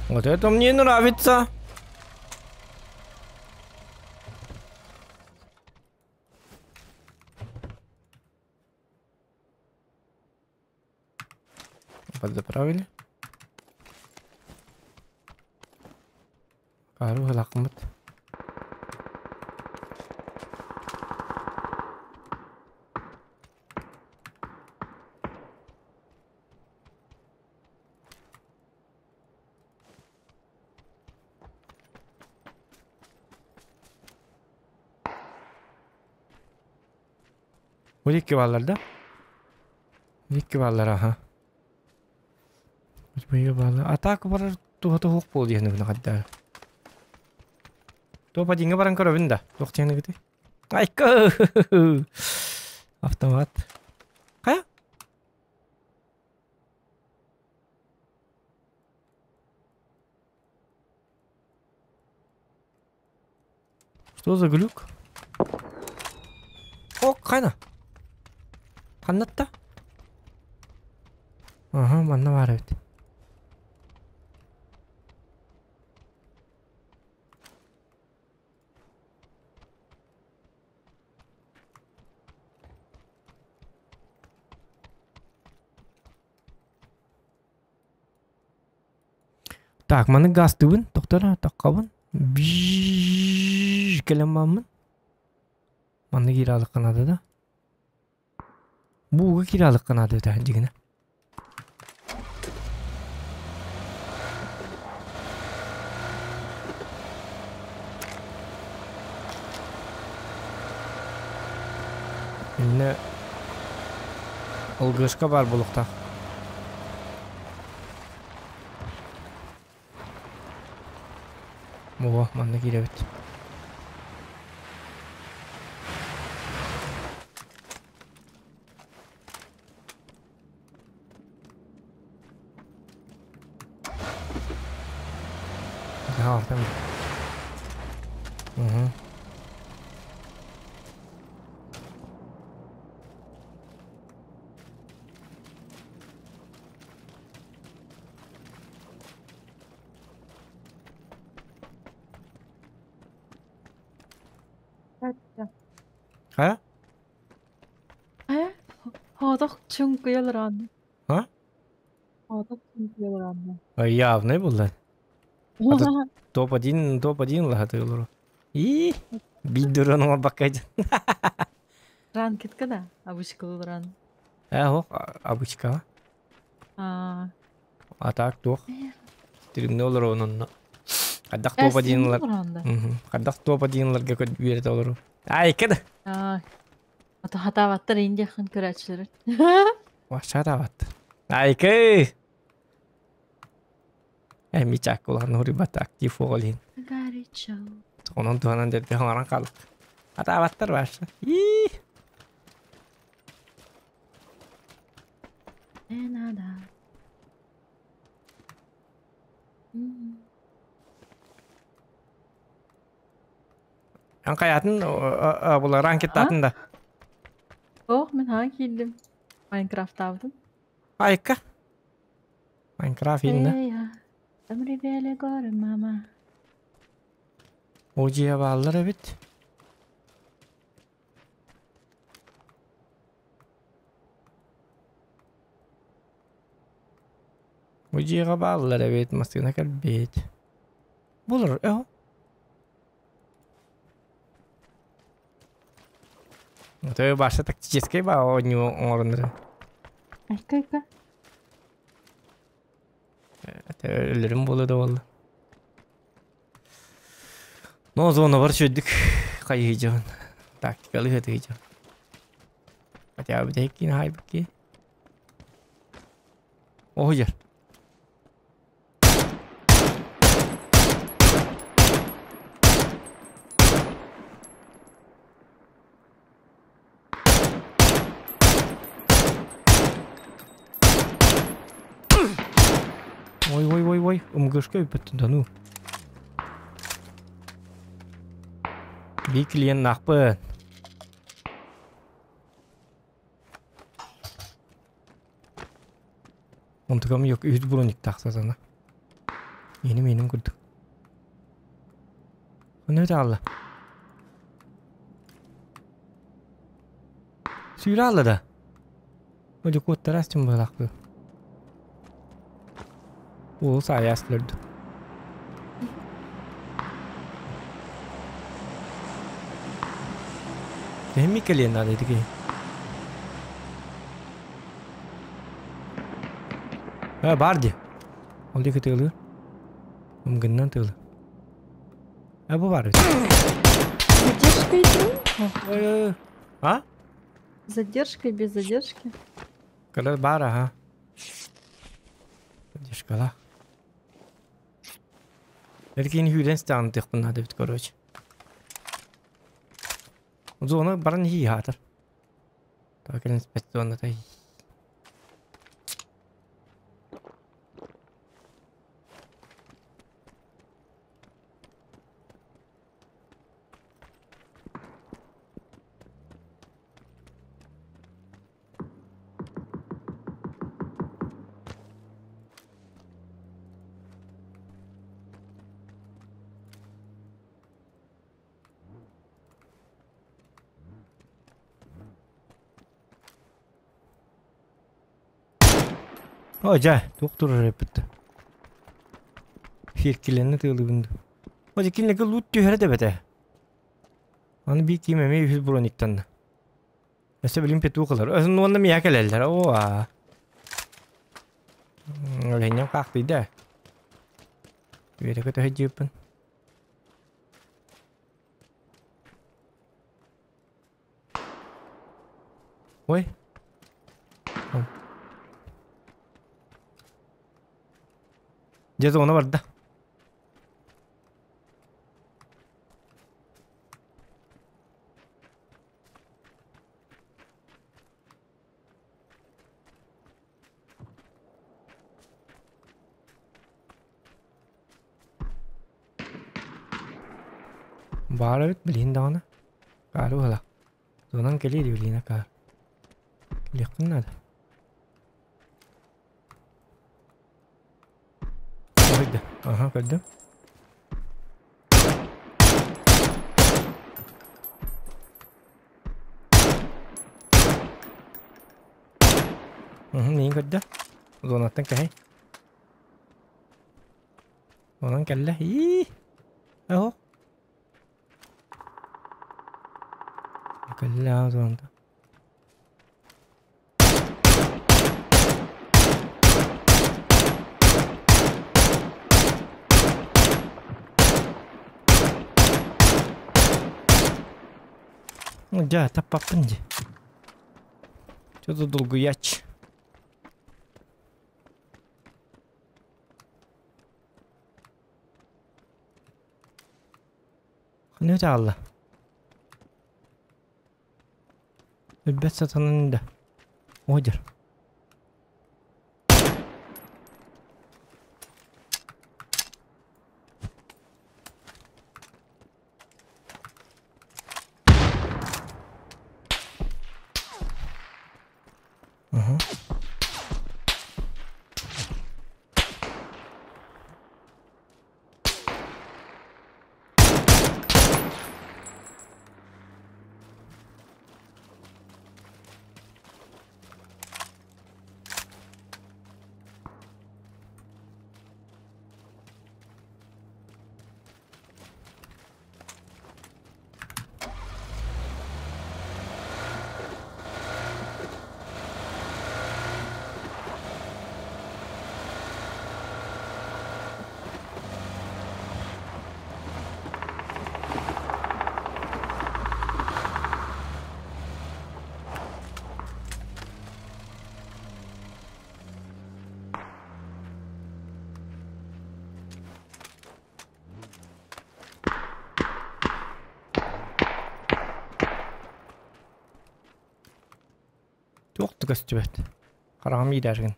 Вот это мне нравится. Подзаправили. Кару лакмат. Бу икки бааллар да? Икки бааллар аха. Быйы бааллар. Атака барар туһата суох буол диэн гына хаддаар. Топ одинга баран көрөбүн да. Туох диэн гыты? Айка! Автомат. Хайа? Что за глюк? О, хайна? Ханнатта? Ага, манна бар эбит. Так, маны гастыбын, тоқтора, таққабын. Бжжж кэлэн бааммын. Манна кииралыкка наада да. Бууга кииралыкка наада да дигинэ. Иннэ ылгышка баар буолуохтаах. О, манна киирэбит. Да, там. Угу. Хайа? Э? Хоодох чуҥкуйалараан. А? Хоодох чуҥкуйалараан. Явный был, да? А то топ-1, топ-1 лаһатыылар. И биддуран оҥорбакка Ранкетка да, обычкаларан. Э, ох, обычка. А. А так туох. Тиринне олору онно. Хайдах топ-1-лар. Хайдах топ-1-ларга үөрэтэ олору. Айка да. Аа. Ата хатаабаттар индияхын көрөөчүлөр. Вашараабат. Айка. Э, мичак улахан хурибат актив оҕолин. Горячо. Онон туһанан дэрби хаҥаран хаалык. Атаабаттар башы. И. Не надо. Ан хайатын була ранкеттатын да. Ох, мен хаан киирдим. Майнкрафтаабытым. Айка. Майнкрафт инна. Там ревели горы, мама. Ожия бааллар эбит. Ожияга бааллар эбит, массыына кэлбит. Булар, эho. Той баша тактический ба оонньуу оҥороннор. Айка, айка. Өлөрүм буолуо да буолла. Но зона бар чөйдүк хайыһыдьабын. Тактикалы хытыйдьабын. Хотя бы кин хайбыки. Оһуйар. Ой, ой, ой, ой, МГшка үппөттүн да ну. Бии клиеннаахпын. Онтукам yok үс броник тахсасана. Yeni benim kurduk. Ne алла? Сүүрэ алла да. Одьу куоттарастым буолаахпы. Уол саайаас өлөрдү. Эми кэлиэн наада ити киһи. Э, бар дии. Ол диэки тыалыыр. Умгыннан тыалы. Э, бу бар эбит. Задержка идет? Ой, ой, ой. А? Задержкой, без задержки. Кэлэр баар аха. Задержкалаах. Эркин сүүрэн стэҕин наада эбит короче. Зона баран иһии хаатар. Так кэлин спецзоната. О, дьэ, туох турар эппит. Фиркиленни тыылыбын. О, дьэ, кинилэргэ лут түһэрэ да эбэтэ. Аны биир киим эмиэ үһүс брониктанна. Өссө билим петух ылар. Өсүн уонна миэхэ кэлэллэр. Оо, аа. Өлһенньэм хаахтыйда. Үөрэ көтө сылдьыыппын. Ой. Дьэ, зона барда. Баар эбит билиһин даҕаны. Каары быһалаах. Тугунан кэлиэ дии билиһин акаар. Кэлиэхпин наада. Ойда. Аха, көрдүм. Миин көрдө. Зонаттан кэһэй. Онон кэллэ. Ии. Оһо. Кэллэ зонта. Дьэ, таппаппын дии. Что-то долгуяч. Ханна таалла? Өлбөт сатанан да. Одер. Угу. Туох да көстүбэт. Хараҕым иирэргин.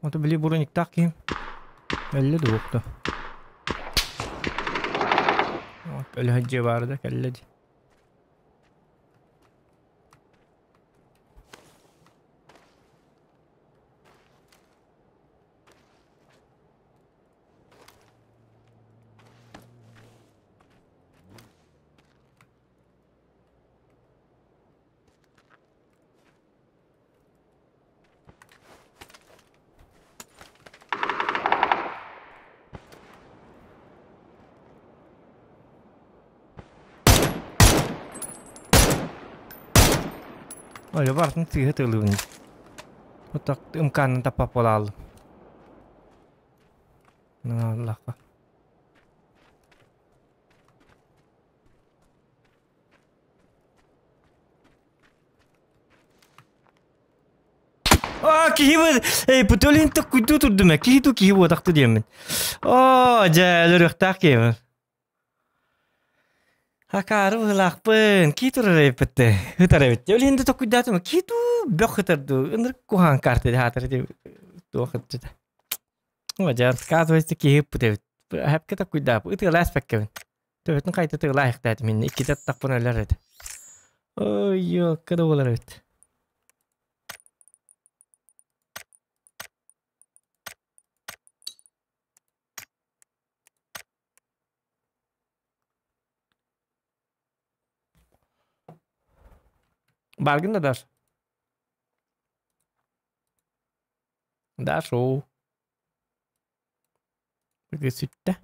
Ото били брониктаах киһим. Өллө да уохта. Өлө дьиэ баара да кэллэ дии. Ой, бартын тыыһы тыылыбын. Отак ымкаанын таппап буолааллым. Аллахха. Аа, киһи бу, эй, путолин токкуйдуу турдум э, киһи ту киһи буотахту диэммин. Оо, дьэ, өлөрүөхтээх киһи. Акаары быһыылаахпын, кии турар эбиппит ытар эбит. Ол иһин да токкуйдаатым, кии туу бөх ытар дуу, ынырык куһаҕан карта хаатар ити туох ытчыта. Дьэ, оказывается, киһи ыппыт эбит. Хэпкэ токкуйдаап, ытыалаа эспэккэбин. Төбөтүн хайта тыалаа иһтээтим инни, иккитэ аттахпын өлөр этэ. Ой, ёкка да буолар эбит. Бааргын да Даша? Дашу. Сүттэ.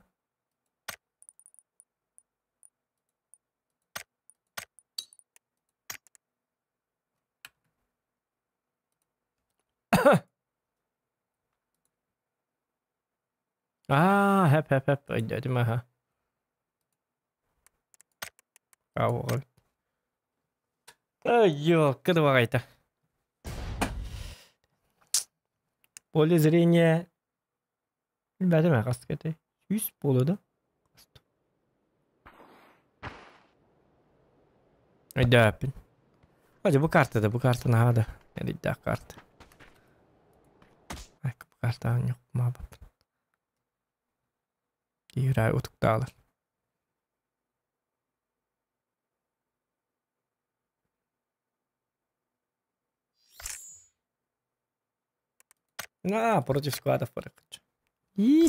Аа, хэп хэп хэп өйдөөтүм аха. Аҕа. Ой, кыдыбаҕайта. Поле зрения билбэтим ээ хас этэй? Үс буолуо да? Өйдөөппүн. Дьэ бу карта да бу карта наһаа да эрэйдээх карта. Бу картаҕа ньукмаабаппын. Киирээ утуктаалар. На, против складов барыкчы. И.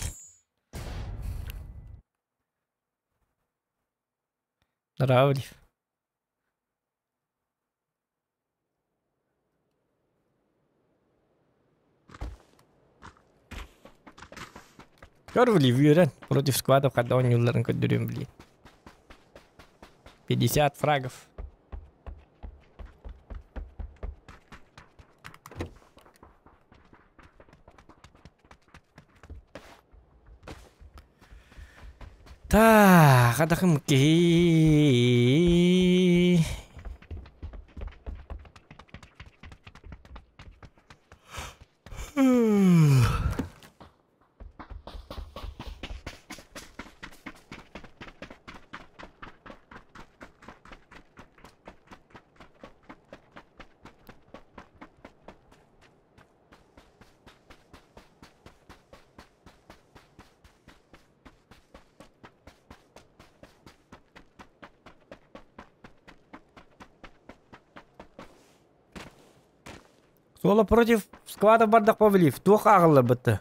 Нравлив. Көрвли үөрэн против складов хадда оонньуулларын көрдөрүөм билиэн. 50 фрагов. Так, адахым киһи. Суола против склада бардах повелив. Туох ааҕыллар бытты.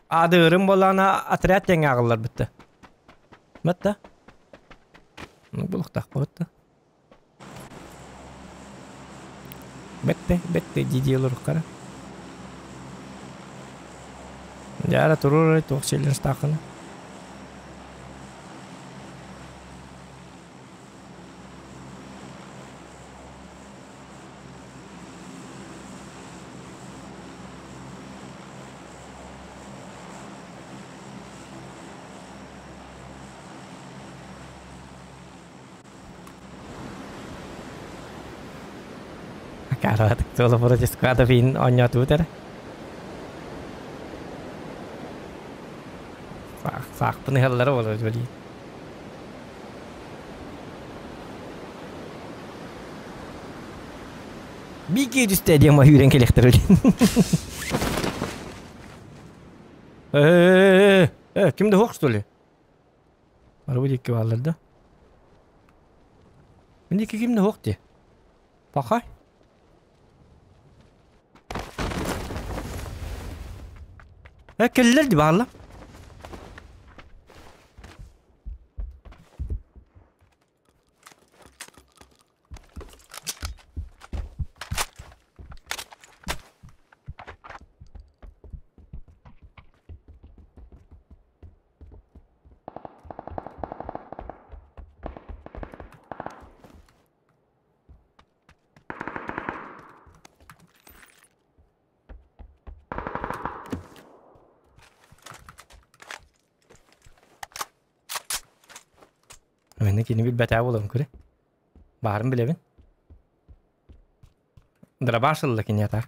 Адыырым буоллаҕына отряд тэҥҥэ ааҕыллар бытты. Бытта. Булуктаах бытта. Бэтте, бэтте дии олоруккара. Дьаара туруорай туох челленджтааххына. Акаарабатык туола против складов иин оонньоотубут эрэ. Саахпын ыһаллара буолар билии. Бики түстэ диэн маһүүрэн кэлиэхтэр билин. Э, э, ким да суох что ли? Арабы диэки бааллар да? Мин диэки ким да суох дии. Пахай. Э, кэллэр дии бааллар. Мені кини билбэтээ буолан көрө. Баарын билэбин. Дробаш ылла кини так.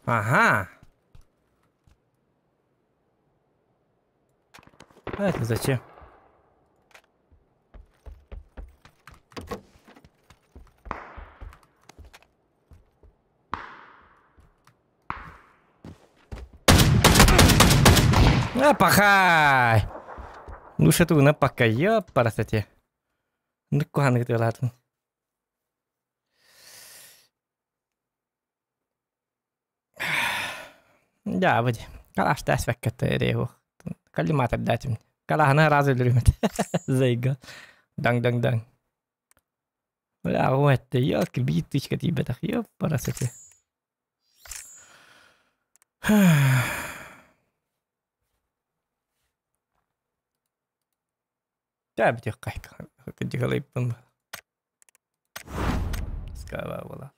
Ага. А это зачем? А, пахай! Лучше тугуна пока, ёпарасоте. Ну, куханы тылатын. Дьэ, бу Калашта эспэккэ эриэһу. Коллиматордаатым. Калаһына разы өлөрүмэт. Зайга. Даҥ-даҥ-даҥ. Бля, этте, ёлки, биир тычка тиийбэтэх. Ёппарасоте. Дьэ, бүтүөххэ. Кырдьыгалыйбын. Скала буола.